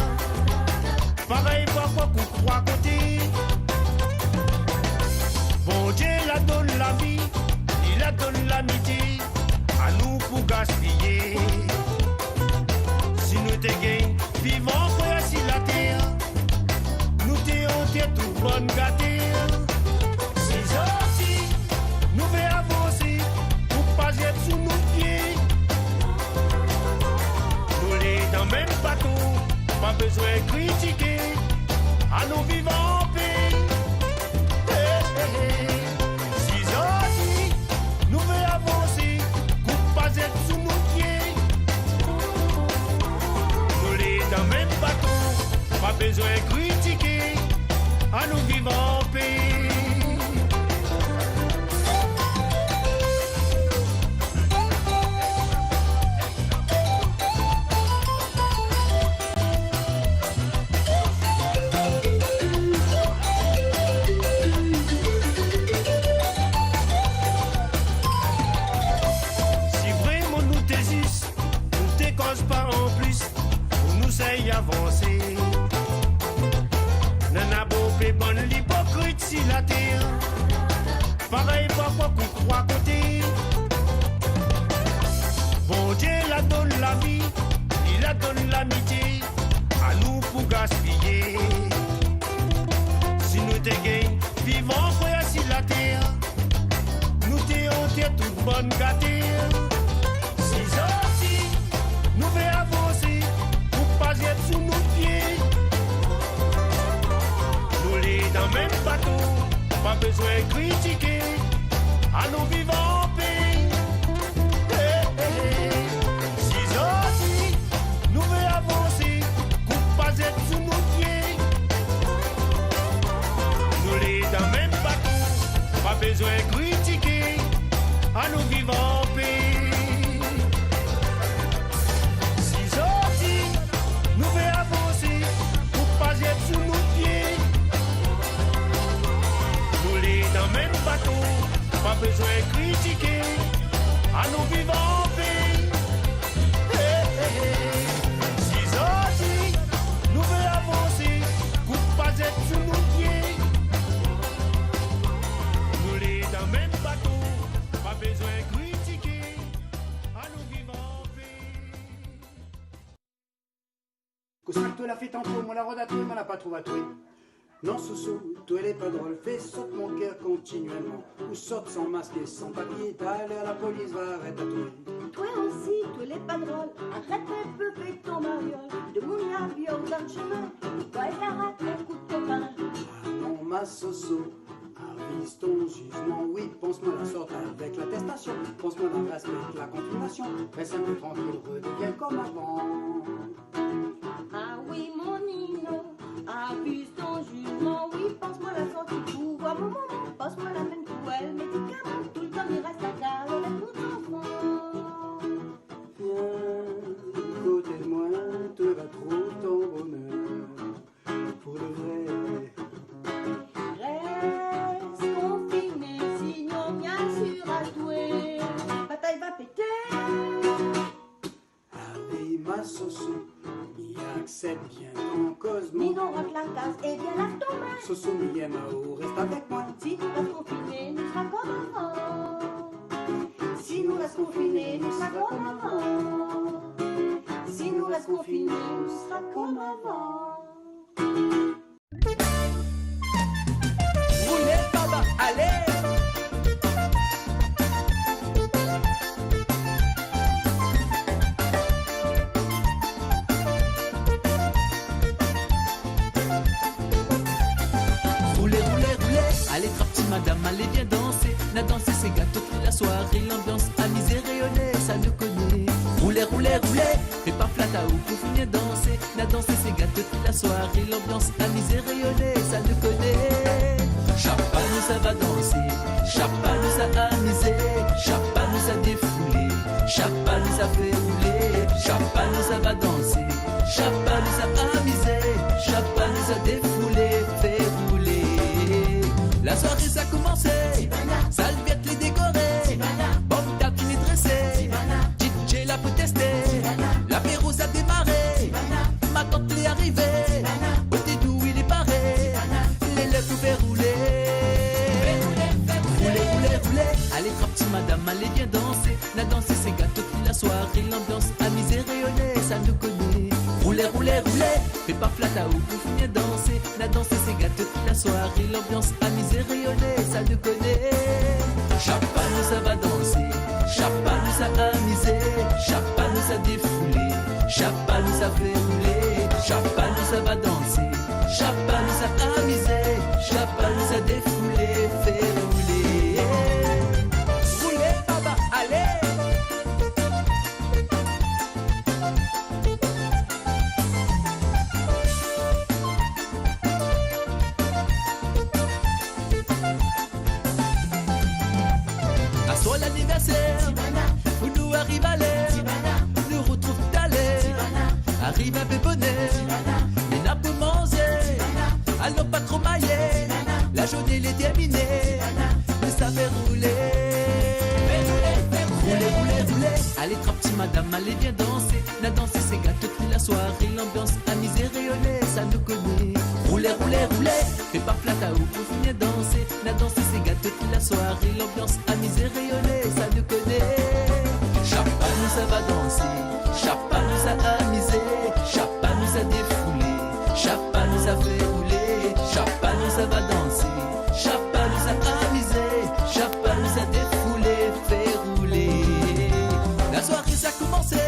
Parèy parfoi kou troi koté. Bondié la donn la vi, li la donn lamitié, anou pou gaspiyé. Si nou té gingn viv ankor si la tèr, nou té antié tout bann gaté. Si zordi nou vé avansé, pou pa zèt sou nout pié. Nou lé dan mèm bato, pa bézoin kritiké, anou viv an pé. Hé, hé, hé. Si zordi nou vé avansé, pou pa zèt sou nout pié. Nou lé dan mèm bato, pa bézoin kritiké, anou viv an pé. Si vréman nou té zis, nou té koz pa an plis, pou nou sèy avansé. Nana bonpé bann ipokrit si la tèr. Parèy parfoi kou troi koté. Bondié la donn la vi, li la donn lamitié, anou pou gaspiyé. gaspiyé. Si nou té gingn viv ankor si la tèr, nou té antèr tout bann gatèr. Si zordi nou vé avansé, pou pa zèt sou nout pié. Nou lé dan mèm bato, pa bézoin kritiké, anou viv an pé. Hé, hé, hé. Si zordi nou vé avansé, pou pa zèt sou nout pié. Nou lé dan mèm bato, pa bézoin kritiké, anou viv an pé. Si zordi nou vé avansé, pou pa zèt sou nout pié. Nou lé dan mèm bato, pa bézoin kritiké, anou viv an pé. Hé, hé, hé. Si zordi nou vé avansé, pou pa zèt sou nout pié. Nou lé dan mèm bato, pa bézoin kritiké, anou viv an pé. Kosa ke toué la fé tanto, moin la rod atoué, moin la pa trouv atoué. Non, Soso, toué lé pa drol, fé sot mon kèr kontinuèlman. Ou sort san mask é san papié, talèr la polis va arèt atoué. Toué osi, toué lé pa drol, arèt in pé fé ton mariol. Demoun la vi aou dan shemin, ou koi la rat in kou d'kopin. Ah non, ma Soso, aviz ton jizman, oui, pans moin la sort avèk latèstasion, pans moin la rèspèk la konfinasion, rès in pé trankil, redevien kom avan. Ah oui, mon Nino, aviz ton jizman, oui, pans moin la sorti pou voir mon momon, pans moin la amenn pou èl médikaman, toultan li rès la gard avèk mon zanfan. Vien koté d'moin, toué va trouv ton bonèr. Pou de vré. Rès konfiné, sinon mi asir atoué, batay va pété. Alé, ma Soso, mi aksèp bien ton kozman. Nino, rant la kaz é vien lav ton min. Soso, mi yèm aou, rès avèk moin. Si nou rès konfiné, nou sra kom avan. Si nou rès konfiné, nou sra kom avan. Si nou rès konfiné, nou sra kom avan. Roulé baba, alé. Roulé, roulé, roulé, alé trap ti madam, alé vien dansé. Na dansé sé gato tout la soiré, lanbians amizé, rayonné, sa nou koné. Roulé, roulé, roulé, fé pa flat aou pou fini dansé. Na dansé sé gato tout la soiré, lanbians amizé, rayonné, sa nou koné. Shapa nou sa va dansé, shapa nou sa amizé, shapa nou sa défoulé, shapa nou sa fé roulé, shapa nou sa va dansé, shapa nou sa amizé, shapa nou sa défoulé, fé roulé. La soiré sa komansé, salvièt lé dékoré, bann tab lé drésé, DJ la pou tèsté, lapéro sa démaré, matant lé arivé, boté dou lé paré, lé lèr pou fé roulé. Roulé, roulé, roulé, alé trap ti madam, alé vien dansé. Na dansé sé gato tout la soiré, lanbians amizé, rayonné, sa nou koné. Roulé, roulé, roulé, fé pa flat aou pou fini dansé. Na dansé sé gato tout la soiré, lanbians amizé, rayonné, sa nou koné. Shapa nou sa va dansé, shapa nou sa amizé, shapa nou sa défoulé, shapa nou sa fé roulé, shapa nou sa va dansé, shapa nou sa amizé, shapa nou sa défoulé, fé roulé. Roulé baba, alé. Aswar lanivèrsèr, pou nou ariv alèr, nou rotrouv talèr, ariv in pé bonèr, néna pou manzé, alon pa tro mayé, la zourné lé tèrminé, nou sa fé roulé. Roulé, roulé, roulé, alé trap ti madam, alé vien dansé. Na dansé sé gato tout la soiré, lanbians amizé, rayonné, sa nou koné. Roulé, roulé, roulé, fé pa flat aou pou fini dansé. Na dansé sé gato tout la soiré, lanbians amizé, rayonné, sa nou koné. Shapa nou sa va dansé, shapa nou sa amizé, shapa nou sa défoulé, Chapa nou sa fé roulé, chapa nou sa va dansé, chapa nou sa amizé, chapa nou sa défoulé, fé roulé. La soiré sa komansé,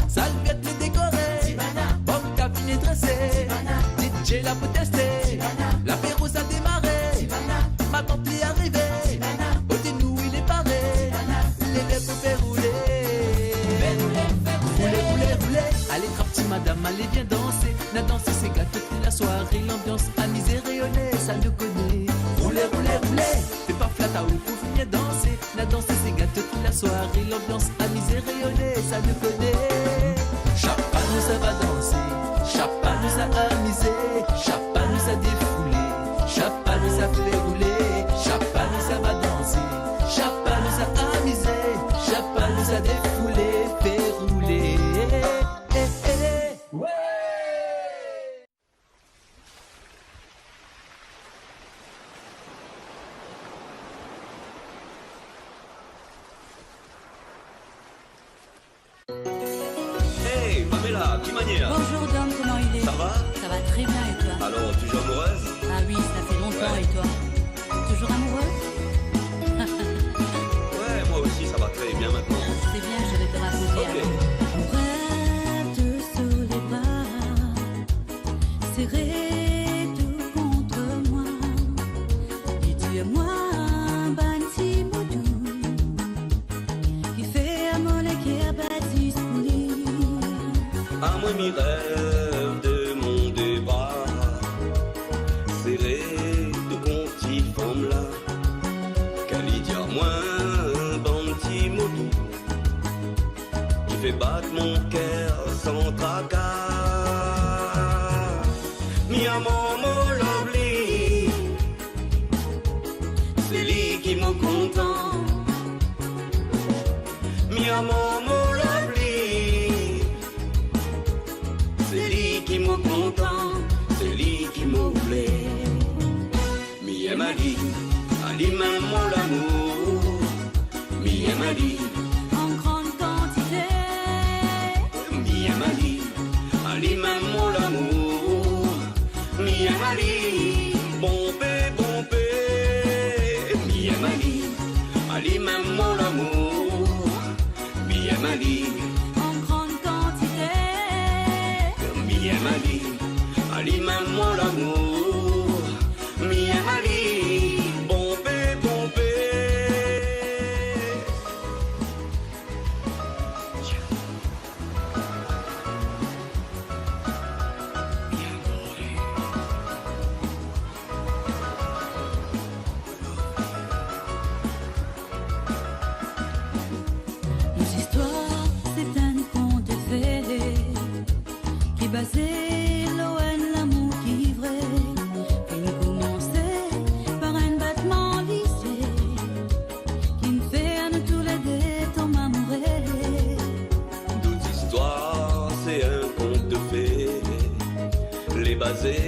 servièt lé dékoré, bann kafé lé drésé, D J la pou testé, lapéro sa démaré, matant li arivé, oté nou li lé paré, lé lèv pou fé roulé. Roulé, roulé, roulé. Alé, trap ti madam, alé, vien dansé. Na dansé, sé gaté tout la soiré, lanbians amizé, réyoné, sa nou koné. Roulé, roulé, roulé. Fé pa flat aou pou vni dansé. Na dansé, sé gaté tout la soiré, lanbians amizé, réyoné, sa nou koné. Chapa nou sa va dansé, chapa nou sa amizé, chapa nou sa défoulé, chapa nou sa fé roulé, chapa nou sa va dansé, chapa nou sa amizé, chapa nou sa défoulé, fé roulé. Eh, eh, eh. Hey, Pamela, ki manièr ? Bonjour Dom, comment il est ? Ça va ? Ça va très bien et toi ? Alors, toujours amoureuse ? Ah oui, ça fait longtemps. Ouais. Et toi ? Toujours amoureux ? Ouais, moi aussi, ça va très bien maintenant. C'est bien, je vais te raconter. Ok. Alors. Mon rêve de soleil bas. Séré tout kont moin, li di amoin bann ti mo dou, ki fé amoin lé kèr bat zis pou li. Amoin mi rèv de mon dépar, séré tout kont ti fanm la, kan li di amoin bann ti mo dou. Li fé bat mon kèr san traka. Mi amour, mon lovely, sé li ki mo kontan. Mi amour, mon lovely, sé li ki mo kontan, sé li ki mo vlé. Mi èm ali, ali mèm mon lamour. Mi èm ali an gran kantité. Mi èm ali, ali mèm mon lamour. Mi èm ali bonpé, bonpé. Mi èm ali, ali mèm mon lamour. Mi èm ali an gran kantité. Mi èm ali, ali mèm mon lamour. Mi èm ali bonpé, bonpé. Mon zistoir, sé in kont de fé ki bazé lo in lamour ki vré, ki komansé par in batman lé zié, ki fé anou tou lé dé tonm amouré. Nout zistoir, sé in kont de fé, lé bazé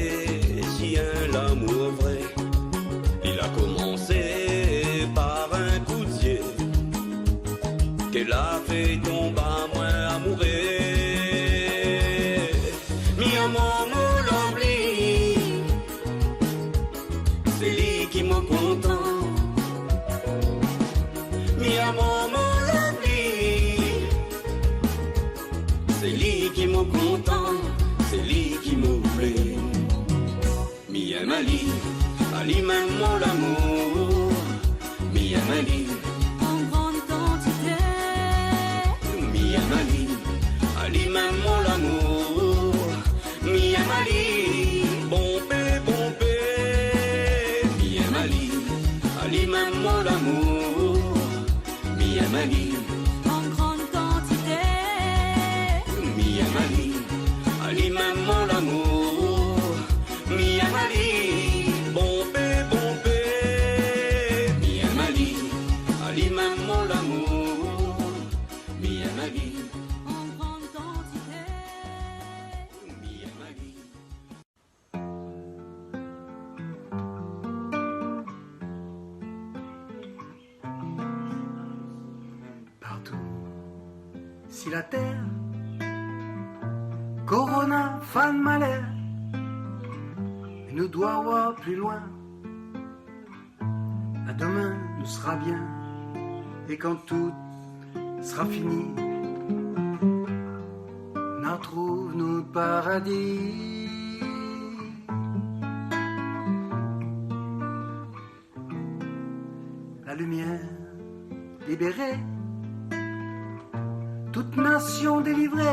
si in lamour vré. Li la komansé par in kou d'zié, ke la fé tonm amoin amouré. Mi amour, mon lovely, sé li ki mo kontan. Mi amour, mon lovely, sé li ki mo kontan, sé li ki mo vlé. Mi èm ali, ali mèm mon lamour. Mi èm ali an gran kantité. Mi èm ali, ali mèm mon lamour. Mi èm ali bonpé, bonpé. Mi èm ali, ali mèm mon lamour. Mi èm ali an gran kantité. Mi èm ali, ali mèm mon lamour. Mi èm ali bonpé, bonpé. Mi èm ali, ali mèm mon lamour. Mi èm ali an gran kantité. Mi èm ali. Partou si la tèr, korona, fann, malèr, Nou doi oir pli loin. A domin nou sra bien. É kan tout sra fini, nou artrouv nout paradi. La lumièr libéré, tout nasion délivré,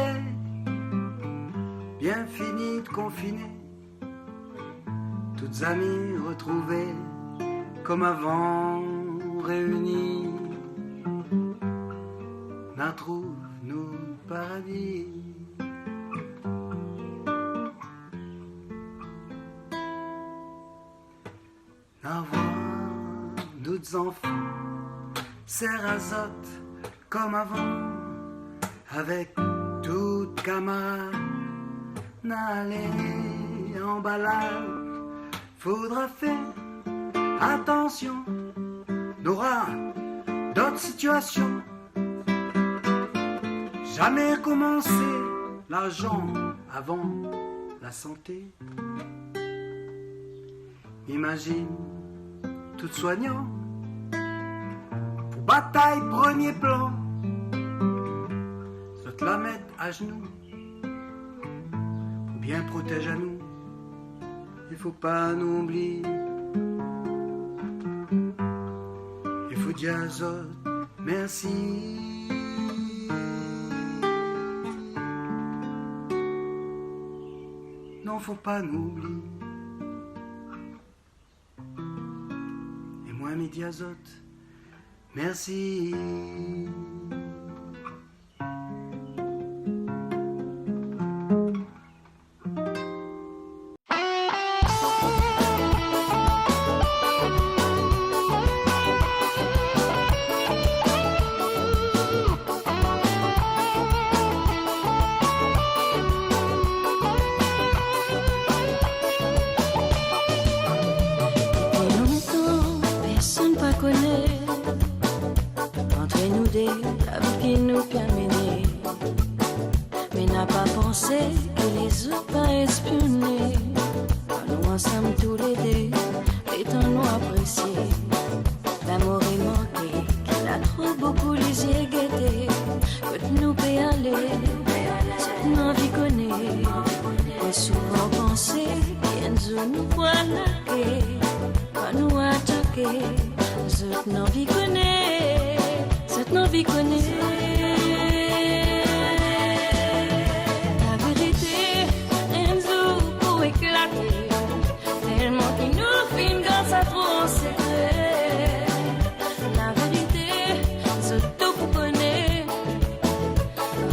bien fini de konfiné, tout zami retrouvé, kom avan réini, nou artrouv nout paradi. Nou voi nout zanfan sèr azot kom avan, avèk tout kamarad, nou alé an balad. Fodra fé atansion, nora dot sitiasion. Zamé komansé larzan avan la santé. Imazine tout soignan pou batay premié plan. Zot la mèt aznou pou bien protèz anou. I fo pa nou oubli. I fo dir azot mèrsi. Non, fo pa nou oubli. É moin mi di azot mèrsi. Dopi lontan, pèrsonn pa koné. Antré nou dé, la vi ki nou pé amené. Mé na pa pansé ke lézot pa éspioné. Kan nou ansanm toulédé, létan nou aprésié. Lamour i manké, ki la tro bokou lézié gété. Kot nou pé alé, zot na anvi koné. Moin souvan pansé, inn zour nou va largé. Kan nou ataké, zot na anvi koné. Zot na anvi koné. La vérité, inn zour pou éklaté. Tèlman ki nou fine gard sa tro an sékré. La vérité, zot tout pou koné.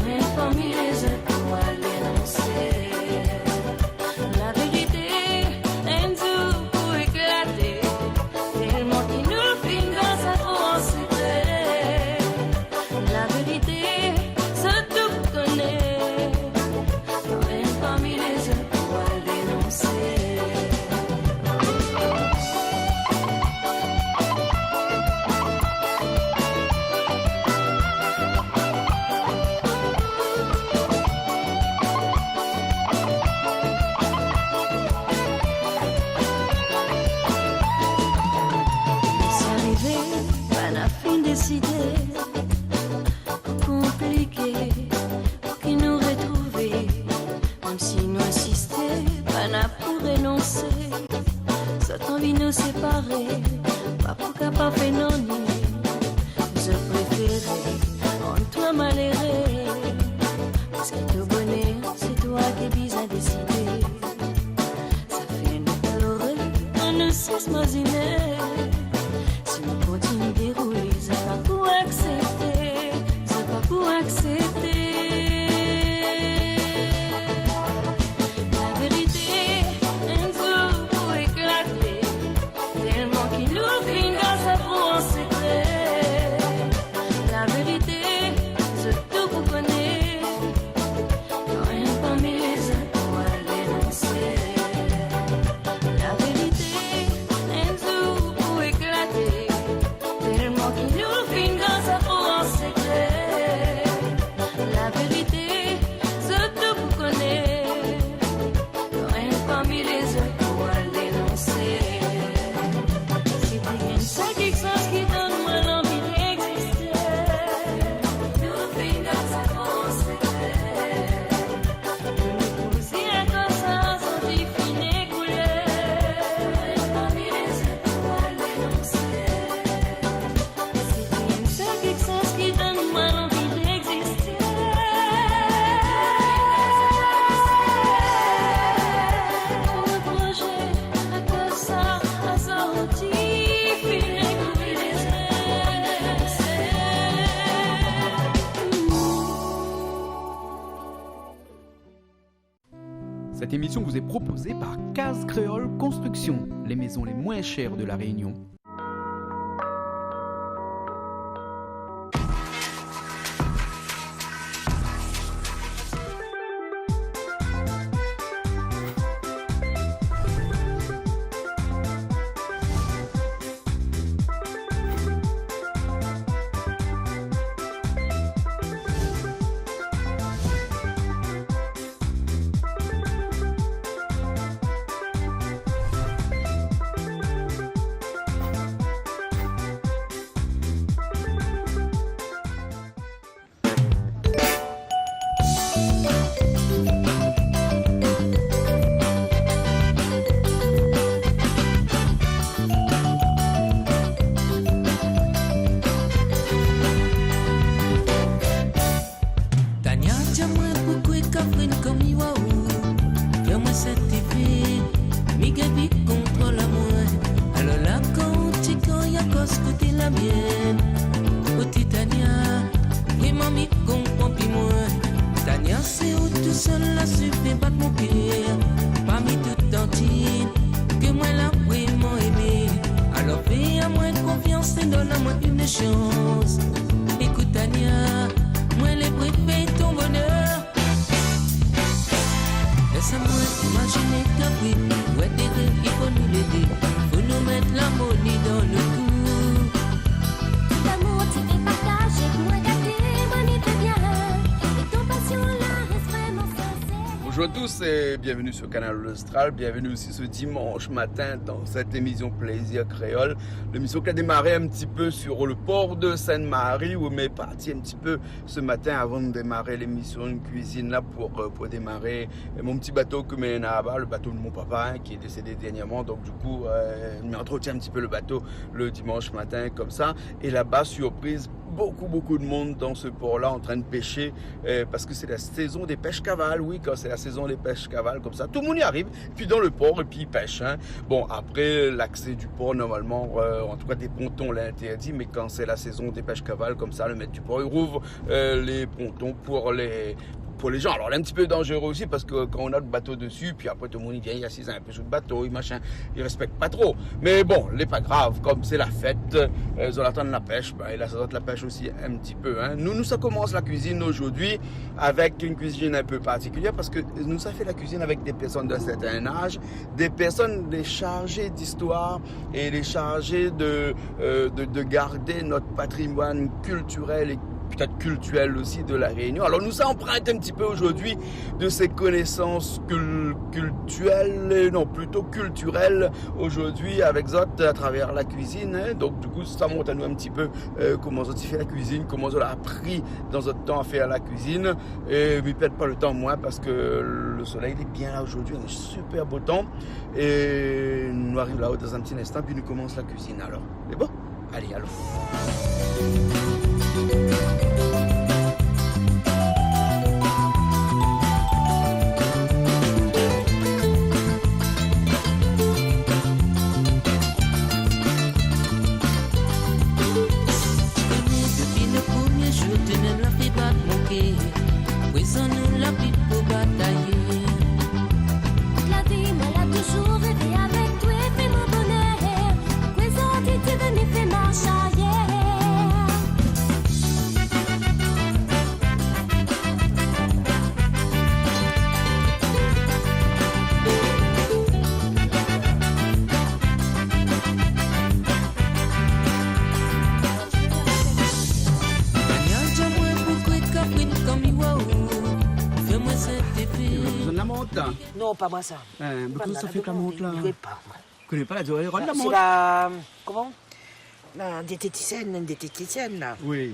Mèm parmi lézot pou al dénonsé. La vérité, inn zour pou éklaté. Tèlman ki nou fine gard sa tro an sékré. La vérité, zot tout koné. Mèm parmi lézot pou al dénonsé. Sa rivé, pa na fine désidé. Konpliké pou ki nou retrouvé. Mèm si nou insisté, pa na pou rénonsé. Zot anvi nou séparé, pa pou ka pa fé nanni. Zot préféré rann toi maléré. Paske ton bonèr, sé toi ki bizin désidé. Sa fé nou ploré, kan nou sis imaziné. Si nou kontinié déroulé, zot pa pou aksépté, zot pa pou aksépté. La vérité, inn zour pou éklaté. Tèlman ki nou fine gard sa tro an sékré. La vérité, zot tout pou koné. Kan inn parmi lézot pou al dénonsé. La vérité, inn zour pou éklaté. Cette émission vous est proposée par Case Créole Construction, les maisons les moins chères de La Réunion. Tania, di amwin poukwé kafrine konm i wa ou fé amwin sèt éfé, mi gingn pi kontrol amwin. Alor la kan ou ti kan ya kos koté la myèn. O ti Tania, vréman mi konpran pi mwin. Tania, sé ou tousèl la sifé bat mon kèr. Parmi tout tantine ke mwin la vréman émé. Alor fé amwin konfyans é donn amwin inn shans. Ékout Tania, mwin lé pré fé ton bonèr. Lès amwin imaziné kafrine, wé, dé rèv i fo nou lévé, fo nou mèt larmoni dan nout kou. Tout lamour ti vé partazé, mwin gaté, mwin mi fé bien. É ton pasyon la rès vréman sinsèr. Bonjour à tous et bienvenue sur Kanal Austral. Bienvenue aussi ce dimanche matin dans cette émission Plaisir Créole. L'émission qui a démarré un petit peu sur le port de Sainte-Marie, où on est parti un petit peu ce matin, avant de démarrer l'émission, une cuisine là pour, euh, pour démarrer, euh, mon petit bateau que mène là-bas, le bateau de mon papa, hein, qui est décédé dernièrement. Donc du coup, euh, on entretient un petit peu le bateau le dimanche matin comme ça. Et là-bas, surprise, beaucoup, beaucoup de monde dans ce port-là en train de pêcher, euh, parce que c'est la saison des pêches cavales. Oui, quand c'est la saison des pêches cavales comme ça, tout le monde y arrive, puis dans le port, et puis ils pêchent, hein. Bon, après, l'accès du port, normalement, euh, en tout cas des pontons, lé interdit, mais quand c'est la saison des pêches cavales comme ça, le maître du port, il rouvre, euh, les pontons pour les, pour les gens. Alors, lé un petit peu dangereux aussi, parce que quand on a le bateau dessus, puis après, tout le monde, il vient, il assise un peu sur le bateau, il machin, il respecte pas trop. Mais bon, lé pa grav, comme c'est la fête, euh, zot i atann la pêche, ben, i lès azot la pêche aussi un petit peu, hein. Nous, nous, ça commence la cuisine aujourd'hui avec une cuisine un peu particulière, parce que nous, ça fait la cuisine avec des personnes d'un certain âge, des personnes, des chargées d'histoire et des chargées de, euh, de, de garder notre patrimoine culturel et peut-être cultuel aussi de La Réunion. Alors nous, ça emprunte un petit peu aujourd'hui de ces connaissances cul-, cultuelles, euh, non, plutôt culturelles aujourd'hui avec zot à travers la cuisine, hein. Donc du coup, ça montre à nous un petit peu, euh, comment zot i fé la cuisine, comment zot la pris dan zot tan à faire la cuisine. É mi pèrd pa le tan, mwin, parce que le soleil, il est bien là aujourd'hui, on a un super beau temps. É nou ariv la-o dan in ti instan, pi nou komans la kuizine alor. Lé bon ? Alé, alon. Dopi le promié zour, té mèm la fé bat mon kèr. Aprézan nou la pi pou batayé. Tout la vi mwin la touzour révé avèk twé, fé mon bonèr. Prézan ti, ti vni fé marsh aryèr. Tania, di amwin poukwé kafrine konm i wa ou fé amwin sèt éfé. Zot la mont, hein ? Non, pa mwin sa. Hein, mé koman sa i fé la mont la ? Mi koné pa, mwin. Koné pa la, di, rod la mont. Sé la, koman ? La diététicienne, une diététicienne la. Oui.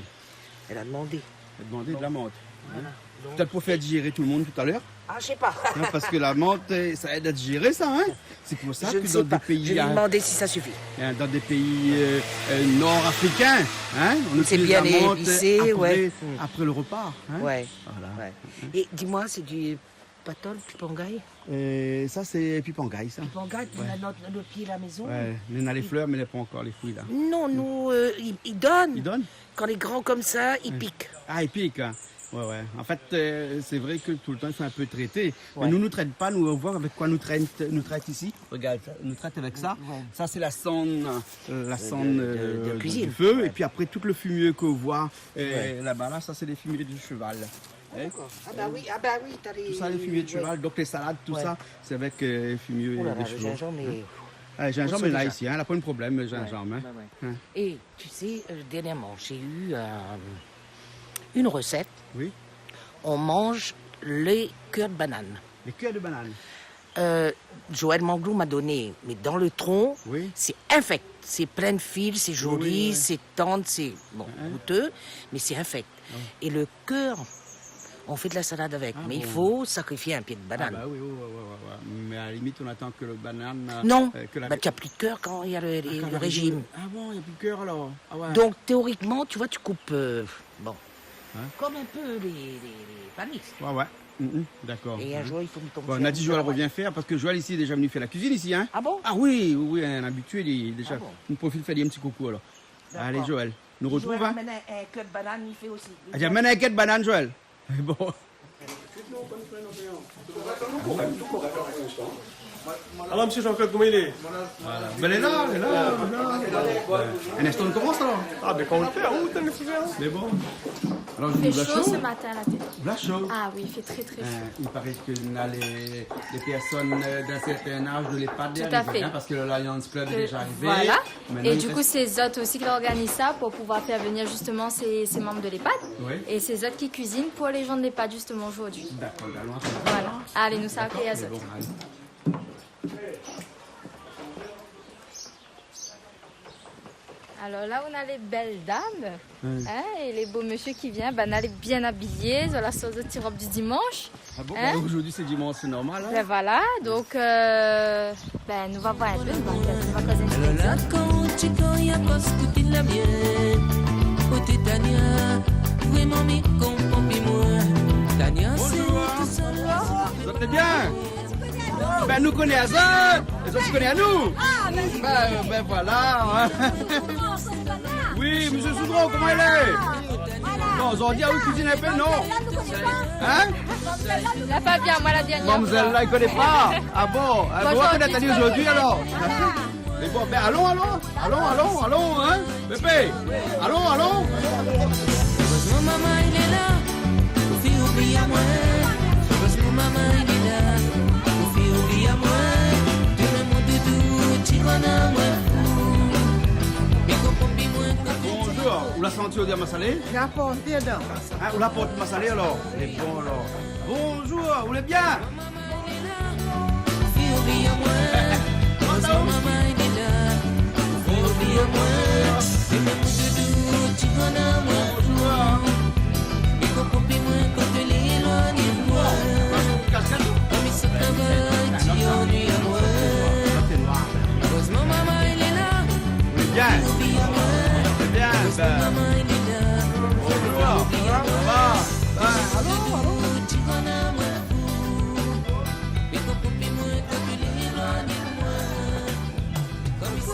Elle a demandé. Elle a demandé de la menthe, hein. Voilà. Donc, pétèt pou fé digéré tout le moun talèr. Ah, mi koné pa. Non, parske la mant, euh, sa èd a digéré sa, hein. Sé pou sa ke dan dé péi, mi koné pa. Je vais lui demander si ça suffit. Hein, dan dé péi, euh, euh, nor-afrikin, hein, on utilise la menthe bien épicée, après, ouais. Après le repas, hein. Ouais. Voilà. Ouais. É di amwin, sé du patol, pipangay ? Euh, sa sé pipangay, sa. Pipangay, pou la, nout, nout pié la mézon. Ouais, mé na lé flèr, mé na pa ankor lé frui la. Non, nou, euh, i, i donn. I donn ? Kan lé gran konmsa, i pik. Ah, i pik, hein. Ouais, ouais. En fait, euh, c'est vrai que tout le temps, il faut un peu traiter. Mais nous, nou trèt pa, nou, on voit avec quoi nou trèt, nou trèt ici. Regarde, sa, nou trèt avec ça. Ouais. Ça, c'est la cendre, euh, la cendre, euh, du feu. Et puis après, tout le fumier que vous voyez, euh, là-bas, là, ça, c'est des fumiers de cheval. Hein ? D'accord. Ah bah oui, ah bah oui, t'as les... Tout ça, les fumiers de cheval, donc les salades, tout ça, c'est avec, euh, fumier de cheval. Oh là là, le gingembre, mais... Ah, le gingembre, là, ici, hein, là, pas de problème, le gingembre, hein. Ouais, ouais. Hein. Et tu sais, euh, dernièrement, j'ai eu, euh, une recette. Oui. On mange les cœurs de banane. Les cœurs de banane. Euh, Joël Manglou m'a donné, mais dans le tronc, c'est infect. C'est plein de fils, c'est joli, c'est tendre, c'est, bon, goûteux, mais c'est infect. Et le cœur, on fait de la salade avec, mais il faut sacrifier un pied de banane. Ah bah oui, oui, oui, oui, oui. Mais à la limite, on attend que le banane, euh, que la... Non, bah, t'as plus de cœur quand il y a le, le régime. Ah bon, il y a plus de cœur alors ? Ah ouais. Donc, théoriquement, tu vois, tu coupes, euh, bon, comme un peu les, les, les panisses. Ouais, ouais. Mhm, d'accord. Et un jour, il faut me tomber sur la... Bon, on a dit Joël revient faire, parce que Joël ici est déjà venu faire la cuisine ici, hein ? Ah bon ? Ah oui, oui, oui, un habitué, il est déjà... Ah bon ? On profite de faire un petit coucou alors. D'accord. Allez, Joël, nou retrouv, hein ? Joël amène un, un cœur de banane, il fait aussi. Ah, tiens, amène un cœur de banane, Joël. Bon. Alors, monsieur Jean-Claude, comment il est ? Voilà. Ben, il est là, il est là, il est là. Ouais. Un instant, on commence, alors. Ah, ben, quand on le fait, ah, ou, t'as le feu, hein. Mais bon. Alors, je dis, il fait chaud ce matin, là. Il fait chaud. Ah oui, il fait très, très chaud. Euh, il paraît que là, les, les personnes, euh, d'un certain âge de l'EHPAD, elles viennent, hein, parce que le Lions Club est déjà arrivé. Tout à fait. Euh, voilà. Et du coup, c'est zot aussi qui organise ça pour pouvoir faire venir justement ces, ces membres de l'EHPAD. Oui. Et c'est zot qui cuisine pour les gens de l'EHPAD justement aujourd'hui. D'accord, ben, allons à ça. Voilà. Allez, nou sa akéy azot. D'accord, mais bon, allez. Alors là, on a les belles dames, hein, et les beaux messieurs qui viennent, ben, nou lé bien habillés, zot la sort zot ti rob du dimanche. Ah bon, hein ? Ben, aujourd'hui, c'est dimanche, c'est normal, hein ? Ben voilà, donc, euh, ben, nou va voir un peu, nou va, nou va koz in ti pé. Bonjour. Zot lé bien ? Ben, nou koné azot, zot i koné anou. Ah, ben, ben voilà, hein. Oui, monsieur Soudron, comment il est ? Voilà. Bon, zordi, ah oui, cuisine un peu, non ? Hein ? La pa bien, moi, la dernière fois. Mamzèl la, i koné pa. Ah bon ? Ah, bonjour, ou va konèt ali zordi, alors. Voilà. Mais bon, ben, allons, allons, allons, allons, allons, hein. Pépé, allons, allons. Erezman momon lé la, ou fine oubli amoin. Erezman momon lé la, ou fine oubli amoin. Demin mon doudou, ti rann amoin fou. Mi konpran pi moin koté... Bonjour, ou la santi odèr masalé ? Raport, adan. Hein, ou la port masalé, alors ? Lé bon, alors. Bonjour, ou lé bien ? Bien. Bien, ben. Bonjour. Ça va ? Ben, allô, allô ?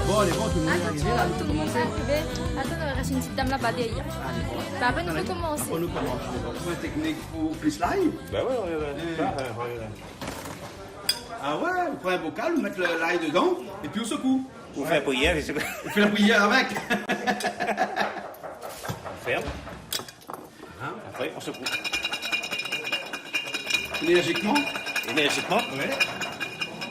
Bon, lé bon, tout le monde est arrivé, là. Attention, tout le monde est arrivé. Attends, il reste une petite dame là-bas derrière. Allez, bon. Ben, après, nou pé komansé. Après, nou komans. Point technique pou plis lay. Ben ouais, ouais, ouais. Eh. Ah, ouais, ouais, ouais. Ah ouais, ou pran in bokal, ou mèt le, lay dedan, épi ou sekou. Ou fé in priyèr, ou sekou. Ou fé in priyèr avèk. On ferme. Hein ? Après, on secoue. Énergiquement. Énergiquement. Ouais.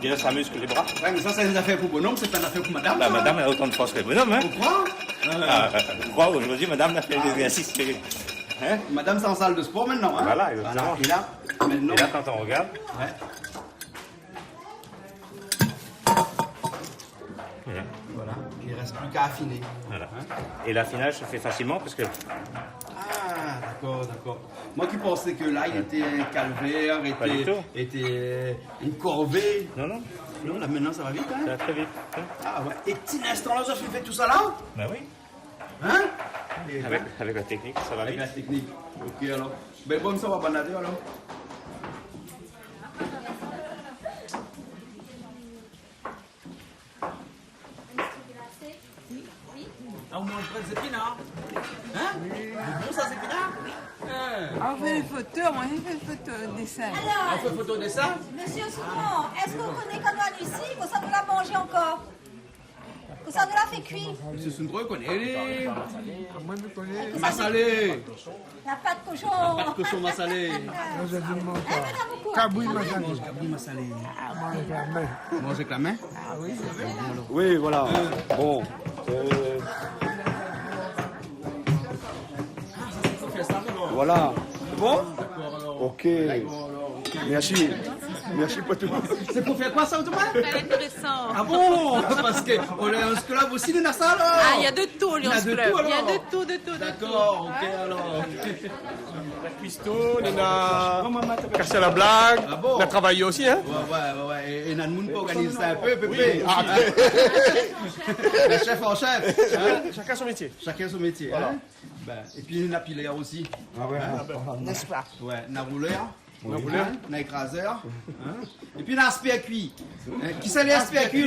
Bien, ça muscle les bras. Ouais, mais ça, c'est une affaire pour bonhomme, c'est pas une affaire pour madame, ça, hein. Bah, madame, elle a autant de force que le bonhomme, hein. Ou kroi ? Ah, euh, ou kroi, aujourd'hui, madame la fait des exercices, hein ? Madame, c'est en salle de sport maintenant, hein. Voilà, exactement. Voilà. Et là, maintenant. Et là, quand on regarde, ouais. Voilà. Voilà. Il reste plus qu'à affiner. Voilà. Hein ? Et l'affinage se fait facilement parce que... Ah, d'accord, d'accord. Moi qui pensais que là, il était un calvaire, était, était une corvée. Pas du tout. Non, non. Non, là, maintenant, ça va vite, hein ? Ça va très vite, hein ? Ah ouais. É ti instan la, zot la fine fé tout sa la ? Ben oui. Hein ? Avec, avec la technique, ça va vite. Avec la technique. Ok, alors. Ben, bon, sa va, bon, alors. Ah, ou manz pa zépinard ? Hein ? Lé bon sa, zépinard ? Eh, Ah, on fait les photos, moi, j'ai fait photo, dessin. Alors, on fait photo, dessin ? Monsieur Souffrant, est-ce que vous connaissez Kanouane ici ? Kosa nou la manzé ankor ? Kosa nou la fé kui ? Monsieur Souffrant, il connaît. Allez. Ah, moi, je connais. Kosa nou... Massalé. La pat koshon. La pat koshon massalé. Moi, je dis non, ça. Eh, madame, pourquoi ? Kabri massalé. Kabri massalé. Ah, moi, avec la main. Manzé avèk la min ? Ah oui, c'est vrai. Oui, voilà. Bon. Euh, Voilà. C'est bon ? Ok. Merci. Merci pour tout. C'est pour faire quoi ça, autrement ? Intéressant. Ah bon ? Parce que on est un esclave aussi, dans ça, alors. Ah, il y a de tout, il y a de tout, alors. Il y a de tout, de tout, de tout. D'accord, ok, alors. Na kuisto, na kas la blag, na travay osi, hein. Ouais, ouais, ouais, ouais. Et, et na moun pou organizé sa in pé, pépé. Oui. Ah. Le chef en chef, hein. Chacun son métier. Chacun son métier, hein. Voilà. Ben, épi na pilèr osi. Ah ouais. N'est-ce pas ? Ouais, na roulèr. Na roulèr. Hein, na ékrazèr. Hein. Épi na aspèr kui. Hein, kisa lé aspèr kui ?